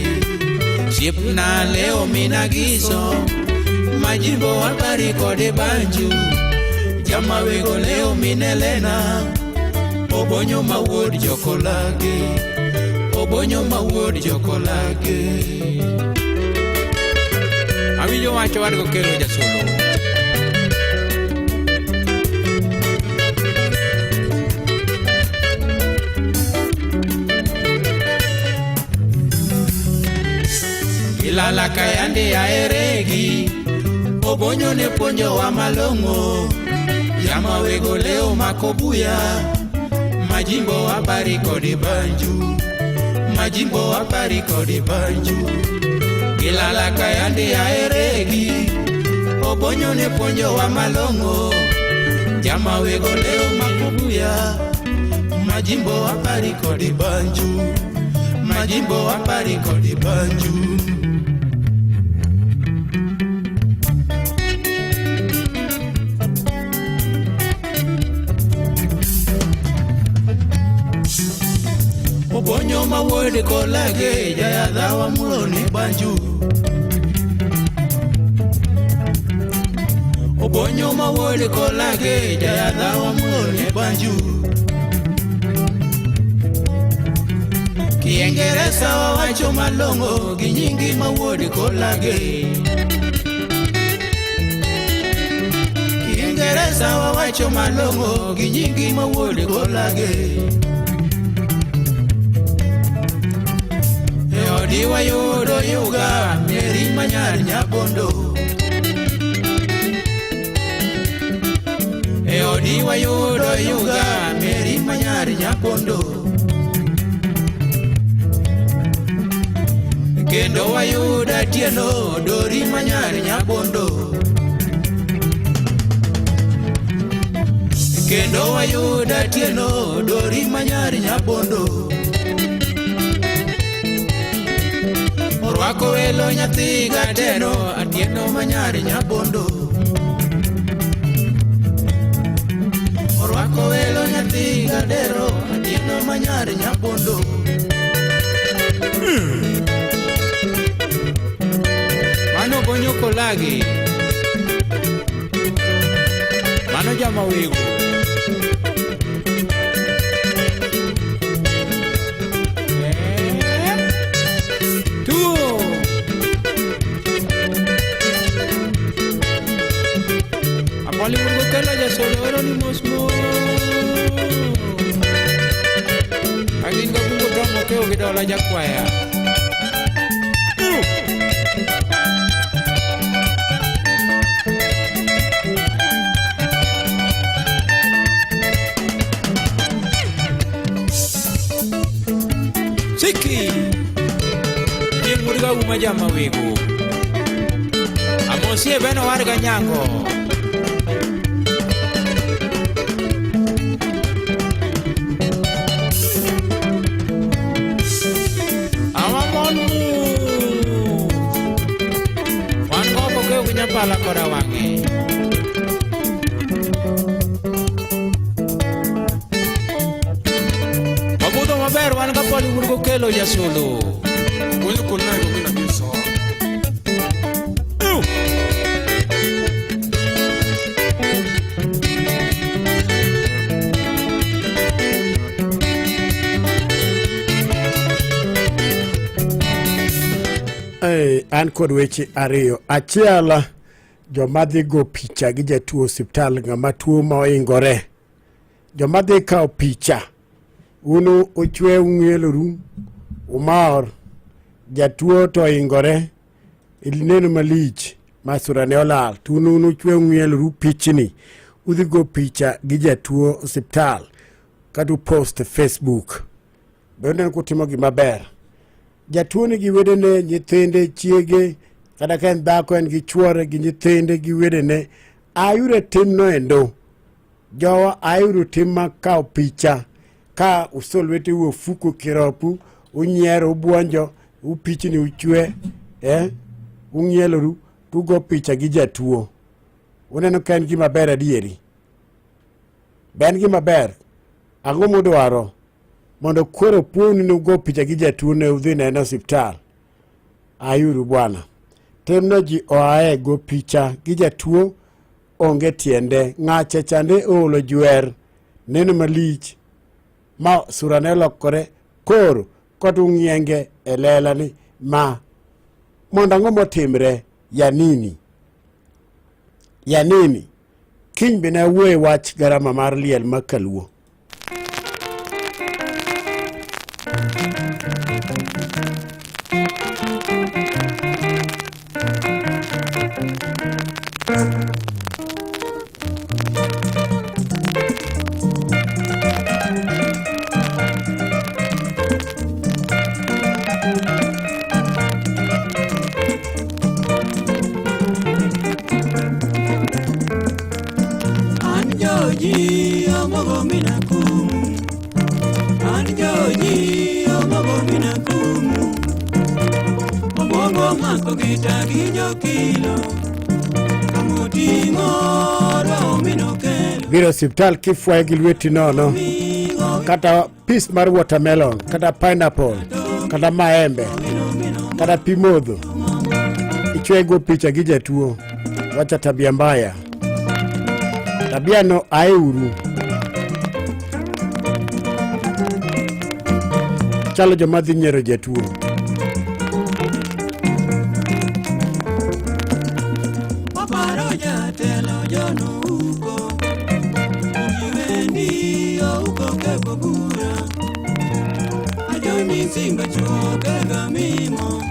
osiepna leo minagiso majimbo wapari kod banju jama wego leo minelena obonyo mawuod jokolage obonyo mawuod jokolage Awinjo wacho wadgo kelo jasolo. Ilala kayande aeregi obonyo ne puonjowa malong'o jama wego leo makobuya majimbo wapari kod banju majimbo wapari kod banju Ilala kayande aeregi obonyo ne puonjowa malong'o jama wego leo makobuya majimbo wapari kod banju majimbo wapari kod banju Obonyo mawuod kolage jayadhawa mulo ni banju Obonyo mawuod kolage jayadhawa mulo ni banju Kiingereza wawacho malong'o gi nyingi mawuod kolage Kiingereza wawacho malong'o gi nyingi mawuod kolage E odi wayudo yuga mieri manyar nyabondo E odi wayudo yuga mieri manyar nyabondo Kendo wayudo atieno dori manyar nyabondo Kendo wayudo atieno dori manyar nyabondo Orwako welo nyathi gateno atieno manyar nyabondo Orwako welo nyathi gadero atieno manyar nyabondo Mano bonyo kolagi. Mano jama wego. Tuo. Apoli murgo kelo jasolo oro ni mos mos. Agin ga bungo dongo keo gi dola jakwaya. Siki. Chieng' wuod uma jama wego. Amosie beno warga nyango. Awa mon mu. Wan go kokew gi nyapala koda wang'e. Wabudho maber wan ka poli wuod kokelo jasulu. Gonyo kol Nairobi na biso. An kod weche ariyo. Achiel, joma dhi go picha gi jatuo osiptal ng'ama tuo ma oingore. Joma dhi kawo picha, un uchwe ung'ieloru, umor, jatuo to oingore, ineno malich ma surane olal, to un uchwe ung'ieloru pichni, udhi go picha gi jatuo osiptal kata upost e Facebook. Be uneno kutimo gima ber? Jatuo nigi wedene, nyithinde, chiege, kata ka en dhako en gi chuore gi nyithinde gi wedene. Ayudo timno endo. Jowa ayudo tim mar kawo picha ka uso lweteu e ofuko kiropu, unyiero, ubwonjo, upichni uchwe, ung'ieloru, tugo picha gi jatuo. Uneno ka en gima ber adieri? Be en gima ber? Ang'o mudwaro? Mondo koro puonu ni ugo picha gi jatuo ne udhi nene osiptal. Ayuru bwana. Timno ji oae go picha gi jatuo onge tiende. Ng'acha chande oolo jwer, neno malich ma surane olokore koro kod ung'ienge e lela ni ma mondo ang'o motimre ya nini? Ya nini? Kiny be nawuoye wach garama mar liel ma kaluo. An joji omogo mina kumu. An joji omogo mina kumu. Obwongo mako gita gi jokilo. Kamoting'o dwa omino kelo. Biro osiptal kifwaye gi lweti nono, kata piece mar watermelon, kata pineapple, kata maembe, kata pi modho. Ichwe go picha gi jatuo. Wacha tabia mbaya. Tabia no aeuru. Chalo joma dhi nyiero jatuo. Waparo jatelo jono uko. Jiwendi ouko keko bura. Ajoni simba chuo kega mimo.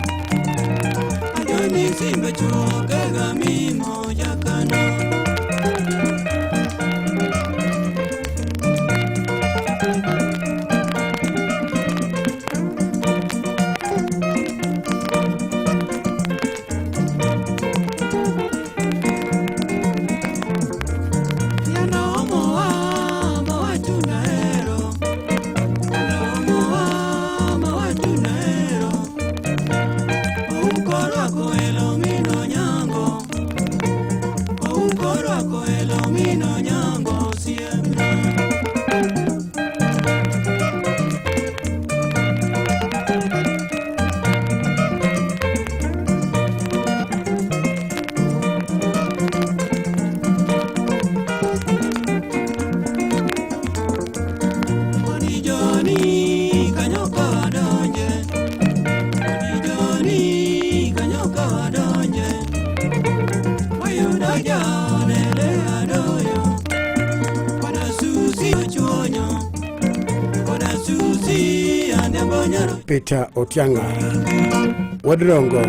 Ajoni simba chuo kega mimo jakano. Joni kanyoka wadonje. Joni kanyoka wadonje. Wayudo janele adoyo. Koda susi ochuonyo. Koda susi andembonyoro. Peter Otianga. Wuod Rongo.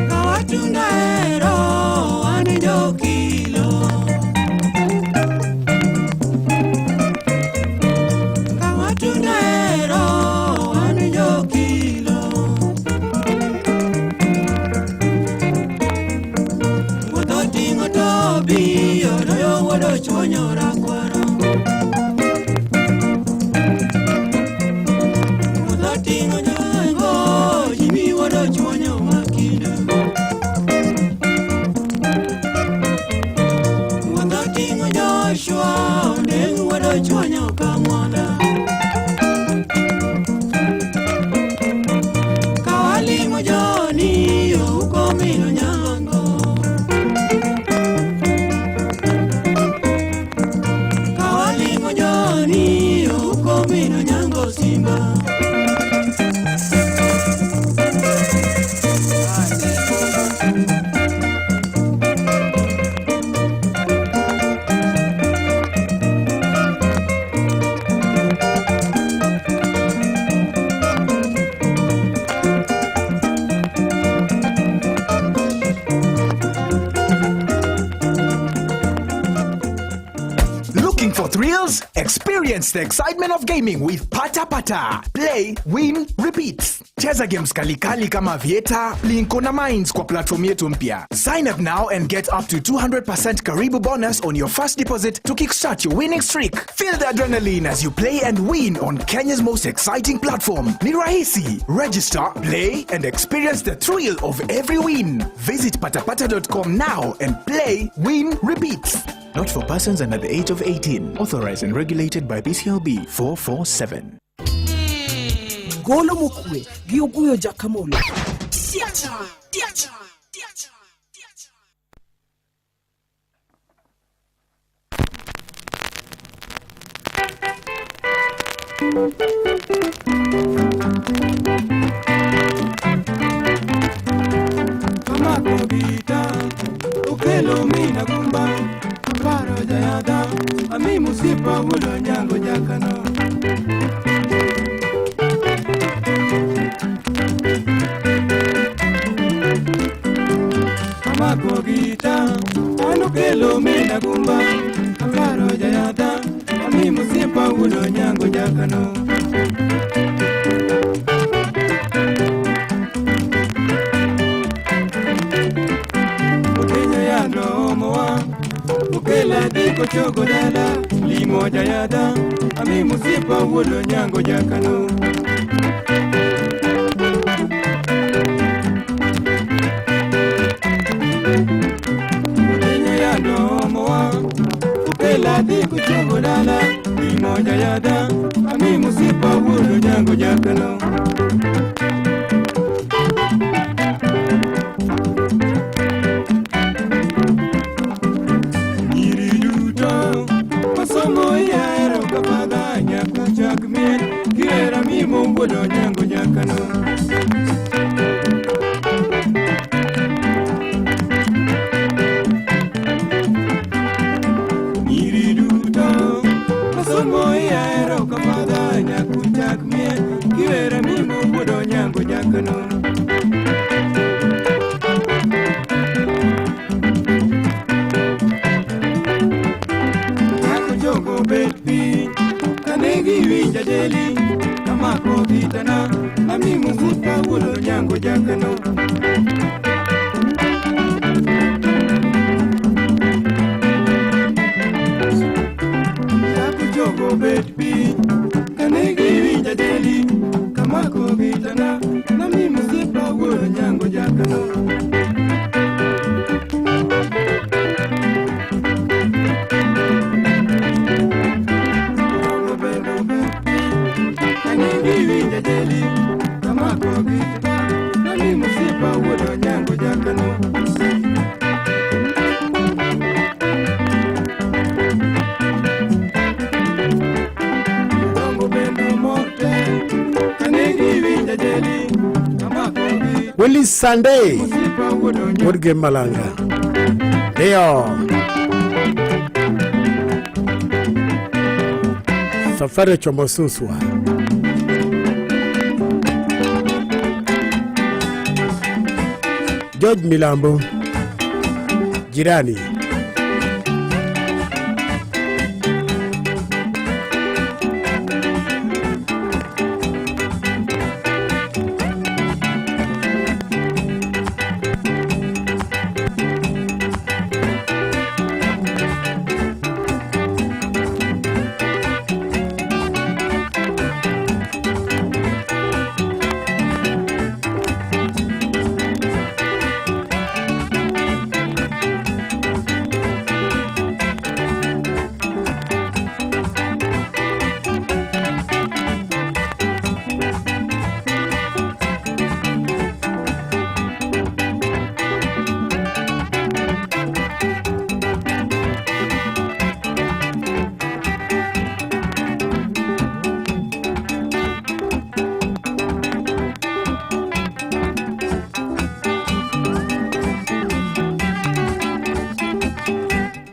Kawatunda ero an jokilo. Kawatunda ero wan jokilo. Wuoth oting'o tobi odoyo wuod ochuonyo rakwaro. Wuoth oting'o nyango Jimmy wuod ochuonyo makinda. Wuoth oting'o Joshua Ondeng' wuod ochuonyo kang'wonda. Kawalimo Joni ouko min Onyango. Kawalimo Joni ouko min Onyango Simba. Looking for thrills? Experience the excitement of gaming with Pata Pata. Play, win, repeat. Cheza games kalikali kama Vieta, Plinko na Mines kwa platform yetu mpya. Sign up now and get up to 200% Karibu bonus on your first deposit to kickstart your winning streak. Feel the adrenaline as you play and win on Kenya's most exciting platform. Ni rahisi. Register, play and experience the thrill of every win. Visit patapata.com now and play, win, repeat. Not for persons under the age of 18. Authorized and regulated by BCLB 447. Golo mokwe gi Oguyo Jakamolo. Amako gita okelo mina gumba aparo jayadha ami musiepa wuod Onyango jakano. Amako gita an okelo mina gumba aparo jayadha ami musiepa wuod Onyango jakano. Okinyo yando omowa okela dhi kochogo dala limo jayadha ami musiepa wuod Onyango jakano. Okinyo yando omowa okela dhi kochogo dala limo jayadha ami musiepa wuod Onyango jakano. Nyiri duto masomo ihero kapadha nyaka chak miel gihera mimo wuod Onyango jakano. Nyiri duto masomo ihero kapadha nyaka chak miel gihera mimo wuod Onyango jakano. Nyako jogo bet piny kane giwinja deli amako gitana ami musiepa wuod Onyango jakano. Nyako jogo bet piny kane giwinja deli kamako gitana nami musiepa wuod Onyango jakano. Kane giwinja deli kamako gitana nami musiepa wuod Onyango jakano. Dongo bende mor te kane giwinja deli kamako gitana Willy Sunday musiepa wuod Onyango wuod Gem Malanga. Ndio. Safari ya chomo Suswa. George Milambo. Jirani.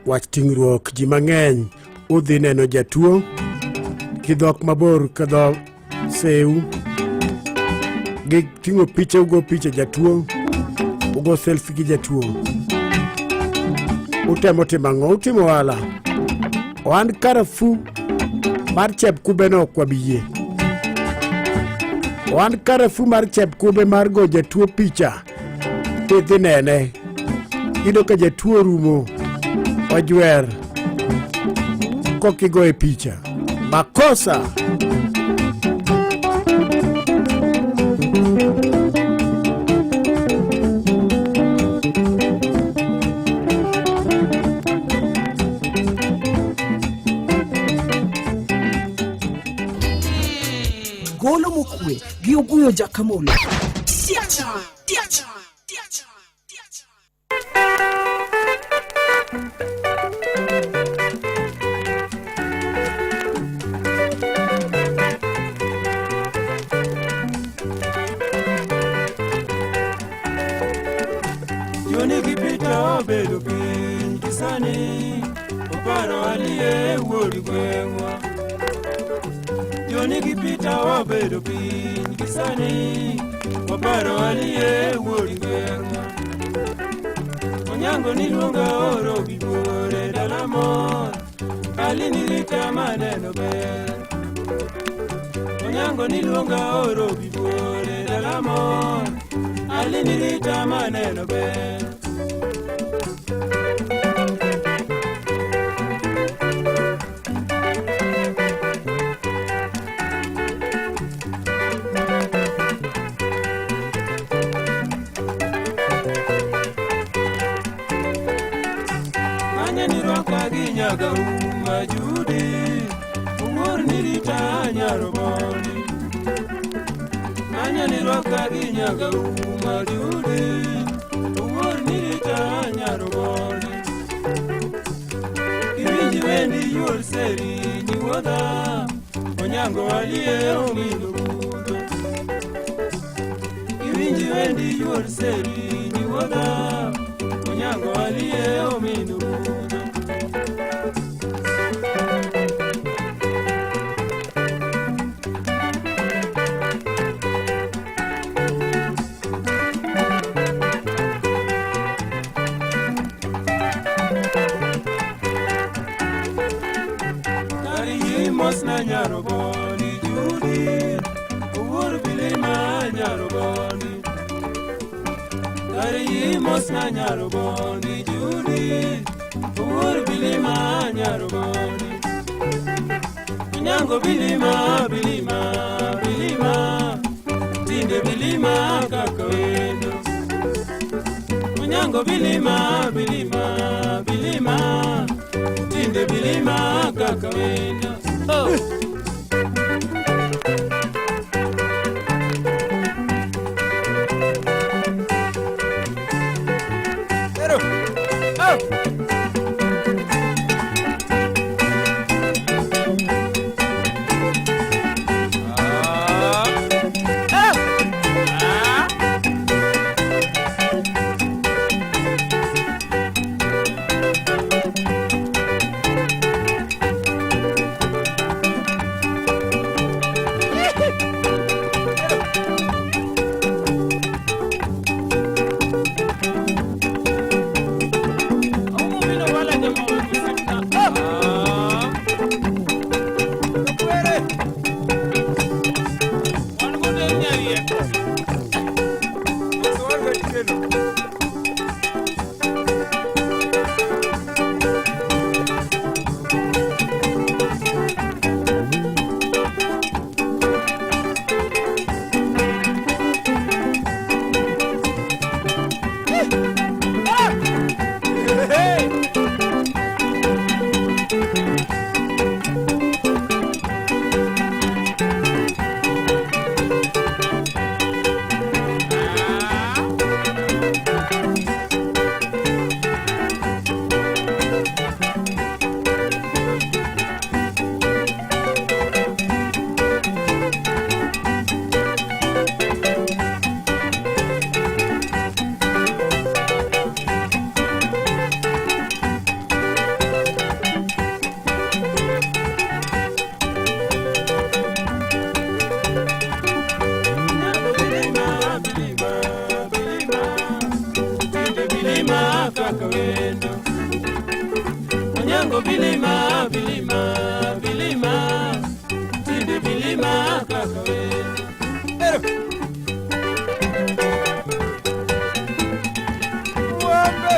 Wach ting'ruok ji mang'eny udhi neno jatuo gi dhok mabor ka dho seu giting'o picha ugo picha jatuo ugo selfie gi jatuo utemo timo ang'o utimo ohala ohand karafu mar chepkube no ok wabi yie ohand karafu mar chepkube mar go jatuo picha tidhi nene iyudo ka jatuo orumo ojwer kokigoye picha makosa Golo mokwe gi Oguyo Jakamolo. Joni gi Peter obedo piny gi sani oparo aliye wuod gweng'wa. Joni gi Peter obedo piny gi sani oparo aliye wuod gweng'wa. Onyango niluonga oro bibuore dala mor, Ali nirita maneno ber. Onyango niluonga oro bibuore dala mor, Ali nirita maneno ber. Manya ni rwaka gi nyaga uma Judi, owuor ni rita nyarobondi. Manya ni rwaka gi nyaga uma Judi, owuor ni rita nyarobondi. Iwinji wendi yuor seri ni wuodha, Onyango alie omindo budho. Iwinji wendi yuor seri ni wuodha, Onyango alie omindo budho. Kari mos na nyaroboni Judi, owuor bilima nyaroboni. Kari mos na nyaroboni Judi, owuor bilima nyaroboni. Onyango bilima bilima bilima, tinde bilima kaka wendo. Onyango bilima bilima bilima, tinde bilima kaka wendo. Oh. Pero. Oh. Onyango vilima vilima vilima tinde vilima kaka we. Ero. Wambe.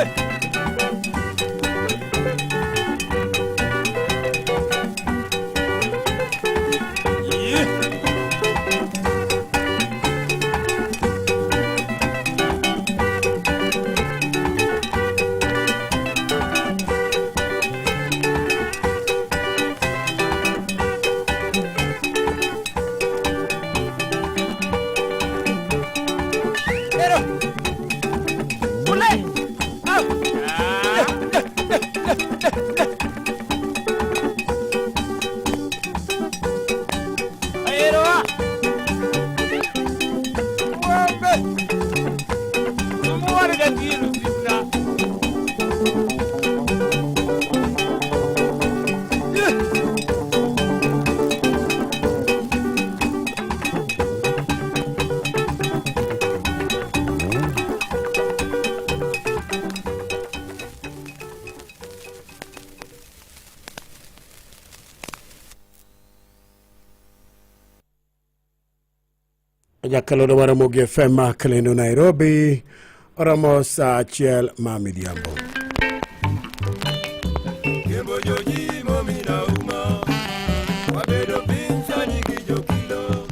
Yeah. Ero. Ule. Au. Ah. Ero. Wambe. Muwari gatiru sisna. Yeah. Jakalodo mar Ramogi FM Kalendo Nairobi oromo saa achiel ma midhiambo. Kembo joji momina uma wabedo piny sani gi jokilo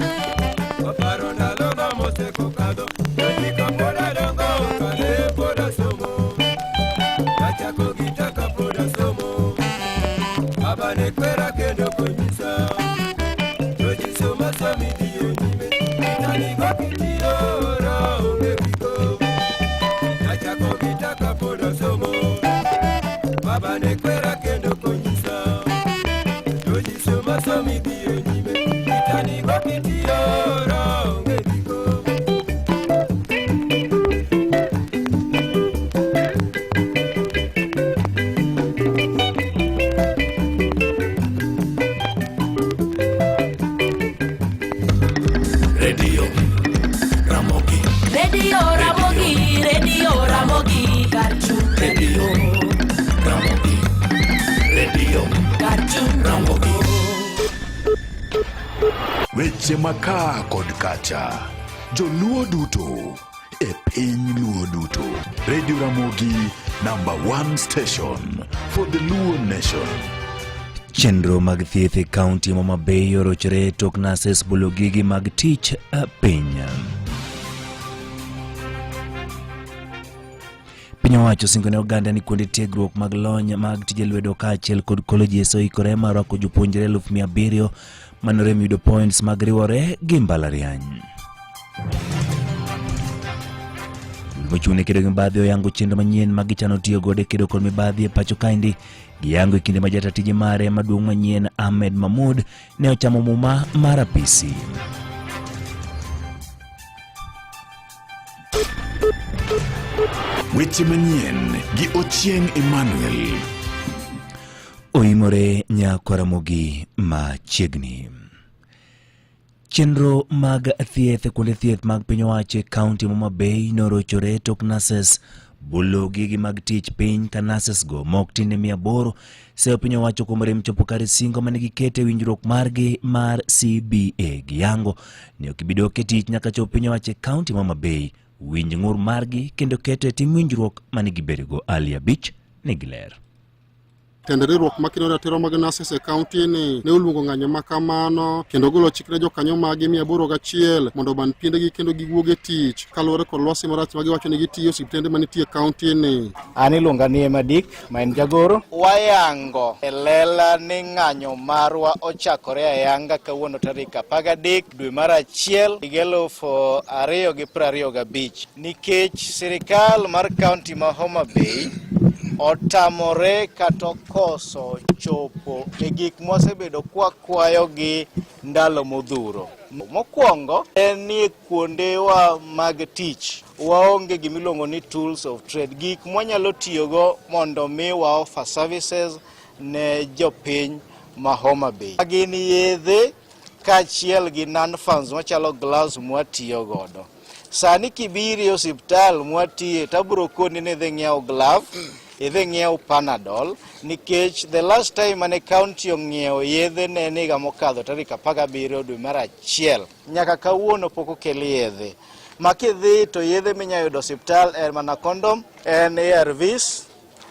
waparo ndalo ga mosekokadho joji ka pod adongo kane pod asomo nachako gita ka pod asomo baba ne kwera kendo konyisa joji soma somi dhiyo nyime gitanigo kitiyo roho onge giko nachako gita ka pod asomo baba ne kwera kendo konyisa joji soma somi dhiyo nyime gitanigo kitiyo roho onge giko. Radio Ramogi. Radio Ramogi, Radio Ramogi, Karchu. Radio Ramogi. Radio Karchu. Ramogi. Weche makaa kod kacha. Joluo duto e piny luo duto. Radio Ramogi number one station for the Luo nation. Chenro mag thieth e kaunti ma Homa Bay orochore tok nurses bolo gigi mag tich piny. Piny owacho osingo ne oganda ni kuonde tiegruok mag lony mag tije lwedo kaachiel kod colleges oikore mar rwako jopuonjre 700,000 manorem yudo points mag riwore gi mbalariany. Duol mochung' ne kedo gi mibadhi oyango chenro manyien ma gichano tiyo godo e kedo kod mibadhi e pacho kaendi. Giyango e kinde ma jata tije mare maduong' manyien Ahmed Mahmood ne ochamo muma mar apisi. Weche manyien gi Ochieng Emmanuel. Oimore nyako Ramogi machiegni. Chenro mag thieth e kuonde thieth mag piny owacho e kaunti ma Homa Bay norochore tok nurses bolo gigi mag tich piny ka nurses go mok tinde 800 seyo piny owacho kuom rem chopo kare singo mane giketo e winjruok margi mar CBA. Giyango ni ok gibi dok e tich nyaka chop piny owacho e kaunti ma Homa Bay winj ng'ur margi kendo keto e tim winjruok mane gibedogo. Ali Abich nigi ler. Tend riwruok makino ratiro mag nurses e kaunti ni ne oluongo ng'anyo ma kamano kendo golo chik ne jokanyo magi 801 mondo oban piendegi kendo giwuog e tich kaluwore kod lwasi marach ma giwacho ni gitiyo e osiptende manitie e kaunti ni. An iluonga ni Emma Dick, ma en jagoro. Wayango e lela ni ng'anyo marwa ochakore ayanga kawuono tarik 13 dwe mar achiel higa 2025 nikech sirikal mar kaunti ma Homa Bay otamore kata okoso chopo e gik mwasebedo kwakwayogi ndalo modhuro. Mokwongo en ni e kuondewa mag tich waonge gimiluongo ni tools of trade, gik mwanyalo tiyogo mondo mi wa offer services ne jopiny ma Homa Bay. Gin yedhe kaachiel gi non-funds machalo gloves mwatiyo godo. Sani kibiro e osiptal mwatiye to abiro koni ni idhi ng'iewo glove, idhi ng'iew Panadol nikech the last time mane county ong'iewo yedhe ne en higa mokadho tarik 17 dwe mar achiel. Nyaka kawuono pok okel yedhe. Ma kidhi to yedhe minyalo yudo osiptal en mana condom, en ARVs,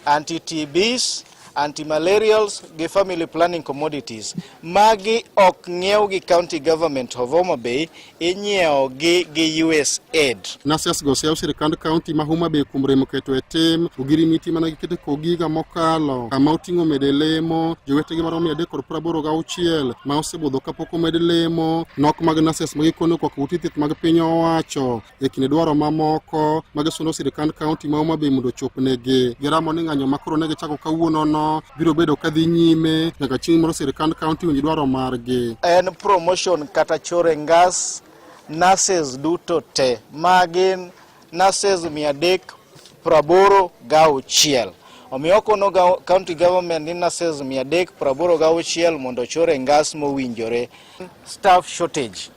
anti-TBs, anti-malarials gi family planning commodities. Magi ok ng'iew gi county government of Homa Bay, inyiewo gi gi USAID. Nurses go seyo sirkand kaunti ma Homa Bay kuom remo keto e tim ogirimiti mana giketo kogi higa mokalo kama oting'o mede lemo jowetegi maromo 386 ma osebudho kapok omed lemo nok mag nurses ma gikone okwako ute thieth mag piny owacho e kinde dwaro mamoko ma gisundo sirkand kaunti ma Homa Bay mondo ochopnegi. Giramo ni ng'anyo ma koro ne gichako kawuonono biro bedo kadhi nyime nyaka chieng' moro sirkand kaunti winj dwaro margi. En promotion kata chore ngas nurses duto te ma gin nurses 386. Omiyo okono county government ni nurses 386 mondo ochore ngas mowinjore. Staff shortage.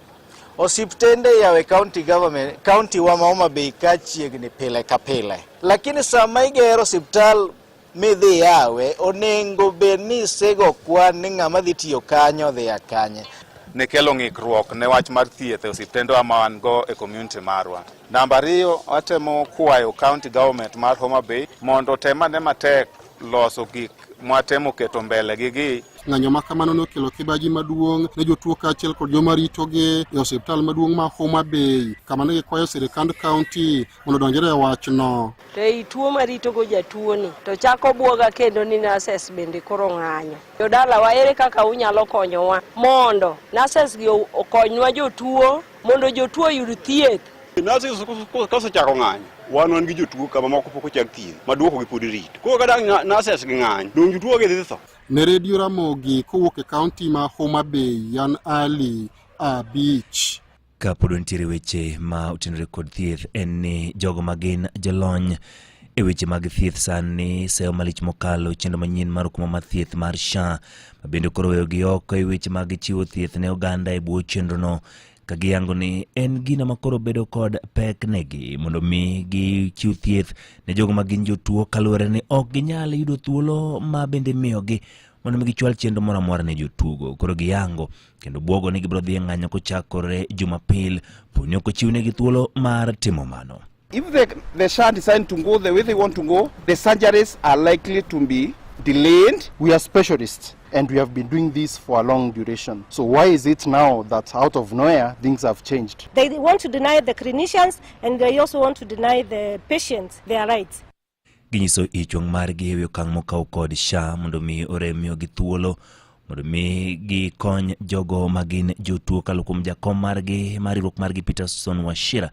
Osiptende yawe county government, county wa ma Homa Bay ka chiegni pile ka pile. Lakini sama igero osiptal midhi yawe, onego bed ni isego kwan ni ng'ama dhi tiyo kanyo dhi ya kanye. Ne kelo ng'ikruok ne wach mar thieth e osiptendwa ma wan go e community marwa. Namba ariyo, watemo kwayo county government mar Homa Bay mondo otem ane matek loso gik mwatemo keto mbele gi gi. Ng'anyo ma kamano ne okelo kibaji maduong' ne jotuo kaachiel kod joma ritogi e osiptal maduong' ma Homa Bay kama ne gikwayo sirkand kaunti mondo odonjre e wachno. To ei tuo maritogo jatuoni to chako bwoga kendo ni nurses bende koro ng'anyo. Jodalawa ere kaka unyalo konyowa mondo nurses gi okonywa jotuo mondo jotuo oyud thieth. Nurses kosechako ng'anyo, wan wan gi jotuo kama moko pok ochak thieth, ma duoko gi pod irito. Koro ka dang' nurses gi ng'any, dong' jotuo gi dhi tho. Ne Redio Ramogi kowuok e kaunti ma Homa Bay, an Ali Abich. Ka pod wantiere weche ma otenore kod thieth en ni jogo ma gin jolony e weche mag thieth sani seyo malich mokalo chenro manyien mar okumba mar thieth mar SHA ma bende koro weyogi oko e weche mag chiwo thieth ne oganda e bwo chenrono ka giyango ni en gino ma koro bedo kod pek negi mondo mi gichiw thieth ne jogo ma gin jotuo kaluwore ni ok ginyal yudo thuolo ma bende miyogi mondo mi gichwal chenro moro amora ne jotugo. Koro giyango kendo bwogo ni gibiro dhi e ng'anyo kochakore Jumapil poni ok ochiwnegi thuolo mar timo mano. If the SHA decide to go the way they want to go, the surgeries are likely to be delayed. We are specialists and we have been doing this for a long duration. So why is it now that out of nowhere things have changed? They want to deny the clinicians and they also want to deny the patients their rights. Ginyiso ich wang' margi ewi okang' mokaw kod SHA mondo mi orem miyogi thuolo mondo mi gikony jogo ma gin jotuo kalo kuom jakom margi mar riwruok margi Peterson Wachira.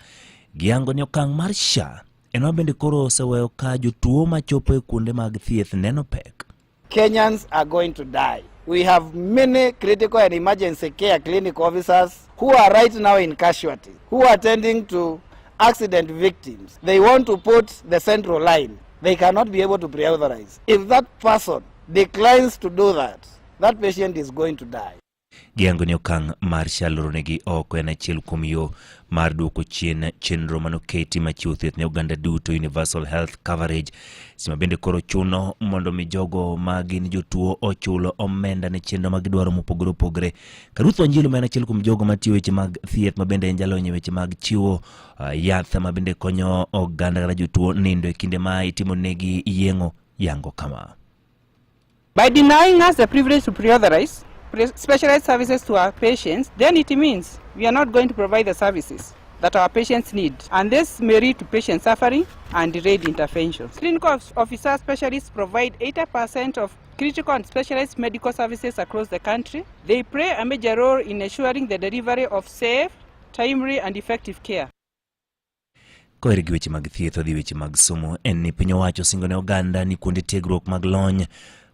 Giyango ni okang' mar SHA en ma bende koro oseweyo ka jotuo machopo e kuonde mag thieth neno pek. Kenyans are going to die. We have many critical and emergency care clinic officers who are right now in casualty, who are attending to accident victims. They want to put the central line. They cannot be able to pre-authorize. If that person declines to do that, that patient is going to die. Giyango ni okang' mar SHA loronegi oko en achiel kuom yo mar duoko chien chenro manoketi machiwo thieth ne oganda duto Universal Health Coverage. Sima bende koro chuno mondo mi jogo ma gin jotuo ochul omenda ne chenro ma gidwaro mopogore opogore. Karuth Wanjiru ma en achiel kuom jogo matiyo weche mag thieth ma bende en jalony e weche mag chiwo yath ma bende konyo oganda kata jotuo nindo e kinde ma itimo negi yeng'o yango kama. By denying us the privilege to pre-authorize specialized services to our patients, then it means we are not going to provide the services that our patients need, and this may lead to patient suffering and delayed interventions. Clinical officer specialists provide 80% of critical and specialized medical services across the country. They play a major role in ensuring the delivery of safe, timely, and effective care. Koher gi weche mag thieth odhi weche mag somo en ni piny owacho osingo ne oganda ni kuonde tiegruok mag lony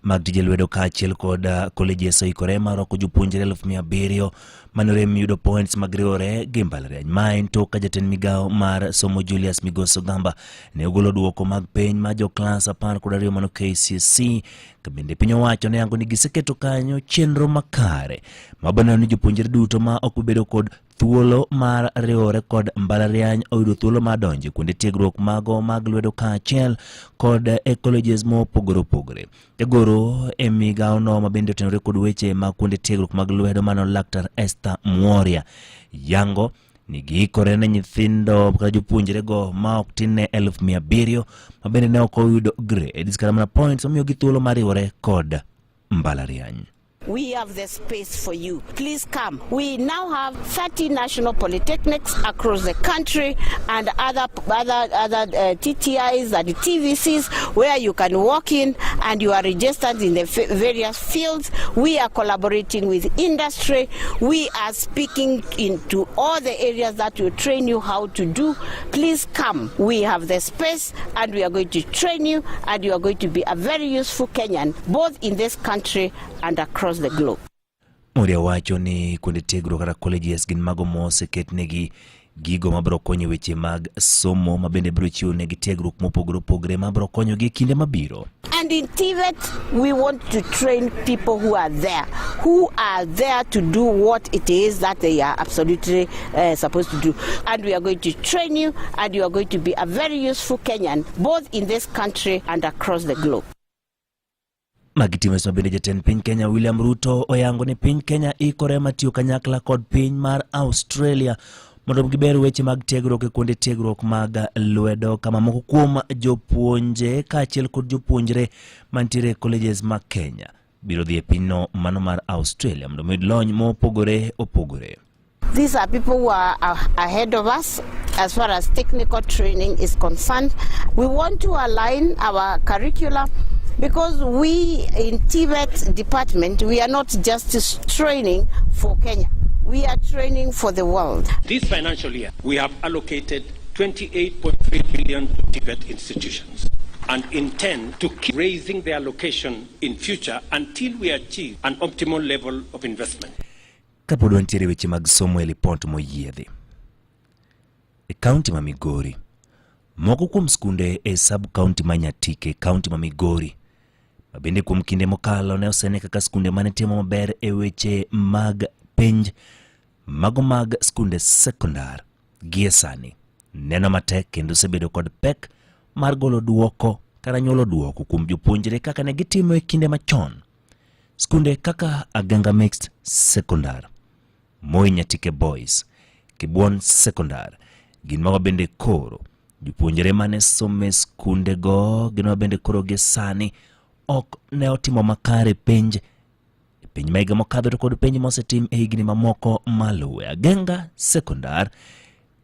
mag tije lwedo kaachiel kod colleges oikore mar rwako jopuonjre 700,000 mane orem yudo points mag riwore gi mbalariany. Ma en tok ka jatend migawo mar somo Julius Migos Ogamba ne ogolo duoko mag penj mar jo klas 12 mano KCSE. Ka bende piny owacho ne yango ni giseketo kanyo chenro makare ma boneno ni jopuonjre duto ma ok obedo kod thuolo mar riwore kod mbalariany oyudo thuolo mar donjo e kuonde tiegruok mago mag lwedo kaachiel kod e colleges mopogore opogore. Jagoro e migawono ma bende otenore kod weche mag kuonde tiegruok mag lwedo mano Laktar Esther Mworia yango ni giikore ne nyithindo kata jopuonjrego ma ok tin ne 700,000 ma bende ne ok oyudo grades kata mana points omiyogi thuolo mar riwore kod mbalariany. We have the space for you. Please come. We now have 30 national polytechnics across the country and other other other TTIs and TVCs where you can walk in and you are registered in the various fields. We are collaborating with industry. We are speaking into all the areas that will train you how to do. Please come. We have the space and we are going to train you and you are going to be a very useful Kenyan both in this country and across the globe. Mworia wacho ni kuonde tiegruok kata colleges gin mago moseketnegi gigo mabiro konyo e weche mag somo ma bende biro chiwo negi tiegruok mopogore opogore mabiro konyogi e kinde mabiro. And in TVET, we want to train people who are there, who are there to do what it is that they are absolutely supposed to do. And we are going to train you, and you are going to be a very useful Kenyan, both in this country and across the globe. Magi timo ma bende jatend piny Kenya William Ruto oyango ni piny Kenya ikore matiyo kanyakla kod piny mar Australia mondo giber weche mag tiegruok e kuonde tiegruok mag lwedo kama moko kuom jopuonje kaachiel kod jopuonjre mantiere e colleges ma Kenya biro dhi e pinyno mano mar Australia mondo oyud lony mopogore opogore. These are people who are ahead of us as far as technical training is concerned. We want to align our curricula because we in TVET department, we are not just training for Kenya. We are training for the world. This financial year, we have allocated 28.3 billion to TVET institutions and intend to keep raising the allocation in future until we achieve an optimal level of investment. Kapod wantiere weche mag somo e lipot moyiedhi. E kaunti ma Migori, moko kuom skunde e sub kaunti ma Nyatike, kaunti ma Migori, ma bende kuom kinde mokalo ne osene kaka skunde mane timo maber e weche mag penj mago mag skunde sekondar gie sani neno matek kendo osebedo kod pek mar golo duoko kata nyuolo duoko kuom jopuonjre kaka ne gitimo e kinde machon. Skunde kaka Aganga Mixed Secondary, Moi Nyatike Boys, Kibwon Secondary gin mago bende koro jopuonjre mane somo e skundego gin ma bende koro gi sani ok ne otimo makare penj e penj ma higa mokadho to kod penj mosetim e higni mamoko maluwe. Agenga Secondary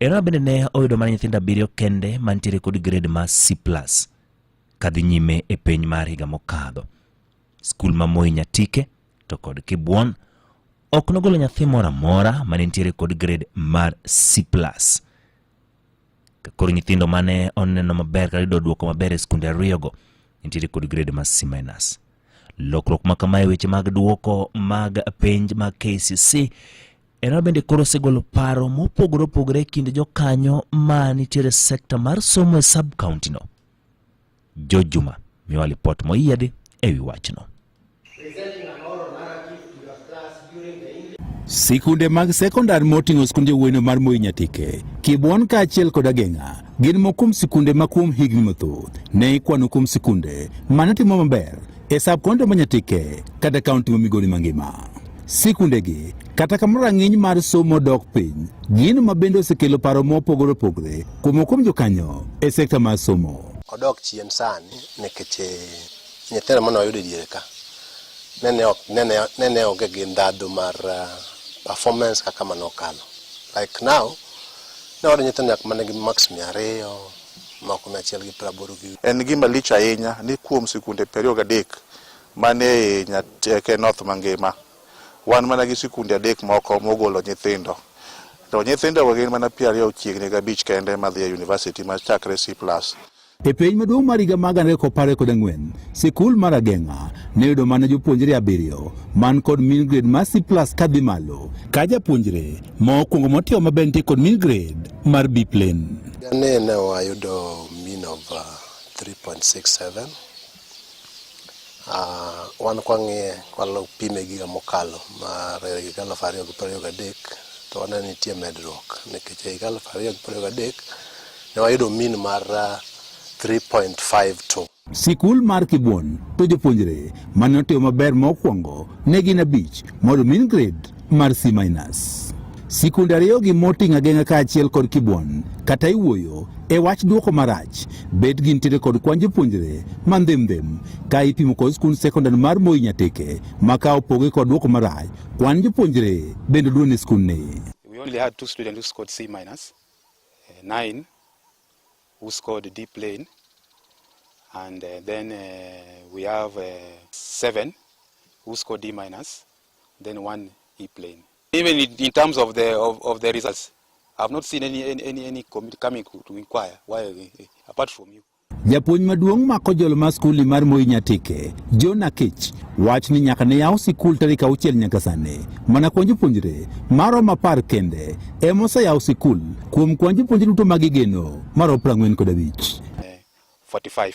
en ma bende ne oyudo mana nyithindo abiriyo kende mantiere kod grade mar C+ kadhi nyime e penj mar higa mokadho. Skul ma Moi Nyatike to kod Kibwon ok nogolo nyathi moro amora mane nitiere kod grade mar C+. Ka koro nyithindo mane oneno maber kata yudo duoko maber e skunde ariyogo nitiere kod grade mar C-. Lokruok ma kama e weche mag duoko mag penj mag KCC en bende koro osegolo paro mopogore opogore e kind jokanyo ma nitiere sekta mar somo e sub county no. George Juma miwa lipot moyiedhi e wi wachno. Sikunde mag sekondar moting'o skund jowuoyino mar Moi Nyatike, Kibwon kaachiel kod Ageng'a gin moko kuom sikunde ma kuom higni mathoth ne ikwano kuom sikunde mane timo maber e sub kaunti ma Nyatike kata kaunti ma Migori mangima. Sikundegi kata kamano rang'iny mar somo dok piny, gino ma bende osekelo paro mopogore opogore kuom kuom jokanyo e sekta mar somo. Odok chien sani nikech nyithindo mane wayudo e diere ka nene ok nene nene onge gi ndhadhu mar performance kaka mane okalo. Like now, ne wayudo nyithindo nyaka mane gi marks 200, moko 180 gi. En gima lich ahinya ni kuom sikunde 23 mane e Nyatike North mangima, wan mana gi sikunde adek moko mogolo nyithindo. To nyithindo go gin mana 25 kende madhi e university machakre C+. E penj maduong' mar higa mar 2014, sikul mar Ageng'a ne oyudo mana jopuonjre abiriyo man kod mean grade mar C+ kadhi malo, ka japuonjre ma okwongo motimo maber nitie kod mean grade mar B plain. Ne ne wayudo mean of 3.67. Wan kwang'iye kwalo pime gi higa mokalo mar higa 2023 to waneno ni nitie medruok nikech e higa 2023 ne wayudo mean mar 3.52. Sikul mar Kibwon to jopuonjre mane otimo maber mokwongo ne gin abich moyudo mean grade mar C minus. Sikunde ariyogi moting'o ageng'a kaachiel kod Kibwon kata iwuoyo e wach duoko marach bet gintiere kod kwan jopuonjre ma ndhim-ndhim ka ipimo kod skund sekondar mar Moi Nyatike ma ka opoge kod duoko marach kwan jopuonjre bende duon e skundni. We only had two students who scored C minus, nine who scored D plain, and then we have seven who scored D minus, then one E plain. Even in terms of the of the results, I've not seen any committee coming to inquire why, apart from you. Japuonj maduong' ma kojolo mar skul mar Moi Nyatike, John Akich, wach ni nyaka ne yaw sikul tarik 6 nyaka sani. Mana kwan jopuonjre maromo 10 kende ema oseyawo sikul kuom kwan jopuonjre duto ma gigeno maromo 45. 45,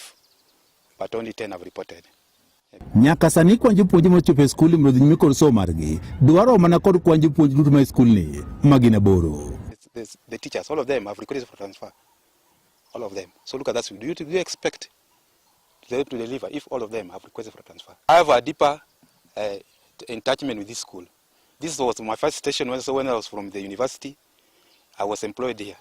but only 10 have reported. Nyaka sani kwan jopuonjre mochopo e skul mondo odhi nyime kod somo margi dwaro mana kod kwan jopuonj duto ma e skulni ma gin 8. The teachers, all of them have requested for transfer. All of them. So look at that. Do you expect them to deliver if all of them have requested for transfer? I have a deeper attachment with this school. This was my first station when I was from the university. I was employed here.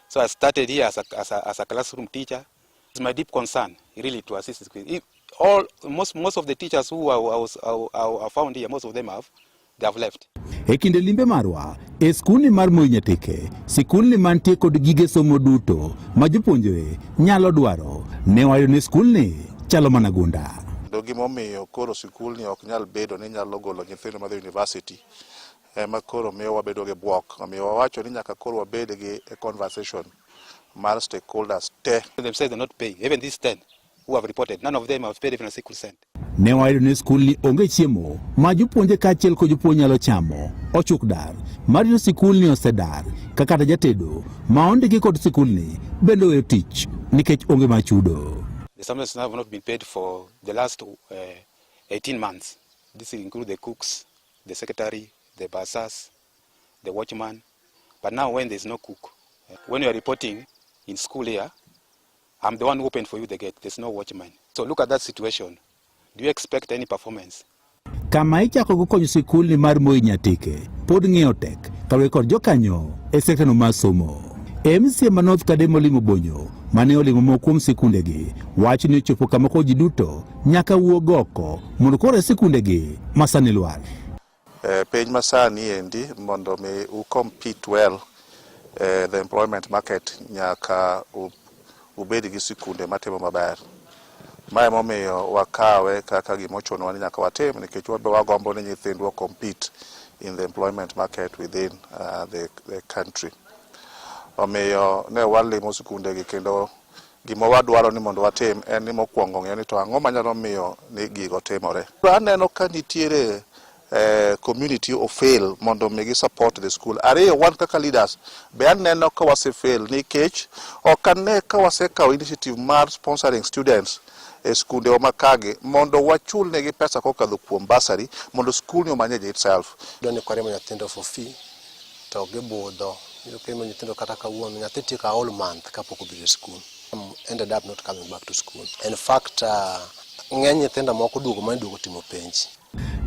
So I started here as a classroom teacher. It's my deep concern, really, to assist this school. If all, most, most of the teachers who I found here, most of them have left. E kinde limbe marwa e skulni mar Moi Nyatike, sikulni mantie kod gige somo duto ma jopuonjre nyalo dwaro, ne wayudo ni skulni chalo mana gunda. Kendo gimomiyo koro sikulni ok nyal bedo ni nyalo golo nyithindo madhi university ema koro miyo wabedo gi bwok. Omiyo wawacho ni nyaka koro wabed gi a conversation mar stakeholders te. Themselves they're not paying. Even these 10 who have reported, none of them have paid even a single cent. Ne wayudo ni skulni onge chiemo ma jopuonje kaachiel kod jopuonj nyalo chamo. Ochuk dar marito sikulni osedar ka kata jatedo ma ondiki kod sikulni bende oweyo tich nikech onge mar chudo. The salaries have not been paid for the last 18 months. This includes the cooks, the secretary, the bursars, the watchman. But now when there's no cook, when you are reporting in school here, I'm the one who opened for you the gate. There's no watchman. So look at that situation. Do you expect any performance? Kama ichako go konyo sikulni mar Moi Nyatike pod ng'iyo tek kaluwore kod jokanyo e sektano mar somo. MCA ma North Kadem olimo Bonyo mane olimo moko kuom sikundegi wacho ni ochopo kama koro ji duto nyaka wuog oko mondo koro sikundegi ma sani lwar. E piny masani endi mondo mi u compete well e the employment market nyaka ubed gi sikunde matimo maber. Ma emomiyo wakawe kaka gima ochunowa ni nyaka watim nikech wabe wagombo ni nyithindwa compete in the employment market within the country. Omiyo ne walimo sikundegi kendo gima wadwaro ni mondo watim en ni mokwongo ng'eyo ni to ang'o manyalo miyo ni gigo timore. Aneno ka nitiere community ofail mondo mi gi support the school. Ariyo, wan kaka leaders be aneno ka wase fail nikech ok ane ka wasekawo initiative mar sponsoring students e skundewa makagi mondo wachul negi pesa kokadho kuom bursary mondo skul ni omanage itself. Iyudo ni kwariembo nyithindo for fee to gibudho. Iyudo kiriembo nyithindo kata kawuono nyathi tieko a whole month kapok obiro e school. Ended up not coming back to school. In fact, ng'eny nyithindo moko duogo mana duogo timo penj.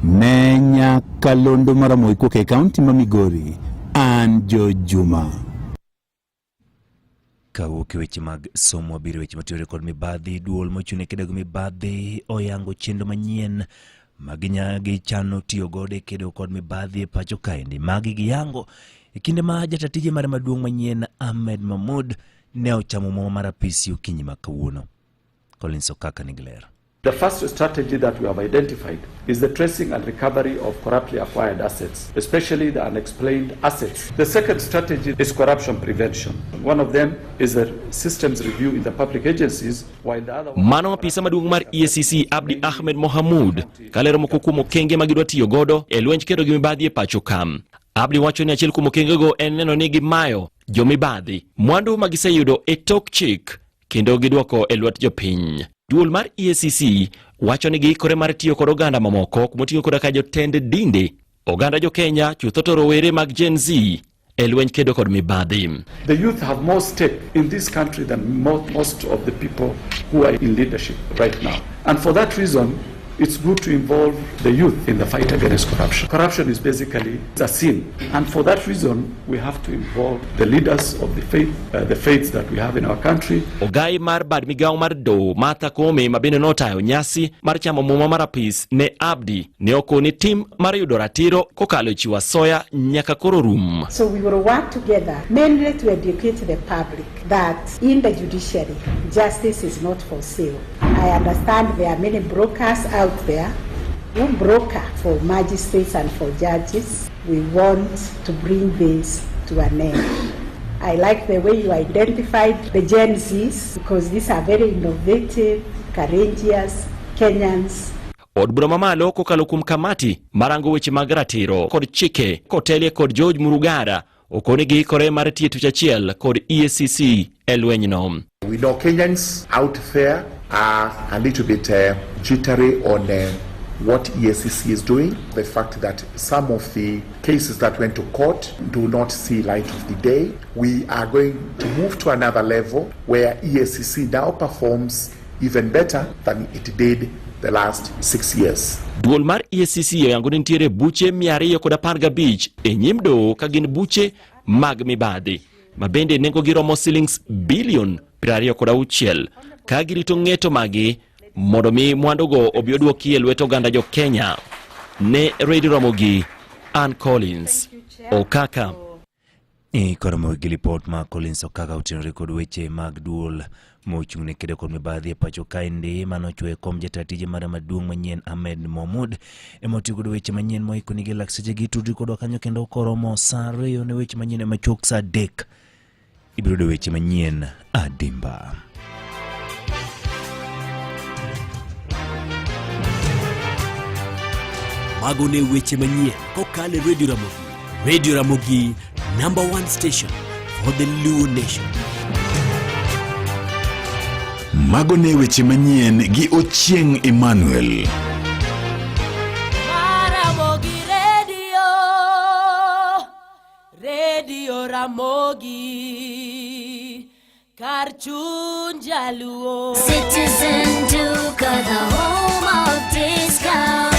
Ne nyakalondo mar Ramogi kowuok e kaunti ma Migori, an Jo Juma. Kawuok e weche mag somo wabiro e weche motudore kod mibadhi. Duol mochung' ne kedo gi mibadhi oyango chenro manyien ma gichano tiyo godo e kedo kod mibadhi e pacho kaendi. Magi giyango e kinde ma jata tije mare maduong' manyien Ahmed Mahmoud ne ochamo muma mar apisi okinyi ma kawuono. Collins Okaka nigi ler. The first strategy that we have identified is the tracing and recovery of corruptly acquired assets, especially the unexplained assets. The second strategy is corruption prevention. One of them is the systems review in the public agencies, while the other one... Mano apisa maduong' mar EACC Abdi Ahmed Mohamud kalero moko kuom okenge ma gidwa tiyo godo e lwenj kedo gi mibadhi e pacho ka. Abdi wacho ni achiel kuom okengego en neno ni gimayo jomibadhi mwandu ma giseyudo e tok chik kendo gidwoko e lwet jopiny. Duol mar EACC wacho ni giikore mar tiyo kod oganda mamoko kumoting'o koda ka jotend dinde Oganda jo Kenya chutho to rowere mag Gen Z e lweny kedo kod mibadhi. The youth have more stake in this country than most of the people who are in leadership right now. And for that reason, it's good to involve the youth in the fight against corruption. Corruption is basically a sin. And for that reason, we have to involve the leaders of the faith, the faiths that we have in our country. Ogai mar bad migawo mar doho Martha Koome ma bende notayo nyasi mar chamo muma mar apis ne Abdi ne okoni tim mar yudo ratiro kokalo e chiwo asoya nyaka koro rum. So we will work together mainly to educate the public that in the judiciary, justice is not for sale. I understand there are many brokers out there who broker for magistrates and for judges. We want to bring this to an end. I like the way you identified the Gen Zs because these are very innovative, courageous Kenyans. Od bura mamalo kokalo kuom kamati marango weche mag ratiro kod chike kotelie kod George Murugara okoni giikore mar tiyo tich achiel kod EACC e lwenyno. We know Kenyans out there are a little bit jittery on what EACC is doing. The fact that some of the cases that went to court do not see light of the day. We are going to move to another level where EACC now performs even better than it did the last 6 years. Duol mar EACC oyango ni nitiere buche 215 e nyim doho ka gin buche mag mibadhi ma bende nengogi romo silings bilion 26 ka girito ng'eto magi mondo mi mwandugo obi oduoki e lwet oganda jo Kenya. Ne Radio Ramogi, Ann Collins, Okaka. Koro gi lipot ma Collins Okaka otenore kod weche mag duol mochung' ne kedo kod mibadhi e pacho kaendi manochwe kom jata tije mare maduong' manyien Ahmed Mohamud ema otiyo godo weche manyien moiko nigi lak seche gi tudri kodwa kanyo kendo koromo saa 2 ne weche manyien ema chok saa 3 ibiro yudo weche manyien adimba. Mago ne weche manyien kokalo e Radio Ramogi. Radio Ramogi, number one station for the Luo nation. Mago ne weche manyien gi Ochieng' Emmanuel. Ramogi Radio, Radio Ramogi, kar chuny jaluo. Citizen Duka, the home of discount.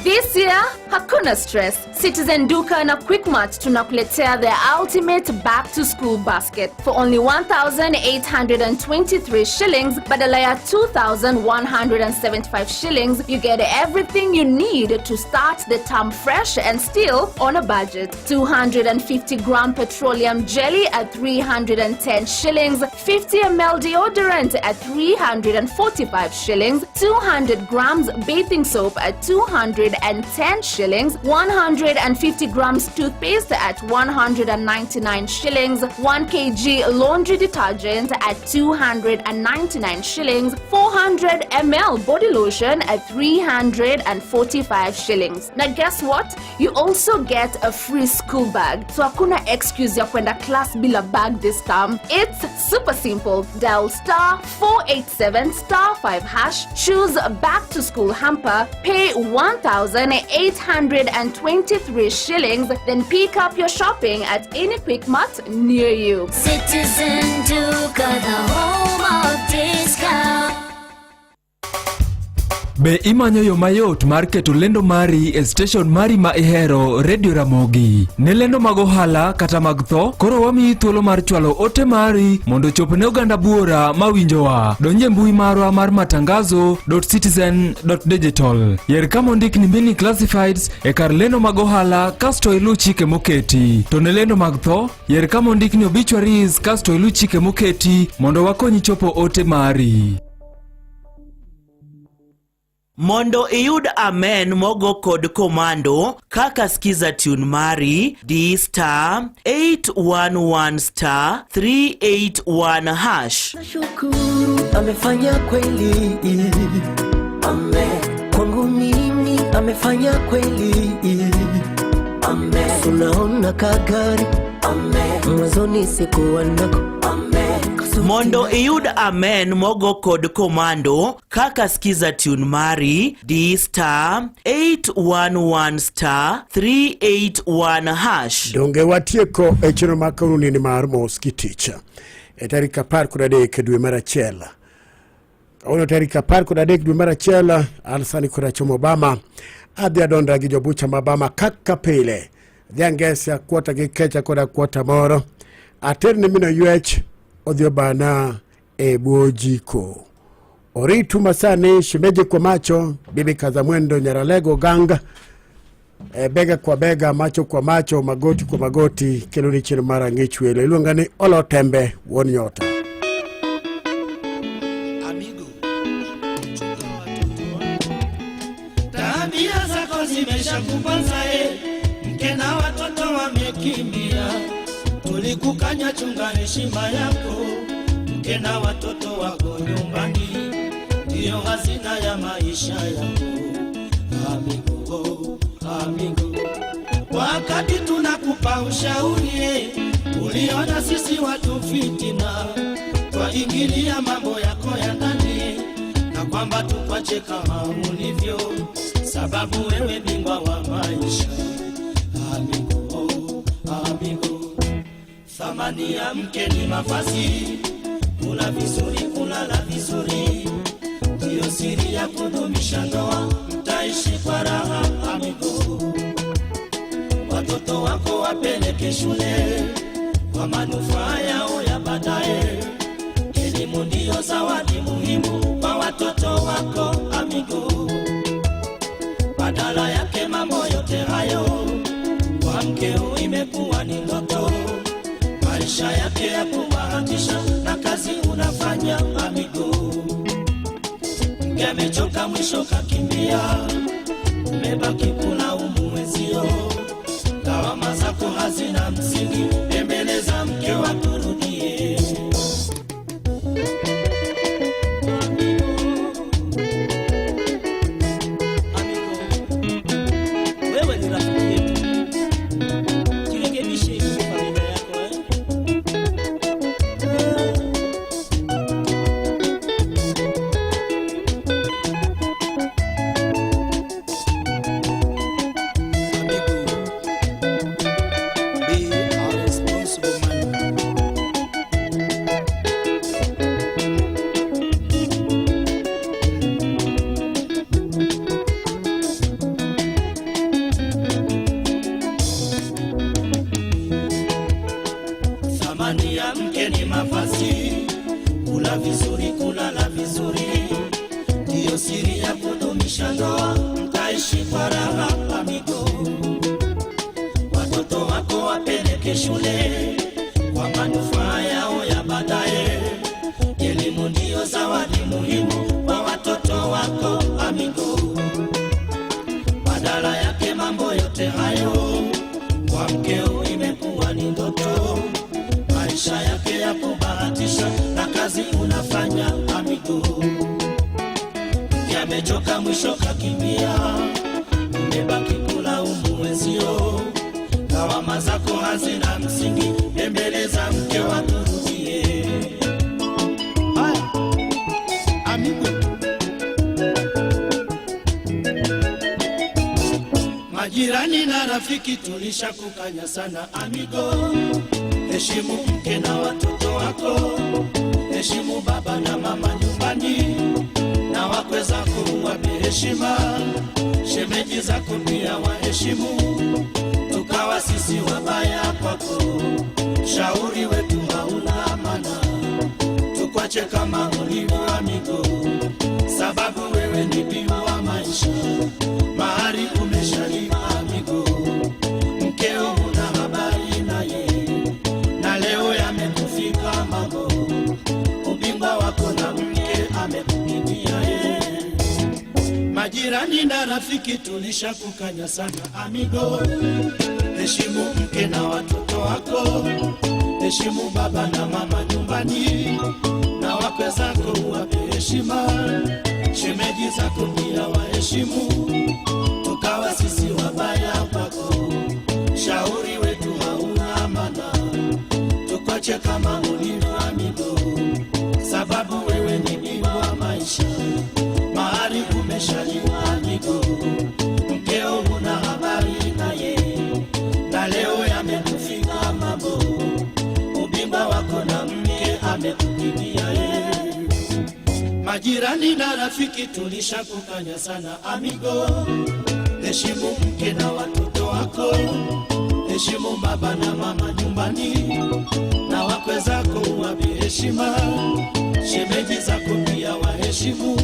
This year, hakuna stress. Citizen Duka na Quickmart tunakuletea the ultimate back to school basket for only 1,823 shillings badala ya 2,175 shillings. You get everything you need to start the term fresh and still on a budget. 250 gram petroleum jelly at 310 shillings, 50 ml deodorant at 345 shillings, 200 grams bathing soap at 210 shillings, 150 grams toothpaste at 199 shillings, 1 kg laundry detergent at 299 shillings, 400 ml body lotion at 345 shillings. Now guess what? You also get a free school bag. So hakuna excuse ya kwenda class bila bag this term. It's super simple. Dial star 487 star 5 hash, choose back to school hamper, pay 1,823 shillings, then pick up your shopping at any Quick Mart near you. Citizen Duka, the home of discount. Be imanyo yo mayot mar keto lendo mari e station mari ma ihero Radio Ramogi? Ne lendo mag ohala kata mag tho, koro wamiyi thuolo mar chwalo ote mari mondo ochop ne oganda buora mawinjowa. Donj e mbui marwa mar matangazo.citizen.digital. Yer kama ondik ni mini classifieds e kar lendo mag ohala kasto iluw chike moketi. To ne lendo mag tho, yer kama ondik ni obituaries kasto iluw chike moketi mondo wakonyi chopo ote mari. Mondo iyud amen mogo kod komando kaka skiza tune mari di star 811 star 381 hash. Nashukuru amefanya kweli, ame kwangu mimi amefanya kweli, ame unaona kagari, ame mwanzoni sikuwa nako, ame Mondo iyud amen mogo kod komando kaka skiza tune mari di star 811 star 381 hash. Donge watieko e chenro mar kawuono mar mos gi tich e tarik 13 dwe mar achiel. Kawuono tarik 13 dwe mar achiel, an sani koro achomo Obama, adhi adonda gi jobucha ma Obama kaka pile. Adhi angesi akwota gi kecha kod akwota moro. Ater ne min oywech odhi obana e bwo jiko. Oritu masani shemeji kwa macho, bibi Kazamwendo Nyaralego Ganga e, bega kwa bega, macho kwa macho, magoti kwa magoti, kelo ni chenro mar ang'ich welo. Iluonga ni Olo Tembe wuon nyota. Tabia zako zimeshakuponza eh, mke na watoto wamekimbia. Tulikukanya, chunga heshima yako, mke na watoto wako nyumbani, ndiyo hazina ya maisha yako. Amigo, amigo, wakati tunakupa ushauri eh, uliona sisi watu fitina, twaingilia mambo yako ya ndani na kwamba tukwache kama ulivyo, sababu wewe bingwa wa maisha. Amigo, amigo, thamani ya mke ni mavazi, kula vizuri, kulala vizuri, ndiyo siri ya kudumisha ndoa, mtaishi kwa raha. Amigo, watoto wako wapeleke shule kwa manufaa yao ya baadaye. Elimu ndiyo zawadi muhimu kwa watoto wako amigo. Badala yake mambo yote hayo kwa mkeo imekuwa ni ndoto, maisha yake ya kubahatisha na kazi unafanya amigo. Mke amechoka mwisho kakimbia, umebaki kulaumu mwenzio. Lawama zako hazina msingi, bembeleza mke wakurudie. Wewe ni rafiki yetu, jirekebishe hiyo familia yako eh? Be a responsible man. Thamani ya mke ni mavazi, kula vizuri, kulala vizuri, ndiyo siri ya kudumisha ndoa, mtaishi kwa raha amigo. Watoto wako wapeleke shule kwa manufaa yao ya baadaye. Elimu ndiyo zawadi muhimu kwa watoto wako amigo. Badala yake mambo yote hayo kwa mkeo imekuwa ni ndoto, maisha yake ya kubahatisha na kazi unafanya amigo. Mke amechoka mwisho kakimbia, umebaki kulaumu mwenzio. Lawama zako hazina msingi, bembeleza mke wakurudie. Haya, amigo. Majirani na rafiki tulishakukanya sana amigo. Heshimu mke na watoto wako, heshimu baba na mama nyumbani, na wakwe zako wape heshima, shemeji zako pia waheshimu. Tukawa sisi wabaya kwako, shauri wetu hauna maana, tukwache kama ulivyo amigo, sababu wewe ni bingwa wa maisha, mahari umeshalipa amigo, mkeo huna habari naye, na leo yamekufika mambo, ubingwa wako na mke amekukimbia ye. Majirani na rafiki tulishakukanya sana amigo, heshimu mke na watoto wako, heshimu baba na mama nyumbani, na wakwe zako wape heshima, shemeji zako pia waheshimu, tukawa sisi wabaya kwako, shauri wetu hauna maana, tukwache kama ulivyo amigo. Majirani na rafiki tulishakukanya sana amigo. Heshimu mke na watoto wako, heshimu baba na mama nyumbani, na wakwe zako uwape heshima, shemeji zako pia waheshimu.